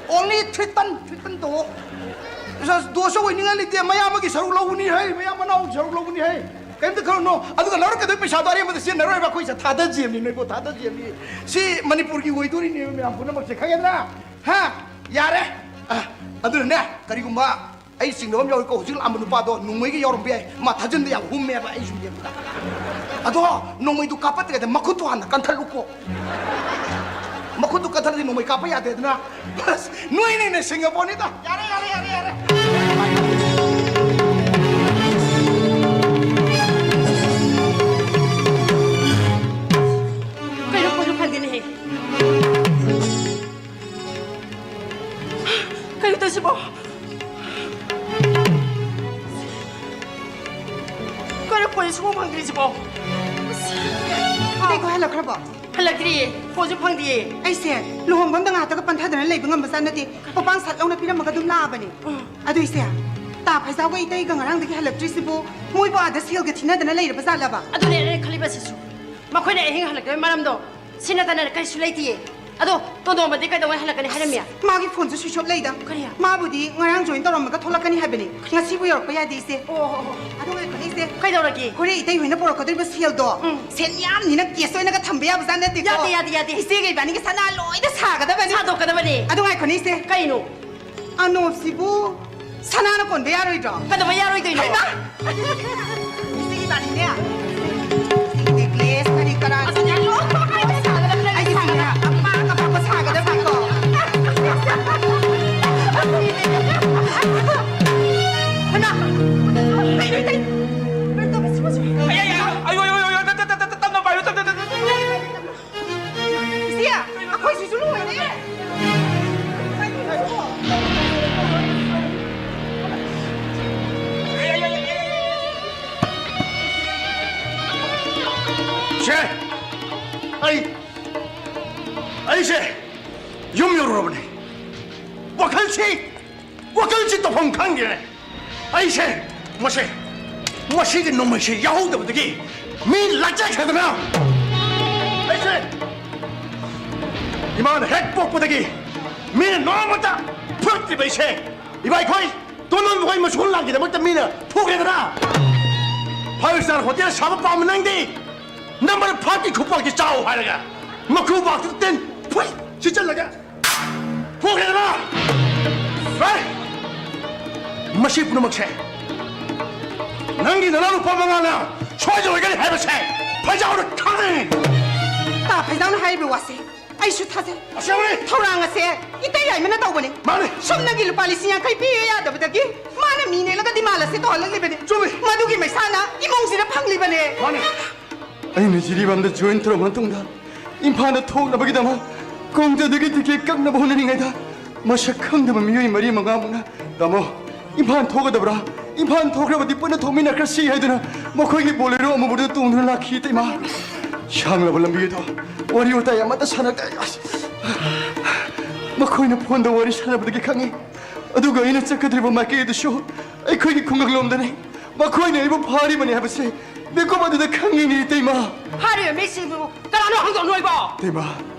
Only threaten, threaten ꯇꯧꯑꯣ꯫ ꯏꯁ, ꯗꯣꯁ ꯑꯣꯏꯅꯤꯡꯉꯥꯏ ꯂꯩꯇꯦ, ꯃꯌꯥꯝ ꯑꯃꯒꯤ ꯁꯔꯨꯛ ꯂꯧꯕꯅꯤ ꯍꯩ, ꯃꯌꯥꯝ ꯃꯅꯥꯎꯒꯤ ꯁꯔꯨꯛ ꯂꯧꯕꯅꯤ ꯍꯩ꯫ ꯀꯩꯝꯇ ꯈꯜꯂꯨꯅꯣ꯫ ꯑꯗꯨꯒ ꯂꯧꯔꯛꯀꯗꯣꯏ ꯄꯩꯁꯥꯗꯣ ꯑꯔꯦꯝꯕꯗ ꯁꯤꯖꯤꯟꯅꯔꯣꯏꯕ, ꯑꯩꯈꯣꯏ ꯁꯦ ꯊꯥꯗꯖꯦꯕꯅꯤ, ꯅꯣꯏꯕꯨ ꯊꯥꯗꯖꯦꯕꯅꯤ꯫ ꯁꯤ ꯃꯅꯤꯄꯨꯔꯒꯤ ꯑꯣꯏꯗꯣꯔꯤꯅꯦꯕ ꯃꯌꯥꯝ ꯄꯨꯝꯅꯃꯛꯁꯦ, ꯈꯪꯉꯦꯗꯅ? ꯍꯥ? ꯌꯥꯔꯦ꯫ ꯑ, ꯑꯗꯨꯅꯅꯦ, ꯀꯔꯤꯒꯨꯝꯕ ꯑꯩ ꯆꯤꯡꯅꯕ ꯑꯃ ꯌꯥꯎꯏꯀꯣ, ꯍꯧꯖꯤꯛ ꯂꯥꯛꯑꯝꯕ ꯅꯨꯄꯥꯗꯣ ꯅꯣꯡꯃꯩꯒ ꯌꯥꯎꯔꯝꯕ ꯌꯥꯏ, ꯃꯥ ꯊꯥꯖꯤꯟꯕ ꯌꯥꯝ ꯍꯨꯝꯃꯦꯕ ꯑꯩ ꯁꯨꯝ ꯌꯦꯡꯕꯗ꯫ ꯑꯗꯣ ꯅꯣꯡꯃꯩꯗꯨ ꯀꯥꯞꯄꯠꯇ꯭ꯔꯤꯉꯩꯗ ꯃꯈꯨꯠꯇꯨ ꯍꯥꯟꯅ ꯀꯟꯊꯠꯂꯨꯀꯣ꯫ ꯃꯈꯨꯠꯇꯨ ꯀꯟꯊꯠꯂꯗꯤ ꯅꯣꯡꯃꯩ ꯀꯥꯞꯄ ꯌꯥꯗꯦꯗꯅ꯫ ꯑꯁ, ꯅꯣꯏꯅ ꯍꯦꯟꯅ ꯁꯤꯡꯉꯕꯣꯅꯤꯗ꯫ ꯌꯥꯔꯦ, ꯌꯥꯔꯦ, ꯌꯥꯔꯦ, ꯌꯥꯔꯦ꯫ ꯀꯩꯅꯣ, ꯀꯩꯅꯣ ꯐꯪꯗꯦꯅꯦꯍꯦ꯫ ꯀꯩꯅꯣ ꯇꯧꯁꯤꯕꯣ? ꯀꯔꯝ ꯐꯣꯟꯁꯦ ꯁꯨꯡꯐꯪ ꯐꯪꯗ꯭ꯔꯤꯁꯤꯕꯣ? ꯏꯇꯩꯈꯣꯏ ꯍꯜꯂꯛꯈ꯭ꯔꯕꯣ? ꯍꯜꯂꯛꯇ꯭ꯔꯤꯌꯦ, ꯐꯣꯟꯁꯨ ꯐꯪꯗꯤꯌꯦ꯫ ꯑꯩꯁꯦ ꯂꯨꯍꯣꯡꯐꯝꯗ ꯉꯥꯏꯍꯥꯛꯇꯒ ꯄꯟꯊꯗꯅ ꯂꯩꯕ ꯉꯝꯕ ꯖꯥꯠ ꯅꯠꯇꯦ꯫ ꯄꯄꯥꯡ ꯁꯠ ꯂꯧꯅ ꯄꯤꯔꯝꯃꯒ ꯑꯗꯨꯝ ꯂꯥꯛꯑꯕꯅꯦ꯫ ꯑꯗꯨ ꯏꯆꯦ, ꯇꯥ ꯐꯩꯖꯥꯎꯒ ꯏꯇꯩꯒ ꯉꯔꯥꯡꯗꯒꯤ ꯍꯜꯂꯛꯇ꯭ꯔꯤꯁꯤꯕꯨ ꯃꯣꯏꯕꯨ ꯑꯥꯗ ꯁꯦꯜꯒ ꯊꯤꯅꯗꯅ ꯂꯩꯔꯕ ꯖꯥꯠꯂꯕ? ꯑꯗꯨꯅꯦ ꯑꯩꯅ ꯈꯜꯂꯤꯕꯁꯤꯁꯨ꯫ ꯃꯈꯣꯏꯅ ꯑꯍꯤꯡ ꯍꯜꯂꯛꯇꯕꯒꯤ ꯃꯔꯝꯗꯣ ꯁꯤꯅ ꯇꯅ ꯀꯔꯤꯁꯨ ꯂꯩꯇꯤꯌꯦ꯫ ꯑꯗꯣ ꯇꯣꯟꯗꯣꯝꯕꯗꯤ ꯀꯩꯗꯧꯉꯩ ꯍꯜꯂꯛꯀꯅꯤ ꯍꯥꯏꯔꯝꯃꯤ? ꯃꯥꯒꯤ ꯐꯣꯟꯁꯨ ꯁ꯭ꯋꯤꯆ ꯑꯣꯐ ꯂꯩꯗ꯫ ꯀꯔꯤ? ꯃꯥꯕꯨꯗꯤ ꯉꯔꯥꯡ ꯖꯣꯏꯟ ꯇꯧꯔꯝꯃꯒ ꯊꯣꯛꯂꯛꯀꯅꯤ ꯍꯥꯏꯕꯅꯤ꯫ ꯉꯁꯤꯕꯨ ꯌꯧꯔꯛꯄ ꯌꯥꯗꯦ, ꯏꯆꯦ꯫ ꯑꯣ, ꯑꯣ, ꯑꯣ꯫ ꯑꯗꯨ ꯉꯥꯏꯈꯣꯅꯦ, ꯏꯆꯦ꯫ ꯀꯩꯗꯧꯔꯒꯦ? ꯍꯣꯔꯦꯟ ꯏꯇꯩ ꯍꯣꯏꯅ ꯄꯨꯔꯛꯀꯗꯧꯔꯤꯕ ꯁꯦꯜꯗꯣ, ꯎꯝ꯫ ꯁꯦꯟ ꯌꯥꯝꯅꯤꯅ ꯀꯦꯁ ꯑꯣꯏꯅꯒ ꯊꯝꯕ ꯌꯥꯕꯖꯥꯠ ꯅꯠꯇꯦꯀꯣ꯫ ꯌꯥꯗꯦ, ꯌꯥꯗꯦ, ꯌꯥꯗꯦ꯫ ꯏꯆꯦꯒ ꯏꯕꯥꯅꯤꯒꯤ ꯁꯅꯥ ꯂꯣꯏꯅ ꯁꯥꯒꯗꯕꯅꯤ꯫ ꯁꯥꯗꯣꯛꯀꯗꯕꯅꯤ꯫ ꯑꯗꯨ ꯉꯥꯏꯈꯣꯅꯦ, ꯏꯆꯦ꯫ ꯀꯩꯅꯣ? ꯑꯅꯣꯞꯁꯤꯕꯨ ꯁꯅꯥꯅ ꯀꯣꯟꯕ ꯌꯥꯔꯣꯏꯗ꯭ꯔꯣ? ꯀꯩꯗꯧꯕ ꯌꯥꯔꯣꯏꯗꯣꯏꯅꯣ? ꯍꯩꯃꯥ! ꯏꯆꯦ ꯏꯕꯥꯅꯤꯅꯦ, ꯅꯦꯀ꯭ꯂꯦꯁ ꯀꯔꯤ ꯀꯔꯥ ꯑꯗꯨꯅꯦ ꯂꯣꯏꯅ ꯁꯥꯒꯗꯕꯅꯦ꯫ ꯑꯩꯒꯤ ꯁꯅꯥ ꯑꯄꯥꯛ ꯑꯄꯥꯛꯄ ꯁꯥꯒꯗꯕꯅꯤꯀꯣ꯫ ꯍꯩꯃꯥ! ꯀꯩꯅꯣ, ꯀꯩꯅꯣ? ꯑꯌꯥ, ꯑꯌꯥ, ꯑꯌꯣ, ꯑꯌꯣ, ꯑꯌꯣ, ꯑꯌꯣ, ꯇꯞ, ꯇꯞ, ꯇꯞ, ꯇꯞ, ꯇꯞꯅ ꯄꯥꯏꯌꯨ, ꯇꯞ, ꯇꯞ, ꯇꯞ, ꯇꯞ, ꯇꯞ, ꯇꯞ, ꯇꯞ, ꯇꯞ꯫ ꯏꯆꯦ, ꯑꯩꯈꯣꯏꯁꯤꯁꯨ ꯂꯣꯏꯔꯦ꯫ ꯁꯦ, ꯑꯩ, ꯑꯩꯁꯦ ꯌꯨꯝ ꯌꯧꯔꯨꯔꯕꯅꯦ꯫ ꯋꯥꯈꯜꯁꯤ, ꯋꯥꯈꯜꯁꯤ ꯇꯧꯐꯝ ꯈꯪꯗꯦꯅꯦ꯫ ꯑꯩꯁꯦ ꯃꯁꯦ, ꯃꯁꯤꯒꯤ ꯅꯣꯡꯃꯩꯁꯦ ꯌꯥꯎꯍꯧꯗꯕꯗꯒꯤ ꯃꯤ ꯂꯥꯛꯆꯈ꯭ꯔꯗꯅ, ꯑꯩꯁꯦ ꯏꯃꯥꯅ ꯍꯦꯛ ꯄꯣꯛꯄꯗꯒꯤ ꯃꯤꯅ ꯅꯣꯡꯃꯇ ꯐꯨꯔꯛꯇ꯭ꯔꯤꯕ ꯑꯩꯁꯦ, ꯏꯕꯥ ꯑꯩꯈꯣꯏ ꯇꯣꯟꯗꯣꯟ ꯃꯈꯣꯏ ꯃꯁꯨ ꯂꯥꯡꯒꯤꯗꯃꯛꯇ ꯃꯤꯅ ꯐꯨꯈ꯭ꯔꯦꯗꯅ꯫ Five star hotel ꯁꯥꯕ ꯄꯥꯝꯕ ꯅꯪꯗꯤ number five ꯀꯤ ꯈꯨꯄꯥꯛꯁꯤ ꯆꯥꯎ ꯍꯥꯏꯔꯒ ꯃꯈꯨꯕꯥꯛꯇꯨ ꯇꯤꯟ ꯐꯨꯏ ꯁꯤꯠꯆꯜꯂꯒ ꯊꯣꯛꯈꯤꯗꯅ! ꯍꯦ! ꯃꯁꯤ ꯄꯨꯝꯅꯃꯛꯁꯦ ꯅꯪꯒꯤ ꯅꯅꯥꯎꯅꯨꯄꯥ ꯃꯉꯥꯅ ꯁꯣꯏꯗꯅ ꯑꯣꯏꯒꯅꯤ ꯍꯥꯏꯕꯁꯦ ꯐꯩꯖꯥꯎꯅ ꯈꯪꯉꯤ! ꯇꯥ ꯐꯩꯖꯥꯎꯅ ꯍꯥꯏꯔꯤꯕ ꯋꯥꯁꯦ ꯑꯩꯁꯨ ꯊꯥꯖꯩ꯫ ꯑꯁꯦꯡꯕꯅꯤ! ꯊꯧꯔꯥꯡ ꯑꯁꯦ ꯏꯇꯩ ꯌꯥꯏꯃꯅ ꯇꯧꯕꯅꯤ꯫ ꯃꯥꯅꯤ! ꯁꯨꯞꯅꯒꯤ ꯂꯨꯄꯥ ꯂꯤꯁꯤꯡ ꯌꯥꯡꯈꯩ ꯄꯤꯌꯨ ꯌꯥꯗꯕꯗꯒꯤ ꯃꯥꯅ ꯃꯤ ꯅꯦꯛꯂꯒ demand ꯑꯁꯤ ꯇꯧꯍꯜꯂꯛꯂꯤꯕꯅꯤ꯫ ꯆꯨꯝꯃꯤ! ꯃꯗꯨꯒꯤ ꯃꯩꯁꯥꯅ ꯏꯃꯨꯡꯁꯤꯗ ꯐꯪꯂꯤꯕꯅꯤ꯫ ꯃꯥꯅꯤ! ꯑꯩꯅ ꯖꯤꯔꯤꯕꯥꯝꯗ join ꯇꯧꯔꯕ ꯃꯇꯨꯡꯗ ꯏꯝꯐꯥꯜꯗ ꯊꯣꯛꯅꯕꯒꯤꯗꯃꯛ ꯀꯣꯡꯖꯗꯒꯤ ticket ꯀꯛꯅꯕ ꯍꯣꯠꯅꯔꯤꯉꯩꯗ ꯃꯁꯛ ꯈꯪꯗꯕ ꯃꯤꯑꯣꯏ ꯃꯔꯤ ꯃꯉꯥꯃꯨꯛꯅ, "ꯇꯥꯃꯣ, ꯏꯝꯐꯥꯜ ꯊꯣꯛꯀꯗꯕ꯭ꯔꯥ? ꯏꯝꯐꯥꯜ ꯊꯣꯛꯈ꯭ꯔꯕꯗꯤ ꯄꯨꯟꯅ ꯊꯣꯛꯃꯤꯟꯅꯈ꯭ꯔꯁꯤ" ꯍꯥꯏꯗꯨꯅ ꯃꯈꯣꯏꯒꯤ Bolero ꯑꯃꯨꯕꯗꯨꯗ ꯇꯣꯡꯗꯨꯅ ꯂꯥꯛꯈꯤ, ꯏꯇꯩꯃ꯫ ꯁꯥꯡꯂꯕ ꯂꯝꯕꯤ ꯑꯗꯣ ꯋꯥꯔꯤ ꯋꯥꯇꯥꯏ ꯑꯃꯠꯇ ꯁꯥꯟꯅꯗꯦ꯫ ꯑꯁ! ꯃꯈꯣꯏꯅ ꯐꯣꯟꯗ ꯋꯥꯔꯤ ꯁꯥꯟꯅꯕꯗꯒꯤ ꯈꯪꯉꯤ꯫ ꯑꯗꯨꯒ ꯑꯩꯅ ꯆꯠꯀꯗꯧꯔꯤꯕ ꯃꯥꯏꯀꯩ ꯑꯗꯨꯁꯨ ꯑꯩꯈꯣꯏꯒꯤ ꯈꯨꯡꯒꯪꯂꯣꯝꯗꯅꯤ꯫ ꯃꯈꯣꯏꯅ ꯑꯩꯕꯨ ꯐꯥꯔꯤꯕꯅꯤ ꯍꯥꯏꯕꯁꯤ ꯃꯤꯀꯨꯞ ꯑꯗꯨꯗ ꯈꯪꯉꯤꯅꯤ, ꯏꯇꯩꯃ꯫ ꯐꯥꯔꯤꯕ ꯃꯤꯁꯤꯡꯗꯨ ꯀꯅꯥꯅꯣ ꯍꯪꯗꯣꯛꯅꯣꯏꯕꯣ? ꯏꯇꯩꯃ,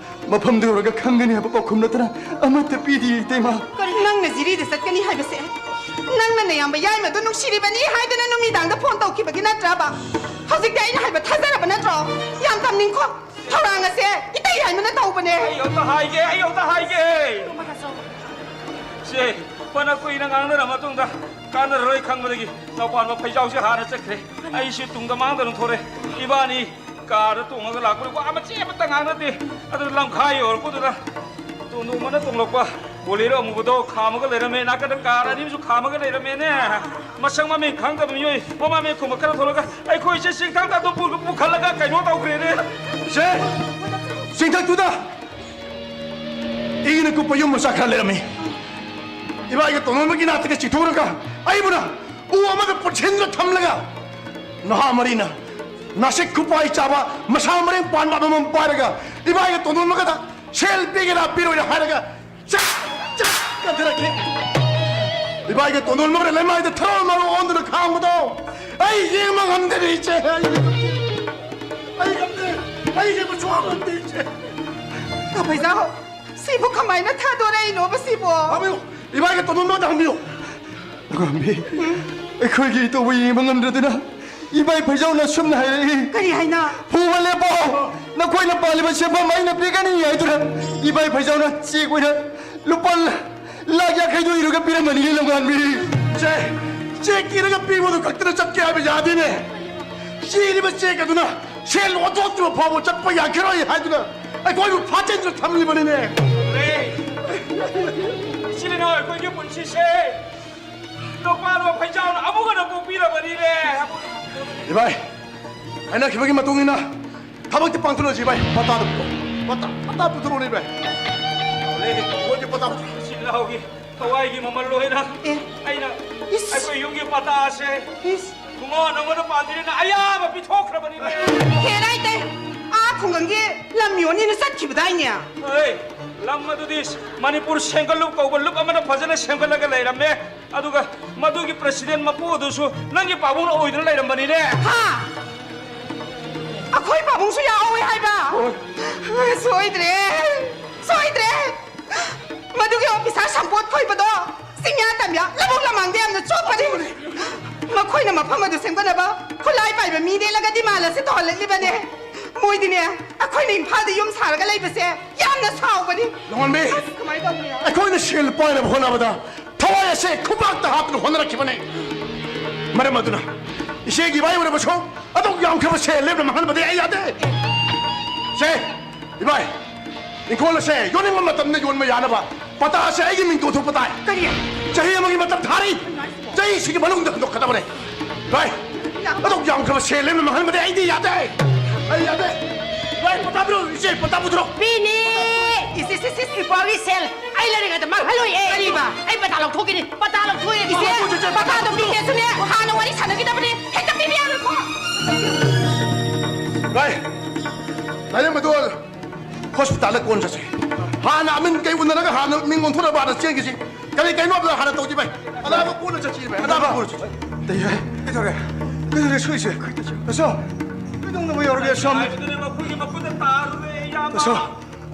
ꯃꯐꯝꯗꯨ ꯌꯧꯔꯒ ꯈꯪꯒꯅꯤ ꯍꯥꯏꯕ ꯄꯥꯎꯈꯨꯝ ꯅꯠꯇꯅ ꯑꯃꯠꯇ ꯄꯤꯗꯦ, ꯏꯇꯩꯃ꯫ ꯀꯔꯤ? ꯅꯪꯅ ꯖꯤꯔꯤꯗ ꯆꯠꯀꯅꯤ ꯍꯥꯏꯕꯁꯦ ꯅꯪꯅ ꯅꯌꯥꯝꯕ ꯌꯥꯏꯃꯗꯨ ꯅꯨꯡꯁꯤꯔꯤꯕꯅꯤ ꯍꯥꯏꯗꯅ ꯅꯨꯃꯤꯗꯥꯡꯗ ꯐꯣꯟ ꯇꯧꯈꯤꯕꯒꯤ ꯅꯠꯇ꯭ꯔꯕ? ꯍꯧꯖꯤꯛꯇꯤ ꯑꯩꯅ ꯍꯥꯏꯕ ꯊꯥꯖꯔꯕ ꯅꯠꯇ꯭ꯔꯣ? ꯌꯥꯝ ꯇꯝꯅꯤꯡꯈꯣ꯫ ꯊꯧꯔꯥꯡ ꯑꯁꯦ ꯏꯇꯩ ꯌꯥꯏꯃꯅ ꯇꯧꯕꯅꯦ꯫ ꯑꯩ ꯑꯝꯇ ꯍꯥꯏꯒꯦ, ꯑꯩ ꯑꯝꯇ ꯍꯥꯏꯒꯦ꯫ ꯁꯦ, ꯐꯅ ꯀꯨꯏꯅ ꯉꯥꯡꯅꯔ ꯃꯇꯨꯡꯗ ꯀꯥꯟꯅꯔꯔꯣꯏ ꯈꯪꯕꯗꯒꯤ ꯅꯧꯄꯥꯟꯕ ꯐꯩꯖꯥꯎꯁꯦ ꯍꯥꯟꯅ ꯆꯠꯈ꯭ꯔꯦ꯫ ꯑꯩꯁꯤ ꯇꯨꯡꯗ ꯃꯥꯡꯗ ꯑꯗꯨꯝ ꯊꯣꯔꯛꯑꯦ꯫ ꯏꯕꯥꯅꯤ ꯀꯥꯔꯗ ꯇꯣꯡꯉꯒ ꯂꯥꯛꯄꯗ ꯋꯥ ꯃꯆꯦꯠ ꯑꯃꯠꯇ ꯉꯥꯡꯅꯗꯦ꯫ ꯑꯗꯨ ꯂꯝꯈꯥꯏ ꯌꯧꯔꯛꯄꯗꯨꯗ ꯇꯣꯟꯗꯣꯝꯕꯅ ꯇꯣꯡꯂꯛꯄ ꯕꯣꯂꯦꯔꯣ ꯑꯃꯨꯕꯗꯣ ꯈꯥꯝꯃꯒ ꯂꯩꯔꯝꯃꯦ꯫ ꯅꯥꯀꯟꯗ ꯀꯥꯔ ꯑꯅꯤ ꯑꯃꯁꯨ ꯈꯥꯝꯃꯒ ꯂꯩꯔꯝꯃꯦꯅꯦ꯫ ꯃꯁꯛ ꯃꯃꯤꯡ ꯈꯪꯗꯕ ꯃꯤꯑꯣꯏ ꯃꯃꯥ ꯃꯦ ꯈꯨꯝꯕ ꯈꯔ ꯊꯣꯛꯂꯒ ꯑꯩꯈꯣꯏꯁꯦ ꯆꯤꯡꯊꯛꯇ ꯑꯗꯨꯝ ꯄꯨ-, ꯄꯨꯈꯠꯂꯒ ꯀꯩꯅꯣ ꯇꯧꯈ꯭ꯔꯦꯅꯦ꯫ ꯁꯦ, ꯆꯤꯡꯊꯛꯇꯨꯗ ꯏꯒꯤꯅ ꯀꯨꯞꯄ ꯌꯨꯝ ꯃꯆꯥ ꯈꯔ ꯂꯩꯔꯝꯃꯤ꯫ ꯏꯕꯥꯏꯒ ꯇꯣꯟꯗꯣꯟꯕꯒꯤ ꯅꯥꯛꯇꯒ ꯆꯤꯊꯣꯛꯂꯒ ꯑꯩꯕꯨꯅ ꯎ ꯑꯃꯗ ꯄꯨꯟꯁꯤꯟꯗꯨꯅ ꯊꯝꯂꯒ ꯅꯍꯥ ꯃꯔꯤꯅ ꯅꯥꯁꯤꯛ ꯈꯨꯄꯥꯏ ꯆꯥꯕ ꯃꯁꯥ ꯃꯔꯦꯡ ꯄꯥꯟꯕ ꯑꯃꯃꯝ ꯄꯥꯏꯔꯒ ꯏꯕꯥꯏꯒ ꯇꯣꯟꯗꯣꯟꯕꯒꯗ ꯁꯦꯜ ꯄꯤꯒꯦꯔꯥ ꯄꯤꯔꯣꯏꯔꯥ ꯍꯥꯏꯔꯒ ꯆꯥꯛ ꯆꯥꯛ ꯀꯟꯊꯔꯛꯈꯤ꯫ ꯏꯕꯥꯏꯒ ꯇꯣꯟꯗꯣꯟꯕꯒꯗ ꯂꯩꯃꯥꯏꯗ ꯊꯔꯣ ꯃꯔꯣ ꯑꯣꯟꯗꯨꯅ ꯈꯥꯡꯕꯗꯣ ꯑꯩ ꯌꯦꯡꯕ ꯉꯝꯗꯦꯅꯦ ꯏꯆꯦ꯫ ꯑꯩ ꯉꯝꯗꯦ꯫ ꯑꯩ ꯉꯝꯗꯦ꯫ ꯑꯩ ꯌꯦꯡꯕ ꯁꯨꯡꯉꯝ ꯉꯝꯗꯦ ꯏꯆꯦ꯫ ꯀꯥ ꯐꯩꯖꯥꯎ, ꯁꯤꯕꯨ ꯀꯃꯥꯏꯅ ꯊꯥꯗꯣꯔꯛꯏꯅꯣꯕ ꯁꯤꯕꯣ? ꯍꯪꯕꯤꯌꯨ꯫ ꯏꯕꯥꯏꯒ ꯇꯣꯟꯗꯣꯟꯕꯗ ꯍꯪꯕꯤꯌꯨ꯫ ꯂꯨꯈꯝꯕꯤ, ꯑꯩꯈꯣꯏꯒꯤ ꯏꯇꯧꯕꯨ ꯌꯦꯡꯕ ꯉꯝꯗ꯭ꯔꯗꯨꯅ ꯏꯕꯥꯏ ꯐꯩꯖꯥꯎꯅ ꯑꯁꯨꯝꯅ ꯍꯥꯏꯔꯛꯏ꯫ ꯀꯔꯤ ꯍꯥꯏꯅ? "ꯐꯨꯕ ꯂꯦꯞꯄꯣ! ꯅꯈꯣꯏꯅ ꯄꯥꯜꯂꯤꯕ ꯁꯦꯟꯐꯝ ꯑꯩꯅ ꯄꯤꯒꯅꯤ" ꯍꯥꯏꯗꯨꯅ ꯏꯕꯥꯏ ꯐꯩꯖꯥꯎꯅ ꯆꯦꯛ ꯑꯣꯏꯅ ꯂꯨꯄꯥ ꯂꯥꯈ ꯌꯥꯡꯈꯩꯗꯨ ꯏꯔꯒ ꯄꯤꯔꯝꯕꯅꯤ, ꯂꯝꯉꯥꯟꯕꯤ꯫ ꯆꯦ, ꯆꯦꯛ ꯏꯔꯒ ꯄꯤꯕꯗꯨ ꯈꯛꯇꯅ ꯆꯠꯀꯦ ꯍꯥꯏꯕ ꯌꯥꯗꯦꯅꯦ꯫ ꯆꯦ ꯏꯔꯤꯕ ꯆꯦꯛ ꯑꯗꯨꯅ ꯁꯦꯜ ꯑꯣꯟꯊꯣꯛꯇ꯭ꯔꯤꯕ ꯐꯥꯎꯕ ꯆꯠꯄ ꯌꯥꯈꯤꯔꯣꯏ ꯍꯥꯏꯗꯨꯅ ꯑꯩꯈꯣꯏꯕꯨ ꯐꯥꯖꯤꯟꯗꯨꯅ ꯊꯝꯂꯤꯕꯅꯤꯅꯦ꯫ ꯏꯆꯤꯜ ꯏꯅꯥꯎ ꯑꯩꯈꯣꯏꯒꯤ ꯄꯨꯟꯁꯤꯁꯦ ꯅꯨꯄꯥ ꯅꯨꯄꯥ ꯐꯩꯖꯥꯎꯅ ꯑꯃꯨꯛ ꯍꯟꯅ ꯄꯣꯛꯄꯤꯔꯕꯅꯤꯅꯦ꯫ ꯏꯕꯥꯏ, ꯍꯥꯏꯅꯈꯤꯕꯒꯤ ꯃꯇꯨꯡ ꯏꯟꯅ ꯊꯕꯛꯇꯤ ꯄꯥꯡꯊꯣꯛꯂꯁꯤ ꯏꯕꯥꯏ꯫ ꯄꯇꯥꯗꯨ ꯄꯨꯔꯛꯑꯣ꯫ ꯄꯇꯥ, ꯄꯇꯥ ꯄꯨꯊꯣꯔꯛꯑꯣꯅꯦ ꯏꯕꯥꯏ꯫ ꯍꯣꯏ, ꯄꯇꯥ ꯄꯨꯊꯣꯔꯛꯑꯣ꯫ ꯏꯆꯤꯜ ꯏꯅꯥꯎꯒꯤ ꯊꯋꯥꯏꯒꯤ ꯃꯃꯜ ꯂꯣꯏꯅ ꯑꯦ꯫ ꯑꯩꯅ ꯏꯁ꯫ ꯑꯩꯈꯣꯏ ꯌꯨꯝꯒꯤ ꯄꯇꯥꯁꯦ ꯏꯁ꯫ ꯈꯨꯃꯥꯟ ꯑꯃꯗ ꯄꯥꯟꯗ꯭ꯔꯤꯅ ꯑꯌꯥꯕ ꯄꯤꯊꯣꯛꯈ꯭ꯔꯕꯅꯤꯅꯦ꯫ ꯍꯦꯔꯥꯏ ꯇꯩ, ꯑꯥ ꯈꯨꯡꯒꯪꯒꯤ ꯂꯝ ꯌꯣꯟꯅꯤꯅ ꯆꯠꯈꯤꯕꯗꯥꯏꯅꯦ? ꯑꯦ, ꯂꯝ ꯑꯗꯨꯗꯤ ꯃꯅꯤꯄꯨꯔ ꯁꯦꯝꯒꯠꯂꯨꯞ ꯀꯧꯕ ꯂꯨꯞ ꯑꯃꯅ ꯐꯖꯅ ꯁꯦꯝꯒꯠꯂꯒ ꯂꯩꯔꯝꯃꯦ꯫ ꯑꯗꯨꯒ ꯃꯗꯨꯒꯤ ꯄ꯭ꯔꯁꯤꯗꯦꯟ ꯃꯄꯨ ꯑꯗꯨꯁꯨ ꯅꯪꯒꯤ ꯄꯥꯕꯨꯡꯅ ꯑꯣꯏꯗꯨꯅ ꯂꯩꯔꯝꯕꯅꯤꯅꯦ꯫ ꯍꯥ? ꯑꯩꯈꯣꯏ ꯄꯥꯕꯨꯡꯁꯨ ꯌꯥꯎꯍꯧꯋꯦ ꯍꯥꯏꯕ? ꯍꯣꯏ꯫ ꯁꯣꯏꯗ꯭ꯔꯦ꯫ ꯏꯁꯥ ꯁꯝꯄꯣꯠ ꯈꯣꯏꯕꯗꯣ ꯆꯤꯡꯌꯥ ꯇꯝꯌꯥ ꯂꯧꯕꯨꯛ ꯂꯃꯥꯡꯗ ꯌꯥꯝꯅ ꯆꯣꯞꯄꯅꯤ꯫ ꯃꯈꯣꯏꯅ ꯃꯐꯝ ꯑꯗꯨ ꯁꯦꯝꯒꯠꯅꯕ ꯈꯨꯠꯂꯥꯏ ꯄꯥꯏꯕ ꯃꯤ ꯅꯦꯛꯂꯒꯗꯤ ꯃꯥꯜꯂꯁꯤ ꯇꯧꯍꯜꯂꯛꯂꯤꯕꯅꯦ꯫ ꯃꯣꯏꯗꯤꯅꯦ, ꯑꯩꯈꯣꯏꯅ ꯏꯝꯐꯥꯜꯗ ꯌꯨꯝ ꯁꯥꯔꯒ ꯂꯩꯕꯁꯦ ꯌꯥꯝꯅ ꯁꯥꯎꯕꯅꯤ꯫ ꯂꯣꯡꯉꯥꯟꯕꯤ, ꯑꯁ, ꯀꯃꯥꯏꯅ ꯇꯧꯅꯤ? ꯑꯩꯈꯣꯏꯅ ꯁꯦꯜ ꯄꯥꯏꯅꯕ ꯍꯣꯠꯅꯕꯗ ꯊꯋꯥꯏ ꯑꯁꯦ ꯈꯨꯕꯥꯛꯇ ꯍꯥꯞꯇꯨꯅ ꯍꯣꯠꯅꯔꯛꯈꯤꯕꯅꯦ꯫ ꯃꯔꯝ ꯑꯗꯨꯅ ꯏꯆꯦꯒꯤ ꯏꯕꯥꯏ ꯑꯣꯏꯔꯕꯁꯨ ꯑꯗꯨꯛ ꯌꯥꯝꯈ꯭ꯔꯕ ꯁꯦꯜ ꯂꯦꯝꯅ ꯃꯥꯡꯍꯟꯕꯗꯤ ꯑꯩ ꯌꯥꯗꯦ꯫ ꯁꯦ, ꯏꯕꯥꯏ, ꯏꯪꯈꯣꯜ ꯑꯁꯦ ꯌꯣꯟꯅꯤꯡꯕ ꯃꯇꯝꯗ ꯌꯣꯟꯕ ꯌꯥꯅꯕ ꯄꯇꯥꯁꯦ ꯑꯩꯒꯤ ꯃꯤꯡ ꯊꯣꯟꯊꯣꯛꯄ ꯇꯥꯏ꯫ ꯀꯔꯤ? ꯆꯍꯤ ꯑꯃꯒꯤ ꯃꯇꯝ ꯊꯥꯔꯤ꯫ ꯆꯍꯤꯁꯤꯒꯤ ꯃꯅꯨꯡꯗ ꯍꯟꯗꯣꯛꯀꯗꯕꯅꯦ꯫ ꯚꯥꯏ, ꯑꯗꯨꯛ ꯌꯥꯝꯈ꯭ꯔꯕ ꯁꯦꯜ ꯂꯦꯝꯅ ꯃꯥꯡꯍꯟꯕꯗꯤ ꯑꯩꯗꯤ ꯌꯥꯗꯦ꯫ ꯑꯩ ꯌꯥꯗꯦ꯫ ꯚꯥꯏ, ꯄꯇꯥ ꯄꯤꯔꯛꯑꯣ, ꯏꯆꯦ, ꯄꯇꯥ ꯄꯨꯊꯣꯔꯛꯑꯣ꯫ ꯄꯤꯅꯤ꯫ ꯏꯁ, ꯏꯁ, ꯏꯁ, ꯏꯁ, ꯅꯨꯄꯥꯒꯤ ꯁꯦꯜ ꯑꯩ ꯂꯩꯔꯤꯉꯩꯗ ꯃꯥꯡꯍꯜꯂꯣꯏꯌꯦ꯫ ꯀꯔꯤꯕ? ꯑꯩ ꯄꯇꯥ ꯂꯧꯊꯣꯛꯈꯤꯅꯤ, ꯄꯇꯥ ꯂꯧꯊꯣꯛꯑꯦ꯫ ꯏꯆꯦ, ꯄꯇꯥꯗꯣ ꯄꯤꯒꯦꯁꯨꯅꯦ, ꯍꯥꯟꯅ ꯋꯥꯔꯤ ꯁꯥꯟꯅꯈꯤꯗꯕꯅꯤ꯫ ꯍꯦꯛꯇ ꯄꯤꯕ ꯌꯥꯔꯣꯏꯀꯣ꯫ ꯚꯥꯏ, ꯂꯥꯏꯌꯦꯡꯕꯗꯣ ꯍꯣꯁꯄꯤꯇꯥꯜꯗ ꯀꯣꯟ ꯆꯠꯁꯦ꯫ ꯍꯥꯟꯅ ꯑꯃꯤꯟ ꯀꯩ ꯎꯅꯔꯒ ꯍꯥꯟꯅ ꯃꯤꯡ ꯑꯣꯟꯊꯣꯔꯛꯅꯕ ꯍꯥꯟꯅ ꯆꯦꯟꯈꯤꯁꯤ꯫ ꯀꯔꯤ ꯀꯩꯅꯣ ꯑꯝꯇ ꯍꯥꯟꯅ ꯇꯧꯁꯤ ꯚꯥꯏ꯫ ꯑꯅꯥꯕ ꯀꯣꯟꯅ ꯆꯠꯁꯤ ꯚꯥꯏ꯫ ꯑꯅꯥꯕ ꯀꯣꯟꯅ ꯆꯠꯁꯤ꯫ ꯀꯩꯗꯧꯔꯦ? ꯀꯩꯗꯧꯔꯦ ꯁꯣꯏꯁꯦ? ꯑꯁꯣ, ꯀꯩꯗꯧꯅꯕ ꯌꯧꯔꯒꯦ ꯑꯁꯣꯝ? ꯑꯁꯣ,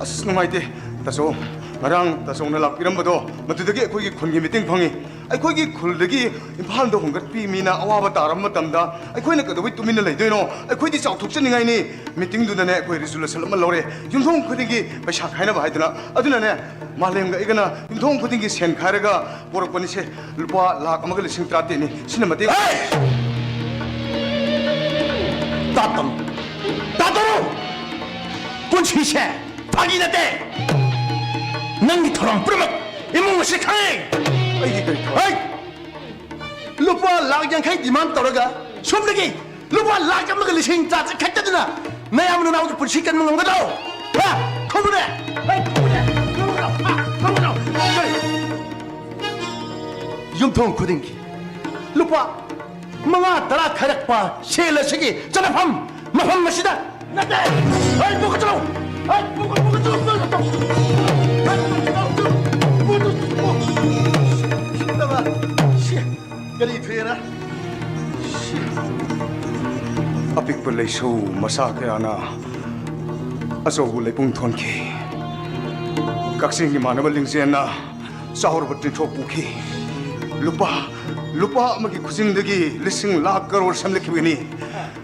ꯑꯁ ꯅꯨꯡꯉꯥꯏꯇꯦ꯫ ꯇꯥꯆꯧ, ꯉꯔꯥꯡ ꯇꯥꯆꯧꯅ ꯂꯥꯛꯄꯤꯔꯝꯕꯗꯣ, ꯃꯗꯨꯗꯒꯤ ꯑꯩꯈꯣꯏꯒꯤ ꯈꯨꯟꯒꯤ ꯃꯤꯇꯤꯡ ꯐꯪꯉꯤ꯫ ꯑꯩꯈꯣꯏꯒꯤ ꯈꯨꯜꯗꯒꯤ ꯏꯝꯐꯥꯜꯗ ꯍꯣꯡꯒꯠꯄꯤ ꯃꯤꯅ ꯑꯋꯥꯕ ꯇꯥꯔꯕ ꯃꯇꯝꯗ ꯑꯩꯈꯣꯏꯅ ꯀꯩꯗꯧꯕꯩ ꯇꯨꯃꯤꯟꯅ ꯂꯩꯗꯣꯏꯅꯣ? ꯑꯩꯈꯣꯏꯗꯤ ꯆꯥꯎꯊꯣꯛꯆꯅꯤꯡꯉꯥꯏꯅꯤ꯫ ꯃꯤꯇꯤꯡꯗꯨꯗꯅꯦ ꯑꯩꯈꯣꯏ ꯔꯤꯖꯣꯂꯨꯁꯟ ꯑꯃ ꯂꯧꯔꯦ, ꯌꯨꯝꯊꯣꯡ ꯈꯨꯗꯤꯡꯒꯤ ꯄꯩꯁꯥ ꯈꯥꯏꯅꯕ ꯍꯥꯏꯗꯅ꯫ ꯑꯗꯨꯅꯅꯦ, ꯃꯥꯂꯦꯝꯒ ꯑꯩꯒꯅ ꯌꯨꯝꯊꯣꯡ ꯈꯨꯗꯤꯡꯒꯤ ꯁꯦꯟ ꯈꯥꯏꯔꯒ ꯄꯣꯔꯛꯄꯅꯤꯁꯦ꯫ ꯂꯨꯄꯥ ꯂꯥꯈ ꯑꯃꯒ ꯂꯤꯁꯤꯡ ꯇꯔꯥꯇꯔꯦꯠꯅꯤ꯫ ꯁꯤꯅ ꯃꯇꯦꯡ꯫ ꯍꯦ! ꯇꯥꯞ ꯇꯞꯅꯨ! ꯇꯥꯞ ꯇꯞꯅꯨ! ꯄꯨꯟꯁꯤꯁꯦ ꯐꯥꯒꯤ ꯅꯠꯇꯦ꯫ ꯅꯪꯒꯤ ꯊꯧꯔꯥꯡ ꯄꯨꯝꯅꯃꯛ ꯏꯃꯨꯡ ꯑꯁꯤ ꯈꯪꯉꯦ꯫ ꯑꯩꯒꯤ ꯀꯔꯤ ꯊꯧꯔꯥꯡ? ꯍꯩ! ꯂꯨꯄꯥ ꯂꯥꯈ ꯌꯥꯡꯈꯩ ꯗꯤꯃꯥꯟ ꯇꯧꯔꯒ ꯁꯣꯝꯗꯒꯤ ꯂꯨꯄꯥ ꯂꯥꯈ ꯑꯃꯒ ꯂꯤꯁꯤꯡ ꯇꯔꯥꯇꯔꯦꯠ ꯈꯛꯇꯗꯨꯅ ꯅꯌꯥꯝꯕ ꯅꯅꯥꯎꯒꯤ ꯄꯨꯟꯁꯤ ꯀꯟꯕ ꯉꯝꯒꯗ꯭ꯔꯣ? ꯍꯥ? ꯈꯨꯝꯃꯨꯅꯦ! ꯍꯩ, ꯈꯨꯝꯃꯨꯅꯦ! ꯈꯨꯝꯃꯨꯅꯦ! ꯍꯥ? ꯈꯨꯝꯃꯨꯅꯦ! ꯀꯔꯤ? ꯌꯨꯝꯊꯣꯡ ꯈꯨꯗꯤꯡꯒꯤ ꯂꯨꯄꯥ ꯃꯉꯥ ꯇꯔꯥ ꯈꯥꯏꯔꯛꯄ ꯁꯦꯜ ꯑꯁꯤꯒꯤ ꯆꯠꯅꯐꯝ ꯃꯐꯝ ꯑꯁꯤꯗ ꯅꯠꯇꯦ! ꯍꯩ, ꯄꯨꯈꯠꯆꯔꯣ! ꯍꯩ, ꯄꯨꯈꯠ-, ꯄꯨꯈꯠꯆꯔꯣ! ꯍꯩ, ꯄꯨꯈꯠꯆꯔꯣ! ꯁꯤ! ꯀꯔꯤ ꯊꯣꯛꯑꯦꯅ? ꯁꯤ! ꯑꯄꯤꯛꯄ ꯂꯩꯁꯧ ꯃꯆꯥ ꯀꯌꯥꯅ ꯑꯆꯧꯕ ꯂꯩꯄꯨꯡ ꯊꯣꯟꯈꯤ꯫ ꯀꯛꯆꯤꯡꯒꯤ ꯃꯥꯟꯅꯕ ꯂꯤꯡꯖꯦꯜꯅ ꯆꯥꯎꯔꯕ ꯇꯤꯟꯊ꯭ꯔꯣꯛ ꯄꯨꯈꯤ꯫ ꯂꯨꯄꯥ, ꯂꯨꯄꯥ ꯑꯃꯒꯤ ꯈꯨꯖꯤꯡꯗꯒꯤ ꯂꯤꯁꯤꯡ ꯂꯥꯈ ꯀꯔꯣꯔ ꯁꯦꯝꯂꯛꯈꯤꯕꯅꯤ꯫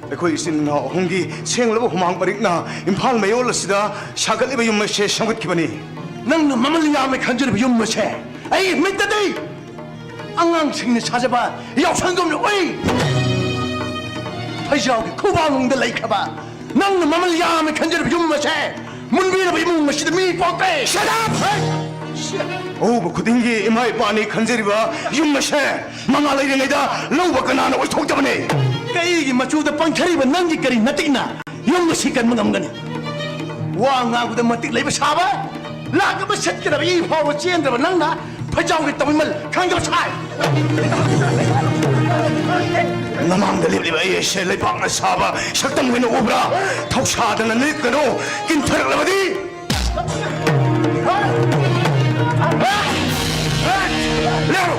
ꯑꯩꯈꯣꯏ ꯏꯆꯤꯟ ꯏꯅꯥꯎ ꯑꯍꯨꯝꯒꯤ ꯁꯦꯡꯂꯕ ꯍꯨꯃꯥꯡ ꯃꯔꯤꯛꯅ ꯏꯝꯐꯥꯜ ꯃꯌꯣꯜ ꯑꯁꯤꯗ ꯁꯥꯒꯠꯂꯤꯕ ꯌꯨꯝ ꯑꯁꯦ ꯁꯦꯝꯒꯠꯈꯤꯕꯅꯤ꯫ ꯅꯪꯅ ꯃꯃꯜ ꯌꯥꯝꯃꯦ ꯈꯟꯖꯔꯤꯕ ꯌꯨꯝ ꯑꯁꯦ ꯑꯩꯒꯤ ꯃꯤꯠꯇꯗꯤ ꯑꯉꯥꯡꯁꯤꯡꯅ ꯁꯥꯖꯕ ꯌꯥꯎꯁꯪꯒꯨꯝꯅ ꯎꯏ꯫ ꯐꯩꯖꯥꯎꯒꯤ ꯈꯨꯕꯥꯡꯅꯨꯡꯗ ꯂꯩꯈ꯭ꯔꯕ ꯅꯪꯅ ꯃꯃꯜ ꯌꯥꯝꯃꯦ ꯈꯟꯖꯔꯤꯕ ꯌꯨꯝ ꯑꯁꯦ ꯃꯨꯟꯕꯤꯔꯕ ꯏꯃꯨꯡ ꯑꯁꯤꯗ ꯃꯤ ꯄꯣꯛꯇꯦ꯫ Shut up! ꯑꯍꯧꯕ ꯈꯨꯗꯤꯡꯒꯤ ꯏꯃꯥ ꯏꯄꯥꯅꯤ ꯈꯟꯖꯔꯤꯕ ꯌꯨꯝ ꯑꯁꯦ ꯃꯉꯥ ꯂꯩꯔꯤꯉꯩꯗ ꯂꯧꯕ ꯀꯅꯥꯅ ꯑꯣꯏꯊꯣꯛꯇꯕꯅꯤ? ꯀꯩꯒꯤ ꯃꯆꯨꯗ ꯄꯪꯊꯔꯤꯕ ꯅꯪꯒꯤ ꯀꯔꯤ ꯅꯇꯤꯛꯅ ꯌꯨꯝ ꯑꯁꯤ ꯀꯟꯕ ꯉꯝꯒꯅꯤ? ꯋꯥ ꯉꯥꯡꯕꯗ ꯃꯇꯤꯛ ꯂꯩꯕ ꯁꯥꯕ, ꯂꯥꯛ ꯑꯃ ꯁꯤꯠꯀꯗꯕ ꯏ ꯐꯥꯎꯕ ꯆꯦꯟꯗ꯭ꯔꯕ ꯅꯪꯅ ꯐꯩꯖꯥꯎꯒꯤ ꯇꯧꯕꯤꯃꯜ ꯈꯪꯗꯕ ꯁꯥꯏ꯫ ꯅꯃꯥꯡꯗ ꯂꯦꯞꯂꯤꯕ ꯑꯩ ꯑꯁꯦ ꯂꯩꯕꯥꯛꯅ ꯁꯥꯕ ꯁꯛꯇꯝ ꯑꯣꯏꯅ ꯎꯕ꯭ꯔꯥ? ꯊꯧꯁꯥꯗꯅ ꯅꯤꯛꯀꯅꯨ, ꯀꯤꯟꯊꯔꯛꯂꯕꯗꯤ꯫ ꯂꯦꯞꯄꯨ!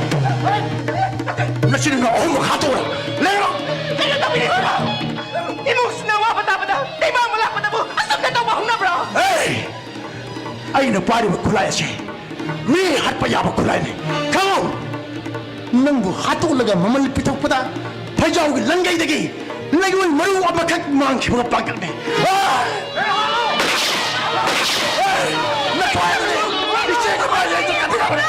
ꯅꯆꯤꯟ ꯅꯅꯥꯎ ꯑꯍꯨꯝꯃꯛ ꯍꯥꯠꯇꯣꯛꯎꯔꯥ? ꯂꯦꯞꯄꯨ! ꯀꯩꯅꯣ ꯇꯧꯕꯤꯔꯤꯁꯤꯕꯣ? ꯏꯃꯨꯡꯁꯤꯅ ꯋꯥꯕ ꯇꯥꯕꯗ ꯇꯩꯕꯪ ꯑꯃ ꯂꯥꯛꯄꯗꯕꯨ ꯑꯁꯨꯝꯅ ꯇꯧꯕ ꯍꯧꯅꯕ꯭ꯔꯣ? ꯑꯦ! ꯑꯩꯅ ꯄꯥꯏꯔꯤꯕ ꯈꯨꯠꯂꯥꯏ ꯑꯁꯤ ꯃꯤ ꯍꯥꯠꯄ ꯌꯥꯕ ꯈꯨꯠꯂꯥꯏꯅꯤ꯫ ꯈꯪꯉꯨ! ꯅꯪꯕꯨ ꯍꯥꯠꯇꯣꯛꯂꯒ ꯃꯃꯜ ꯄꯤꯊꯣꯛꯄꯗ ꯐꯩꯖꯥꯎꯒꯤ ꯂꯪꯒꯩꯗꯒꯤ ꯂꯩꯉꯣꯏ ꯃꯔꯨ ꯑꯃꯈꯛ ꯃꯥꯡꯈꯤꯕꯒ ꯄꯥꯛꯇꯛꯅꯩ꯫ ꯑꯥ! ꯅꯈꯣꯏ ꯑꯅꯤ ꯏꯆꯦꯒꯤ ꯃꯥꯏ ꯂꯩꯇ ꯀꯠꯄꯤꯔꯕꯅꯤ꯫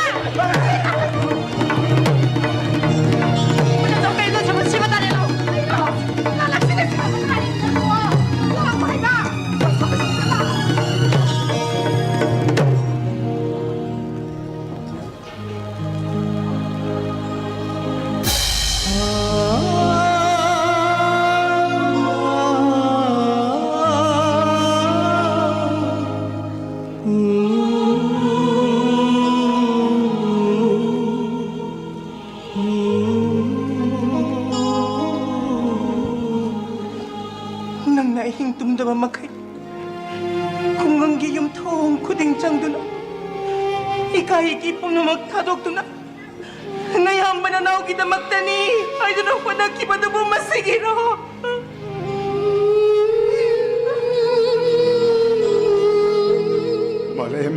ꯅꯪꯅ ꯑꯍꯤꯡ ꯇꯨꯝꯗꯕ ꯃꯈꯩ ꯈꯨꯡꯒꯪꯒꯤ ꯌꯨꯝꯊꯣꯡ ꯈꯨꯗꯤꯡ ꯆꯪꯗꯨꯅ ꯏꯀꯥꯏ ꯏꯀꯤ ꯄꯨꯝꯅꯃꯛ ꯊꯥꯗꯣꯛꯇꯨꯅ ꯅꯌꯥꯝꯕ ꯅꯅꯥꯎꯒꯤꯗꯃꯛꯇꯅꯤ ꯍꯥꯏꯗꯨꯅ ꯍꯣꯠꯅꯈꯤꯕꯗꯨꯕꯨ ꯃꯁꯤꯒꯤꯔꯣ? ꯃꯥꯂꯦꯝ,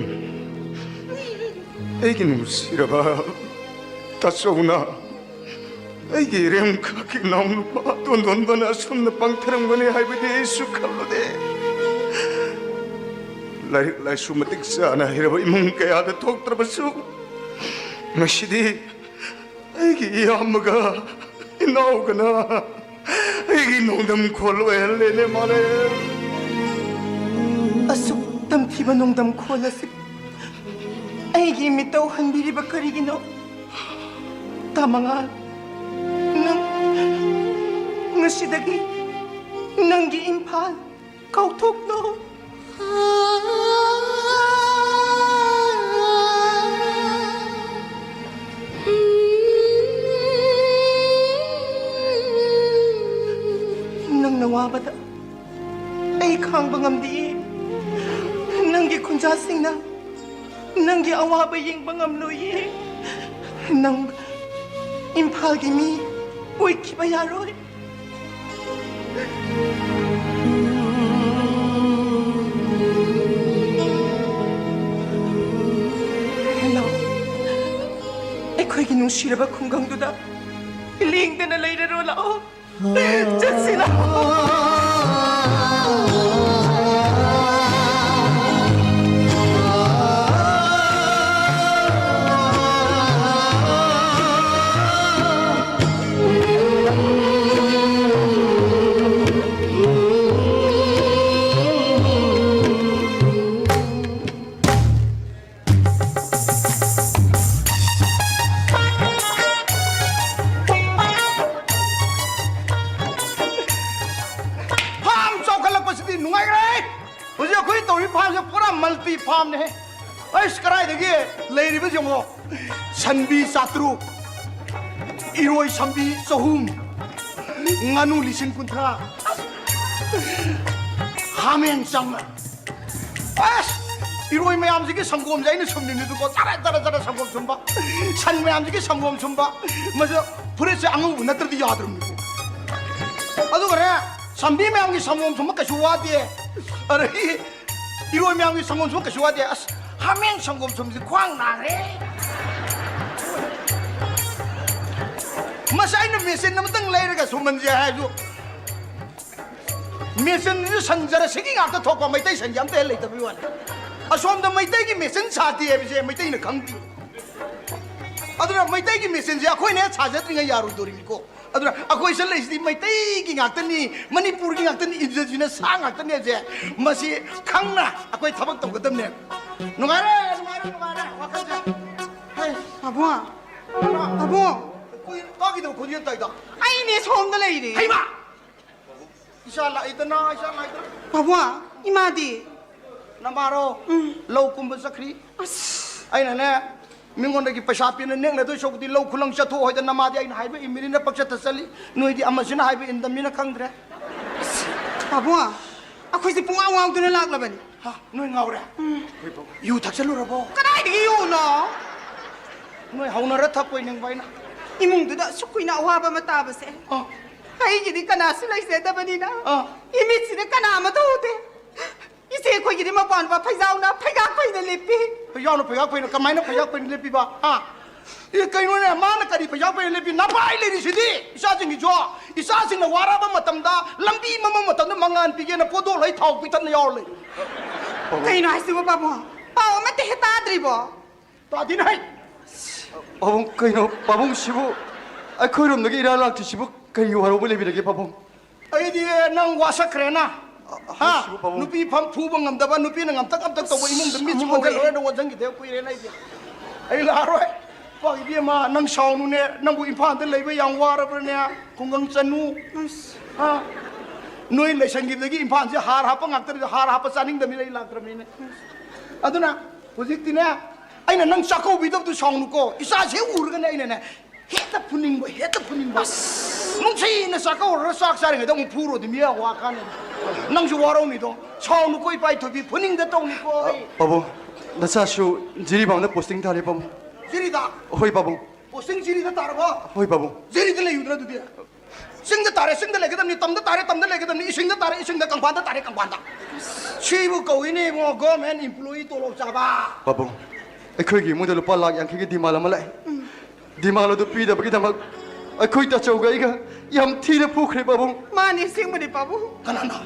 ꯑꯩꯒꯤ ꯅꯨꯡꯁꯤꯔꯕ ꯇꯥꯆꯧꯅ ꯑꯩꯒꯤ ꯏꯔꯦꯝꯈꯛꯀꯤ ꯏꯅꯥꯎꯅꯨꯄꯥ ꯇꯣꯟꯗꯣꯟꯕꯅ ꯑꯁꯨꯝꯅ ꯄꯪꯊꯔꯝꯒꯅꯤ ꯍꯥꯏꯕꯗꯤ ꯑꯩꯁꯨ ꯈꯜꯂꯨꯗꯦ꯫ ꯂꯥꯏꯔꯤꯛ ꯂꯥꯏꯁꯨ ꯃꯇꯤꯛ ꯆꯥꯅ ꯍꯩꯔꯕ ꯏꯃꯨꯡ ꯀꯌꯥꯗ ꯊꯣꯛꯇ꯭ꯔꯕꯁꯨ, ꯉꯁꯤꯗꯤ ꯑꯩꯒꯤ ꯏꯌꯥꯝꯕꯒ ꯏꯅꯥꯎꯒꯅ ꯑꯩꯒꯤ ꯅꯣꯡꯗꯝ ꯈꯣꯜ ꯑꯣꯏꯍꯜꯂꯦꯅꯦ, ꯃꯥꯂꯦꯝ꯫ ꯑꯁꯨꯛ ꯇꯝꯊꯤꯕ ꯅꯣꯡꯗꯝ ꯈꯣꯜ ꯑꯁꯤ ꯑꯩꯒꯤ ꯃꯤꯠꯇ ꯎꯍꯟꯕꯤꯔꯤꯕ ꯀꯔꯤꯒꯤꯅꯣ? ꯇꯥꯃꯉꯥꯜ, ꯅꯪ ꯉꯁꯤꯗꯒꯤ ꯅꯪꯒꯤ ꯏꯝꯐꯥꯜ ꯀꯥꯎꯊꯣꯛꯂꯣ꯫ ꯅꯪꯅ ꯋꯥꯕꯗ ꯑꯩ ꯈꯥꯡꯕ ꯉꯝꯗꯤꯌꯦ꯫ ꯅꯪꯒꯤ ꯈꯨꯟꯖꯥꯁꯤꯡꯅ ꯅꯪꯒꯤ ꯑꯋꯥꯕ ꯌꯦꯡꯕ ꯉꯝꯂꯣꯏꯌꯦ꯫ ꯅꯪ ꯏꯝꯐꯥꯜꯒꯤ ꯃꯤ ꯑꯣꯏꯈꯤꯕ ꯌꯥꯔꯣꯏ꯫ ꯂꯥꯛꯑꯣ, ꯑꯩꯈꯣꯏꯒꯤ ꯅꯨꯡꯁꯤꯔꯕ ꯈꯨꯡꯒꯪꯗꯨꯗ ꯂꯦꯡꯗꯅ ꯂꯩꯔꯔꯣ, ꯂꯥꯛꯑꯣ꯫ ꯆꯠꯁꯤ, ꯂꯥꯛꯑꯣ꯫ ꯐꯥꯝ ꯆꯥꯎꯈꯠꯂꯛꯄꯁꯤꯗꯤ ꯅꯨꯡꯉꯥꯏꯈ꯭ꯔꯦ꯫ ꯍꯧꯖꯤꯛ ꯑꯩꯈꯣꯏ ꯇꯧꯔꯤ ꯐꯥꯝꯁꯦ ꯄꯨꯔꯥ ꯃꯜꯇꯤ ꯐꯥꯝꯅꯦ꯫ ꯑꯩꯁ, ꯀꯗꯥꯏꯗꯒꯤ ꯂꯩꯔꯤꯕꯁꯤ ꯌꯦꯡꯉꯣ꯫ ꯁꯟꯕꯤ ꯆꯥꯇ꯭ꯔꯨꯛ, ꯏꯔꯣꯏ ꯁꯟꯕꯤ ꯆꯍꯨꯝ, ꯉꯥꯅꯨ ꯂꯤꯁꯤꯡ ꯀꯨꯟꯊ꯭ꯔꯥ, ꯍꯥꯃꯦꯡ ꯆꯥꯝꯃ꯫ ꯑꯁ! ꯏꯔꯣꯏ ꯃꯌꯥꯝꯁꯤꯒꯤ ꯁꯪꯒꯣꯝꯁꯦ ꯑꯩꯅ ꯁꯨꯝꯃꯤꯅꯤꯗꯨꯀꯣ, ꯆꯔꯥ ꯆꯔꯥ ꯆꯔꯥ ꯁꯪꯒꯣꯝ ꯁꯨꯝꯕ꯫ ꯁꯟ ꯃꯌꯥꯝꯁꯤꯒꯤ ꯁꯪꯒꯣꯝ ꯁꯨꯝꯕ꯫ ꯃꯁꯤ ꯐꯨꯔꯤꯠꯁꯦ ꯑꯉꯧꯕ ꯅꯠꯇ꯭ꯔꯗꯤ ꯌꯥꯗ꯭ꯔꯕꯅꯤꯀꯣ꯫ ꯑꯗꯨꯒꯅꯦ, ꯁꯟꯕꯤ ꯃꯌꯥꯝꯒꯤ ꯁꯪꯒꯣꯝ ꯁꯨꯝꯕ ꯀꯩꯁꯨ ꯋꯥꯗꯦ꯫ ꯑꯗꯒꯤ ꯏꯔꯣꯏ ꯃꯌꯥꯝꯒꯤ ꯁꯪꯒꯣꯝ ꯁꯨꯝꯕ ꯀꯩꯁꯨ ꯋꯥꯗꯦ꯫ ꯑꯁ, ꯍꯥꯃꯦꯡ ꯁꯪꯒꯣꯝ ꯁꯨꯝꯁꯤ ꯈ꯭ꯋꯥꯡ ꯅꯥꯔꯦ꯫ ꯃꯁꯤ ꯑꯩꯅ ꯃꯦꯆꯤꯟ ꯑꯃꯇꯪ ꯂꯩꯔꯒ ꯁꯨꯝꯍꯟꯁꯦ ꯍꯥꯏꯔꯁꯨ, ꯃꯦꯆꯤꯟꯁꯤꯁꯨ ꯁꯟ ꯖꯔꯁꯤꯒꯤ ꯉꯥꯛꯇ ꯊꯣꯛꯄ, ꯃꯩꯇꯩ ꯁꯟꯁꯦ ꯑꯝꯇ ꯍꯦꯛ ꯂꯩꯇꯕꯒꯤ ꯋꯥꯅꯤ꯫ ꯑꯁꯣꯝꯗ ꯃꯩꯇꯩꯒꯤ ꯃꯦꯆꯤꯟ ꯁꯥꯗꯦ ꯍꯥꯏꯕꯁꯦ ꯃꯩꯇꯩꯅ ꯈꯪꯗꯦ꯫ ꯑꯗꯨꯅ ꯃꯩꯇꯩꯒꯤ ꯃꯦꯆꯤꯟꯁꯦ ꯑꯩꯈꯣꯏꯅ ꯍꯦꯛ ꯁꯥꯖꯗ꯭ꯔꯤꯉꯩ ꯌꯥꯔꯣꯏꯗꯧꯔꯤꯅꯤꯀꯣ꯫ ꯑꯗꯨꯅ ꯑꯩꯈꯣꯏ ꯁꯤꯗ ꯂꯩꯁꯤꯗꯤ ꯃꯩꯇꯩꯒꯤ ꯉꯥꯛꯇꯅꯤ, ꯃꯅꯤꯄꯨꯔꯒꯤ ꯉꯥꯛꯇꯅꯤ, indigenous ꯁꯥ ꯉꯥꯛꯇꯅꯤ ꯍꯥꯏꯕꯁꯦ ꯃꯁꯤ ꯈꯪꯅ ꯑꯩꯈꯣꯏ ꯊꯕꯛ ꯇꯧꯒꯗꯕꯅꯦ꯫ ꯅꯨꯡꯉꯥꯏꯔꯦ, ꯅꯨꯡꯉꯥꯏꯔꯦ, ꯅꯨꯡꯉꯥꯏꯔꯦ ꯋꯥꯈꯜꯁꯦ꯫ ꯍꯩ, ꯄꯥꯕꯨꯡ, ꯄꯥꯕꯨꯡ꯫ ꯀꯨꯏ-, ꯇꯥꯈꯤꯗꯕ ꯈꯣꯟꯖꯦꯜ ꯇꯥꯏꯗ꯫ ꯑꯩꯅꯦ ꯁꯣꯝꯗ ꯂꯩꯔꯦ꯫ ꯍꯩꯃꯥ! ꯏꯆꯥ ꯂꯥꯛꯏꯗꯅ, ꯏꯆꯥ ꯂꯥꯛꯏꯗꯅ꯫ ꯄꯥꯕꯨꯡ, ꯏꯃꯥꯗꯤ? ꯅꯃꯥꯔꯣ? ꯎꯝ꯫ ꯂꯧ ꯀꯨꯝꯕ ꯆꯠꯈ꯭ꯔꯤ꯫ ꯑꯁ꯫ ꯑꯩꯅꯅꯦ, ꯃꯤꯉꯣꯟꯗꯒꯤ ꯄꯩꯁꯥ ꯄꯤꯅ ꯅꯦꯛꯅꯗꯣꯏ ꯁꯔꯨꯛꯄꯨꯗꯤ ꯂꯧ ꯈꯨꯂꯪ ꯆꯠꯊꯣꯛꯑꯣ ꯍꯥꯏꯗꯅ ꯅꯃꯥꯗꯤ ꯑꯩꯅ ꯍꯥꯏꯕ ꯏꯟꯕꯅꯤꯅ ꯄꯪꯆꯠꯇ ꯆꯠꯂꯤ꯫ ꯅꯣꯏꯗꯤ ꯑꯃꯁꯤꯅ ꯍꯥꯏꯕ ꯏꯟꯗꯕꯅꯤꯅ ꯈꯪꯗ꯭ꯔꯦ꯫ ꯄꯥꯕꯨꯡ, ꯑꯩꯈꯣꯏꯁꯦ ꯄꯨꯡꯉꯥꯎ ꯉꯥꯎꯗꯨꯅ ꯂꯥꯛꯂꯕꯅꯤ꯫ ꯍꯥ, ꯅꯣꯏ ꯉꯥꯎꯔꯦ? ꯎꯝ꯫ ꯌꯨ ꯊꯛꯆꯜꯂꯨꯔꯕꯣ? ꯀꯗꯥꯏꯗꯒꯤ ꯌꯨꯅꯣ? ꯅꯣꯏ ꯍꯧꯅꯔ ꯊꯛꯄꯣꯏ ꯅꯤꯡꯕ ꯑꯩꯅ꯫ ꯏꯃꯨꯡꯗꯨꯗ ꯑꯁꯨꯛ ꯀꯨꯏꯅ ꯑꯋꯥꯕ ꯑꯃ ꯇꯥꯕꯁꯦ꯫ ꯑꯥ꯫ ꯑꯩꯒꯤꯗꯤ ꯀꯅꯥꯁꯨ ꯂꯩꯖꯗꯕꯅꯤꯅ꯫ ꯑꯥ꯫ ꯏꯃꯤꯠꯁꯤꯗ ꯀꯅꯥ ꯑꯃꯠꯇ ꯎꯗꯦ꯫ ꯏꯆꯦ ꯑꯩꯈꯣꯏꯒꯤꯗꯤ ꯃꯄꯥꯟ ꯃꯄꯥ ꯐꯩꯖꯥꯎꯅ ꯐꯩꯒꯥꯛ ꯐꯩꯅ ꯂꯦꯞꯄꯤ꯫ ꯐꯩꯖꯥꯎꯅ ꯐꯩꯒꯥꯛ ꯐꯩꯅ ꯀꯃꯥꯏꯅ ꯐꯩꯒꯥꯛ ꯐꯩꯅ ꯂꯦꯞꯄꯤꯕ? ꯍꯥ? ꯑꯦ, ꯀꯩꯅꯣꯅꯦ, ꯃꯥꯅ ꯀꯔꯤ ꯐꯩꯖꯥꯛ ꯐꯩꯖꯥꯛ ꯂꯦꯞꯄꯤ? ꯅꯚꯥꯏ ꯂꯩꯔꯤꯁꯤꯗꯤ ꯏꯆꯥꯁꯤꯡꯒꯤꯁꯨ꯫ ꯏꯆꯥꯁꯤꯡꯅ ꯋꯥꯔꯕ ꯃꯇꯝꯗ, ꯂꯝꯕꯤ ꯃꯝꯕ ꯃꯇꯝꯗ ꯃꯉꯥꯟ ꯄꯤꯒꯦꯅ ꯄꯣꯗꯣꯜ ꯍꯩ ꯊꯥꯎ ꯄꯤꯊꯛꯅ ꯌꯥꯎꯔ ꯂꯩ꯫ ꯀꯩꯅꯣ ꯍꯥꯏꯁꯤꯕꯣ ꯄꯥꯕꯨꯡ? ꯄꯥꯎ ꯑꯃꯠꯇ ꯍꯦꯛ ꯇꯥꯗ꯭ꯔꯤꯕꯣ? ꯇꯥꯗꯦꯅꯦ ꯍꯩ꯫ ꯄꯥꯕꯨꯡ, ꯀꯩꯅꯣ ꯄꯥꯕꯨꯡꯁꯤꯕꯨ ꯑꯩꯈꯣꯏꯔꯣꯝꯗꯒꯤ ꯏꯔꯥꯡ ꯂꯥꯛꯇ꯭ꯔꯤꯁꯤꯕꯨ ꯀꯔꯤ ꯋꯥꯔꯧꯕ ꯂꯩꯕꯤꯔꯒꯦ ꯄꯥꯕꯨꯡ? ꯑꯩꯗꯤ ꯅꯪ ꯋꯥꯁꯛꯈ꯭ꯔꯦꯅ꯫ ꯍꯥ? ꯑꯩꯁꯤꯕꯨ ꯄꯥꯕꯨꯡ꯫ ꯅꯨꯄꯤ ꯐꯝ ꯐꯨꯕ ꯉꯝꯗꯕ, ꯅꯨꯄꯤꯅ ꯉꯝꯇꯛ ꯉꯝꯇꯛ ꯇꯧꯕ ꯏꯃꯨꯡꯗ ꯃꯤꯠꯁꯤ ꯑꯃꯨꯛ ꯑꯣꯟꯁꯤꯜꯂꯨꯔꯦ, ꯍꯧꯔꯦ꯫ ꯅꯪ ꯑꯣꯟꯁꯤꯟꯈꯤꯗꯦ ꯀꯨꯏꯔꯦꯅ ꯑꯩꯗꯤ꯫ ꯑꯩ ꯂꯥꯛꯑꯔꯣꯏ꯫ ꯄꯥ ꯏꯕꯦꯝꯃ, ꯅꯪ ꯁꯥꯎꯅꯨꯅꯦ, ꯅꯪꯕꯨ ꯏꯝꯐꯥꯜꯗ ꯂꯩꯕ ꯌꯥꯝ ꯋꯥꯔꯕ꯭ꯔꯅꯦ? ꯈꯨꯡꯒꯪ ꯆꯅꯨ꯫ ꯑꯁ꯫ ꯍꯥ? ꯅꯣꯏ ꯂꯩꯁꯟꯈꯤꯕꯗꯒꯤ ꯏꯝꯐꯥꯜꯁꯦ ꯍꯥꯔ ꯍꯥꯞꯄ ꯉꯥꯛꯇꯅꯤ, ꯍꯥꯔ ꯍꯥꯞꯄ ꯆꯥꯅꯤꯡꯗꯕꯅꯤꯅ ꯑꯩ ꯂꯥꯛꯇ꯭ꯔꯕꯅꯤꯅꯦ꯫ ꯑꯗꯨꯅ ꯍꯧꯖꯤꯛꯇꯤꯅꯦ, ꯑꯩꯅ ꯅꯪ ꯆꯥꯛꯀꯧꯕꯤꯗꯕꯗꯨ ꯁꯥꯎꯅꯨꯀꯣ, ꯏꯆꯥꯁꯦ ꯎꯔꯒꯅꯦ ꯑꯩꯅꯅꯦ, ꯍꯦꯛꯇ ꯐꯨꯅꯤꯡꯕ, ꯍꯦꯛꯇ ꯐꯨꯅꯤꯡꯕ꯫ ꯅꯨꯡꯁꯤꯅ ꯆꯥꯛꯀꯧꯔꯒ ꯆꯥꯛ ꯆꯥꯔꯤꯉꯩꯗ ꯑꯃꯨꯛ ꯐꯨꯔꯣꯗꯤ ꯃꯤ ꯋꯥ ꯀꯥꯟꯅꯩ꯫ ꯅꯪꯁꯨ ꯋꯥꯔꯧꯅꯤꯗꯣ꯫ ꯁꯥꯎꯅꯨꯀꯣ ꯏꯄꯥ ꯏꯊꯣꯏꯕꯤ, ꯐꯨꯅꯤꯡꯗ ꯇꯧꯅꯤꯀꯣ ꯑꯩ꯫ ꯄꯥꯕꯨꯡ, ꯅꯆꯥꯁꯨ ꯖꯤꯔꯤꯕꯥꯝꯗ posting ꯊꯥꯔꯦ ꯄꯥꯕꯨꯡ꯫ ꯖꯤꯔꯤꯗ? ꯍꯣꯏ ꯄꯥꯕꯨꯡ꯫ Posting ꯖꯤꯔꯤꯗ ꯇꯥꯔꯕꯣ? ꯍꯣꯏ ꯄꯥꯕꯨꯡ꯫ ꯖꯤꯔꯤꯗ ꯂꯩꯌꯨꯗꯅ ꯑꯗꯨꯗꯤ꯫ ꯆꯤꯡꯗ ꯇꯥꯔꯦ, ꯆꯤꯡꯗ ꯂꯩꯒꯗꯕꯅꯤ, ꯇꯝꯗ ꯇꯥꯔꯦ, ꯇꯝꯗ ꯂꯩꯒꯗꯕꯅꯤ, ꯏꯁꯤꯡꯗ ꯇꯥꯔꯦ, ꯏꯁꯤꯡꯗ, ꯀꯪꯐꯥꯟꯗ ꯇꯥꯔꯦ, ꯀꯪꯐꯥꯟꯗ꯫ ꯁꯤꯕꯨ ꯀꯧꯏꯅꯦ ꯏꯕꯨꯡꯉꯣ, government employee ꯇꯣꯂꯣꯞ ꯆꯥꯕ꯫ ꯄꯥꯕꯨꯡ, ꯑꯩꯈꯣꯏꯒꯤ ꯏꯃꯨꯡꯗ ꯂꯨꯄꯥ ꯂꯥꯈ ꯌꯥꯡꯈꯩꯒꯤ demand ꯑꯃ ꯂꯥꯛꯑꯦ꯫ Demand ꯑꯗꯨ ꯄꯤꯗꯕꯒꯤꯗꯃꯛ ꯑꯩꯈꯣꯏ ꯇꯥꯆꯧꯒ ꯑꯩꯒ ꯌꯥꯝ ꯊꯤꯅ ꯐꯨꯈ꯭ꯔꯦ, ꯄꯥꯕꯨꯡ꯫ ꯃꯥꯅꯦ, ꯑꯁꯦꯡꯕꯅꯤ, ꯄꯥꯕꯨꯡ꯫ ꯀꯅꯥꯅ?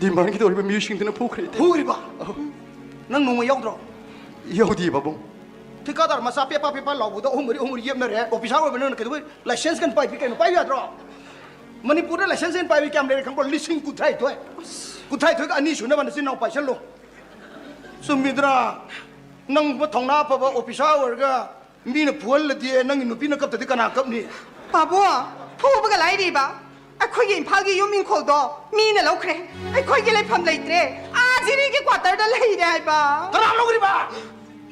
Demandꯒꯤ ꯇꯧꯔꯤꯕ ꯃꯤꯑꯣꯏꯁꯤꯡꯗꯨꯅ ꯐꯨꯈ꯭ꯔꯦ꯫ ꯐꯨꯈ꯭ꯔꯤꯕ? ꯑꯧ꯫ ꯅꯪ ꯅꯣꯡꯃ ꯌꯥꯎꯗ꯭ꯔꯣ? ꯌꯥꯎꯗꯤꯌꯦ, ꯄꯥꯕꯨꯡ꯫ ꯊꯤꯀꯥꯗꯥꯔ ꯃꯆꯥ ꯄꯦꯄꯥ ꯄꯦꯄꯥ ꯂꯥꯎꯕꯗꯣ ꯑꯍꯨꯝ ꯃꯔꯤ, ꯑꯍꯨꯝ ꯃꯔꯤ ꯌꯦꯞꯅꯔꯦ꯫ Officer ꯑꯣꯏꯕ ꯅꯪꯅ ꯀꯩꯗꯧꯕꯩ license ꯀꯟ ꯄꯥꯏꯕꯤ ꯀꯩꯅꯣ? ꯄꯥꯏꯕ ꯌꯥꯗ꯭ꯔꯣ? ꯃꯅꯤꯄꯨꯔꯗ license ꯀꯟ ꯄꯥꯏꯕꯤ ꯀꯌꯥꯝ ꯂꯩꯔꯦ ꯈꯪꯕ꯭ꯔꯣ? ꯂꯤꯁꯤꯡ ꯀꯨꯟꯊ꯭ꯔꯥꯅꯤꯊꯣꯏ꯫ ꯀꯨꯟꯊ꯭ꯔꯥꯅꯤꯊꯣꯏꯒ ꯑꯅꯤ ꯁꯨꯅꯕ ꯅꯆꯤꯟ ꯅꯅꯥꯎ ꯄꯥꯏꯁꯜꯂꯣ꯫ ꯆꯨꯝꯃꯤꯗ꯭ꯔꯥ? ꯅꯪꯒꯨꯝꯕ ꯊꯧꯅꯥ ꯐꯕ officer ꯑꯣꯏꯔꯒ ꯃꯤꯅ ꯐꯨꯍꯜꯂꯗꯤ ꯅꯪꯒꯤ ꯅꯨꯄꯤꯅ ꯀꯞꯇꯗꯤ ꯀꯅꯥ ꯀꯞꯅꯤ? ꯄꯥꯕꯨꯡ, ꯐꯨꯕꯒ ꯂꯥꯏꯔꯤꯕ꯫ ꯑꯩꯈꯣꯏꯒꯤ ꯏꯝꯐꯥꯜꯒꯤ ꯌꯨꯝ ꯏꯪꯈꯣꯜꯗꯣ ꯃꯤꯅ ꯂꯧꯈ꯭ꯔꯦ꯫ ꯑꯩꯈꯣꯏꯒꯤ ꯂꯩꯐꯝ ꯂꯩꯇ꯭ꯔꯦ꯫ ꯑꯥ ꯖꯤꯔꯤꯒꯤ quarterꯗ ꯂꯩꯔꯦ ꯍꯥꯏꯕ꯫ ꯀꯅꯥ ꯂꯧꯈ꯭ꯔꯤꯕ?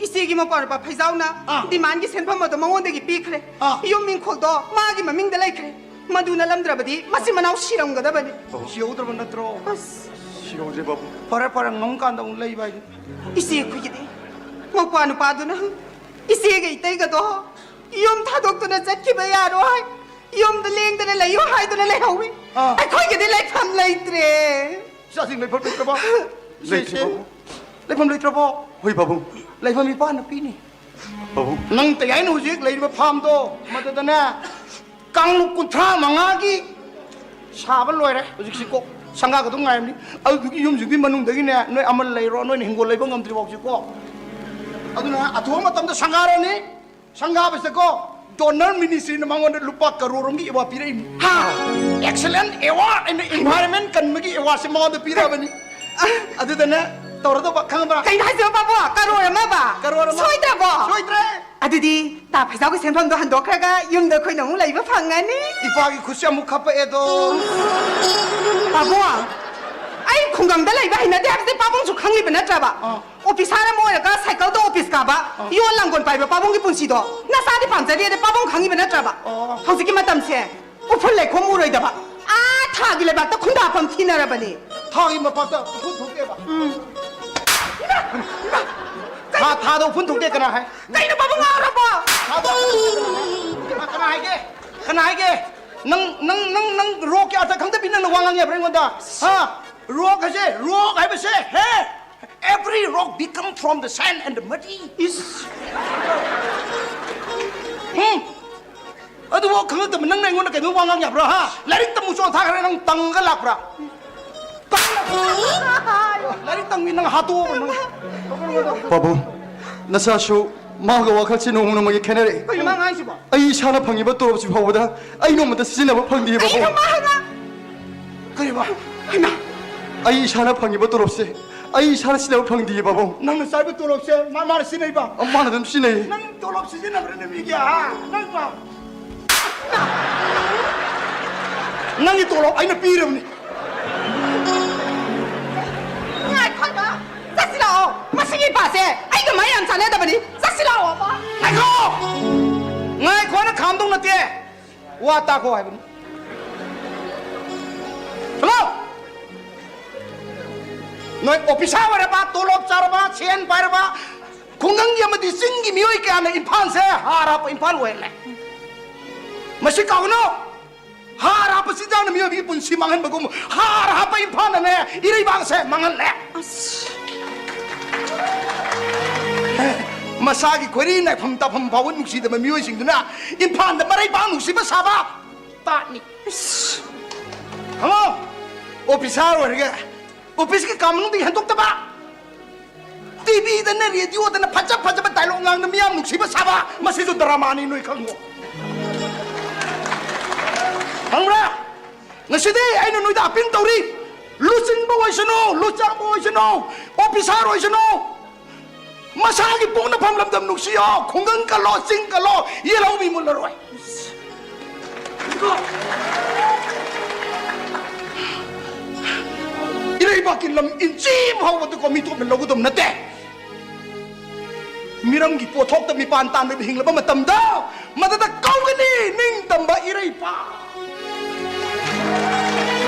ꯏꯆꯦꯒꯤ ꯃꯄꯥ ꯅꯨꯄꯥ ꯐꯩꯖꯥꯎꯅ ꯑꯥ꯫ Demandꯒꯤ ꯁꯦꯟꯐꯝ ꯑꯗꯣ ꯃꯉꯣꯟꯗꯒꯤ ꯄꯤꯈ꯭ꯔꯦ꯫ ꯑꯥ꯫ ꯌꯨꯝ ꯏꯪꯈꯣꯜꯗꯣ ꯃꯥꯒꯤ ꯃꯃꯤꯡꯗ ꯂꯩꯈ꯭ꯔꯦ꯫ ꯃꯗꯨ ꯅꯠꯂꯝꯗ꯭ꯔꯕꯗꯤ ꯃꯆꯤꯟ ꯃꯅꯥꯎ ꯁꯤꯔꯝꯒꯗꯕꯅꯤ꯫ ꯁꯤꯍꯧꯗ꯭ꯔꯕ ꯅꯠꯇ꯭ꯔꯣ? ꯑꯁ꯫ ꯁꯤꯍꯧꯗ꯭ꯔꯦ ꯕꯥꯕꯨ꯫ ꯐꯔꯦ, ꯐꯔꯦ, ꯉꯝꯀꯥꯟꯗ ꯑꯃꯨꯛ ꯂꯩꯕ ꯍꯥꯏꯗꯨꯅꯤ꯫ ꯏꯆꯦ ꯑꯩꯈꯣꯏꯒꯤꯗꯤ ꯃꯧꯄ꯭ꯋꯥ ꯅꯨꯄꯥꯗꯨꯅ ꯏꯆꯦꯒ ꯏꯇꯩꯒꯗꯣ ꯌꯨꯝ ꯊꯥꯗꯣꯛꯇꯨꯅ ꯆꯠꯈꯤꯕ ꯌꯥꯔꯣꯏ, ꯌꯨꯝꯗ ꯂꯦꯡꯗꯅ ꯂꯩꯌꯨ ꯍꯥꯏꯗꯨꯅ ꯂꯩꯍꯧꯏ꯫ ꯑꯥ꯫ ꯑꯩꯈꯣꯏꯒꯤꯗꯤ ꯂꯩꯐꯝ ꯂꯩꯇ꯭ꯔꯦ꯫ ꯏꯆꯥꯁꯤꯡ ꯂꯩꯐꯝ ꯂꯩꯇ꯭ꯔꯕꯣ? ꯏꯆꯦ, ꯂꯩꯇ꯭ꯔꯦ, ꯏꯆꯦ꯫ ꯕꯥꯕꯨ꯫ ꯂꯩꯐꯝ ꯂꯩꯇ꯭ꯔꯕꯣ? ꯍꯣꯏ, ꯕꯥꯕꯨ꯫ ꯂꯩꯐꯝ ꯏꯄꯥꯅ ꯄꯤꯅꯤ꯫ ꯕꯥꯕꯨ꯫ ꯅꯪ ꯇꯌꯥꯏꯅ ꯍꯧꯖꯤꯛ ꯂꯩꯔꯤꯕ farmꯗꯣ, ꯃꯗꯨꯗꯅꯦ, ꯀꯥꯡꯂꯨꯞ ꯀꯨꯟꯊ꯭ꯔꯥ ꯃꯉꯥꯒꯤ ꯁꯥꯕ ꯂꯣꯏꯔꯦ ꯍꯧꯖꯤꯛꯁꯤꯀꯣ꯫ ꯁꯪꯒꯥꯒꯗꯧ ꯉꯥꯏꯔꯝꯅꯤ꯫ ꯑꯗꯨꯗꯨꯒꯤ ꯌꯨꯝꯁꯤꯡꯗꯨꯒꯤ ꯃꯅꯨꯡꯗꯒꯤꯅꯦ, ꯅꯣꯏ ꯑꯃ ꯂꯩꯔꯣ, ꯅꯣꯏꯅ ꯍꯤꯡꯒꯣꯜ ꯂꯩꯕ ꯉꯝꯗ꯭ꯔꯤ ꯐꯥꯎꯁꯤꯀꯣ꯫ ꯑꯗꯨꯅ ꯑꯊꯨꯕ ꯃꯇꯝꯗ ꯁꯪꯒꯥꯔꯅꯤ꯫ ꯁꯪꯒꯥꯕꯁꯤꯗꯀꯣ, Donor Ministryꯅ ꯃꯉꯣꯟꯗ ꯂꯨꯄꯥ ꯀꯔꯣꯔ ꯑꯃꯒꯤ award ꯄꯤꯔꯛꯏꯅꯤ꯫ ꯍꯥ? Excellent award in the environment ꯀꯟꯕꯒꯤ awardꯁꯦ ꯃꯉꯣꯟꯗ ꯄꯤꯔꯛꯑꯕꯅꯤ꯫ ꯑꯗꯨꯗꯅꯦ ꯇꯧꯔꯗꯧꯕ, ꯈꯪꯉꯕ꯭ꯔꯥ? ꯀꯩꯅꯣ ꯍꯥꯏꯁꯤꯕꯣ, ꯄꯥꯕꯨꯡ? ꯀꯔꯣꯔ ꯑꯃꯕ? ꯀꯔꯣꯔ ꯑꯃ꯫ ꯁꯣꯏꯗ꯭ꯔꯕꯣ? ꯁꯣꯏꯗ꯭ꯔꯦ꯫ ꯑꯗꯨꯗꯤ ꯇꯥ ꯐꯩꯖꯥꯎꯒꯤ ꯁꯦꯟꯐꯝꯗꯣ ꯍꯟꯗꯣꯛꯈ꯭ꯔꯒ ꯌꯨꯝꯗ ꯑꯩꯈꯣꯏꯅ ꯑꯃꯨꯛ ꯂꯩꯕ ꯐꯪꯉꯅꯤ꯫ ꯏꯄꯥꯒꯤ ꯈꯨꯠꯁꯦ ꯑꯃꯨꯛ ꯈꯞꯄꯛꯑꯦꯗꯣ꯫ ꯄꯥꯕꯨꯡ, ꯑꯩ ꯈꯨꯡꯒꯪꯗ ꯂꯩꯕ ꯍꯩꯅꯗꯦ ꯍꯥꯏꯕꯁꯦ ꯄꯥꯕꯨꯡꯁꯨ ꯈꯪꯉꯤꯕ ꯅꯠꯇ꯭ꯔꯕ? ꯑꯥ꯫ Officer ꯑꯃ ꯑꯣꯏꯔꯒ cycleꯗ office ꯀꯥꯕ, ꯑꯥ꯫ ꯌꯣꯠ ꯂꯥꯡꯒꯣꯜ ꯄꯥꯏꯕ ꯄꯥꯕꯨꯡꯒꯤ ꯄꯨꯟꯁꯤꯗꯣ ꯅꯆꯥꯗꯤ ꯄꯥꯝꯖꯗꯦꯗ ꯄꯥꯕꯨꯡ ꯈꯪꯉꯤꯕ ꯅꯠꯇ꯭ꯔꯕ? ꯑꯣ꯫ ꯍꯧꯖꯤꯛꯀꯤ ꯃꯇꯝꯁꯦ ꯎꯐꯨꯜ ꯂꯩꯈꯣꯝ ꯎꯔꯣꯏꯗꯕ, ꯑꯥ ꯊꯥꯒꯤ ꯂꯩꯕꯥꯛꯇ ꯈꯨꯟꯗꯥꯐꯝ ꯊꯤꯅꯔꯕꯅꯤ꯫ ꯊꯥꯒꯤ ꯃꯄꯥꯛꯇ ꯎꯐꯨꯜ ꯊꯣꯛꯇꯦꯕ꯫ ꯎꯝ꯫ ꯏꯃꯥ! ꯏꯃꯥ! ꯊꯥ-, ꯊꯥꯗ ꯎꯐꯨꯜ ꯊꯣꯛꯇꯦ ꯀꯅꯥ ꯍꯥꯏ? ꯀꯩꯅꯣ ꯄꯥꯕꯨꯡ ꯉꯥꯎꯔꯕꯣ? ꯊꯥꯗ ꯎꯐꯨꯜ ꯊꯣꯛꯇꯦ ꯀꯅꯥ ꯍꯥꯏ? ꯀꯅꯥ, ꯀꯅꯥ ꯍꯥꯏꯒꯦ? ꯀꯅꯥ ꯍꯥꯏꯒꯦ? ꯅꯪ ꯅꯪ ꯅꯪ ꯅꯪ ꯔꯣꯛꯀꯤ ꯑꯥꯔꯊ ꯈꯪꯗꯕꯤ ꯅꯪꯅ ꯋꯥ ꯉꯥꯡ ꯌꯥꯕ꯭ꯔꯥ ꯑꯩꯉꯣꯟꯗ? ꯍꯥ? ꯔꯣꯛ ꯍꯥꯏꯁꯦ, ꯔꯣꯛ ꯍꯥꯏꯕꯁꯦ, ꯍꯦ, every rock become from the sand and the muddy. ꯏꯁ! ꯎꯝ? ꯑꯗꯨꯐꯥꯎ ꯈꯪꯉꯛꯇꯕ ꯅꯪꯅ ꯑꯩꯉꯣꯟꯗ ꯀꯩꯗꯧ ꯋꯥ ꯉꯥꯡ ꯌꯥꯕ꯭ꯔꯥ? ꯍꯥ? ꯂꯥꯏꯔꯤꯛ ꯇꯝꯃꯨ ꯆꯣ ꯊꯥꯈ꯭ꯔꯦ, ꯅꯪ ꯇꯪꯉꯒ ꯂꯥꯛꯄ꯭ꯔꯥ? ꯂꯥꯏꯔꯤꯛ ꯇꯝꯃꯤ ꯅꯪ ꯍꯥꯠꯇꯣꯛꯑꯕ ꯅꯪ? ꯄꯥꯕꯨꯡ, ꯅꯆꯥꯁꯨ ꯃꯥꯒ ꯋꯥꯈꯜꯁꯤ ꯅꯣꯡꯃ ꯅꯣꯡꯃꯒꯤ ꯈꯦꯠꯅꯔꯛꯏ꯫ ꯀꯩꯅꯣ ꯃꯥ ꯉꯥꯡꯉꯤꯁꯤꯕꯣ? ꯑꯩ ꯏꯁꯥꯅ ꯐꯪꯉꯤꯕ ꯇꯣꯂꯣꯞꯁꯤ ꯐꯥꯎꯕꯗ ꯑꯩ ꯅꯣꯡꯃꯇ ꯁꯤꯖꯤꯟꯅꯕ ꯐꯪꯗꯦ, ꯄꯥꯕꯨꯡ꯫ ꯀꯩꯅꯣ ꯃꯥ ꯍꯥꯏꯅ? ꯀꯔꯤꯕ? ꯍꯩꯃꯥ! ꯑꯩ ꯏꯁꯥꯅ ꯐꯪꯉꯤꯕ ꯇꯣꯂꯣꯞꯁꯦ ꯑꯩ ꯏꯁꯥꯅ ꯁꯤꯖꯤꯟꯅꯕ ꯐꯪꯗꯦ, ꯄꯥꯕꯨꯡ꯫ ꯅꯪꯅ ꯆꯥꯏꯕ ꯇꯣꯂꯣꯞꯁꯦ ꯃꯥ, ꯃꯥꯅ ꯁꯤꯖꯤꯟꯅꯩꯕ? ꯑ, ꯃꯥꯅ ꯑꯗꯨꯝ ꯁꯤꯖꯤꯟꯅꯩ꯫ ꯅꯪ ꯇꯣꯂꯣꯞ ꯁꯤꯖꯤꯟꯅꯕ꯭ꯔꯥ ꯅꯨꯃꯤꯠꯀꯤ, ꯍꯥ? ꯅꯪ ꯄꯥ-, ꯅꯪꯒꯤ ꯇꯣꯂꯣꯞ ꯑꯩꯅ ꯄꯤꯔꯕꯅꯤ꯫ ꯉꯥꯏꯈꯣ, ꯏꯃꯥ! ꯆꯠꯁꯤ ꯂꯥꯛꯑꯣ꯫ ꯃꯁꯤꯒꯤ ꯏꯄꯥꯁꯦ ꯑꯩꯒ ꯃꯥ ꯌꯥꯝ ꯆꯥꯟꯅꯗꯕꯅꯤ꯫ ꯆꯠꯁꯤ ꯂꯥꯛꯑꯣ, ꯏꯄꯥ꯫ ꯉꯥꯏꯈꯣ! ꯉꯥꯏꯈꯣꯅ ꯈꯥꯝꯗꯧ ꯅꯠꯇꯦ꯫ ꯋꯥ ꯇꯥꯈꯣ ꯍꯥꯏꯕꯅꯤ꯫ ꯍꯜꯂꯣ! ꯅꯣꯏ ꯑꯣꯐꯤꯁꯥꯔ ꯑꯣꯏꯔꯕ, ꯇꯣꯂꯣꯞ ꯆꯥꯔꯕ, ꯁꯦꯟ ꯄꯥꯏꯔꯕ, ꯈꯨꯡꯒꯪꯒꯤ ꯑꯃꯗꯤ ꯆꯤꯡꯒꯤ ꯃꯤꯑꯣꯏ ꯀꯌꯥꯅ ꯏꯝꯐꯥꯜꯁꯦ ꯍꯥꯔ ꯍꯥꯞꯄ ꯏꯝꯐꯥꯜ ꯑꯣꯏꯍꯜꯂꯦ꯫ ꯃꯁꯤ ꯀꯥꯎꯒꯅꯨ꯫ ꯍꯥꯔ ꯍꯥꯞꯄ ꯆꯤꯟꯖꯥꯛꯅ ꯃꯤꯑꯣꯏꯕꯒꯤ ꯄꯨꯟꯁꯤ ꯃꯥꯡꯍꯟꯕꯒꯨꯝ, ꯍꯥꯔ ꯍꯥꯞꯄ ꯏꯝꯐꯥꯜꯅꯅꯦ ꯏꯔꯩꯕꯥꯛꯁꯦ ꯃꯥꯡꯍꯜꯂꯦ꯫ ꯑꯁ! ꯃꯁꯥꯒꯤ ꯈꯣꯏꯔꯤ ꯅꯥꯏꯐꯝ ꯇꯥꯐꯝ ꯐꯥꯎꯕ ꯅꯨꯡꯁꯤꯗꯕ ꯃꯤꯑꯣꯏꯁꯤꯡꯗꯨꯅ ꯏꯝꯐꯥꯜꯗ ꯃꯔꯩꯕꯥꯛ ꯅꯨꯡꯁꯤꯕ ꯁꯥꯕ꯫ ꯇꯥꯠꯅꯤ꯫ ꯏꯁ! ꯈꯪꯉꯣ? ꯑꯣꯐꯤꯁꯥꯔ ꯑꯣꯏꯔꯒ ꯑꯣꯐꯤꯁꯀꯤ ꯀꯥ ꯃꯅꯨꯡꯗꯒꯤ ꯍꯦꯟꯗꯣꯛꯇꯕ꯫ ꯇꯤꯚꯤꯗꯅ, ꯔꯦꯗꯤꯑꯣꯗꯅ ꯐꯖ ꯐꯖꯕ ꯗꯥꯏꯂꯣꯒ ꯉꯥꯡꯅ ꯃꯤꯌꯥꯝ ꯅꯨꯡꯁꯤꯕ ꯁꯥꯕ, ꯃꯁꯤꯁꯨ ꯗ꯭ꯔꯃꯥꯅꯤ, ꯅꯣꯏ ꯈꯪꯉꯣ꯫ ꯈꯪꯕ꯭ꯔꯥ? ꯉꯁꯤꯗꯤ ꯑꯩꯅ ꯅꯣꯏꯗ ꯑꯄꯤꯜ ꯇꯧꯔꯤ, ꯂꯨꯆꯤꯡꯕ ꯑꯣꯏꯁꯅꯨ, ꯂꯨꯆꯥꯡꯕ ꯑꯣꯏꯁꯅꯨ, ꯑꯣꯐꯤꯁꯥꯔ ꯑꯣꯏꯁꯅꯨ, ꯃꯁꯥꯒꯤ ꯄꯣꯛꯅꯐꯝ ꯂꯝꯗꯝ ꯅꯨꯡꯁꯤꯌꯣ, ꯈꯨꯡꯒꯪ ꯀꯜꯂꯣ, ꯆꯤꯡ ꯀꯜꯂꯣ, ꯌꯦꯜꯍꯧꯃꯤ ꯃꯨꯜꯂꯔꯣꯏ꯫ ꯏꯔꯩꯕꯥꯛꯀꯤ ꯂꯝ ꯏꯟꯆꯤ ꯑꯃ ꯐꯥꯎꯕꯗꯀꯣ ꯃꯤꯇꯣꯞꯅ ꯂꯧꯒꯗꯕ ꯅꯠꯇꯦ꯫ ꯃꯤꯔꯝꯒꯤ ꯄꯣꯠꯊꯣꯛꯇ ꯃꯤꯄꯥꯟ ꯇꯥꯟꯗꯨꯅ ꯍꯤꯡꯂꯕ ꯃꯇꯝꯗ ꯃꯗꯨꯗ ꯀꯧꯒꯅꯤ ꯅꯤꯡꯇꯝꯕ ꯏꯔꯩꯄꯥꯛ꯫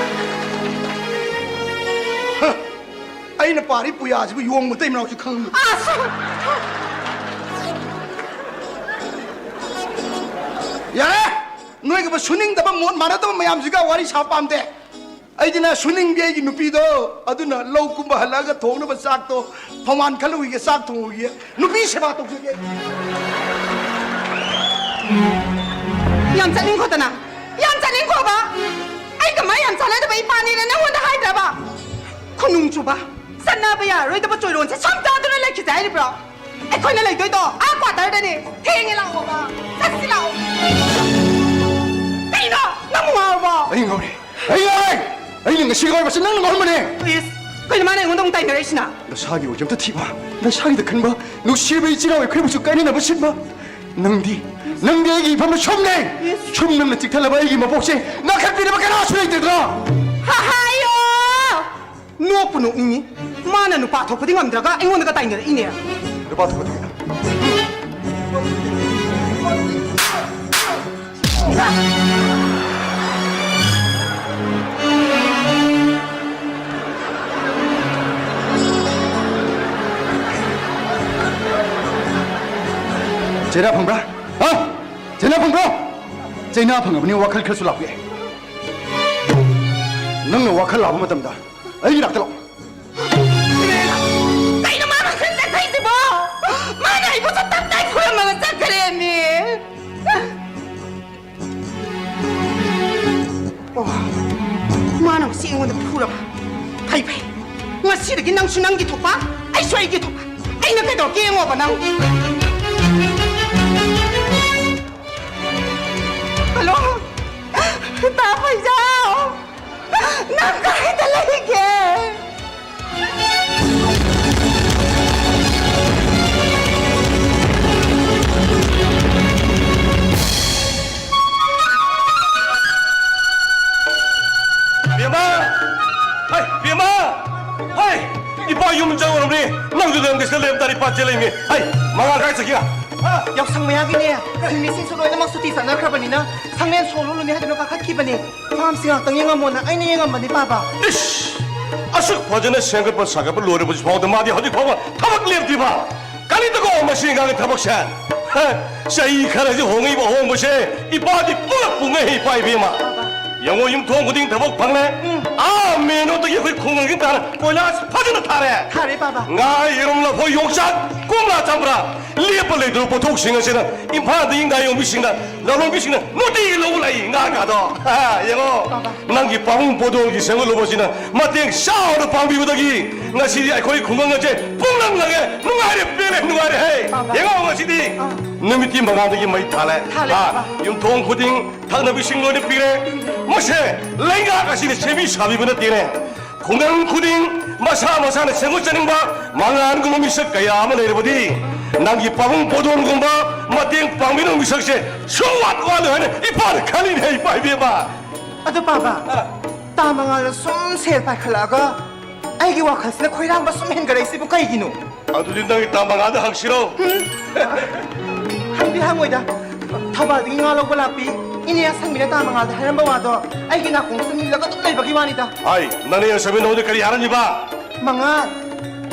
ꯍ, ꯑꯩꯅ ꯄꯥꯔꯤ ꯄꯨꯌꯥꯁꯤꯕꯨ ꯌꯣꯡ ꯃꯇꯩ ꯃꯅꯥꯎꯁꯤ ꯈꯪꯉꯝꯃꯤ꯫ ꯑꯁ! ꯌꯥꯔꯦ! ꯅꯣꯏꯒ ꯁꯨꯅꯤꯡꯗꯕ, ꯃꯣꯠ ꯃꯥꯟꯅꯗꯕ ꯃꯌꯥꯝꯁꯤꯒ ꯋꯥꯔꯤ ꯁꯥ ꯄꯥꯝꯗꯦ꯫ ꯑꯩꯗꯤꯅ ꯁꯨꯅꯤꯡꯕꯤ ꯑꯩꯒꯤ ꯅꯨꯄꯤꯗꯣ, ꯑꯗꯨꯅ ꯂꯧ ꯀꯨꯝꯕ ꯍꯜꯂꯛꯑꯒ ꯊꯣꯡꯅꯕ ꯆꯥꯛꯇꯣ ꯊꯧꯃꯥꯟ ꯈꯜꯂꯨꯈꯤꯒꯦ, ꯆꯥꯛ ꯊꯣꯡꯉꯨꯈꯤꯒꯦ꯫ ꯅꯨꯄꯤ ꯁꯦꯕꯥ ꯇꯧꯖꯒꯦ꯫ ꯌꯥꯝ ꯆꯠꯅꯤꯡꯈꯣꯗꯅ, ꯌꯥꯝ ꯆꯠꯅꯤꯡꯈꯣꯕ꯫ ꯑꯩꯒ ꯃꯥ ꯌꯥꯝ ꯆꯥꯟꯅꯗꯕ ꯏꯄꯥꯅꯦꯅ ꯅꯪꯉꯣꯟꯗ ꯍꯥꯏꯗ꯭ꯔꯕ? ꯈꯨꯅꯨꯡ ꯆꯨꯕ, ꯆꯠꯅꯕ ꯌꯥꯔꯔꯣꯏꯗꯕ ꯆꯣꯏꯔꯣꯟꯁꯦ ꯁꯨꯝ ꯆꯥꯗꯨꯅ ꯂꯩꯈꯤꯁꯦ ꯍꯥꯏꯔꯤꯕ꯭ꯔꯣ? ꯑꯩꯈꯣꯏꯅ ꯂꯩꯗꯣꯏꯗꯣ ꯑꯥ ꯀ꯭ꯋꯥꯇꯔꯗꯅꯦ꯫ ꯊꯦꯡꯉꯦ, ꯂꯥꯛꯑꯣꯕ꯫ ꯆꯠꯁꯤ ꯂꯥꯛꯑꯣ꯫ ꯀꯩꯅꯣ? ꯅꯪꯕꯨ ꯉꯥꯎꯔꯕꯣ? ꯑꯩ ꯉꯥꯎꯔꯦ꯫ ꯑꯩ ꯉꯥꯎꯔꯦ꯫ ꯑꯩꯅ ꯉꯁꯤ ꯉꯥꯎꯔꯤꯕꯁꯤ ꯅꯪꯅ ꯉꯥꯎꯍꯟꯕꯅꯦ꯫ ꯏꯁ, ꯀꯩꯅꯣ ꯃꯥꯅ ꯑꯩꯉꯣꯟꯗ ꯑꯃꯨꯛ ꯇꯥꯏꯅꯔꯛꯏꯁꯤꯅ? ꯅꯁꯥꯒꯤ ꯑꯣꯏꯖꯕꯇ ꯊꯤꯕ, ꯅꯁꯥꯒꯤꯗ ꯈꯟꯕ, ꯅꯨꯡꯁꯤꯕ ꯏꯆꯤꯜ ꯏꯅꯥꯎ ꯑꯩꯈꯣꯏꯕꯨꯁꯨ ꯀꯥꯏꯅꯅꯕ ꯁꯤꯟꯕ꯫ ꯅꯪꯗꯤ, ꯅꯪꯗꯤ ꯑꯩꯒꯤ ꯏꯐꯝꯗ ꯁꯨꯝ ꯂꯩ꯫ ꯏꯁ꯫ ꯁꯨꯝ ꯅꯪꯅ ꯆꯤꯛꯊꯠꯂꯕ ꯑꯩꯒꯤ ꯃꯄꯣꯛꯁꯦ ꯉꯥꯛꯈꯠꯄꯤꯅꯕ ꯀꯅꯥꯁꯨ ꯂꯩꯇꯗ꯭ꯔꯣ? ꯍꯥ, ꯍꯥꯏꯌꯣ! ꯅꯣꯛꯄꯨ ꯅꯣꯛꯅꯤꯡꯉꯤ꯫ ꯃꯥꯅ ꯅꯨꯄꯥ ꯊꯣꯛꯄꯗꯤ ꯉꯝꯗ꯭ꯔꯒ ꯑꯩꯉꯣꯟꯗꯒ ꯇꯥꯏꯅꯔꯛꯏꯅꯦ꯫ ꯅꯨꯄꯥ ꯊꯣꯛꯄꯗꯤ ꯉꯝꯗ꯭ꯔꯒ? ꯆꯩꯅꯥ ꯐꯪꯕ꯭ꯔꯥ? ꯍꯥ? ꯆꯩꯅꯥ ꯐꯪꯕ꯭ꯔꯣ? ꯆꯩꯅꯥ ꯐꯪꯉꯕꯅꯤ, ꯋꯥꯈꯜ ꯈꯔꯁꯨ ꯂꯥꯛꯄ ꯌꯥꯏ꯫ ꯅꯪꯅ ꯋꯥꯈꯜ ꯂꯥꯛꯄ ꯃꯇꯝꯗ ꯑꯩꯒꯤ ꯅꯥꯛꯇ ꯂꯥꯛꯑꯣ꯫ ꯀꯩꯅꯣ ꯃꯥꯅ ꯈꯨꯠ ꯆꯠꯈꯩꯁꯤꯕꯣ? ꯃꯥꯅ ꯑꯩꯕꯨ ꯇꯞ ꯇꯞ ꯇꯥꯏ ꯐꯨꯔꯝꯃꯒ ꯆꯠꯈ꯭ꯔꯦꯃꯤ꯫ ꯑꯣ, ꯃꯥꯅ ꯉꯁꯤ ꯑꯩꯉꯣꯟꯗ ꯐꯨꯔꯕ? ꯐꯩ, ꯐꯩ꯫ ꯉꯁꯤꯗꯒꯤ ꯅꯪꯁꯨ ꯅꯪꯒꯤ ꯊꯣꯛꯄ, ꯑꯩꯁꯨ ꯑꯩꯒꯤ ꯊꯣꯛꯄ꯫ ꯑꯩꯅ ꯀꯩꯗꯧꯔꯛꯀꯦ ꯌꯦꯡꯉꯣꯕ ꯅꯪ꯫ ꯍꯜꯂꯣ, ꯇꯥ ꯐꯩꯖꯥꯎ꯫ ꯅꯪ ꯀꯥꯏꯗ ꯂꯩꯒꯦ? ꯕꯦꯝꯃ! ꯍꯩ, ꯕꯦꯝꯃ! ꯍꯩ, ꯏꯄꯥ ꯌꯨꯝ ꯆꯪꯉꯨꯔꯕꯅꯤ꯫ ꯅꯪꯁꯨ ꯅꯪꯗꯤ ꯁꯤꯗ ꯂꯩꯔꯝ ꯇꯥꯔꯦ, ꯏꯄꯥ ꯆꯦꯜꯂꯛꯏꯅꯦ꯫ ꯍꯩ, ꯃꯉꯥꯜ ꯀꯥꯏ ꯆꯠꯈꯤꯕ? ꯍꯥ? ꯌꯥꯎꯁꯪ ꯃꯌꯥꯒꯤꯅꯦ, ꯁꯤꯟꯃꯤꯁꯤꯡꯁꯨ ꯂꯣꯏꯅꯃꯛ ꯁꯨꯇꯤ ꯆꯠꯅꯈ꯭ꯔꯕꯅꯤꯅ, ꯁꯪꯂꯦꯟ ꯁꯣ ꯂꯣꯜꯂꯨꯅꯤ ꯍꯥꯏꯗꯨꯅ ꯀꯥꯈꯠꯈꯤꯕꯅꯦ꯫ ꯐꯥꯝꯁꯤ ꯉꯥꯛꯇꯪ ꯌꯦꯡꯉꯝꯃꯣꯅ ꯑꯩꯅ ꯌꯦꯡꯉꯝꯕꯅꯤ, ꯄꯥꯕ꯫ ꯏꯁ! ꯑꯁꯨꯛ ꯐꯖꯅ ꯁꯦꯝꯒꯠꯄ ꯁꯥꯒꯠꯄ ꯂꯣꯏꯔꯕꯁꯨ ꯐꯥꯎꯗ ꯃꯥꯗꯤ ꯍꯧꯖꯤꯛ ꯐꯥꯎꯕ ꯊꯕꯛ ꯂꯦꯞꯇ꯭ꯔꯤꯕ? ꯀꯔꯤꯗꯀꯣ ꯃꯁꯤ ꯑꯉꯥꯡꯒꯤ ꯊꯕꯛꯁꯦ? ꯍꯦ, ꯆꯍꯤ ꯈꯔꯁꯤ ꯍꯣꯡꯉꯛꯏꯕ ꯑꯍꯣꯡꯕꯁꯦ ꯏꯄꯥꯗꯤ ꯄꯨꯂꯞ ꯄꯨꯡꯉꯩ ꯏꯄꯥ ꯏꯕꯦꯝꯃ꯫ ꯌꯦꯡꯉꯣ, ꯌꯨꯝꯊꯣꯡ ꯈꯨꯗꯤꯡ ꯊꯕꯛ ꯐꯪꯂꯦ꯫ ꯎꯝ꯫ ꯑꯥ, ꯃꯦꯟ ꯔꯣꯗꯇꯒꯤ ꯑꯩꯈꯣꯏ ꯈꯨꯡꯒꯪꯒꯤ ꯇꯥꯅ ꯀꯣꯏꯂꯥꯁ ꯐꯖꯅ ꯊꯥꯔꯦ꯫ ꯊꯥꯔꯦ, ꯄꯥꯕ꯫ ꯉꯥ, ꯌꯦꯔꯨꯝ, ꯂꯐꯣꯏ, ꯌꯣꯡꯆꯥꯛ, ꯀꯣꯝꯂꯥ, ꯆꯝꯄ꯭ꯔꯥ, ꯂꯦꯞꯄ ꯂꯩꯇ꯭ꯔꯕ ꯄꯣꯠꯊꯣꯛꯁꯤꯡ ꯑꯁꯤꯅ ꯏꯝꯐꯥꯜꯗ ꯏꯪꯗ ꯌꯣꯟꯕꯤꯁꯤꯡꯅ, ꯂꯂꯣꯟꯕꯤꯁꯤꯡꯅ ꯅꯨꯡꯇꯤꯒꯤ ꯂꯧꯕ ꯂꯥꯛꯏ ꯉꯥ ꯀꯥꯗꯣ꯫ ꯍꯥ, ꯌꯦꯡꯉꯣ꯫ ꯄꯥꯕ꯫ ꯅꯪꯒꯤ ꯄꯥꯕꯨꯡ ꯄꯣꯗꯣꯜꯒꯤ ꯁꯦꯝꯒꯠꯂꯨꯕꯁꯤꯅ ꯃꯇꯦꯡ ꯆꯥꯎꯅ ꯄꯥꯡꯕꯤꯕꯗꯒꯤ ꯉꯁꯤꯗꯤ ꯑꯩꯈꯣꯏ ꯈꯨꯡꯒꯪ ꯑꯁꯦ ꯄꯨꯡꯂꯪ ꯂꯪꯉꯦ, ꯅꯨꯡꯉꯥꯏꯔꯦ, ꯄꯦꯜꯂꯦ, ꯅꯨꯡꯉꯥꯏꯔꯦ꯫ ꯍꯦ, ꯄꯥꯕ꯫ ꯌꯦꯡꯉꯣ ꯉꯁꯤꯗꯤ꯫ ꯑꯥ꯫ ꯅꯨꯃꯤꯠꯇꯤ ꯃꯉꯥꯜꯗꯒꯤ ꯃꯩ ꯊꯥꯜꯂꯦ꯫ ꯊꯥꯜꯂꯦ, ꯍꯥ, ꯄꯥꯕ꯫ ꯌꯨꯝꯊꯣꯡ ꯈꯨꯗꯤꯡ ꯊꯛꯅꯕ ꯏꯁꯤꯡ ꯂꯣꯏꯅ ꯄꯤꯔꯦ꯫ ꯃꯁꯦ ꯂꯩꯉꯥꯛ ꯑꯁꯤꯅ ꯁꯦꯝꯕꯤ ꯁꯥꯕꯤꯕ ꯅꯠꯇꯦꯅꯦ꯫ ꯈꯨꯡꯒꯪ ꯈꯨꯗꯤꯡ ꯃꯁꯥ ꯃꯁꯥꯅ ꯁꯦꯝꯒꯠꯆꯅꯤꯡꯕ ꯃꯉꯥꯜꯒꯨꯝꯕ ꯃꯤꯁꯛ ꯀꯌꯥ ꯑꯃ ꯂꯩꯔꯕꯗꯤ ꯅꯪꯒꯤ ꯄꯥꯕꯨꯡ ꯄꯣꯗꯣꯟꯒꯨꯝꯕ ꯃꯇꯦꯡ ꯄꯥꯡꯕꯤꯅꯕ ꯃꯤꯁꯛꯁꯦ ꯁꯨꯡꯋꯥꯠ ꯋꯥꯠꯂꯣꯏ ꯍꯥꯏꯅ ꯏꯄꯥꯅ ꯈꯜꯂꯤꯅꯦ, ꯏꯄꯥ ꯏꯕꯦꯝꯃ꯫ ꯑꯗꯨ ꯄꯥꯕ, ꯑ꯫ ꯇꯥ ꯃꯉꯥꯜꯗ ꯁꯨꯝ ꯁꯦꯜ ꯄꯥꯏꯈꯠꯂꯛꯑꯒ ꯑꯩꯒꯤ ꯋꯥꯈꯜꯁꯤꯅ ꯈꯣꯏꯔꯥꯡꯕ ꯁꯨꯝ ꯍꯦꯟꯒꯠꯂꯛꯏꯁꯤꯕꯨ ꯀꯩꯒꯤꯅꯣ? ꯑꯗꯨꯗꯤ ꯅꯪꯒꯤ ꯇꯥ ꯃꯉꯥꯜꯗ ꯍꯪꯁꯤꯔꯣ? ꯎꯝ꯫ ꯍꯪꯗꯤ ꯍꯪꯉꯣꯏꯗ꯫ ꯊꯧꯕꯥꯜꯗꯒꯤ ꯉꯥ ꯂꯧꯕ ꯂꯥꯛꯄꯤ ꯏꯅꯦ ꯑꯁꯪꯕꯤꯅ ꯇꯥ ꯃꯉꯥꯜꯗ ꯍꯥꯏꯔꯝꯕ ꯋꯥꯗꯣ ꯑꯩꯒꯤ ꯅꯥꯀꯣꯡꯁꯤꯗ ꯅꯤꯜꯂꯒ ꯑꯗꯨꯝ ꯂꯩꯕꯒꯤ ꯋꯥꯅꯤꯗ꯫ ꯍꯥꯏ, ꯅꯪꯅꯦ ꯑꯁꯪꯕꯤ ꯅꯉꯣꯟꯗ ꯀꯔꯤ ꯍꯥꯏꯔꯝꯃꯤꯕ? ꯃꯉꯥꯜ,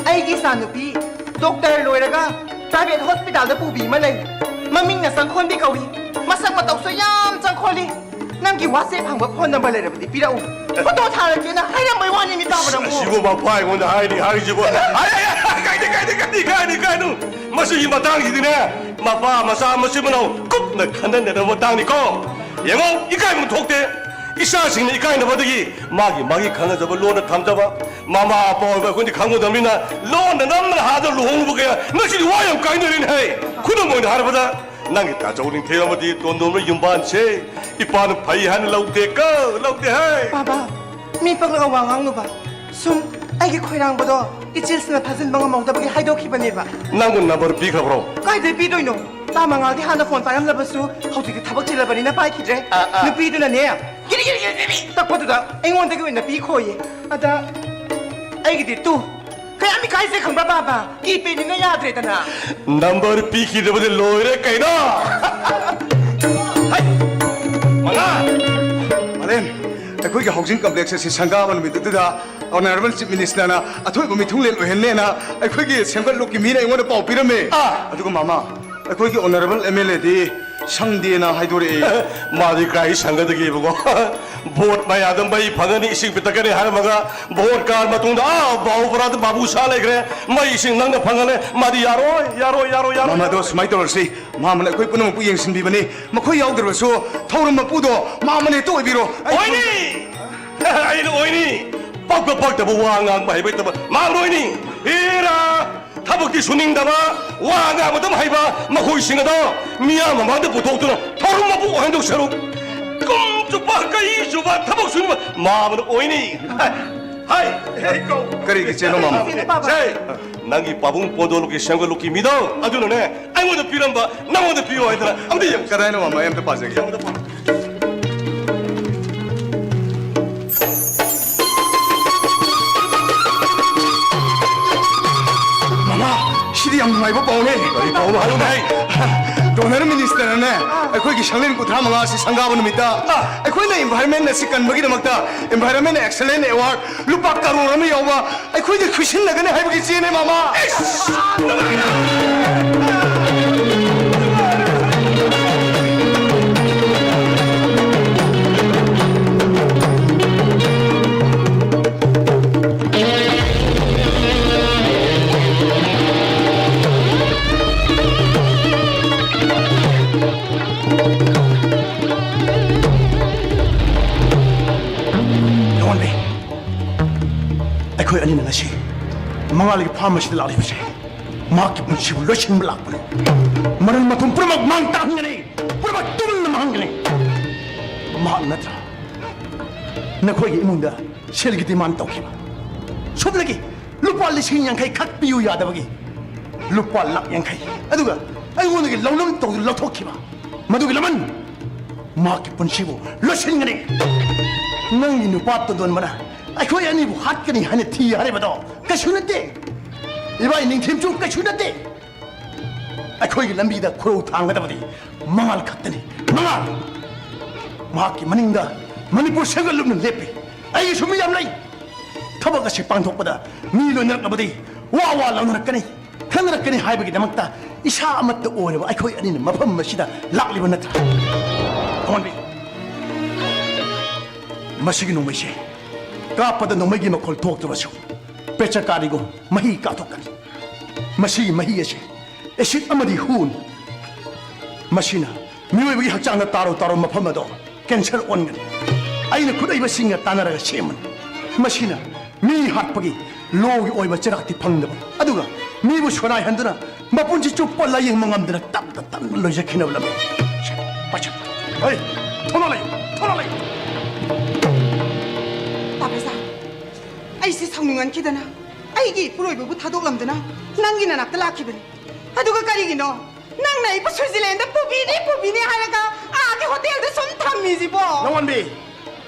ꯑꯩꯒꯤ ꯏꯆꯥꯅꯨꯄꯤ ꯗꯣꯛꯇꯔ ꯂꯣꯏꯔꯒ ꯄ꯭ꯔꯥꯏꯚꯦꯠ ꯍꯣꯁꯄꯤꯇꯥꯜꯗ ꯄꯨꯕꯤ ꯑꯃ ꯂꯩ꯫ ꯃꯃꯤꯡꯅ ꯆꯪꯈꯣꯟꯕꯤ ꯀꯧꯏ꯫ ꯃꯁꯛ ꯃꯇꯧꯁꯨ ꯌꯥꯝ ꯆꯪꯈꯣꯜꯂꯤ꯫ ꯅꯪꯒꯤ ꯋꯥꯆꯦꯞ ꯍꯥꯡꯕ ꯐꯣꯟ ꯅꯝꯕꯔ ꯂꯩꯔꯕꯗꯤ ꯄꯤꯔꯛꯎ꯫ ꯐꯣꯇꯣ ꯊꯥꯔꯛꯀꯦꯅ ꯍꯥꯏꯔꯝꯕꯩ ꯋꯥꯅꯤ, ꯃꯤ ꯄꯥꯕ ꯅꯪꯕꯨ꯫ ꯑꯁꯤꯕꯨ ꯃꯄꯥ ꯑꯩꯉꯣꯟꯗ ꯍꯥꯏꯔꯤ, ꯍꯥꯏꯔꯤꯁꯤꯕꯨ꯫ ꯑꯩ, ꯑꯩ, ꯑꯩ, ꯀꯥꯏꯗꯦ, ꯀꯥꯏꯗꯦ, ꯀꯥꯏꯗꯦ, ꯀꯥꯏꯗꯦ, ꯀꯥꯏꯗꯦ, ꯀꯥꯏꯗꯦ꯫ ꯃꯁꯤꯒꯤ ꯃꯇꯥꯡꯁꯤꯗꯤꯅꯦ, ꯃꯄꯥ ꯃꯆꯥ ꯃꯆꯤꯟ ꯃꯅꯥꯎ ꯀꯨꯞꯅ ꯈꯟꯅꯅꯗꯕ ꯃꯇꯥꯡꯅꯤꯀꯣ꯫ ꯌꯦꯡꯉꯣ, ꯏꯀꯥꯏꯕ ꯊꯣꯛꯇꯦ꯫ ꯏꯆꯥꯁꯤꯡꯅ ꯏꯀꯥꯏꯅꯕꯗꯒꯤ ꯃꯥꯒꯤ, ꯃꯥꯒꯤ ꯈꯪꯅꯖꯕ ꯂꯣꯟꯅ ꯊꯝꯖꯕ꯫ ꯃꯃꯥ ꯑꯄꯥ ꯑꯣꯏꯕ ꯑꯩꯈꯣꯏꯗꯤ ꯈꯪꯉꯨꯗꯕꯅꯤꯅ ꯂꯣꯟꯅ ꯅꯝꯅ ꯍꯥꯗ ꯂꯨꯍꯣꯡꯂꯨꯕ ꯀꯌꯥ ꯉꯁꯤꯗꯤ ꯋꯥ ꯌꯥꯝ ꯀꯥꯏꯅꯔꯦꯅꯦ ꯍꯦ꯫ ꯈꯨꯗꯝ ꯑꯣꯏꯅ ꯍꯥꯏꯔꯕꯗ, ꯅꯪꯒꯤ ꯇꯥꯆꯧ ꯅꯤꯡꯊꯦꯝ ꯑꯃꯗꯤ ꯇꯣꯟꯗꯣꯟꯕ ꯌꯨꯝꯕꯥꯟꯁꯦ ꯏꯄꯥꯅ ꯐꯩ ꯍꯥꯏꯅ ꯂꯧꯗꯦꯀꯣ, ꯂꯧꯗꯦ ꯍꯥꯏ꯫ ꯕꯥꯕꯥ, ꯃꯤ ꯄꯛꯂꯒ ꯋꯥ ꯉꯥꯡꯅꯨꯕ꯫ ꯁꯨꯝ ꯑꯩꯒꯤ ꯈꯣꯏꯔꯥꯡꯕꯗꯣ ꯏꯆꯤꯜꯁꯤꯅ ꯊꯥꯖꯤꯟꯕ ꯉꯝꯍꯧꯗꯕꯒꯤ ꯍꯥꯏꯗꯣꯛꯈꯤꯕꯅꯦꯕ꯫ ꯅꯪꯕꯨ ꯅꯝꯕꯔ ꯄꯤꯈ꯭ꯔꯕ꯭ꯔꯣ? ꯀꯥꯏꯗꯩ ꯄꯤꯗꯣꯏꯅꯣ? ꯇꯥ ꯃꯉꯥꯜꯗꯤ ꯍꯥꯟꯅ ꯐꯣꯟ ꯄꯥꯏꯔꯝꯂꯕꯁꯨ ꯍꯧꯖꯤꯛꯇꯤ ꯊꯕꯛ ꯆꯤꯜꯂꯕꯅꯤꯅ ꯄꯥꯏꯈꯤꯗ꯭ꯔꯦ꯫ ꯑꯥ, ꯑꯥ꯫ ꯅꯨꯄꯤꯗꯨꯅꯅꯦ, ꯀꯤꯔꯤ ꯀꯤꯔꯤ ꯀꯤꯔꯤ ꯀꯤꯔꯤ ꯇꯛꯄꯗꯨꯗ ꯑꯩꯉꯣꯟꯗꯒꯤ ꯑꯣꯏꯅ ꯄꯤꯈꯣꯌꯦ꯫ ꯑꯗ ꯑꯩꯒꯤꯗꯤ ꯇꯨ꯫ ꯀꯌꯥꯝ ꯏꯀꯥꯏꯖꯩ ꯈꯪꯕ꯭ꯔꯥ ꯕꯥꯕꯥ? ꯀꯤꯄꯦꯗꯅꯤꯅ ꯌꯥꯗ꯭ꯔꯦꯗꯅ꯫ ꯅꯝꯕꯔ ꯄꯤꯈꯤꯗꯕꯗꯤ ꯂꯣꯏꯔꯦ ꯀꯩꯅꯣ꯫ ꯍꯩ! ꯃꯉꯥ! ꯃꯥꯂꯦꯝ, ꯑꯩꯈꯣꯏꯒꯤ ꯍꯥꯎꯁꯤꯡ ꯀꯝꯄ꯭ꯂꯦꯛꯁ ꯑꯁꯤ ꯁꯪꯒꯥꯕ ꯅꯨꯃꯤꯠ ꯑꯗꯨꯗ ꯑꯣꯅꯔꯦꯕꯜ ꯆꯤꯐ ꯃꯤꯅꯤꯁꯇꯔꯅ ꯑꯊꯣꯏꯕ ꯃꯤꯊꯨꯡꯂꯦꯟ ꯑꯣꯏꯍꯟꯅꯦꯅ ꯑꯩꯈꯣꯏꯒꯤ ꯁꯦꯝꯒꯠꯂꯨꯛꯀꯤ ꯃꯤꯅ ꯑꯩꯉꯣꯟꯗ ꯄꯥꯎ ꯄꯤꯔꯝꯃꯦ꯫ ꯑꯥ! ꯑꯗꯨꯒ ꯃꯥꯃꯥ, ꯑꯩꯈꯣꯏꯒꯤ ꯑꯣꯅꯔꯦꯕꯜ ꯑꯦꯝ ꯑꯦꯜ ꯑꯦꯗꯤ ꯁꯪꯗꯦꯅ ꯍꯥꯏꯗꯣꯔꯛꯑꯦ꯫ ꯃꯥꯗꯤ ꯀꯥꯏ ꯁꯪꯒꯗꯒꯦꯕꯀꯣ? ꯚꯣꯠ ꯃꯌꯥꯗ ꯃꯩ ꯐꯪꯒꯅꯤ, ꯏꯁꯤꯡ ꯄꯤꯊꯛꯀꯅꯤ ꯍꯥꯏꯔꯝꯃꯒ, ꯚꯣꯠ ꯀꯥꯔ ꯃꯇꯨꯡꯗ, ꯑꯥ, ꯕꯥꯍꯨ ꯕꯣꯔꯥꯗ ꯕꯥꯕꯨ ꯁꯥ ꯂꯩꯈ꯭ꯔꯦ꯫ ꯃꯩ ꯏꯁꯤꯡ ꯅꯪꯅ ꯐꯪꯍꯜꯂꯦ꯫ ꯃꯥꯗꯤ ꯌꯥꯔꯣꯏ, ꯌꯥꯔꯣꯏ, ꯌꯥꯔꯣꯏ, ꯌꯥꯔꯣꯏ꯫ ꯃꯥꯃꯗꯣ ꯁꯨꯃꯥꯏꯅ ꯇꯧꯔꯁꯤ, ꯃꯥꯃꯅ ꯑꯩꯈꯣꯏ ꯄꯨꯝꯅꯃꯛꯄꯨ ꯌꯦꯡꯁꯤꯟꯕꯤꯕꯅꯤ꯫ ꯃꯈꯣꯏ ꯌꯥꯎꯗ꯭ꯔꯕꯁꯨ ꯊꯧꯔꯝ ꯃꯄꯨꯗꯣ ꯃꯥꯃꯅ ꯍꯦꯛꯇ ꯑꯣꯏꯕꯤꯔꯣ꯫ ꯑꯩ ꯑꯣꯏꯅꯤ! ꯑꯩꯅ ꯑꯣꯏꯅꯤ! ꯄꯛꯄ ꯄꯛꯇꯕ ꯋꯥ ꯉꯥꯡꯕ ꯍꯩꯕ ꯍꯩꯇꯕ ꯃꯥ ꯂꯣꯏꯅꯤ! ꯍꯦꯔꯥ! ꯊꯕꯛꯇꯤ ꯁꯨꯅꯤꯡꯗꯕ, ꯋꯥ ꯉꯥꯡꯕ ꯑꯗꯨꯝ ꯍꯩꯕ ꯃꯈꯣꯏꯁꯤꯡ ꯑꯗꯣ ꯃꯤꯌꯥꯝ ꯃꯃꯥꯡꯗ ꯄꯨꯊꯣꯛꯇꯨꯅ ꯊꯧꯔꯝ ꯃꯄꯨ ꯑꯣꯏꯍꯟꯗꯧ ꯁꯔꯨꯛ, ꯀꯨꯝ ꯆꯨꯞꯄ, ꯀꯩ ꯆꯨꯞꯄ ꯊꯕꯛ ꯁꯨꯅꯕ ꯃꯥꯃꯅ ꯑꯣꯏꯅꯤ! ꯍꯥꯏ! ꯍꯥꯏ! ꯍꯦ, ꯀꯧ! ꯀꯔꯤꯒꯤ ꯆꯦꯅꯣ, ꯃꯥꯃ? ꯁꯦ, ꯅꯪꯒꯤ ꯄꯥꯕꯨꯡ ꯄꯣꯗꯣꯜꯒꯤ ꯁꯦꯝꯒꯠꯂꯨꯀꯤ ꯃꯤꯗꯣ ꯑꯗꯨꯅꯅꯦ ꯑꯩꯉꯣꯟꯗ ꯄꯤꯔꯝꯕ ꯅꯪꯉꯣꯟꯗ ꯄꯤꯌꯣ ꯍꯥꯏꯗꯅ꯫ ꯑꯝꯇ ꯌꯦꯡꯉꯨ꯫ ꯀꯗꯥꯏꯅꯣ, ꯃꯥꯃ? ꯑꯩ ꯑꯝꯇ ꯄꯥꯖꯒꯦ꯫ ꯌꯦꯡꯉꯨꯗ ꯄꯥꯎ꯫ ꯃꯃꯥ, ꯁꯤꯗꯤ ꯌꯥꯝ ꯅꯨꯡꯉꯥꯏꯕ ꯄꯥꯎꯅꯦ꯫ ꯀꯔꯤ ꯄꯥꯎꯅꯣ ꯍꯥꯏꯌꯨꯅꯦ? ꯗꯣꯅꯔ ꯃꯤꯅꯤꯁꯇꯔꯅꯅꯦ, ꯑꯩꯈꯣꯏꯒꯤ ꯁꯪꯂꯦꯟ ꯀꯨꯟꯊ꯭ꯔꯥ ꯃꯉꯥ ꯑꯁꯤ ꯁꯪꯒꯥꯕ ꯅꯨꯃꯤꯠꯇ ꯑꯩꯈꯣꯏꯅ ꯏꯟꯚꯥꯏꯔꯟꯃꯦꯟ ꯑꯁꯤ ꯀꯟꯕꯒꯤꯗꯃꯛꯇ ꯏꯟꯚꯥꯏꯔꯟꯃꯦꯟ ꯑꯦꯛꯁꯂꯦꯟ ꯑꯦꯋꯥꯔꯗ ꯂꯨꯄꯥ ꯀꯔꯣꯔ ꯑꯃ ꯌꯥꯎꯕ ꯑꯩꯈꯣꯏꯗ ꯈꯨꯠꯁꯤꯟꯅꯒꯅꯤ ꯍꯥꯏꯕꯒꯤ ꯆꯦꯅꯦ, ꯃꯃꯥ꯫ ꯂꯣꯟꯕꯤ, ꯑꯩꯈꯣꯏ ꯑꯅꯤꯅ ꯉꯁꯤ ꯃꯉꯥꯜꯒꯤ ꯐꯥꯔꯝ ꯑꯁꯤꯗ ꯂꯥꯛꯂꯤꯕꯁꯦ, ꯃꯍꯥꯛꯀꯤ ꯄꯨꯟꯁꯤꯕꯨ ꯂꯣꯏꯁꯤꯟꯕ ꯂꯥꯛꯄꯅꯤ꯫ ꯃꯔꯜ ꯃꯊꯨꯝ ꯄꯨꯝꯅꯃꯛ ꯃꯥꯡ ꯇꯥꯛꯍꯟꯒꯅꯤ, ꯄꯨꯝꯅꯃꯛ ꯇꯨꯝꯅ ꯃꯥꯡꯍꯟꯒꯅꯤ꯫ ꯃꯍꯥꯛ ꯅꯠꯇ꯭ꯔꯥ ꯅꯈꯣꯏꯒꯤ ꯏꯃꯨꯡꯗ ꯁꯦꯜꯒꯤ ꯗꯤꯃꯥꯟ ꯇꯧꯈꯤꯕ? ꯁꯣꯝꯗꯒꯤ ꯂꯨꯄꯥ ꯂꯤꯁꯤꯡ ꯌꯥꯡꯈꯩ ꯈꯛ ꯄꯤꯌꯨ ꯌꯥꯗꯕꯒꯤ ꯂꯨꯄꯥ ꯂꯥꯛ ꯌꯥꯡꯈꯩ, ꯑꯗꯨꯒ ꯑꯩꯉꯣꯟꯗꯒꯤ ꯂꯧꯅꯝ ꯇꯧꯗꯨꯅ ꯂꯧꯊꯣꯛꯈꯤꯕ? ꯃꯗꯨꯒꯤ ꯂꯃꯟ ꯃꯍꯥꯛꯀꯤ ꯄꯨꯟꯁꯤꯕꯨ ꯂꯣꯏꯁꯤꯟꯒꯅꯤ꯫ ꯅꯪꯒꯤ ꯅꯨꯄꯥ ꯇꯣꯟꯗꯣꯟꯕꯅ ꯑꯩꯈꯣꯏ ꯑꯅꯤꯕꯨ ꯍꯥꯠꯀꯅꯤ ꯍꯥꯏꯅ ꯊꯤ ꯍꯥꯏꯔꯤꯕꯗꯣ ꯀꯩꯁꯨ ꯅꯠꯇꯦ꯫ ꯏꯕꯥꯏ ꯅꯤꯡꯊꯦꯝꯁꯨ ꯀꯩꯁꯨ ꯅꯠꯇꯦ꯫ ꯑꯩꯈꯣꯏꯒꯤ ꯂꯝꯕꯤꯗ ꯈꯨꯔꯧ ꯊꯥꯡꯒꯗꯕꯗꯤ ꯃꯉꯥꯜ ꯈꯛꯇꯅꯤ꯫ ꯃꯉꯥꯜ! ꯃꯍꯥꯛꯀꯤ ꯃꯅꯤꯡꯗ ꯃꯅꯤꯄꯨꯔ ꯁꯦꯝꯒꯠꯂꯨꯞꯅ ꯂꯦꯞꯄꯤ꯫ ꯑꯩꯒꯤꯁꯨ ꯃꯤ ꯌꯥꯝ ꯂꯩ꯫ ꯊꯕꯛ ꯑꯁꯤ ꯄꯥꯡꯊꯣꯛꯄꯗ ꯃꯤ ꯂꯣꯏꯅꯔꯛꯂꯕꯗꯤ ꯋꯥ ꯋꯥ ꯂꯥꯎꯅꯔꯛꯀꯅꯤ꯫ ꯀꯅꯤ ꯍꯥꯏꯕꯒꯤꯗꯃꯛꯇ ꯏꯁꯥ ꯑꯃꯠꯇ ꯑꯣꯏꯔꯕ ꯑꯩꯈꯣꯏ ꯑꯅꯤꯅ ꯃꯐꯝ ꯑꯁꯤꯗ ꯂꯥꯛꯂꯤꯕ ꯅꯠꯇ꯭ꯔꯥ? ꯑꯋꯥꯡꯕꯤ, ꯃꯁꯤꯒꯤ ꯅꯣꯡꯃꯩꯁꯦ ꯀꯥꯞꯄꯗ ꯅꯣꯡꯃꯩꯒꯤ ꯃꯈꯣꯜ ꯊꯣꯛꯇ꯭ꯔꯕꯁꯨ ꯄꯦꯆꯀꯥꯔꯤꯒꯨꯝ ꯃꯍꯤ ꯀꯥꯊꯣꯛꯀꯅꯤ꯫ ꯃꯁꯤꯒꯤ ꯃꯍꯤ ꯑꯁꯦ ꯑꯦꯁꯤꯗ ꯑꯃꯗꯤ ꯍꯨꯅꯤ꯫ ꯃꯁꯤꯅ ꯃꯤꯑꯣꯏꯕꯒꯤ ꯍꯛꯆꯥꯡꯗ ꯇꯥꯔꯣ ꯇꯥꯔꯣ ꯃꯐꯝ ꯑꯗꯣ ꯀꯦꯟꯁꯔ ꯑꯣꯟꯒꯅꯤ꯫ ꯑꯩꯅ ꯈꯨꯠ ꯍꯩꯕꯁꯤꯡꯒ ꯇꯥꯟꯅꯔꯒ ꯁꯦꯝꯕꯅꯤ꯫ ꯃꯁꯤꯅ ꯃꯤ ꯍꯥꯠꯄꯒꯤ ꯂꯣꯒꯤ ꯑꯣꯏꯕ ꯆꯩꯔꯥꯛꯇꯤ ꯐꯪꯗꯕ, ꯑꯗꯨꯒ ꯃꯤꯕꯨ ꯁꯣꯅꯥꯏꯍꯟꯗꯨꯅ ꯃꯄꯨꯟꯁꯤ ꯆꯨꯞꯄ ꯂꯥꯌꯦꯡꯕ ꯉꯝꯗꯅ ꯇꯞꯅ ꯇꯞꯅ ꯂꯣꯏꯖꯈꯤꯅꯕ ꯂꯝꯕꯤ꯫ ꯄꯥꯏꯁꯟ꯫ ꯍꯩ, ꯊꯣꯛꯂꯛꯑꯣ ꯂꯩꯌꯨ, ꯊꯣꯛꯂꯛꯑꯣ ꯂꯩꯌꯨ꯫ ꯇꯥꯕ꯭ꯔꯖꯥ, ꯑꯩꯁꯦ ꯁꯥꯎꯅꯤꯡꯃꯟꯈꯤꯗꯅ ꯑꯩꯒꯤ ꯏꯄꯨꯔꯣꯏꯕꯕꯨ ꯊꯥꯗꯣꯛꯂꯝꯗꯨꯅ ꯅꯪꯒꯤ ꯅꯅꯥꯛꯇ ꯂꯥꯛꯈꯤꯕꯅꯤ꯫ ꯑꯗꯨꯒ ꯀꯔꯤꯒꯤꯅꯣ ꯅꯪꯅ ꯑꯩꯕꯨ ꯁ꯭ꯋꯤꯖꯔꯂꯦꯟꯗ ꯄꯨꯕꯤꯅꯤ ꯄꯨꯕꯤꯅꯤ ꯍꯥꯏꯔꯒ ꯑꯥꯒꯤ ꯍꯣꯇꯦꯜꯗ ꯁꯨꯝ ꯊꯝꯃꯤꯁꯤꯕꯣ? ꯂꯋꯥꯟꯕꯤ,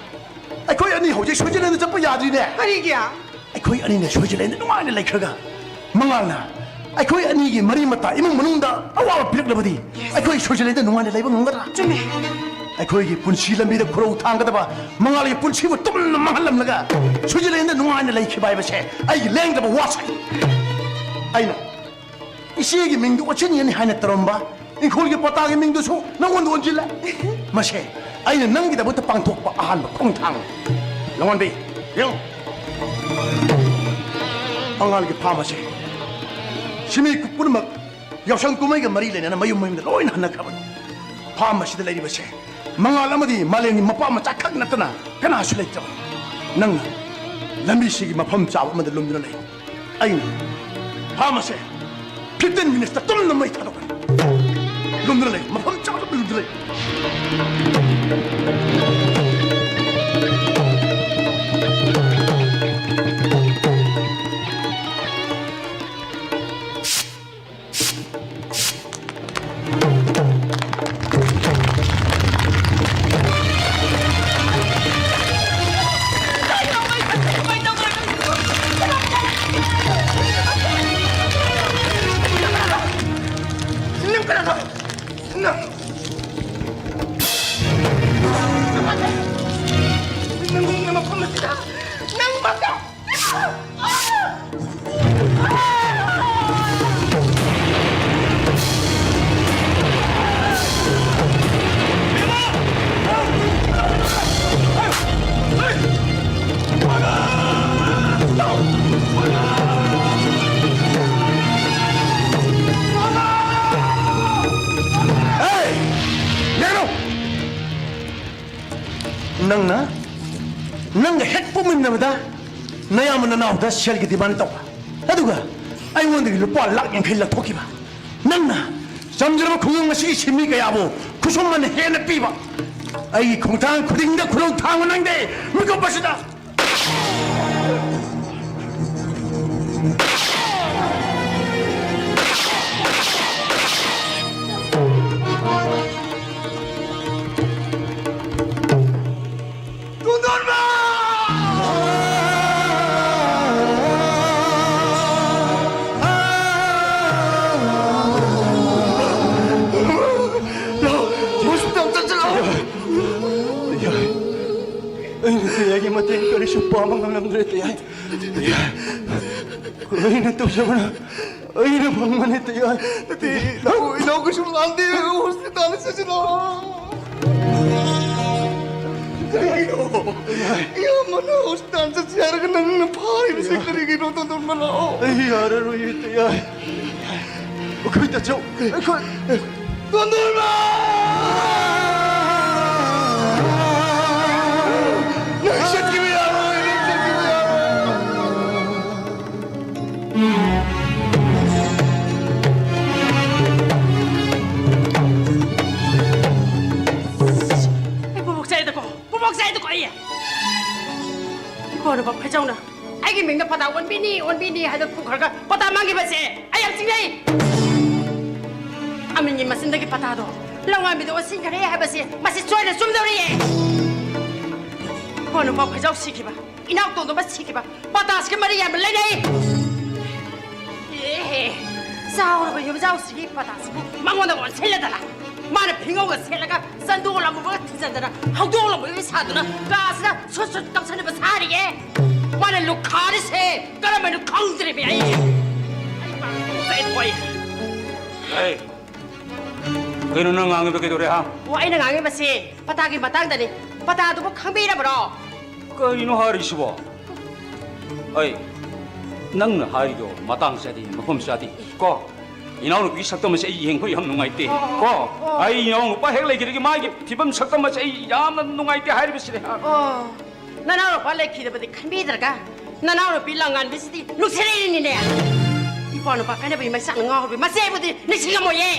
ꯑꯩꯈꯣꯏ ꯑꯅꯤ ꯍꯧꯖꯤꯛ ꯁ꯭ꯋꯤꯖꯔꯂꯦꯟꯗ ꯆꯠꯄ ꯌꯥꯗ꯭ꯔꯤꯅꯦ꯫ ꯀꯔꯤꯒꯤ? ꯑꯩꯈꯣꯏ ꯑꯅꯤꯅ ꯁ꯭ꯋꯤꯖꯔꯂꯦꯟꯗ ꯅꯨꯡꯉꯥꯏꯅ ꯂꯩꯈ꯭ꯔꯒ ꯃꯉꯥꯜꯅ ꯑꯩꯈꯣꯏ ꯑꯅꯤꯒꯤ ꯃꯔꯤ ꯃꯇꯥ ꯏꯃꯨꯡ ꯃꯅꯨꯡꯗ ꯑꯋꯥꯕ ꯄꯤꯔꯛꯂꯕꯗꯤ ꯑꯩꯈꯣꯏ ꯁ꯭ꯋꯤꯖꯔꯂꯦꯟꯗ ꯅꯨꯡꯉꯥꯏꯅ ꯂꯩꯕ ꯉꯝꯒꯗ꯭ꯔꯥ? ꯆꯨꯝꯃꯦ꯫ ꯑꯩꯈꯣꯏꯒꯤ ꯄꯨꯟꯁꯤ ꯂꯝꯕꯤꯗ ꯈꯨꯔꯧ ꯊꯥꯡꯒꯗꯕ ꯃꯉꯥꯜꯒꯤ ꯄꯨꯟꯁꯤꯕꯨ ꯇꯨꯝꯅ ꯃꯥꯡꯍꯜꯂꯝꯂꯒ ꯁ꯭ꯋꯤꯖꯔꯂꯦꯟꯗ ꯅꯨꯡꯉꯥꯏꯅ ꯂꯩꯈꯤꯕ ꯍꯥꯏꯕꯁꯦ ꯑꯩꯒꯤ ꯂꯦꯡꯗꯕ ꯋꯥꯁꯛꯅꯤ꯫ ꯑꯩꯅ ꯏꯆꯦꯒꯤ ꯃꯤꯡꯗꯨ ꯑꯣꯟꯁꯤꯟꯒꯅꯤ ꯍꯥꯏꯅ ꯇꯧꯔꯝꯕ ꯏꯪꯈꯣꯜꯒꯤ ꯄꯇꯥꯒꯤ ꯃꯤꯡꯗꯨꯁꯨ ꯅꯪꯉꯣꯟꯗ ꯑꯣꯟꯁꯤꯜꯂꯦ꯫ ꯃꯁꯦ ꯑꯩꯅ ꯅꯪꯒꯤꯗꯃꯛꯇ ꯄꯥꯡꯊꯣꯛꯄ ꯑꯍꯥꯟꯕ ꯈꯣꯡꯊꯥꯡꯅꯤ꯫ ꯂꯋꯥꯟꯕꯤ, ꯌꯦꯡꯉꯨ꯫ ꯃꯉꯥꯜꯒꯤ ꯐꯥꯝ ꯑꯁꯦ ꯁꯤꯃꯤ ꯄꯨꯝꯅꯃꯛ ꯌꯥꯎꯁꯪ ꯀꯨꯝꯍꯩꯒ ꯃꯔꯤ ꯂꯩꯅꯅ ꯃꯌꯨꯝ ꯃꯌꯨꯝꯗ ꯂꯣꯏꯅ ꯍꯟꯅꯈ꯭ꯔꯕꯅꯤ꯫ ꯐꯥꯝ ꯑꯁꯤꯗ ꯂꯩꯔꯤꯕꯁꯦ ꯃꯉꯥꯜ ꯑꯃꯗꯤ ꯃꯥꯂꯦꯝꯒꯤ ꯃꯄꯥ ꯃꯆꯥ ꯈꯛ ꯅꯠꯇꯅ ꯀꯅꯥꯁꯨ ꯂꯩꯇ꯭ꯔꯕꯅꯤ꯫ ꯅꯪꯅ ꯂꯝꯕꯤꯁꯤꯒꯤ ꯃꯐꯝ ꯆꯥꯕ ꯑꯃꯗ ꯂꯨꯝꯗꯨꯅ ꯂꯩ꯫ ꯑꯩꯅ ꯐꯥꯝ ꯑꯁꯦ fifteen minutesꯇ ꯇꯨꯝꯅ ꯃꯩ ꯊꯥꯗꯣꯛꯀꯅꯤ꯫ ꯂꯨꯝꯗꯨꯅ ꯂꯩ, ꯃꯐꯝ ꯆꯥꯕ ꯂꯨꯝꯗꯨꯅ ꯂꯩ꯫ ꯅꯪ ꯀꯅꯥꯅꯣ? ꯅꯪ! ꯅꯪꯅ, ꯅꯪꯒ ꯍꯦꯛ ꯄꯣꯛꯃꯤꯟꯅꯕꯗ ꯅꯌꯥꯝꯕ ꯅꯅꯥꯎꯗ ꯁꯦꯜꯒꯤ demand ꯇꯧꯕ, ꯑꯗꯨꯒ ꯑꯩꯉꯣꯟꯗꯒꯤ ꯂꯨꯄꯥ ꯂꯥꯛ ꯌꯥꯡꯈꯩ ꯂꯧꯊꯣꯛꯈꯤꯕ꯫ ꯅꯪꯅ ꯆꯝꯖꯔꯕ ꯈꯨꯡꯒꯪ ꯑꯁꯤꯒꯤ ꯁꯤꯟꯃꯤ ꯀꯌꯥꯕꯨ ꯈꯨꯠꯁꯨꯃꯟ ꯍꯦꯟꯅ ꯄꯤꯕ꯫ ꯑꯩꯒꯤ ꯈꯣꯡꯊꯥꯡ ꯈꯨꯗꯤꯡꯗ ꯈꯨꯔꯧ ꯊꯥꯡꯕ ꯅꯪꯗꯦ꯫ ꯃꯤꯀꯨꯞ ꯑꯁꯤꯗ ꯍꯣꯁꯄꯤꯇꯥꯜ ꯆꯠꯁꯤꯔꯣ? ꯌꯥꯏ꯫ ꯑꯩꯅ ꯇꯌꯥꯏꯒꯤ ꯃꯇꯦꯡ ꯀꯔꯤꯁꯨ ꯄꯥꯡꯕ ꯉꯝꯂꯝꯗ꯭ꯔꯦ, ꯇꯌꯥꯏ꯫ ꯌꯥꯏ꯫ ꯑꯩꯅ ꯇꯧꯖꯕꯅ, ꯑꯩꯅ ꯐꯪꯕꯅꯦ, ꯇꯌꯥꯏ꯫ ꯅꯠꯇꯦ, ꯏꯅꯥꯎ, ꯏꯅꯥꯎ ꯀꯩꯁꯨ ꯂꯥꯟꯗꯦ꯫ ꯍꯣꯁꯄꯤꯇꯥꯜꯗ ꯆꯠꯁꯤꯔꯣ? ꯀꯔꯤꯒꯤꯅꯣ? ꯏꯌꯥꯝꯕꯅ ꯍꯣꯁꯄꯤꯇꯥꯜ ꯆꯠꯁꯤ ꯍꯥꯏꯔꯒ ꯅꯪꯅ ꯐꯥꯔꯤꯕꯁꯤ ꯀꯔꯤꯒꯤꯅꯣ, ꯇꯣꯟꯗꯣꯟꯕ ꯂꯥꯛꯑꯣ꯫ ꯑꯩ ꯌꯥꯔꯔꯣꯏꯌꯦ, ꯇꯌꯥꯏ꯫ ꯑꯩꯈꯣꯏ ꯇꯥꯆꯧ, ꯑꯩꯈꯣꯏ ꯇꯣꯟꯗꯣꯟꯕ! ꯅꯪ ꯆꯠꯈꯤꯕ ꯌꯥꯔꯣꯏ, ꯅꯪ ꯆꯠꯈꯤꯕ ꯌꯥꯔꯣꯏ꯫ ꯑꯩ ꯄꯨꯕꯣꯛ ꯆꯥꯏꯗꯀꯣ, ꯄꯨꯕꯣꯛ ꯆꯥꯏꯗꯀꯣ ꯑꯩ꯫ ꯏꯀꯣꯟꯅꯕ ꯐꯩꯖꯧꯅ ꯑꯩꯒꯤ ꯃꯤꯡꯗ ꯄꯇꯥ ꯑꯣꯟꯕꯤꯅꯤ, ꯑꯣꯟꯕꯤꯅꯤ ꯍꯥꯏꯗꯅ ꯄꯨꯈ꯭ꯔꯒ ꯄꯇꯥ ꯃꯥꯡꯈꯤꯕꯁꯦ ꯑꯩ ꯌꯥꯝ ꯆꯤꯡꯅꯩ꯫ ꯑꯃꯤꯟꯒꯤ ꯃꯆꯤꯟꯗꯒꯤ ꯄꯇꯥꯗꯣ ꯂꯧꯉꯥꯟꯕꯤꯗ ꯑꯣꯟꯁꯤꯟꯈꯔꯦ ꯍꯥꯏꯕꯁꯦ ꯃꯁꯤ ꯁꯣꯏꯗꯅ ꯆꯨꯝꯗꯧꯔꯤꯌꯦ꯫ ꯏꯀꯣꯟꯅꯕ ꯐꯩꯖꯧ ꯁꯤꯈꯤꯕ, ꯏꯅꯥꯎꯇꯣꯟꯗꯣꯝꯕ ꯁꯤꯈꯤꯕ, ꯄꯇꯥꯁꯤꯒ ꯃꯔꯤ ꯌꯥꯝꯅ ꯂꯩꯅꯩ꯫ ꯑꯦꯍꯦ, ꯆꯥꯎꯔꯕ ꯌꯨꯝꯖꯥꯎꯁꯤꯒꯤ ꯄꯇꯥꯁꯤꯕꯨ ꯃꯉꯣꯟꯗ ꯑꯣꯟꯁꯤꯜꯂꯗꯅ, ꯃꯥꯅ ꯐꯤꯉꯧꯒ ꯁꯦꯠꯂꯒ ꯆꯟꯗꯣꯜ ꯑꯃꯨꯕꯒ ꯊꯤꯖꯤꯟꯗꯅ, ꯍꯧꯗꯣꯡ ꯂꯝꯕꯣꯏꯕꯤ ꯁꯥꯗꯨꯅ ꯀꯥꯁꯤꯗ ꯁꯨꯠ ꯁꯨꯠ ꯀꯞꯁꯟꯅꯕ ꯁꯥꯔꯤꯌꯦ꯫ ꯃꯥꯅ ꯂꯨꯈꯥꯔꯤꯁꯦ ꯀꯔꯝꯕꯅꯣ ꯈꯪꯗ꯭ꯔꯦꯃꯤ ꯑꯩ꯫ ꯑꯩ ꯄꯥꯈꯠꯄꯅ ꯀꯩ ꯊꯣꯛꯏ꯫ ꯑꯦ, ꯀꯩꯅꯣ ꯅꯪ ꯉꯥꯡꯉꯤꯕ ꯀꯩꯗꯧꯔꯦ, ꯍꯥ? ꯑꯣ, ꯑꯩꯅ ꯉꯥꯡꯉꯤꯕꯁꯦ ꯄꯇꯥꯒꯤ ꯃꯇꯥꯡꯗꯅꯤ꯫ ꯄꯇꯥꯗꯨꯕꯨ ꯈꯪꯕꯤꯔꯕ꯭ꯔꯣ? ꯀꯔꯤꯅꯣ ꯍꯥꯏꯔꯤꯁꯤꯕꯣ? ꯑꯩ, ꯅꯪꯅ ꯍꯥꯏꯔꯤꯗꯣ ꯃꯇꯥꯡ ꯆꯥꯗꯦ, ꯃꯐꯝ ꯆꯥꯗꯦ ꯀꯣ꯫ ꯏꯅꯥꯎꯅꯨꯄꯤꯒꯤ ꯁꯛꯇꯝ ꯑꯁꯦ ꯑꯩ ꯌꯦꯡꯕ ꯌꯥꯝ ꯅꯨꯡꯉꯥꯏꯇꯦ꯫ ꯑꯣ, ꯀꯣ, ꯑꯣ꯫ ꯑꯩ ꯏꯅꯥꯎꯅꯨꯄꯥ ꯍꯦꯛ ꯂꯩꯈꯤꯗꯒꯤ ꯃꯥꯒꯤ ꯐꯤꯕꯝ ꯁꯛꯇꯝ ꯑꯁꯦ ꯑꯩ ꯌꯥꯝꯅ ꯅꯨꯡꯉꯥꯏꯇꯦ ꯍꯥꯏꯔꯤꯕꯁꯤꯅꯦ꯫ ꯑꯣ, ꯅꯅꯥꯎꯅꯨꯄꯥ ꯂꯩꯈꯤꯗꯕꯗꯤ ꯈꯟꯕꯤꯗ꯭ꯔꯒ, ꯅꯅꯥꯎꯅꯨꯄꯤ ꯂꯝꯉꯥꯟꯕꯤꯁꯤꯗꯤ ꯅꯨꯡꯁꯤꯔꯛꯏꯅꯤꯅꯦ꯫ ꯏꯄ꯭ꯋꯥ ꯅꯨꯄꯥ ꯀꯥꯏꯅꯕꯒꯤ ꯃꯩꯆꯥꯛꯅ ꯉꯥꯎꯔꯕꯤ ꯃꯆꯦꯕꯨꯗꯤ ꯅꯤꯡꯁꯤꯡꯉꯝꯃꯣꯏꯌꯦ꯫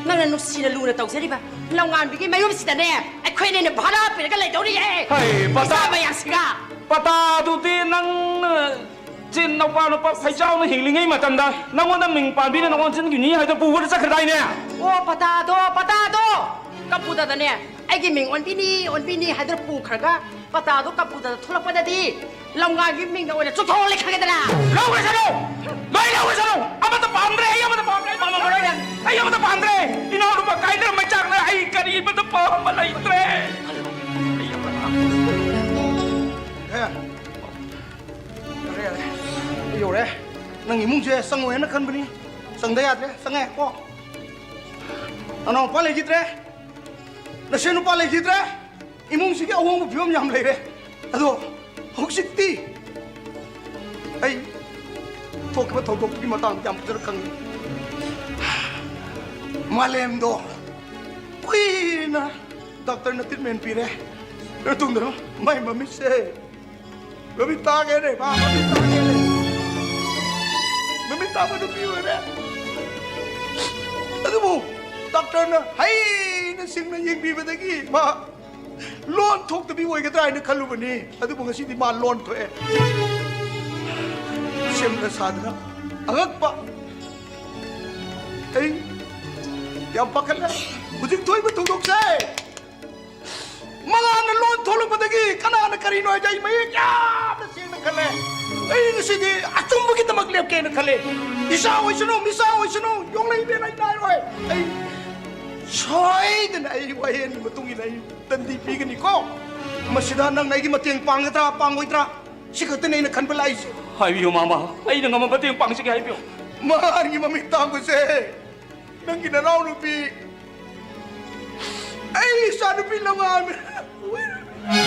ꯅꯪꯅ ꯅꯨꯡꯁꯤꯅ ꯂꯨꯅ ꯇꯧꯖꯔꯤꯕ ꯂꯝꯉꯥꯟꯕꯤꯒꯤ ꯃꯌꯨꯝꯁꯤꯗꯅꯦ, ꯑꯩꯈꯣꯏꯅ ꯍꯦꯟꯅ ꯚꯔꯥ ꯄꯤꯔꯒ ꯂꯩꯗꯧꯔꯤꯌꯦ꯫ ꯍꯩ, ꯄꯇꯥ-, ꯏꯆꯥ ꯃꯌꯥꯝꯁꯤꯒ꯫ ꯄꯇꯥꯗꯨꯗꯤ ꯅꯪꯅ ꯆꯤꯟ ꯅꯧꯄꯥ ꯅꯨꯄꯥ ꯐꯩꯖꯥꯎꯅ ꯍꯤꯡꯂꯤꯉꯩ ꯃꯇꯝꯗ ꯅꯪꯉꯣꯟꯗ ꯃꯤꯡ ꯄꯥꯟꯕꯤꯅ ꯅꯪꯉꯣꯟꯗ ꯆꯤꯟꯈꯤꯅꯤ ꯍꯥꯏꯗ ꯄꯨꯕꯗ ꯆꯠꯈ꯭ꯔꯗꯥꯏꯅꯦ? ꯑꯣ, ꯄꯇꯥꯗꯣ, ꯄꯇꯥꯗꯣ! ꯀꯝꯄꯨꯇꯔꯗꯅꯦ, ꯑꯩꯒꯤ ꯃꯤꯡ ꯑꯣꯟꯕꯤꯅꯤ, ꯑꯣꯟꯕꯤꯅꯤ ꯍꯥꯏꯗꯅ ꯄꯨꯈ꯭ꯔꯒ, ꯄꯇꯥꯗꯣ ꯀꯝꯄꯨꯇꯔꯗ ꯊꯣꯛꯂꯛꯄꯗꯗꯤ ꯂꯝꯉꯥꯟꯒꯤ ꯃꯤꯡꯗ ꯑꯣꯏꯅ ꯆꯨꯝꯊꯣꯛꯂꯦ ꯈꯪꯉꯦꯗꯅ! ꯂꯧꯈ꯭ꯔꯁꯅꯨ! ꯂꯣꯏ ꯂꯧꯈ꯭ꯔꯁꯅꯨ! ꯑꯃꯠꯇ ꯄꯥꯝꯗ꯭ꯔꯦ! ꯑꯩ ꯑꯃꯠꯇ ꯄꯥꯝꯗ꯭ꯔꯦ! ꯑꯩ ꯄꯥꯝꯃꯝꯃꯔꯣꯏ ꯅꯪ! ꯑꯩ ꯑꯃꯠꯇ ꯄꯥꯝꯗ꯭ꯔꯦ! ꯏꯅꯥꯎꯅꯨꯄꯥ ꯀꯥꯏꯗꯅ ꯃꯩꯆꯥꯛꯅ ꯑꯩ ꯀꯔꯤ ꯑꯃꯠꯇ ꯄꯥꯝꯕ ꯂꯩꯇ꯭ꯔꯦ! ꯑꯩ ꯑꯃꯠꯇ ꯄꯥꯝꯗ꯭ꯔꯦ! ꯑꯦ, ꯌꯥꯔꯦ, ꯌꯥꯔꯦ꯫ ꯑꯩ ꯌꯧꯔꯦ꯫ ꯅꯪ ꯏꯃꯨꯡꯁꯦ ꯆꯪꯉꯣꯏꯅ ꯈꯟꯕꯅꯤ꯫ ꯆꯪꯗ ꯌꯥꯗ꯭ꯔꯦ꯫ ꯆꯪꯉꯦ ꯀꯣ꯫ ꯅꯅꯥꯎꯄꯥ ꯂꯩꯈꯤꯗ꯭ꯔꯦ꯫ ꯅꯁꯦꯟ ꯅꯨꯄꯥ ꯂꯩꯈꯤꯗ꯭ꯔꯦ꯫ ꯏꯃꯨꯡꯁꯤꯒꯤ ꯑꯍꯣꯡꯕ ꯐꯤꯕꯝ ꯌꯥꯝ ꯂꯩꯔꯦ꯫ ꯑꯗꯣ ꯍꯧꯖꯤꯛꯇꯤ ꯑꯩ ꯊꯣꯛꯈꯤꯕ ꯊꯧꯗꯣꯛꯇꯨꯒꯤ ꯃꯇꯥꯡꯗ ꯌꯥꯝ ꯐꯖꯅ ꯈꯪꯉꯤ꯫ ꯃꯥꯂꯦꯝꯗꯣ ꯀꯨꯏꯅ ꯗꯣꯛꯇꯔꯅ ꯇ꯭ꯔꯤꯠꯃꯦꯟ ꯄꯤꯔꯦ꯫ ꯑꯗꯨ ꯃꯇꯨꯡꯗ ꯃꯥꯏ ꯃꯃꯤꯠꯁꯦ ꯃꯃꯤꯠ ꯇꯥꯡꯉꯦꯅꯦ, ꯃꯥ ꯃꯃꯤꯠ ꯇꯥꯡꯉꯦꯅꯦ꯫ ꯃꯃꯤꯠ ꯇꯥꯡꯕ ꯅꯨꯄꯤ ꯑꯣꯏꯔꯦ꯫ ꯑꯗꯨꯕꯨ ꯗꯣꯛꯇꯔꯅ ꯍꯩꯅ ꯁꯤꯡꯅ ꯌꯦꯡꯕꯤꯕꯗꯒꯤ ꯃꯥ ꯂꯣꯟ ꯊꯣꯛꯇꯕꯤ ꯑꯣꯏꯒꯗ꯭ꯔꯥ ꯍꯥꯏꯅ ꯈꯜꯂꯨꯕꯅꯤ꯫ ꯑꯗꯨꯕꯨ ꯉꯁꯤꯗꯤ ꯃꯥ ꯂꯣꯟ ꯊꯣꯛꯑꯦ꯫ ꯁꯦꯝꯗ ꯁꯥꯗꯅ ꯑꯉꯛꯄ꯫ ꯑꯩ ꯌꯥꯝ ꯄꯥꯈꯠꯂꯦ꯫ ꯍꯧꯖꯤꯛ ꯊꯣꯛꯏꯕ ꯊꯧꯗꯣꯛꯁꯦ ꯃꯉꯥꯜꯅ ꯂꯣꯟ ꯊꯣꯛꯂꯛꯄꯗꯒꯤ ꯀꯅꯥꯅ ꯀꯔꯤꯅꯣ ꯍꯥꯏꯗꯤ ꯑꯩ ꯃꯌꯦꯛ ꯌꯥꯝꯅ ꯁꯦꯡꯅ ꯈꯜꯂꯦ꯫ ꯑꯩ ꯉꯁꯤꯗꯤ ꯑꯆꯨꯝꯕꯒꯤꯗꯃꯛ ꯂꯦꯞꯀꯦꯅ ꯈꯜꯂꯦ꯫ ꯏꯆꯥ ꯑꯣꯏꯁꯅꯨ, ꯃꯤꯆꯥ ꯑꯣꯏꯁꯅꯨ, ꯌꯣꯡꯂꯩ ꯏꯕꯦꯟ ꯑꯩ ꯅꯥꯏꯔꯣꯏ꯫ ꯑꯩ ꯁꯣꯏꯗꯅ ꯑꯩ ꯋꯥꯌꯦꯜꯒꯤ ꯃꯇꯨꯡ ꯏꯟꯅ ꯑꯩ ꯗꯟꯗꯤ ꯄꯤꯒꯅꯤꯀꯣ꯫ ꯃꯁꯤꯗ ꯅꯪꯅ ꯑꯩꯒꯤ ꯃꯇꯦꯡ ꯄꯥꯡꯒꯗ꯭ꯔꯥ ꯄꯥꯡꯉꯣꯏꯗ꯭ꯔꯥ? ꯁꯤ ꯈꯛꯇꯅꯤ ꯑꯩꯅ ꯈꯟꯕ ꯂꯥꯛꯏꯁꯦ꯫ ꯍꯥꯏꯕꯤꯌꯨ ꯃꯥꯃ, ꯑꯩꯅ ꯉꯝꯕ ꯃꯇꯦꯡ ꯄꯥꯡꯖꯒꯦ ꯍꯥꯏꯕꯤꯌꯨ꯫ ꯃꯉꯥꯜꯒꯤ ꯃꯃꯤꯠ ꯇꯥꯡꯕꯁꯦ ꯅꯪꯒꯤ ꯅꯅꯥꯎꯅꯨꯄꯤ, ꯑꯩ ꯏꯆꯥꯅꯨꯄꯤ ꯂꯝꯉꯥꯟꯕ ꯑꯣꯏꯔꯝꯃꯤ꯫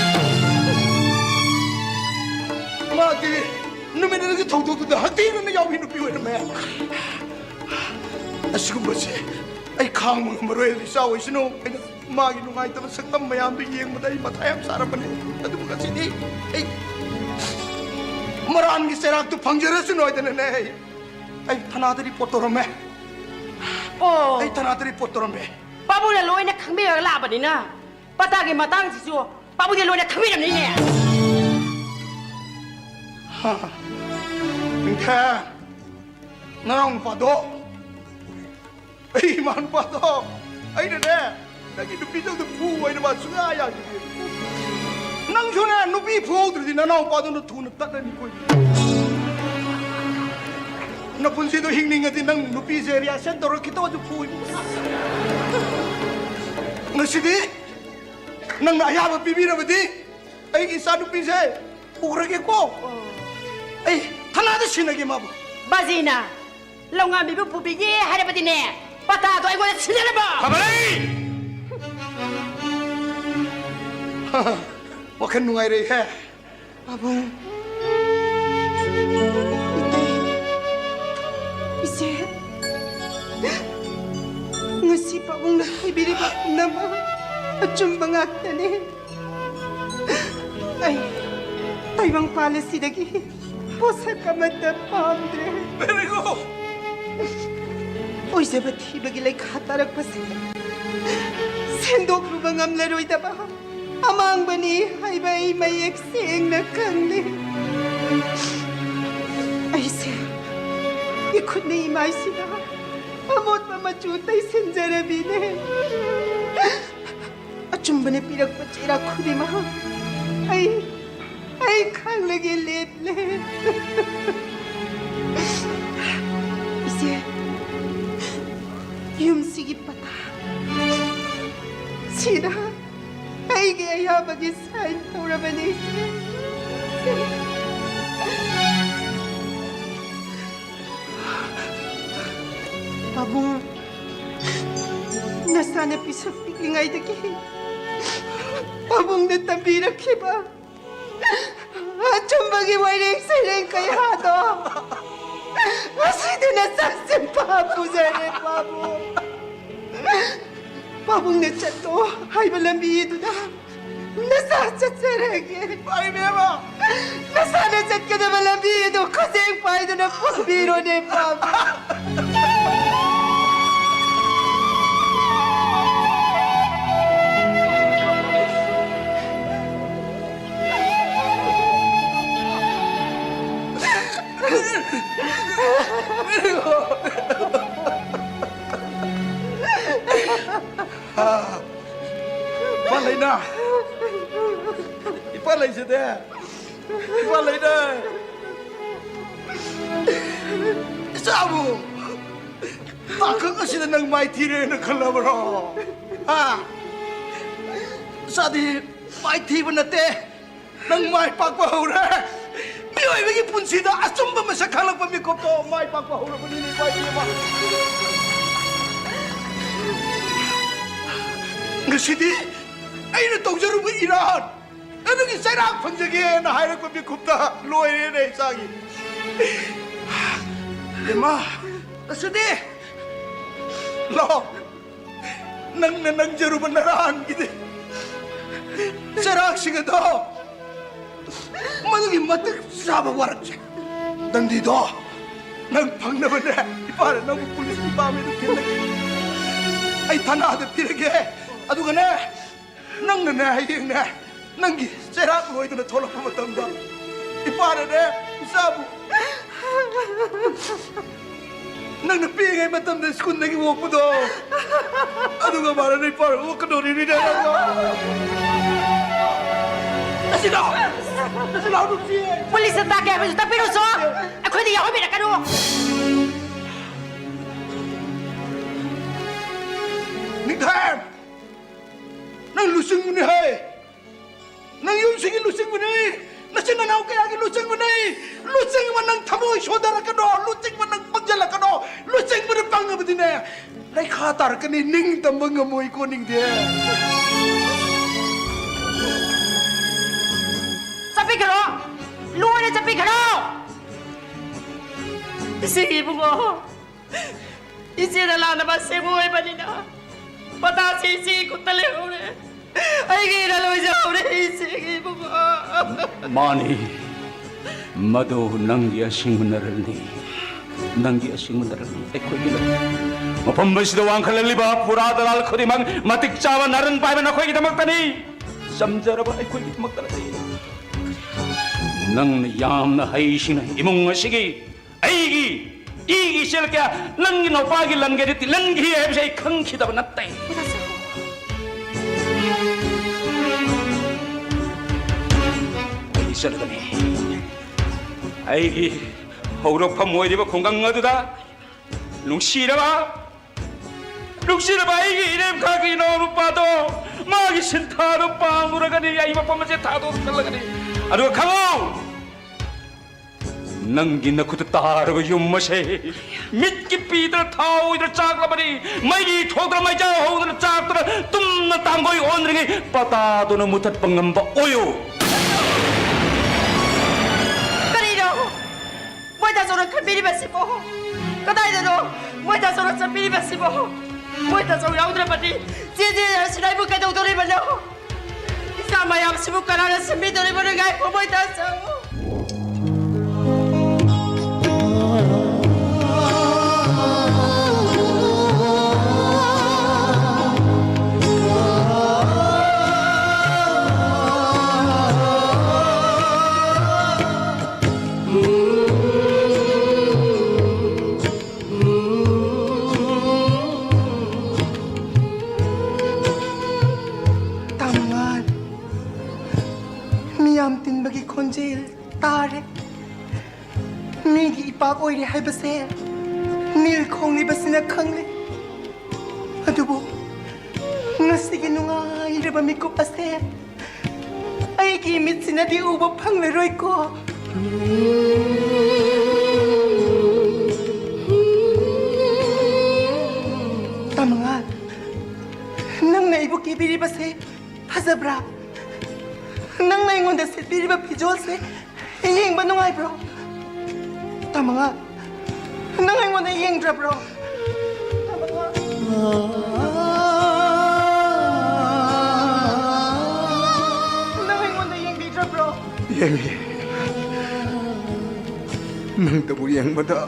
ꯃꯥꯗꯤ ꯅꯨꯃꯤꯠ ꯑꯗꯨꯒꯤ ꯊꯧꯗꯣꯛꯇꯨꯗ ꯍꯛꯊꯦꯡꯅꯅ ꯌꯥꯎꯕꯤ ꯅꯨꯄꯤ ꯑꯣꯏꯔꯝꯃꯦ꯫ ꯑꯁꯤꯒꯨꯝꯕꯁꯦ ꯑꯩ ꯈꯥꯡꯕ ꯉꯝꯃꯔꯣꯏ, ꯏꯆꯥ ꯑꯣꯏꯁꯅꯨ꯫ ꯑꯩꯅ ꯃꯥꯒꯤ ꯅꯨꯡꯉꯥꯏꯇꯕ ꯁꯛꯇꯝ ꯃꯌꯥꯝꯗꯨ ꯌꯦꯡꯕꯗ ꯑꯩ ꯃꯊꯥ ꯌꯥꯝ ꯁꯥꯔꯝꯕꯅꯤ꯫ ꯑꯗꯨꯕꯨ ꯉꯁꯤꯗꯤ ꯑꯩ ꯃꯔꯥꯟꯒꯤ ꯆꯩꯔꯥꯛꯇꯨ ꯐꯪꯖꯔꯁꯅꯨ ꯍꯥꯏꯗꯅꯅꯦ, ꯑꯩ, ꯑꯩ ꯊꯅꯥꯗ ꯔꯤꯄꯣꯔꯠ ꯇꯧꯔꯝꯃꯦ꯫ ꯑꯣ꯫ ꯑꯩ ꯊꯅꯥꯗ ꯔꯤꯄꯣꯔꯠ ꯇꯧꯔꯝꯃꯦ꯫ ꯄꯥꯕꯨꯡꯅ ꯂꯣꯏꯅ ꯈꯪꯕꯤꯔꯒ ꯂꯥꯛꯑꯕꯅꯤꯅ ꯄꯇꯥꯒꯤ ꯃꯇꯥꯡꯁꯤꯁꯨ ꯄꯥꯕꯨꯡꯗꯤ ꯂꯣꯏꯅ ꯈꯪꯕꯤꯔꯝꯅꯤꯅꯦ꯫ ꯍꯥ, ꯅꯤꯡꯊꯦꯝ, ꯅꯅꯥꯎ ꯅꯨꯄꯥꯗꯣ, ꯑꯩ ꯏꯃꯥ ꯅꯨꯄꯥꯗꯣ, ꯑꯩꯅꯅꯦ, ꯅꯪꯒꯤ ꯅꯨꯄꯤꯗꯧꯗ ꯐꯨ ꯍꯥꯏꯅ ꯃꯥ ꯁꯨꯡꯌꯥ ꯌꯥꯈꯤꯗꯦ꯫ ꯅꯪꯁꯨꯅꯦ, ꯅꯨꯄꯤ ꯐꯨꯍꯧꯗ꯭ꯔꯗꯤ ꯅꯅꯥꯎ ꯅꯨꯄꯥꯗꯨꯅ ꯊꯨꯅ ꯇꯠꯂꯅꯤ ꯀꯣꯏ꯫ ꯅꯄꯨꯟꯁꯤꯗꯣ ꯍꯤꯡꯅꯤꯡꯉꯗꯤ ꯅꯪ ꯅꯨꯄꯤꯁꯦ ꯔꯤꯍꯥꯔꯁꯦꯜ ꯇꯧꯔ ꯈꯤꯇꯪ ꯑꯣꯏꯁꯨ ꯐꯨ꯫ ꯉꯁꯤꯗꯤ ꯅꯪꯅ ꯑꯌꯥꯕ ꯄꯤꯕꯤꯔꯕꯗꯤ ꯑꯩꯒꯤ ꯏꯆꯥ ꯅꯨꯄꯤꯁꯦ ꯄꯨꯈ꯭ꯔꯒꯦꯀꯣ꯫ ꯑꯩ ꯊꯅꯥꯗ ꯁꯤꯟꯅꯒꯦ ꯃꯥꯕꯨ꯫ ꯕꯥꯖꯤꯅ ꯂꯧꯉꯥꯝꯕꯤꯕꯨ ꯄꯨꯕꯤꯒꯦ ꯍꯥꯏꯔꯕꯗꯤꯅꯦ, ꯄꯇꯥꯗꯣ ꯑꯩꯉꯣꯟꯗ ꯁꯤꯟꯅꯅꯕ꯫ ꯐꯕꯂꯩ! ꯋꯥꯈꯜ ꯅꯨꯡꯉꯥꯏꯔꯦꯍꯦ꯫ ꯄꯥꯕꯨꯡ꯫ ꯏꯇꯩ꯫ ꯏꯆꯦ꯫ ꯉꯁꯤ ꯄꯥꯕꯨꯡꯅ ꯍꯥꯏꯕꯤꯔꯤꯕ ꯄꯨꯝꯅꯃꯛ ꯑꯆꯨꯝꯕ ꯉꯥꯛꯇꯅꯤ꯫ ꯑꯩ ꯇꯥꯏꯕꯪꯄꯥꯜ ꯑꯁꯤꯗꯒꯤ ꯄꯣꯠꯁꯛ ꯑꯃꯠꯇ ꯄꯥꯝꯗ꯭ꯔꯦ꯫ Very good. ꯑꯣꯏꯖꯕ ꯊꯤꯕꯒꯤ ꯂꯩꯈꯥ ꯇꯥꯔꯛꯄꯁꯦ ꯁꯦꯝꯗꯣꯛꯂꯨꯕ ꯉꯝꯂꯔꯣꯏꯗꯕ ꯑꯃꯥꯡꯕꯅꯤ ꯍꯥꯏꯕ ꯑꯩ ꯃꯌꯦꯛ ꯁꯦꯡꯅ ꯈꯪꯂꯤ꯫ ꯑꯩꯁꯦ ꯏꯈꯨꯠꯅ ꯏꯃꯥꯏꯁꯤꯗ ꯑꯃꯣꯠꯄ ꯃꯆꯨ ꯇꯩꯁꯤꯟꯖꯔꯕꯤꯅꯦ꯫ ꯑꯆꯨꯝꯕꯅ ꯄꯤꯔꯛꯄ ꯆꯩꯔꯥꯛ ꯈꯨꯗꯤꯡꯃꯛ ꯑꯩ, ꯑꯩ ꯈꯥꯡꯂꯒꯦ ꯂꯦꯞꯂꯦ꯫ ꯏꯆꯦ, ꯌꯨꯝꯁꯤꯒꯤ ꯄꯇꯥ ꯁꯤꯗ ꯑꯩꯒꯤ ꯑꯌꯥꯕꯒꯤ ꯁꯥꯏꯟ ꯇꯧꯔꯕꯅꯤ, ꯏꯆꯦ꯫ ꯄꯥꯕꯨꯡ, ꯅꯁꯥꯅ ꯄꯤꯁꯛ ꯄꯤꯛꯂꯤꯉꯩꯗꯒꯤ ꯄꯥꯕꯨꯡꯅ ꯇꯝꯕꯤꯔꯛꯈꯤꯕ ꯑꯆꯨꯝꯕꯒꯤ ꯋꯥꯔꯦꯡ ꯁꯩꯔꯦꯡ ꯀꯌꯥꯗꯣ ꯉꯁꯤꯗꯤ ꯅꯆꯥꯁꯤꯡ ꯄꯥ ꯄꯨꯖꯔꯦ꯫ ꯄꯨꯡꯅ ꯆꯠꯂꯣ ꯍꯥꯏꯕ ꯂꯝꯕꯤꯗꯨꯗ ꯅꯁꯥ ꯆꯠꯆꯔꯒꯦ꯫ ꯏꯃꯥ ꯏꯕꯦꯝꯃ! ꯅꯁꯥꯅ ꯆꯠꯀꯗꯕ ꯂꯝꯕꯤ ꯑꯗꯨ ꯈꯖꯦꯡ ꯄꯥꯏꯗꯨꯅ ꯄꯨꯟꯕꯤꯔꯣꯅꯦ, ꯄꯥꯝꯃꯤ꯫ ꯏꯄꯥ ꯂꯩꯅ! ꯏꯄꯥ ꯂꯩꯖꯗꯦ! ꯏꯄꯥ ꯂꯩꯅ! ꯏꯆꯥꯕꯨ ꯇꯥꯡꯀꯛ ꯑꯁꯤꯗ ꯅꯪ ꯃꯥꯏꯊꯤꯔꯦꯅ ꯈꯜꯂꯕ꯭ꯔꯣ? ꯍꯥ? ꯏꯆꯥꯗꯤ ꯃꯥꯏꯊꯤꯕ ꯅꯠꯇꯦ꯫ ꯅꯪ ꯃꯥꯏ ꯄꯥꯛꯄ ꯍꯧꯔꯦ꯫ ꯃꯤꯑꯣꯏꯕꯒꯤ ꯄꯨꯟꯁꯤꯗ ꯑꯆꯨꯝꯕ ꯃꯁꯛ ꯈꯪꯂꯛꯄ ꯃꯤꯀꯨꯞꯇꯣ ꯃꯥꯏ ꯄꯥꯛꯄ ꯍꯧꯔꯕꯅꯤꯅꯦ, ꯏꯄꯥ ꯏꯕꯦꯝꯃ꯫ ꯉꯁꯤꯗꯤ ꯑꯩꯅ ꯇꯧꯖꯔꯨꯕ ꯏꯔꯥꯟ ꯑꯗꯨꯒꯤ ꯆꯩꯔꯥꯛ ꯐꯪꯖꯒꯦꯅ ꯍꯥꯏꯔꯛꯄ ꯃꯤꯀꯨꯞꯇ ꯂꯣꯏꯔꯦꯅꯦ, ꯏꯆꯥꯒꯤ꯫ ꯏꯃꯥ, ꯉꯁꯤꯗꯤ ꯂꯥꯛꯑꯣ꯫ ꯅꯪꯅ ꯅꯪꯖꯔꯨꯕ ꯅꯔꯥꯟꯒꯤꯗꯤ ꯆꯩꯔꯥꯛꯁꯤꯡ ꯑꯗꯣ, ꯃꯗꯨꯒꯤ ꯃꯇꯤꯛ ꯆꯥꯕ ꯋꯥꯔꯛꯁꯦ꯫ ꯗꯟꯗꯤꯗꯣ ꯅꯪ ꯐꯪꯅꯕꯅꯦ, ꯏꯄꯥꯅ ꯅꯪꯕꯨ ꯄꯨꯂꯤꯁ ꯗꯤꯄꯥꯔꯠꯃꯦꯟꯗ ꯊꯤꯜꯂꯒꯦ꯫ ꯑꯩ ꯊꯥꯅꯥꯗ ꯄꯤꯔꯒꯦ꯫ ꯑꯗꯨꯒꯅꯦ, ꯅꯪꯅꯅꯦ, ꯍꯌꯦꯡꯅꯦ, ꯅꯪꯒꯤ ꯆꯩꯔꯥꯛ ꯂꯣꯏꯗꯅ ꯊꯣꯛꯂꯛꯄ ꯃꯇꯝꯗ, ꯏꯄꯥꯅꯅꯦ, ꯏꯆꯥꯕꯨ ꯅꯪꯅ ꯄꯤꯛꯏꯉꯩ ꯃꯇꯝꯗ ꯁ꯭ꯀꯨꯜꯗꯒꯤ ꯑꯣꯛꯄꯗꯣ, ꯑꯗꯨꯒ ꯃꯥꯅ ꯅꯣꯏ ꯄꯥꯔ ꯑꯣꯛꯀꯗꯧꯔꯤꯅꯤꯅꯦ ꯅꯪꯕꯣ꯫ ꯅꯆꯤꯟ ꯅꯅꯥꯎ, ꯅꯆꯤꯟ ꯅꯅꯥꯎ ꯅꯨꯡꯁꯤ꯫ ꯄꯨꯂꯤꯁꯇ ꯇꯥꯛꯀꯦ ꯍꯥꯏꯕꯁꯨ ꯇꯥꯛꯄꯤꯔꯨꯆꯣ꯫ ꯑꯩꯈꯣꯏꯗ ꯌꯥꯎꯍꯟꯕꯤꯔꯛꯀꯅꯨ꯫ ꯅꯤꯡꯊꯦꯝ! ꯅꯪ ꯂꯨꯆꯤꯡꯕꯅꯤ ꯍꯦ! ꯅꯪ ꯌꯨꯝꯁꯤꯒꯤ ꯂꯨꯆꯤꯡꯕꯅꯤ! ꯅꯆꯤꯟ ꯅꯅꯥꯎ ꯀꯌꯥꯒꯤ ꯂꯨꯆꯤꯡꯕꯅꯤ! ꯂꯨꯆꯤꯡꯕ ꯅꯪ ꯊꯃꯣꯏ ꯁꯣꯟꯊꯔꯛꯀꯅꯣ! ꯂꯨꯆꯤꯡꯕ ꯅꯪ ꯄꯪꯖꯜꯂꯛꯀꯅꯣ! ꯂꯨꯆꯤꯡꯕꯅ ꯄꯪꯉꯕꯗꯤꯅꯦ, ꯂꯩꯈꯥ ꯇꯥꯔꯛꯀꯅꯤ, ꯅꯤꯡ ꯇꯝꯕ ꯉꯝꯃꯣꯏꯀꯣ ꯅꯤꯡꯊꯦꯝ! ꯆꯠꯄꯤꯈ꯭ꯔꯣ! ꯂꯣꯏꯅ ꯆꯠꯄꯤꯈ꯭ꯔꯣ! ꯏꯆꯦ ꯏꯕꯨꯡꯉꯣ, ꯏꯆꯦꯅ ꯂꯥꯟꯅꯕ ꯁꯦꯝꯕ ꯑꯣꯏꯕꯅꯤꯅ ꯄꯇꯥꯁꯤ ꯏꯆꯦꯒꯤ ꯈꯨꯠꯇ ꯂꯩꯍꯧꯔꯦ꯫ ꯑꯩꯒꯤ ꯏꯔꯜ ꯑꯣꯏꯖꯍꯧꯔꯦ ꯏꯆꯦꯒꯤ ꯏꯕꯨꯡꯉꯣ꯫ ꯃꯥꯅꯤ, ꯃꯗꯨ ꯅꯪꯒꯤ ꯑꯁꯦꯡꯕ ꯅꯔꯜꯅꯤ, ꯅꯪꯒꯤ ꯑꯁꯦꯡꯕ ꯅꯔꯜꯅꯤ꯫ ꯑꯩꯈꯣꯏꯒꯤ ꯅꯔꯜ꯫ ꯃꯐꯝ ꯑꯁꯤꯗ ꯋꯥꯡꯈꯠꯂꯛꯂꯤꯕ ꯐꯨꯔꯥ ꯗꯂꯥꯜ ꯈꯨꯗꯤꯡꯃꯛ ꯃꯇꯤꯛ ꯆꯥꯕ ꯅꯔꯜ ꯄꯥꯏꯕ ꯅꯈꯣꯏꯒꯤꯗꯃꯛꯇꯅꯤ, ꯆꯝꯖꯔꯕ ꯑꯩꯈꯣꯏꯒꯤꯗꯃꯛꯇ ꯅꯠꯇꯦ꯫ ꯅꯪꯅ ꯌꯥꯝꯅ ꯍꯩꯁꯤꯡꯅ ꯏꯃꯨꯡ ꯑꯁꯤꯒꯤ ꯑꯩꯒꯤ ꯏꯒꯤ ꯏꯆꯦꯜ ꯀꯌꯥ ꯅꯪꯒꯤ ꯅꯨꯄꯥꯒꯤ ꯂꯟꯒꯩꯗ ꯇꯤꯜꯍꯟꯈꯤ ꯍꯥꯏꯕꯁꯦ ꯑꯩ ꯈꯪꯈꯤꯗꯕ ꯅꯠꯇꯦ꯫ ꯑꯩ ꯆꯠꯂꯒꯅꯤ꯫ ꯑꯩꯒꯤ ꯍꯧꯔꯛꯐꯝ ꯑꯣꯏꯔꯤꯕ ꯈꯨꯡꯒꯪ ꯑꯗꯨꯗ ꯅꯨꯡꯁꯤꯔꯕ, ꯅꯨꯡꯁꯤꯔꯕ ꯑꯩꯒꯤ ꯏꯔꯦꯝꯈꯥꯒꯤ ꯏꯅꯥꯎ ꯅꯨꯄꯥꯗꯣ, ꯃꯥꯒꯤ ꯁꯤꯟꯊꯥꯗꯣ ꯄꯥꯡꯂꯨꯔꯒꯅꯤ꯫ ꯑꯩ ꯃꯐꯝ ꯑꯁꯦ ꯊꯥꯗꯣꯛꯑ ꯆꯠꯂꯒꯅꯤ꯫ ꯑꯗꯨꯒ ꯈꯪꯉꯨ, ꯅꯪꯒꯤ ꯅꯈꯨꯠꯇ ꯇꯥꯔꯕ ꯌꯨꯝ ꯑꯁꯦ ꯃꯤꯠꯀꯤ ꯄꯤꯗꯅ ꯊꯥꯎ ꯑꯣꯏꯗꯅ ꯆꯥꯛꯂꯕꯅꯤ, ꯃꯩꯒꯤ ꯊꯣꯛꯇꯅ ꯃꯩꯆꯥꯛ ꯍꯧꯗꯅ ꯆꯥꯛꯇꯅ ꯇꯨꯝꯅ ꯇꯥꯡꯒꯣꯏ ꯑꯣꯟꯗ꯭ꯔꯤꯉꯩ ꯄꯇꯥꯗꯨꯅ ꯃꯨꯊꯠꯄ ꯉꯝꯕ ꯑꯣꯏꯌꯨ꯫ ꯀꯔꯤꯅꯣ ꯃꯣꯏꯗꯥꯆꯧꯅ ꯈꯟꯕꯤꯔꯤꯕꯁꯤꯕꯣ? ꯀꯗꯥꯏꯗꯅꯣ ꯃꯣꯏꯗꯥꯆꯧꯅ ꯆꯠꯄꯤꯔꯤꯕꯁꯤꯕꯣ? ꯃꯣꯏꯗꯥꯆꯧ ꯌꯥꯎꯗ꯭ꯔꯕꯗꯤ ꯆꯦ ꯆꯦ ꯁꯤꯗ ꯑꯩꯕꯨ ꯀꯩꯗꯧꯗꯣꯔꯤꯕꯅꯣ? ꯏꯆꯥ ꯃꯌꯥꯝꯁꯤꯕꯨ ꯀꯅꯥꯅ ꯁꯤꯟꯕꯤꯗꯣꯔꯤꯕꯅꯣ? ꯉꯥꯏꯈꯣ, ꯃꯣꯏꯗꯥꯆꯧ꯫ ꯇꯥꯃꯉꯥꯟ, ꯃꯤꯌꯥꯝ ꯇꯤꯟꯕꯒꯤ ꯈꯣꯟꯖꯦꯜ ꯇꯥꯔꯦ꯫ ꯃꯤꯒꯤ ꯏꯄꯥꯛ ꯑꯣꯏꯔꯦ ꯍꯥꯏꯕꯁꯦ ꯅꯤꯜ ꯈꯣꯡꯂꯤꯕꯁꯤꯅ ꯈꯪꯂꯦ꯫ ꯑꯗꯨꯕꯨ ꯉꯁꯤꯒꯤ ꯅꯨꯡꯉꯥꯏꯔꯕ ꯃꯤꯀꯨꯞ ꯑꯁꯦ ꯑꯩꯒꯤ ꯃꯤꯠꯁꯤꯅꯗꯤ ꯎꯕ ꯐꯪꯂꯔꯣꯏꯀꯣ꯫ ꯇꯥꯃꯉꯥꯟ, ꯅꯪꯅ ꯑꯩꯕꯨ ꯀꯦꯕꯤꯔꯤꯕꯁꯦ ꯐꯖꯕ꯭ꯔꯥ? ꯅꯪꯅ ꯑꯩꯉꯣꯟꯗ ꯁꯦꯠꯄꯤꯔꯤꯕ ꯐꯤꯖꯣꯜꯁꯦ ꯌꯦꯡꯕ ꯅꯨꯡꯉꯥꯏꯕ꯭ꯔꯣ? ꯇꯥꯃꯉꯥꯟ, ꯅꯪ ꯑꯩꯉꯣꯟꯗ ꯌꯦꯡꯗ꯭ꯔꯕ꯭ꯔꯣ? ꯇꯥꯃꯉꯥꯟ꯫ ꯌꯦꯡꯉꯤ꯫ ꯅꯪꯇꯕꯨ ꯌꯦꯡꯕꯗ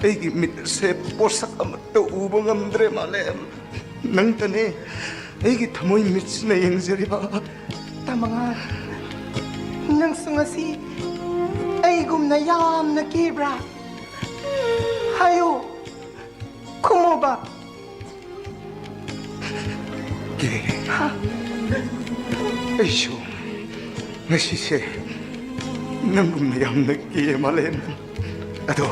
ꯑꯩꯒꯤ ꯃꯤꯠꯁꯦ ꯄꯣꯠꯁꯛ ꯑꯃꯠꯇ ꯎꯕ ꯉꯝꯗ꯭ꯔꯦ, ꯃꯥꯂꯦꯝ꯫ ꯅꯪꯇꯅꯦ ꯑꯩꯒꯤ ꯊꯃꯣꯏ ꯃꯤꯠꯁꯤꯅ ꯌꯦꯡꯖꯔꯤꯕ꯫ ꯇꯥ ꯃꯉꯥꯜ, ꯅꯪꯁꯨ ꯉꯁꯤ ꯑꯩꯒꯨꯝꯅ ꯌꯥꯝꯅ ꯀꯦꯕ꯭ꯔꯥ? ꯍꯥꯏꯌꯨ, ꯈꯨꯝꯃꯣꯕ꯫ ꯀꯦ꯫ ꯍꯥ? ꯑꯩꯁꯨ ꯉꯁꯤꯁꯦ ꯅꯪꯒꯨꯝꯅ ꯌꯥꯝꯅ ꯀꯦ, ꯃꯥꯂꯦꯝ꯫ ꯑꯗꯣ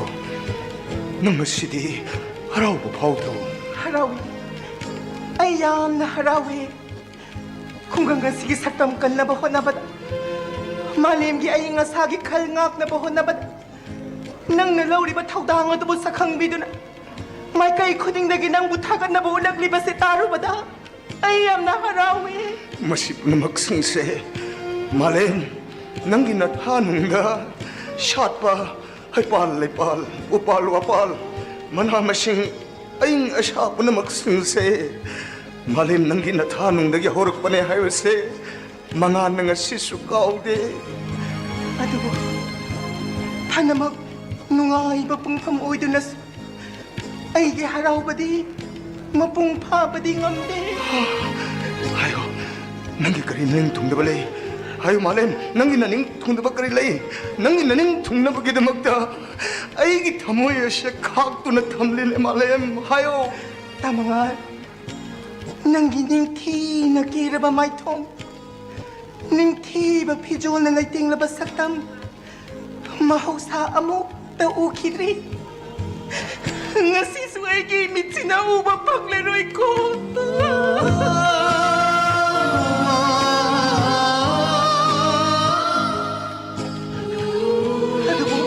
ꯅꯪ ꯉꯁꯤꯗꯤ ꯍꯔꯥꯎꯕ ꯐꯥꯎꯗ꯭ꯔꯣ? ꯍꯔꯥꯎꯏ꯫ ꯑꯩ ꯌꯥꯝꯅ ꯍꯔꯥꯎꯏ꯫ ꯈꯨꯡꯒꯪ ꯑꯁꯤꯒꯤ ꯁꯛꯇꯝ ꯀꯟꯅꯕ ꯍꯣꯠꯅꯕꯗ, ꯃꯥꯂꯦꯝꯒꯤ ꯑꯏꯪ ꯑꯁꯥꯒꯤ ꯈꯜ ꯉꯥꯛꯅꯕ ꯍꯣꯠꯅꯕꯗ ꯅꯪꯅ ꯂꯧꯔꯤꯕ ꯊꯧꯗꯥꯡ ꯑꯗꯨꯕꯨ ꯁꯛꯈꯪꯕꯤꯗꯨꯅ ꯃꯥꯏꯀꯩ ꯈꯨꯗꯤꯡꯗꯒꯤ ꯅꯪꯕꯨ ꯊꯥꯒꯠꯅꯕ ꯎꯠꯂꯛꯂꯤꯕꯁꯦ ꯇꯥꯔꯨꯕꯗ ꯑꯩ ꯌꯥꯝꯅ ꯍꯔꯥꯎꯏ꯫ ꯃꯁꯤ ꯄꯨꯝꯅꯃꯛꯁꯤꯡꯁꯦ, ꯃꯥꯂꯦꯝ, ꯅꯪꯒꯤ ꯅꯊꯥꯅꯨꯡꯗ ꯁꯥꯠꯄ ꯍꯩꯄꯥꯜ ꯂꯩꯄꯥꯜ, ꯎꯄꯥꯜ ꯋꯥꯄꯥꯜ, ꯃꯅꯥ ꯃꯁꯤꯡ, ꯑꯏꯪ ꯑꯁꯥ ꯄꯨꯝꯅꯃꯛꯁꯤꯡꯁꯦ, ꯃꯥꯂꯦꯝ, ꯅꯪꯒꯤ ꯅꯊꯥꯅꯨꯡꯗꯒꯤ ꯍꯧꯔꯛꯄꯅꯦ ꯍꯥꯏꯕꯁꯦ ꯃꯉꯥꯜꯅ ꯉꯁꯤꯁꯨ ꯀꯥꯎꯗꯦ꯫ ꯑꯗꯨꯕꯨ ꯐꯅꯃꯛ ꯅꯨꯡꯉꯥꯏꯕ ꯄꯨꯡꯐꯝ ꯑꯣꯏꯗꯨꯅꯁꯨ ꯑꯩꯒꯤ ꯍꯔꯥꯎꯕꯗꯤ ꯃꯄꯨꯡ ꯐꯥꯕꯗꯤ ꯉꯝꯗꯦ꯫ ꯍꯥꯏꯌꯣ, ꯅꯪꯒꯤ ꯀꯔꯤ ꯅꯤꯡ ꯊꯨꯡꯗꯕ ꯂꯩ? ꯍꯥꯏꯌꯨ, ꯃꯥꯂꯦꯝ, ꯅꯪꯒꯤ ꯅꯅꯤꯡ ꯊꯨꯡꯗꯕ ꯀꯔꯤ ꯂꯩ? ꯅꯪꯒꯤ ꯅꯅꯤꯡ ꯊꯨꯡꯅꯕꯒꯤꯗꯃꯛꯇ ꯑꯩꯒꯤ ꯊꯃꯣꯏ ꯑꯁꯦ ꯈꯥꯛꯇꯨꯅ ꯊꯝꯂꯤꯅꯦ, ꯃꯥꯂꯦꯝ꯫ ꯍꯥꯏꯌꯣ꯫ ꯇꯥ ꯃꯉꯥꯜ, ꯅꯪꯒꯤ ꯅꯤꯡꯊꯤꯅ ꯀꯦꯔꯕ ꯃꯥꯏꯊꯣꯡ, ꯅꯤꯡꯊꯤꯕ ꯐꯤꯖꯣꯜꯅ ꯂꯩꯇꯦꯡꯂꯕ ꯁꯛꯇꯝ, ꯃꯍꯧꯁꯥ ꯑꯃꯨꯛꯇ ꯎꯈꯤꯗ꯭ꯔꯤ꯫ ꯉꯁꯤꯁꯨ ꯑꯩꯒꯤ ꯃꯤꯠꯁꯤꯅ ꯎꯕ ꯐꯪꯂꯔꯣꯏꯀꯣ꯫ ꯑꯗꯨꯕꯨ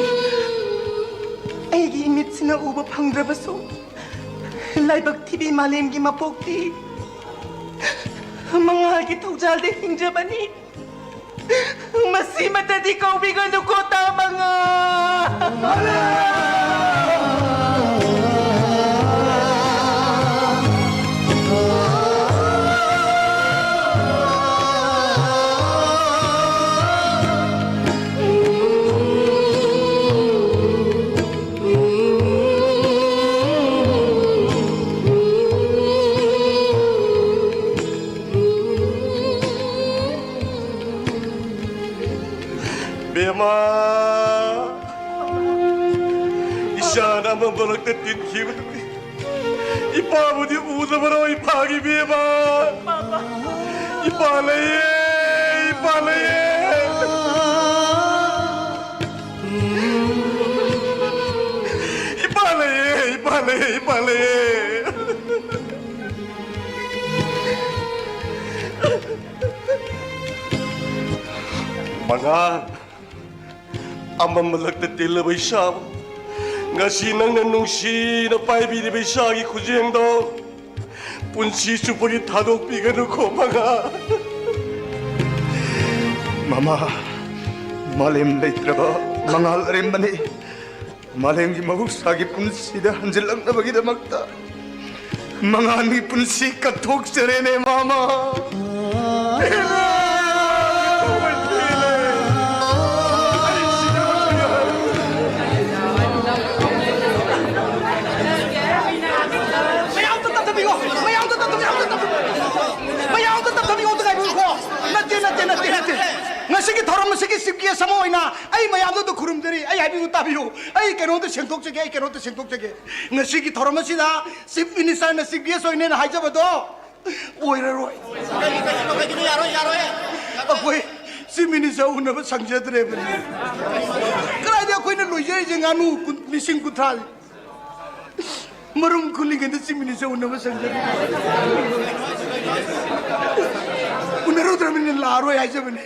ꯑꯩꯒꯤ ꯏꯃꯤꯠꯁꯤꯅ ꯎꯕ ꯐꯪꯗ꯭ꯔꯕꯁꯨ, ꯂꯥꯏꯕꯛ ꯊꯤꯕꯤ ꯃꯥꯂꯦꯝꯒꯤ ꯃꯄꯣꯛꯇꯤ ꯃꯉꯥꯜꯒꯤ ꯊꯧꯖꯥꯜꯗ ꯍꯤꯡꯖꯕꯅꯤ꯫ ꯃꯁꯤꯃꯇꯗꯤ ꯀꯧꯕꯤꯒꯅꯨꯀꯣ, ꯇꯥ ꯃꯉꯥꯜ꯫ ꯃꯔꯛꯇ ꯇꯤꯟꯈꯤꯕꯗꯨꯗꯤ ꯏꯄꯥꯕꯨꯗꯤ ꯎꯗꯕꯔꯣ, ꯏꯄꯥꯒꯤ ꯏꯕꯦꯝꯃ? ꯏꯄꯥ ꯂꯩꯌꯦ, ꯏꯄꯥ ꯂꯩꯌꯦ꯫ ꯏꯄꯥ ꯂꯩꯌꯦ, ꯏꯄꯥ ꯂꯩꯌꯦ, ꯏꯄꯥ ꯂꯩꯌꯦ꯫ ꯃꯉꯥ, ꯑꯃꯝꯕ ꯂꯛꯇ ꯇꯤꯜꯂꯕ ꯏꯁꯥꯕꯨ, ꯉꯁꯤ ꯅꯪꯅ ꯅꯨꯡꯁꯤꯅ ꯄꯥꯏꯕꯤꯔꯤꯕ ꯏꯁꯥꯒꯤ ꯈꯨꯖꯦꯡꯗꯣ ꯄꯨꯟꯁꯤ ꯆꯨꯞꯄꯒꯤ ꯊꯥꯗꯣꯛꯄꯤꯒꯅꯨꯀꯣ, ꯃꯉꯥ꯫ ꯃꯃꯥ, ꯃꯥꯂꯦꯝ ꯂꯩꯇ꯭ꯔꯕ ꯃꯉꯥꯜ ꯑꯔꯦꯝꯕꯅꯤ꯫ ꯃꯥꯂꯦꯝꯒꯤ ꯃꯍꯧꯁꯥꯒꯤ ꯄꯨꯟꯁꯤꯗ ꯍꯟꯖꯤꯜꯂꯛꯅꯕꯒꯤꯗꯃꯛꯇ ꯃꯉꯥꯜꯒꯤ ꯄꯨꯟꯁꯤ ꯀꯠꯊꯣꯛꯆꯔꯦꯅꯦ, ꯃꯃꯥ꯫ ꯃꯌꯥꯝꯗ ꯇꯞꯊꯕꯤꯌꯣ, ꯃꯌꯥꯝꯗ ꯇꯞꯊꯕꯤꯌꯣ, ꯃꯌꯥꯝꯗ ꯇꯞꯊꯕꯤꯌꯣ꯫ ꯃꯌꯥꯝꯗ ꯇꯞꯊꯕꯤꯌꯣ, ꯑꯝꯇ ꯉꯥꯏꯕꯤꯌꯨꯀꯣ꯫ ꯅꯠꯇꯦ, ꯅꯠꯇꯦ, ꯅꯠꯇꯦ, ꯅꯠꯇꯦ꯫ ꯉꯁꯤꯒꯤ ꯊꯧꯔꯝ ꯑꯁꯤꯒꯤ chief guest ꯑꯃ ꯑꯣꯏꯅ ꯑꯩ ꯃꯌꯥꯝꯗ ꯑꯝꯇ ꯈꯨꯔꯨꯝꯖꯔꯤ꯫ ꯑꯩ ꯍꯥꯏꯕꯤꯕ ꯇꯥꯕꯤꯌꯨ꯫ ꯑꯩ ꯀꯩꯅꯣꯝꯇ ꯁꯦꯡꯗꯣꯛꯆꯒꯦ, ꯑꯩ ꯀꯩꯅꯣꯝꯇ ꯁꯦꯡꯗꯣꯛꯆꯒꯦ꯫ ꯉꯁꯤꯒꯤ ꯊꯧꯔꯝ ꯑꯁꯤꯗ chief minister ꯅ chief guest ꯑꯣꯏꯅꯦꯅ ꯍꯥꯏꯖꯕꯗꯣ ꯑꯣꯏꯔꯔꯣꯏ꯫ ꯀꯩꯒꯤꯅꯣ, ꯀꯩꯒꯤꯅꯣ? ꯌꯥꯔꯣꯏ, ꯌꯥꯔꯣꯏ꯫ ꯑꯩꯈꯣꯏ chief minister ꯎꯅꯕ ꯁꯪꯖꯗ꯭ꯔꯦꯕꯅꯤ꯫ ꯀꯗꯥꯏꯗ ꯑꯩꯈꯣꯏꯅ ꯂꯣꯏꯖꯔꯤꯁꯦ ꯉꯥꯅꯨ ꯀꯨꯟ-, ꯂꯤꯁꯤꯡ ꯀꯨꯟꯊ꯭ꯔꯥ꯫ ꯃꯔꯨꯝ ꯈꯨꯜꯂꯤꯉꯩꯗ chief minister ꯎꯅꯕ ꯁꯪꯖꯔꯤ꯫ ꯎꯅꯔꯨꯗ꯭ꯔꯕꯅꯤꯅ ꯂꯥꯛꯑꯔꯣꯏ ꯍꯥꯏꯖꯕꯅꯤ꯫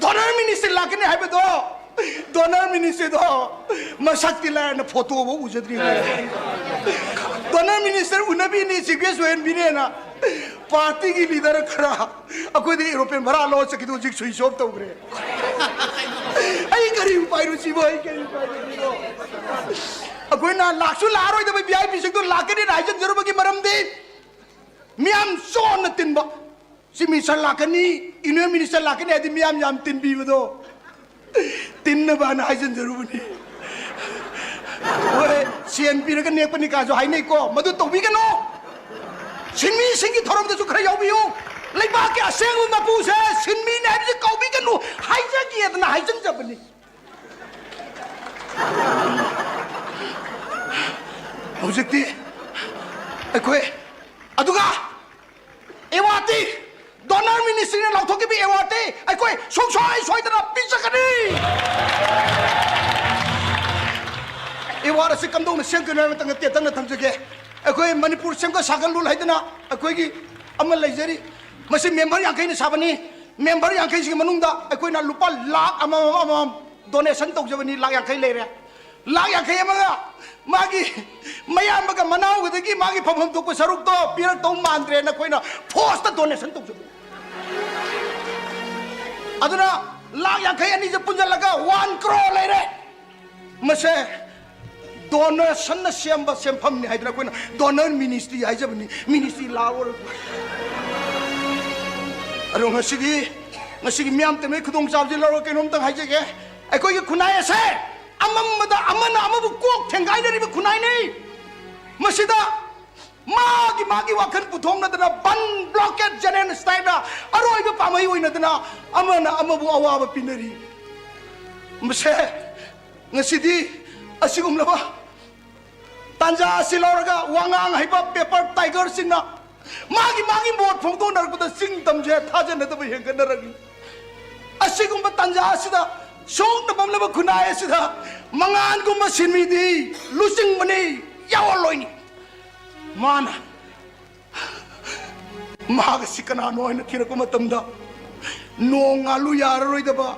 Donor minister ꯂꯥꯛꯀꯅꯤ ꯍꯥꯏꯕꯗꯣ, donor minister ꯗꯣ ꯃꯁꯛꯇꯤ ꯂꯥꯏꯔꯅ photo ꯐꯥꯎ ꯎꯖꯗ꯭ꯔꯤ꯫ Donor minister ꯎꯅꯕꯤꯅꯤ, chief guest ꯑꯣꯏꯍꯟꯕꯤꯅꯦꯅ party ꯒꯤ leader ꯈꯔ ꯑꯩꯈꯣꯏꯗ aeroplane ꯚꯔꯥ ꯂꯧꯔ ꯆꯠꯈꯤꯗꯣ ꯍꯧꯖꯤꯛ switch off ꯇꯧꯈ꯭ꯔꯦ꯫ ꯑꯩ ꯀꯔꯤ ꯎꯄꯥꯏꯅꯣ ꯁꯤꯕꯣ? ꯑꯩ ꯀꯔꯤ ꯎꯄꯥꯏꯅꯣ ꯁꯤꯕꯣ? ꯑꯩꯈꯣꯏꯅ ꯂꯥꯛꯁꯨ ꯂꯥꯛꯑꯔꯣꯏꯗꯕ VIP ꯁꯤꯡꯗꯣ ꯂꯥꯛꯀꯅꯤꯅ ꯍꯥꯏꯖꯤꯟꯖꯔꯨꯕꯒꯤ ꯃꯔꯝꯗꯤ ꯃꯤꯌꯥꯝ ꯆꯣꯟꯅ ꯇꯤꯟꯕ꯫ Chief minister ꯂꯥꯛꯀꯅꯤ, union minister ꯂꯥꯛꯀꯅꯤ ꯍꯥꯏꯗꯤ ꯃꯤꯌꯥꯝ ꯌꯥꯝ ꯇꯤꯟꯕꯤꯕꯗꯣ ꯇꯤꯟꯅꯕꯅ ꯍꯥꯏꯖꯤꯟꯖꯔꯨꯕꯅꯤ꯫ ꯍꯣꯏ, ꯁꯦꯟ ꯄꯤꯔꯒ ꯅꯦꯛꯄꯅꯤ ꯀꯥꯁꯨ ꯍꯥꯏꯅꯩꯀꯣ, ꯃꯗꯨ ꯇꯧꯕꯤꯒꯅꯣ꯫ ꯁꯤꯟꯃꯤꯁꯤꯡꯒꯤ ꯊꯧꯔꯝꯗꯁꯨ ꯈꯔ ꯌꯥꯎꯕꯤꯌꯨ꯫ ꯂꯩꯕꯥꯛꯀꯤ ꯑꯁꯦꯡꯕ ꯃꯄꯨꯁꯦ ꯁꯤꯟꯃꯤꯅꯤ ꯍꯥꯏꯕꯁꯤ ꯀꯧꯕꯤꯒꯅꯨ ꯍꯥꯏꯖꯒꯦꯗꯅ ꯍꯥꯏꯖꯤꯟꯖꯕꯅꯤ꯫ ꯍꯧꯖꯤꯛꯇꯤ ꯑꯩꯈꯣꯏ, ꯑꯗꯨꯒ ꯑꯦꯋꯥꯔꯗꯇꯤ, ꯗꯣꯅꯔ ꯃꯤꯅꯤꯁꯇ꯭ꯔꯤꯅ ꯂꯥꯎꯊꯣꯛꯈꯤꯕ ꯑꯦꯋꯥꯔꯗꯇꯤ ꯑꯩꯈꯣꯏ ꯁꯨꯡꯁꯣꯏ ꯁꯣꯏꯗꯅ ꯄꯤꯖꯒꯅꯤ꯫ ꯑꯦꯋꯥꯔꯗ ꯑꯁꯤ ꯀꯝꯗꯧꯅ ꯁꯦꯝꯒꯅꯣ ꯍꯥꯏꯕ ꯃꯇꯝꯗ ꯇꯦꯟꯇꯛꯅ ꯊꯝꯖꯒꯦ꯫ ꯑꯩꯈꯣꯏ ꯃꯅꯤꯄꯨꯔ ꯁꯦꯝꯒꯠ ꯁꯥꯒꯠꯂꯨ ꯍꯥꯏꯗꯅ ꯑꯩꯈꯣꯏꯒꯤ ꯑꯃ ꯂꯩꯖꯔꯤ꯫ ꯃꯁꯤ ꯃꯦꯝꯕꯔ ꯌꯥꯡꯈꯩꯅ ꯁꯥꯕꯅꯤ꯫ ꯃꯦꯝꯕꯔ ꯌꯥꯡꯈꯩꯁꯤꯒꯤ ꯃꯅꯨꯡꯗ ꯑꯩꯈꯣꯏꯅ ꯂꯨꯄꯥ ꯂꯥꯈ ꯑꯃꯃꯝ ꯑꯃꯃꯝ ꯗꯣꯅꯦꯁꯟ ꯇꯧꯖꯕꯅꯤ꯫ ꯂꯥꯈ ꯌꯥꯡꯈꯩ ꯂꯩꯔꯦ꯫ ꯂꯥꯈ ꯌꯥꯡꯈꯩ ꯑꯃꯒ ꯃꯥꯒꯤ ꯃꯌꯥꯝꯕꯒ ꯃꯅꯥꯎꯒꯗꯒꯤ ꯃꯥꯒꯤ ꯐꯪꯐꯝ ꯊꯣꯛꯄ ꯁꯔꯨꯛꯇꯣ ꯄꯤꯔꯛꯇꯧ ꯃꯥꯟꯗ꯭ꯔꯦꯅ ꯑꯩꯈꯣꯏꯅ ꯐꯣꯔꯁꯇ ꯗꯣꯅꯦꯁꯟ ꯇꯧꯖꯕꯅꯤ꯫ ꯑꯗꯨꯅ ꯂꯥꯈ ꯌꯥꯡꯈꯩ ꯑꯅꯤꯁꯦ ꯄꯨꯟꯁꯤꯜꯂꯒ ꯋꯥꯟ ꯀ꯭ꯔꯣꯔ ꯂꯩꯔꯦ꯫ ꯃꯁꯦ ꯗꯣꯅꯦꯁꯟꯅ ꯁꯦꯝꯕ ꯁꯦꯟꯐꯝꯅꯤ ꯍꯥꯏꯗꯅ ꯑꯩꯈꯣꯏꯅ ꯗꯣꯅꯔ ꯃꯤꯅꯤꯁꯇ꯭ꯔꯤ ꯍꯥꯏꯖꯕꯅꯤ꯫ ꯃꯤꯅꯤꯁꯇ꯭ꯔꯤ ꯂꯥꯛꯑꯣ꯫ ꯑꯗꯣ ꯉꯁꯤꯗꯤ, ꯉꯁꯤꯒꯤ ꯃꯤꯌꯥꯝ ꯇꯤꯟꯕꯒꯤ ꯈꯨꯗꯣꯡꯆꯥꯕꯁꯤ ꯂꯧꯔꯒ ꯀꯩꯅꯣꯝꯇꯪ ꯍꯥꯏꯖꯒꯦ꯫ ꯑꯩꯈꯣꯏꯒꯤ ꯈꯨꯟꯅꯥꯏ ꯑꯁꯦ ꯑꯃꯝꯕꯗ ꯑꯃꯅ ꯑꯃꯕꯨ ꯀꯣꯛ ꯊꯦꯡꯒꯥꯏꯅꯔꯤꯕ ꯈꯨꯟꯅꯥꯏꯅꯤ꯫ ꯃꯁꯤꯗ ꯃꯥꯒꯤ ꯃꯥꯒꯤ ꯋꯥꯈꯜ ꯄꯨꯊꯣꯛꯅꯗꯅ ꯕꯟ ꯕ꯭ꯂꯣꯀꯦꯠ ꯖꯦꯅꯦꯔꯦꯜ ꯁ꯭ꯇꯥꯏꯜꯗ ꯑꯔꯣꯏꯕ ꯄꯥꯝꯕꯩ ꯑꯣꯏꯅꯗꯅ ꯑꯃꯅ ꯑꯃꯕꯨ ꯑꯋꯥꯕ ꯄꯤꯅꯔꯤ꯫ ꯃꯁꯦ ꯉꯁꯤꯗꯤ ꯑꯁꯤꯒꯨꯝꯂꯕ ꯇꯥꯟꯖꯥ ꯑꯁꯤ ꯂꯧꯔꯒ ꯋꯥꯉꯥꯡ ꯍꯩꯕ ꯄꯦꯄꯔ ꯇꯥꯏꯒꯔꯁꯤꯡꯅ ꯃꯥꯒꯤ ꯃꯥꯒꯤ ꯃꯣꯠ ꯐꯣꯡꯗꯣꯛꯅꯔꯛꯄꯗ ꯆꯤꯡ ꯇꯝꯁꯦ ꯊꯥꯖꯅꯗꯕ ꯍꯦꯟꯒꯠꯅꯔꯛꯂꯤ꯫ ꯑꯁꯤꯒꯨꯝꯕ ꯇꯥꯟꯖꯥ ꯑꯁꯤꯗ ꯁꯣꯛꯅ ꯄꯝꯂꯕ ꯈꯨꯟꯅꯥꯏ ꯑꯁꯤꯗ ꯃꯉꯥꯜꯒꯨꯝꯕ ꯁꯤꯟꯃꯤꯗꯤ ꯂꯨꯆꯤꯡꯕꯅꯤ, ꯌꯥꯑꯣꯟꯂꯣꯏꯅꯤ꯫ ꯃꯥꯅ ꯃꯍꯥꯛ ꯑꯁꯤ ꯀꯅꯥꯅꯣ ꯍꯥꯏꯅ ꯊꯤꯔꯛꯄ ꯃꯇꯝꯗ ꯅꯣꯡ ꯉꯥꯜꯂꯨ ꯌꯥꯔꯔꯣꯏꯗꯕ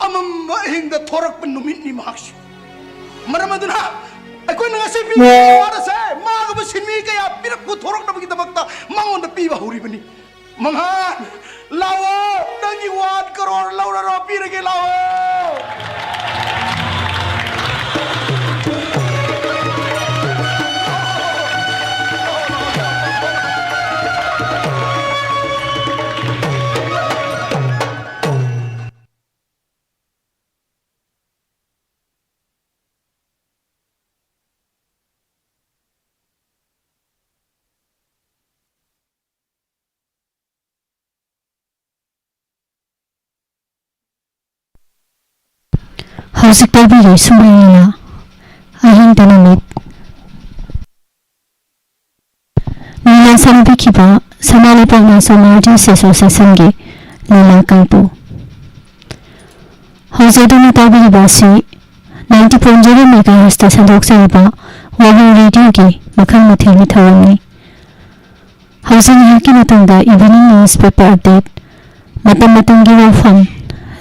ꯑꯃꯝꯕ ꯑꯍꯤꯡꯗ ꯊꯣꯔꯛꯄ ꯅꯨꯃꯤꯠꯅꯤ ꯃꯍꯥꯛꯁꯤ꯫ ꯃꯔꯝ ꯑꯗꯨꯅ ꯑꯩꯈꯣꯏꯅ ꯉꯁꯤ ꯄꯤꯔꯤꯕ ꯑꯦꯋꯥꯔꯗ ꯑꯁꯦ ꯃꯥꯒꯨꯝꯕ ꯁꯤꯟꯃꯤ ꯀꯌꯥ ꯄꯤꯔꯛꯄ ꯊꯣꯔꯛꯅꯕꯒꯤꯗꯃꯛꯇ ꯃꯉꯣꯟꯗ ꯄꯤꯕ ꯍꯧꯔꯤꯕꯅꯤ꯫ ꯃꯉꯥꯟ, ꯂꯥꯛꯑꯣ, ꯅꯪꯒꯤ ꯋꯥꯟ ꯀꯔꯣꯔ ꯂꯧꯔꯔꯣ, ꯄꯤꯔꯒꯦ, ꯂꯥꯛꯑꯣ꯫ ꯍꯧꯖꯤꯛ ꯇꯥꯕꯤꯔꯤꯁꯤ ꯁꯨꯃꯥꯏꯅ ꯑꯍꯤꯡꯗ ꯅꯨꯃꯤꯠ꯫ ꯂꯤꯂꯥ ꯁꯥꯟꯅꯕꯤꯈꯤꯕ ꯁꯅꯥ ꯂꯩꯄꯥꯛ ꯃꯥꯔꯁꯦꯜ ꯑꯥꯔꯇꯤꯁ ꯑꯦꯁꯣꯁꯤꯌꯦꯁꯟꯒꯤ ꯂꯤꯂꯥ ꯀꯥꯡꯄꯨ꯫ ꯍꯧꯖꯤꯛ ꯑꯗꯣꯝꯅ ꯇꯥꯕꯤꯔꯤꯕ ꯑꯁꯤ ninety point zero megahertzꯇ ꯁꯟꯗꯣꯛꯆꯔꯤꯕ ꯋꯥꯍꯩ ꯔꯦꯗꯤꯑꯣꯒꯤ ꯃꯈꯜ ꯃꯊꯦꯜꯒꯤ ꯊꯧꯔꯝꯅꯤ꯫ ꯍꯧꯖꯤꯛ ꯉꯥꯏꯍꯥꯛꯀꯤ ꯃꯇꯨꯡꯗ evening newspaper update, ꯃꯇꯝ ꯃꯇꯝꯒꯤ ꯋꯥꯐꯝ,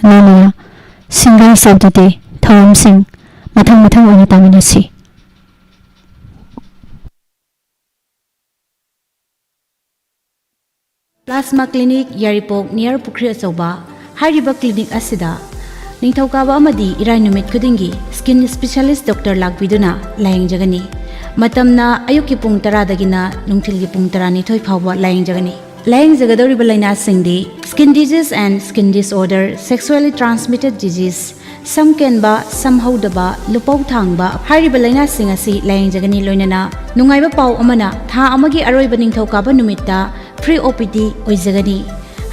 ꯂꯣꯏꯅꯅ singers of the day ꯊꯧꯔꯝꯁꯤꯡ ꯃꯊꯪ ꯃꯊꯪ ꯑꯣꯏꯅ ꯇꯥꯃꯤꯟꯅꯁꯤ꯫ Plasma Clinic, ꯌꯥꯏꯔꯤꯄꯣꯛ near ꯄꯨꯈ꯭ꯔꯤ ꯑꯆꯧꯕ꯫ ꯍꯥꯏꯔꯤꯕ clinic ꯑꯁꯤꯗ ꯅꯤꯡꯊꯧꯀꯥꯕ ꯑꯃꯗꯤ ꯏꯔꯥꯏ ꯅꯨꯃꯤꯠ ꯈꯨꯗꯤꯡꯒꯤ skin specialist doctor ꯂꯥꯛꯄꯤꯗꯨꯅ ꯂꯥꯌꯦꯡꯖꯒꯅꯤ꯫ ꯃꯇꯝꯅ ꯑꯌꯨꯛꯀꯤ ꯄꯨꯡ ꯇꯔꯥꯗꯒꯤꯅ ꯅꯨꯡꯊꯤꯜꯒꯤ ꯄꯨꯡ ꯇꯔꯥꯅꯤꯊꯣꯏ ꯐꯥꯎꯕ ꯂꯥꯌꯦꯡꯖꯒꯅꯤ꯫ ꯂꯥꯌꯦꯡꯖꯒꯗꯧꯔꯤꯕ ꯂꯥꯏꯅꯥꯁꯤꯡꯗꯤ skin disease and skin disorder, sexually transmitted disease, ꯁꯝ ꯀꯦꯟꯕ, ꯁꯝ ꯍꯧꯗꯕ, ꯂꯨꯄꯧ ꯊꯥꯡꯕ꯫ ꯍꯥꯏꯔꯤꯕ ꯂꯥꯏꯅꯥꯁꯤꯡ ꯑꯁꯤ ꯂꯥꯌꯦꯡꯖꯒꯅꯤ꯫ ꯂꯣꯏꯅꯅ ꯅꯨꯡꯉꯥꯏꯕ ꯄꯥꯎ ꯑꯃꯅ, ꯊꯥ ꯑꯃꯒꯤ ꯑꯔꯣꯏꯕ ꯅꯤꯡꯊꯧꯀꯥꯕ ꯅꯨꯃꯤꯠꯇ free O P D ꯑꯣꯏꯖꯒꯅꯤ꯫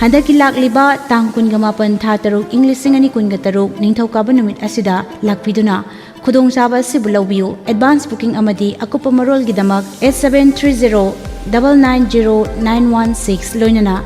ꯍꯟꯗꯛꯀꯤ ꯂꯥꯛꯂꯤꯕ ꯇꯥꯡ ꯀꯨꯟꯒ ꯃꯥꯄꯟ, ꯊꯥ ꯇꯔꯨꯛ, ꯏꯪ ꯂꯤꯁꯤꯡ ꯑꯅꯤ ꯀꯨꯟꯒ ꯇꯔꯨꯛ, ꯅꯤꯡꯊꯧꯀꯥꯕ ꯅꯨꯃꯤꯠ ꯑꯁꯤꯗ ꯂꯥꯛꯄꯤꯗꯨꯅ ꯈꯨꯗꯣꯡꯆꯥꯕ ꯑꯁꯤꯕꯨ ꯂꯧꯕꯤꯌꯨ꯫ Advance booking ꯑꯃꯗꯤ ꯑꯀꯨꯞꯄ ꯃꯔꯣꯜꯒꯤꯗꯃꯛ eight seven three zero double nine zero nine one six ꯂꯣꯏꯅꯅ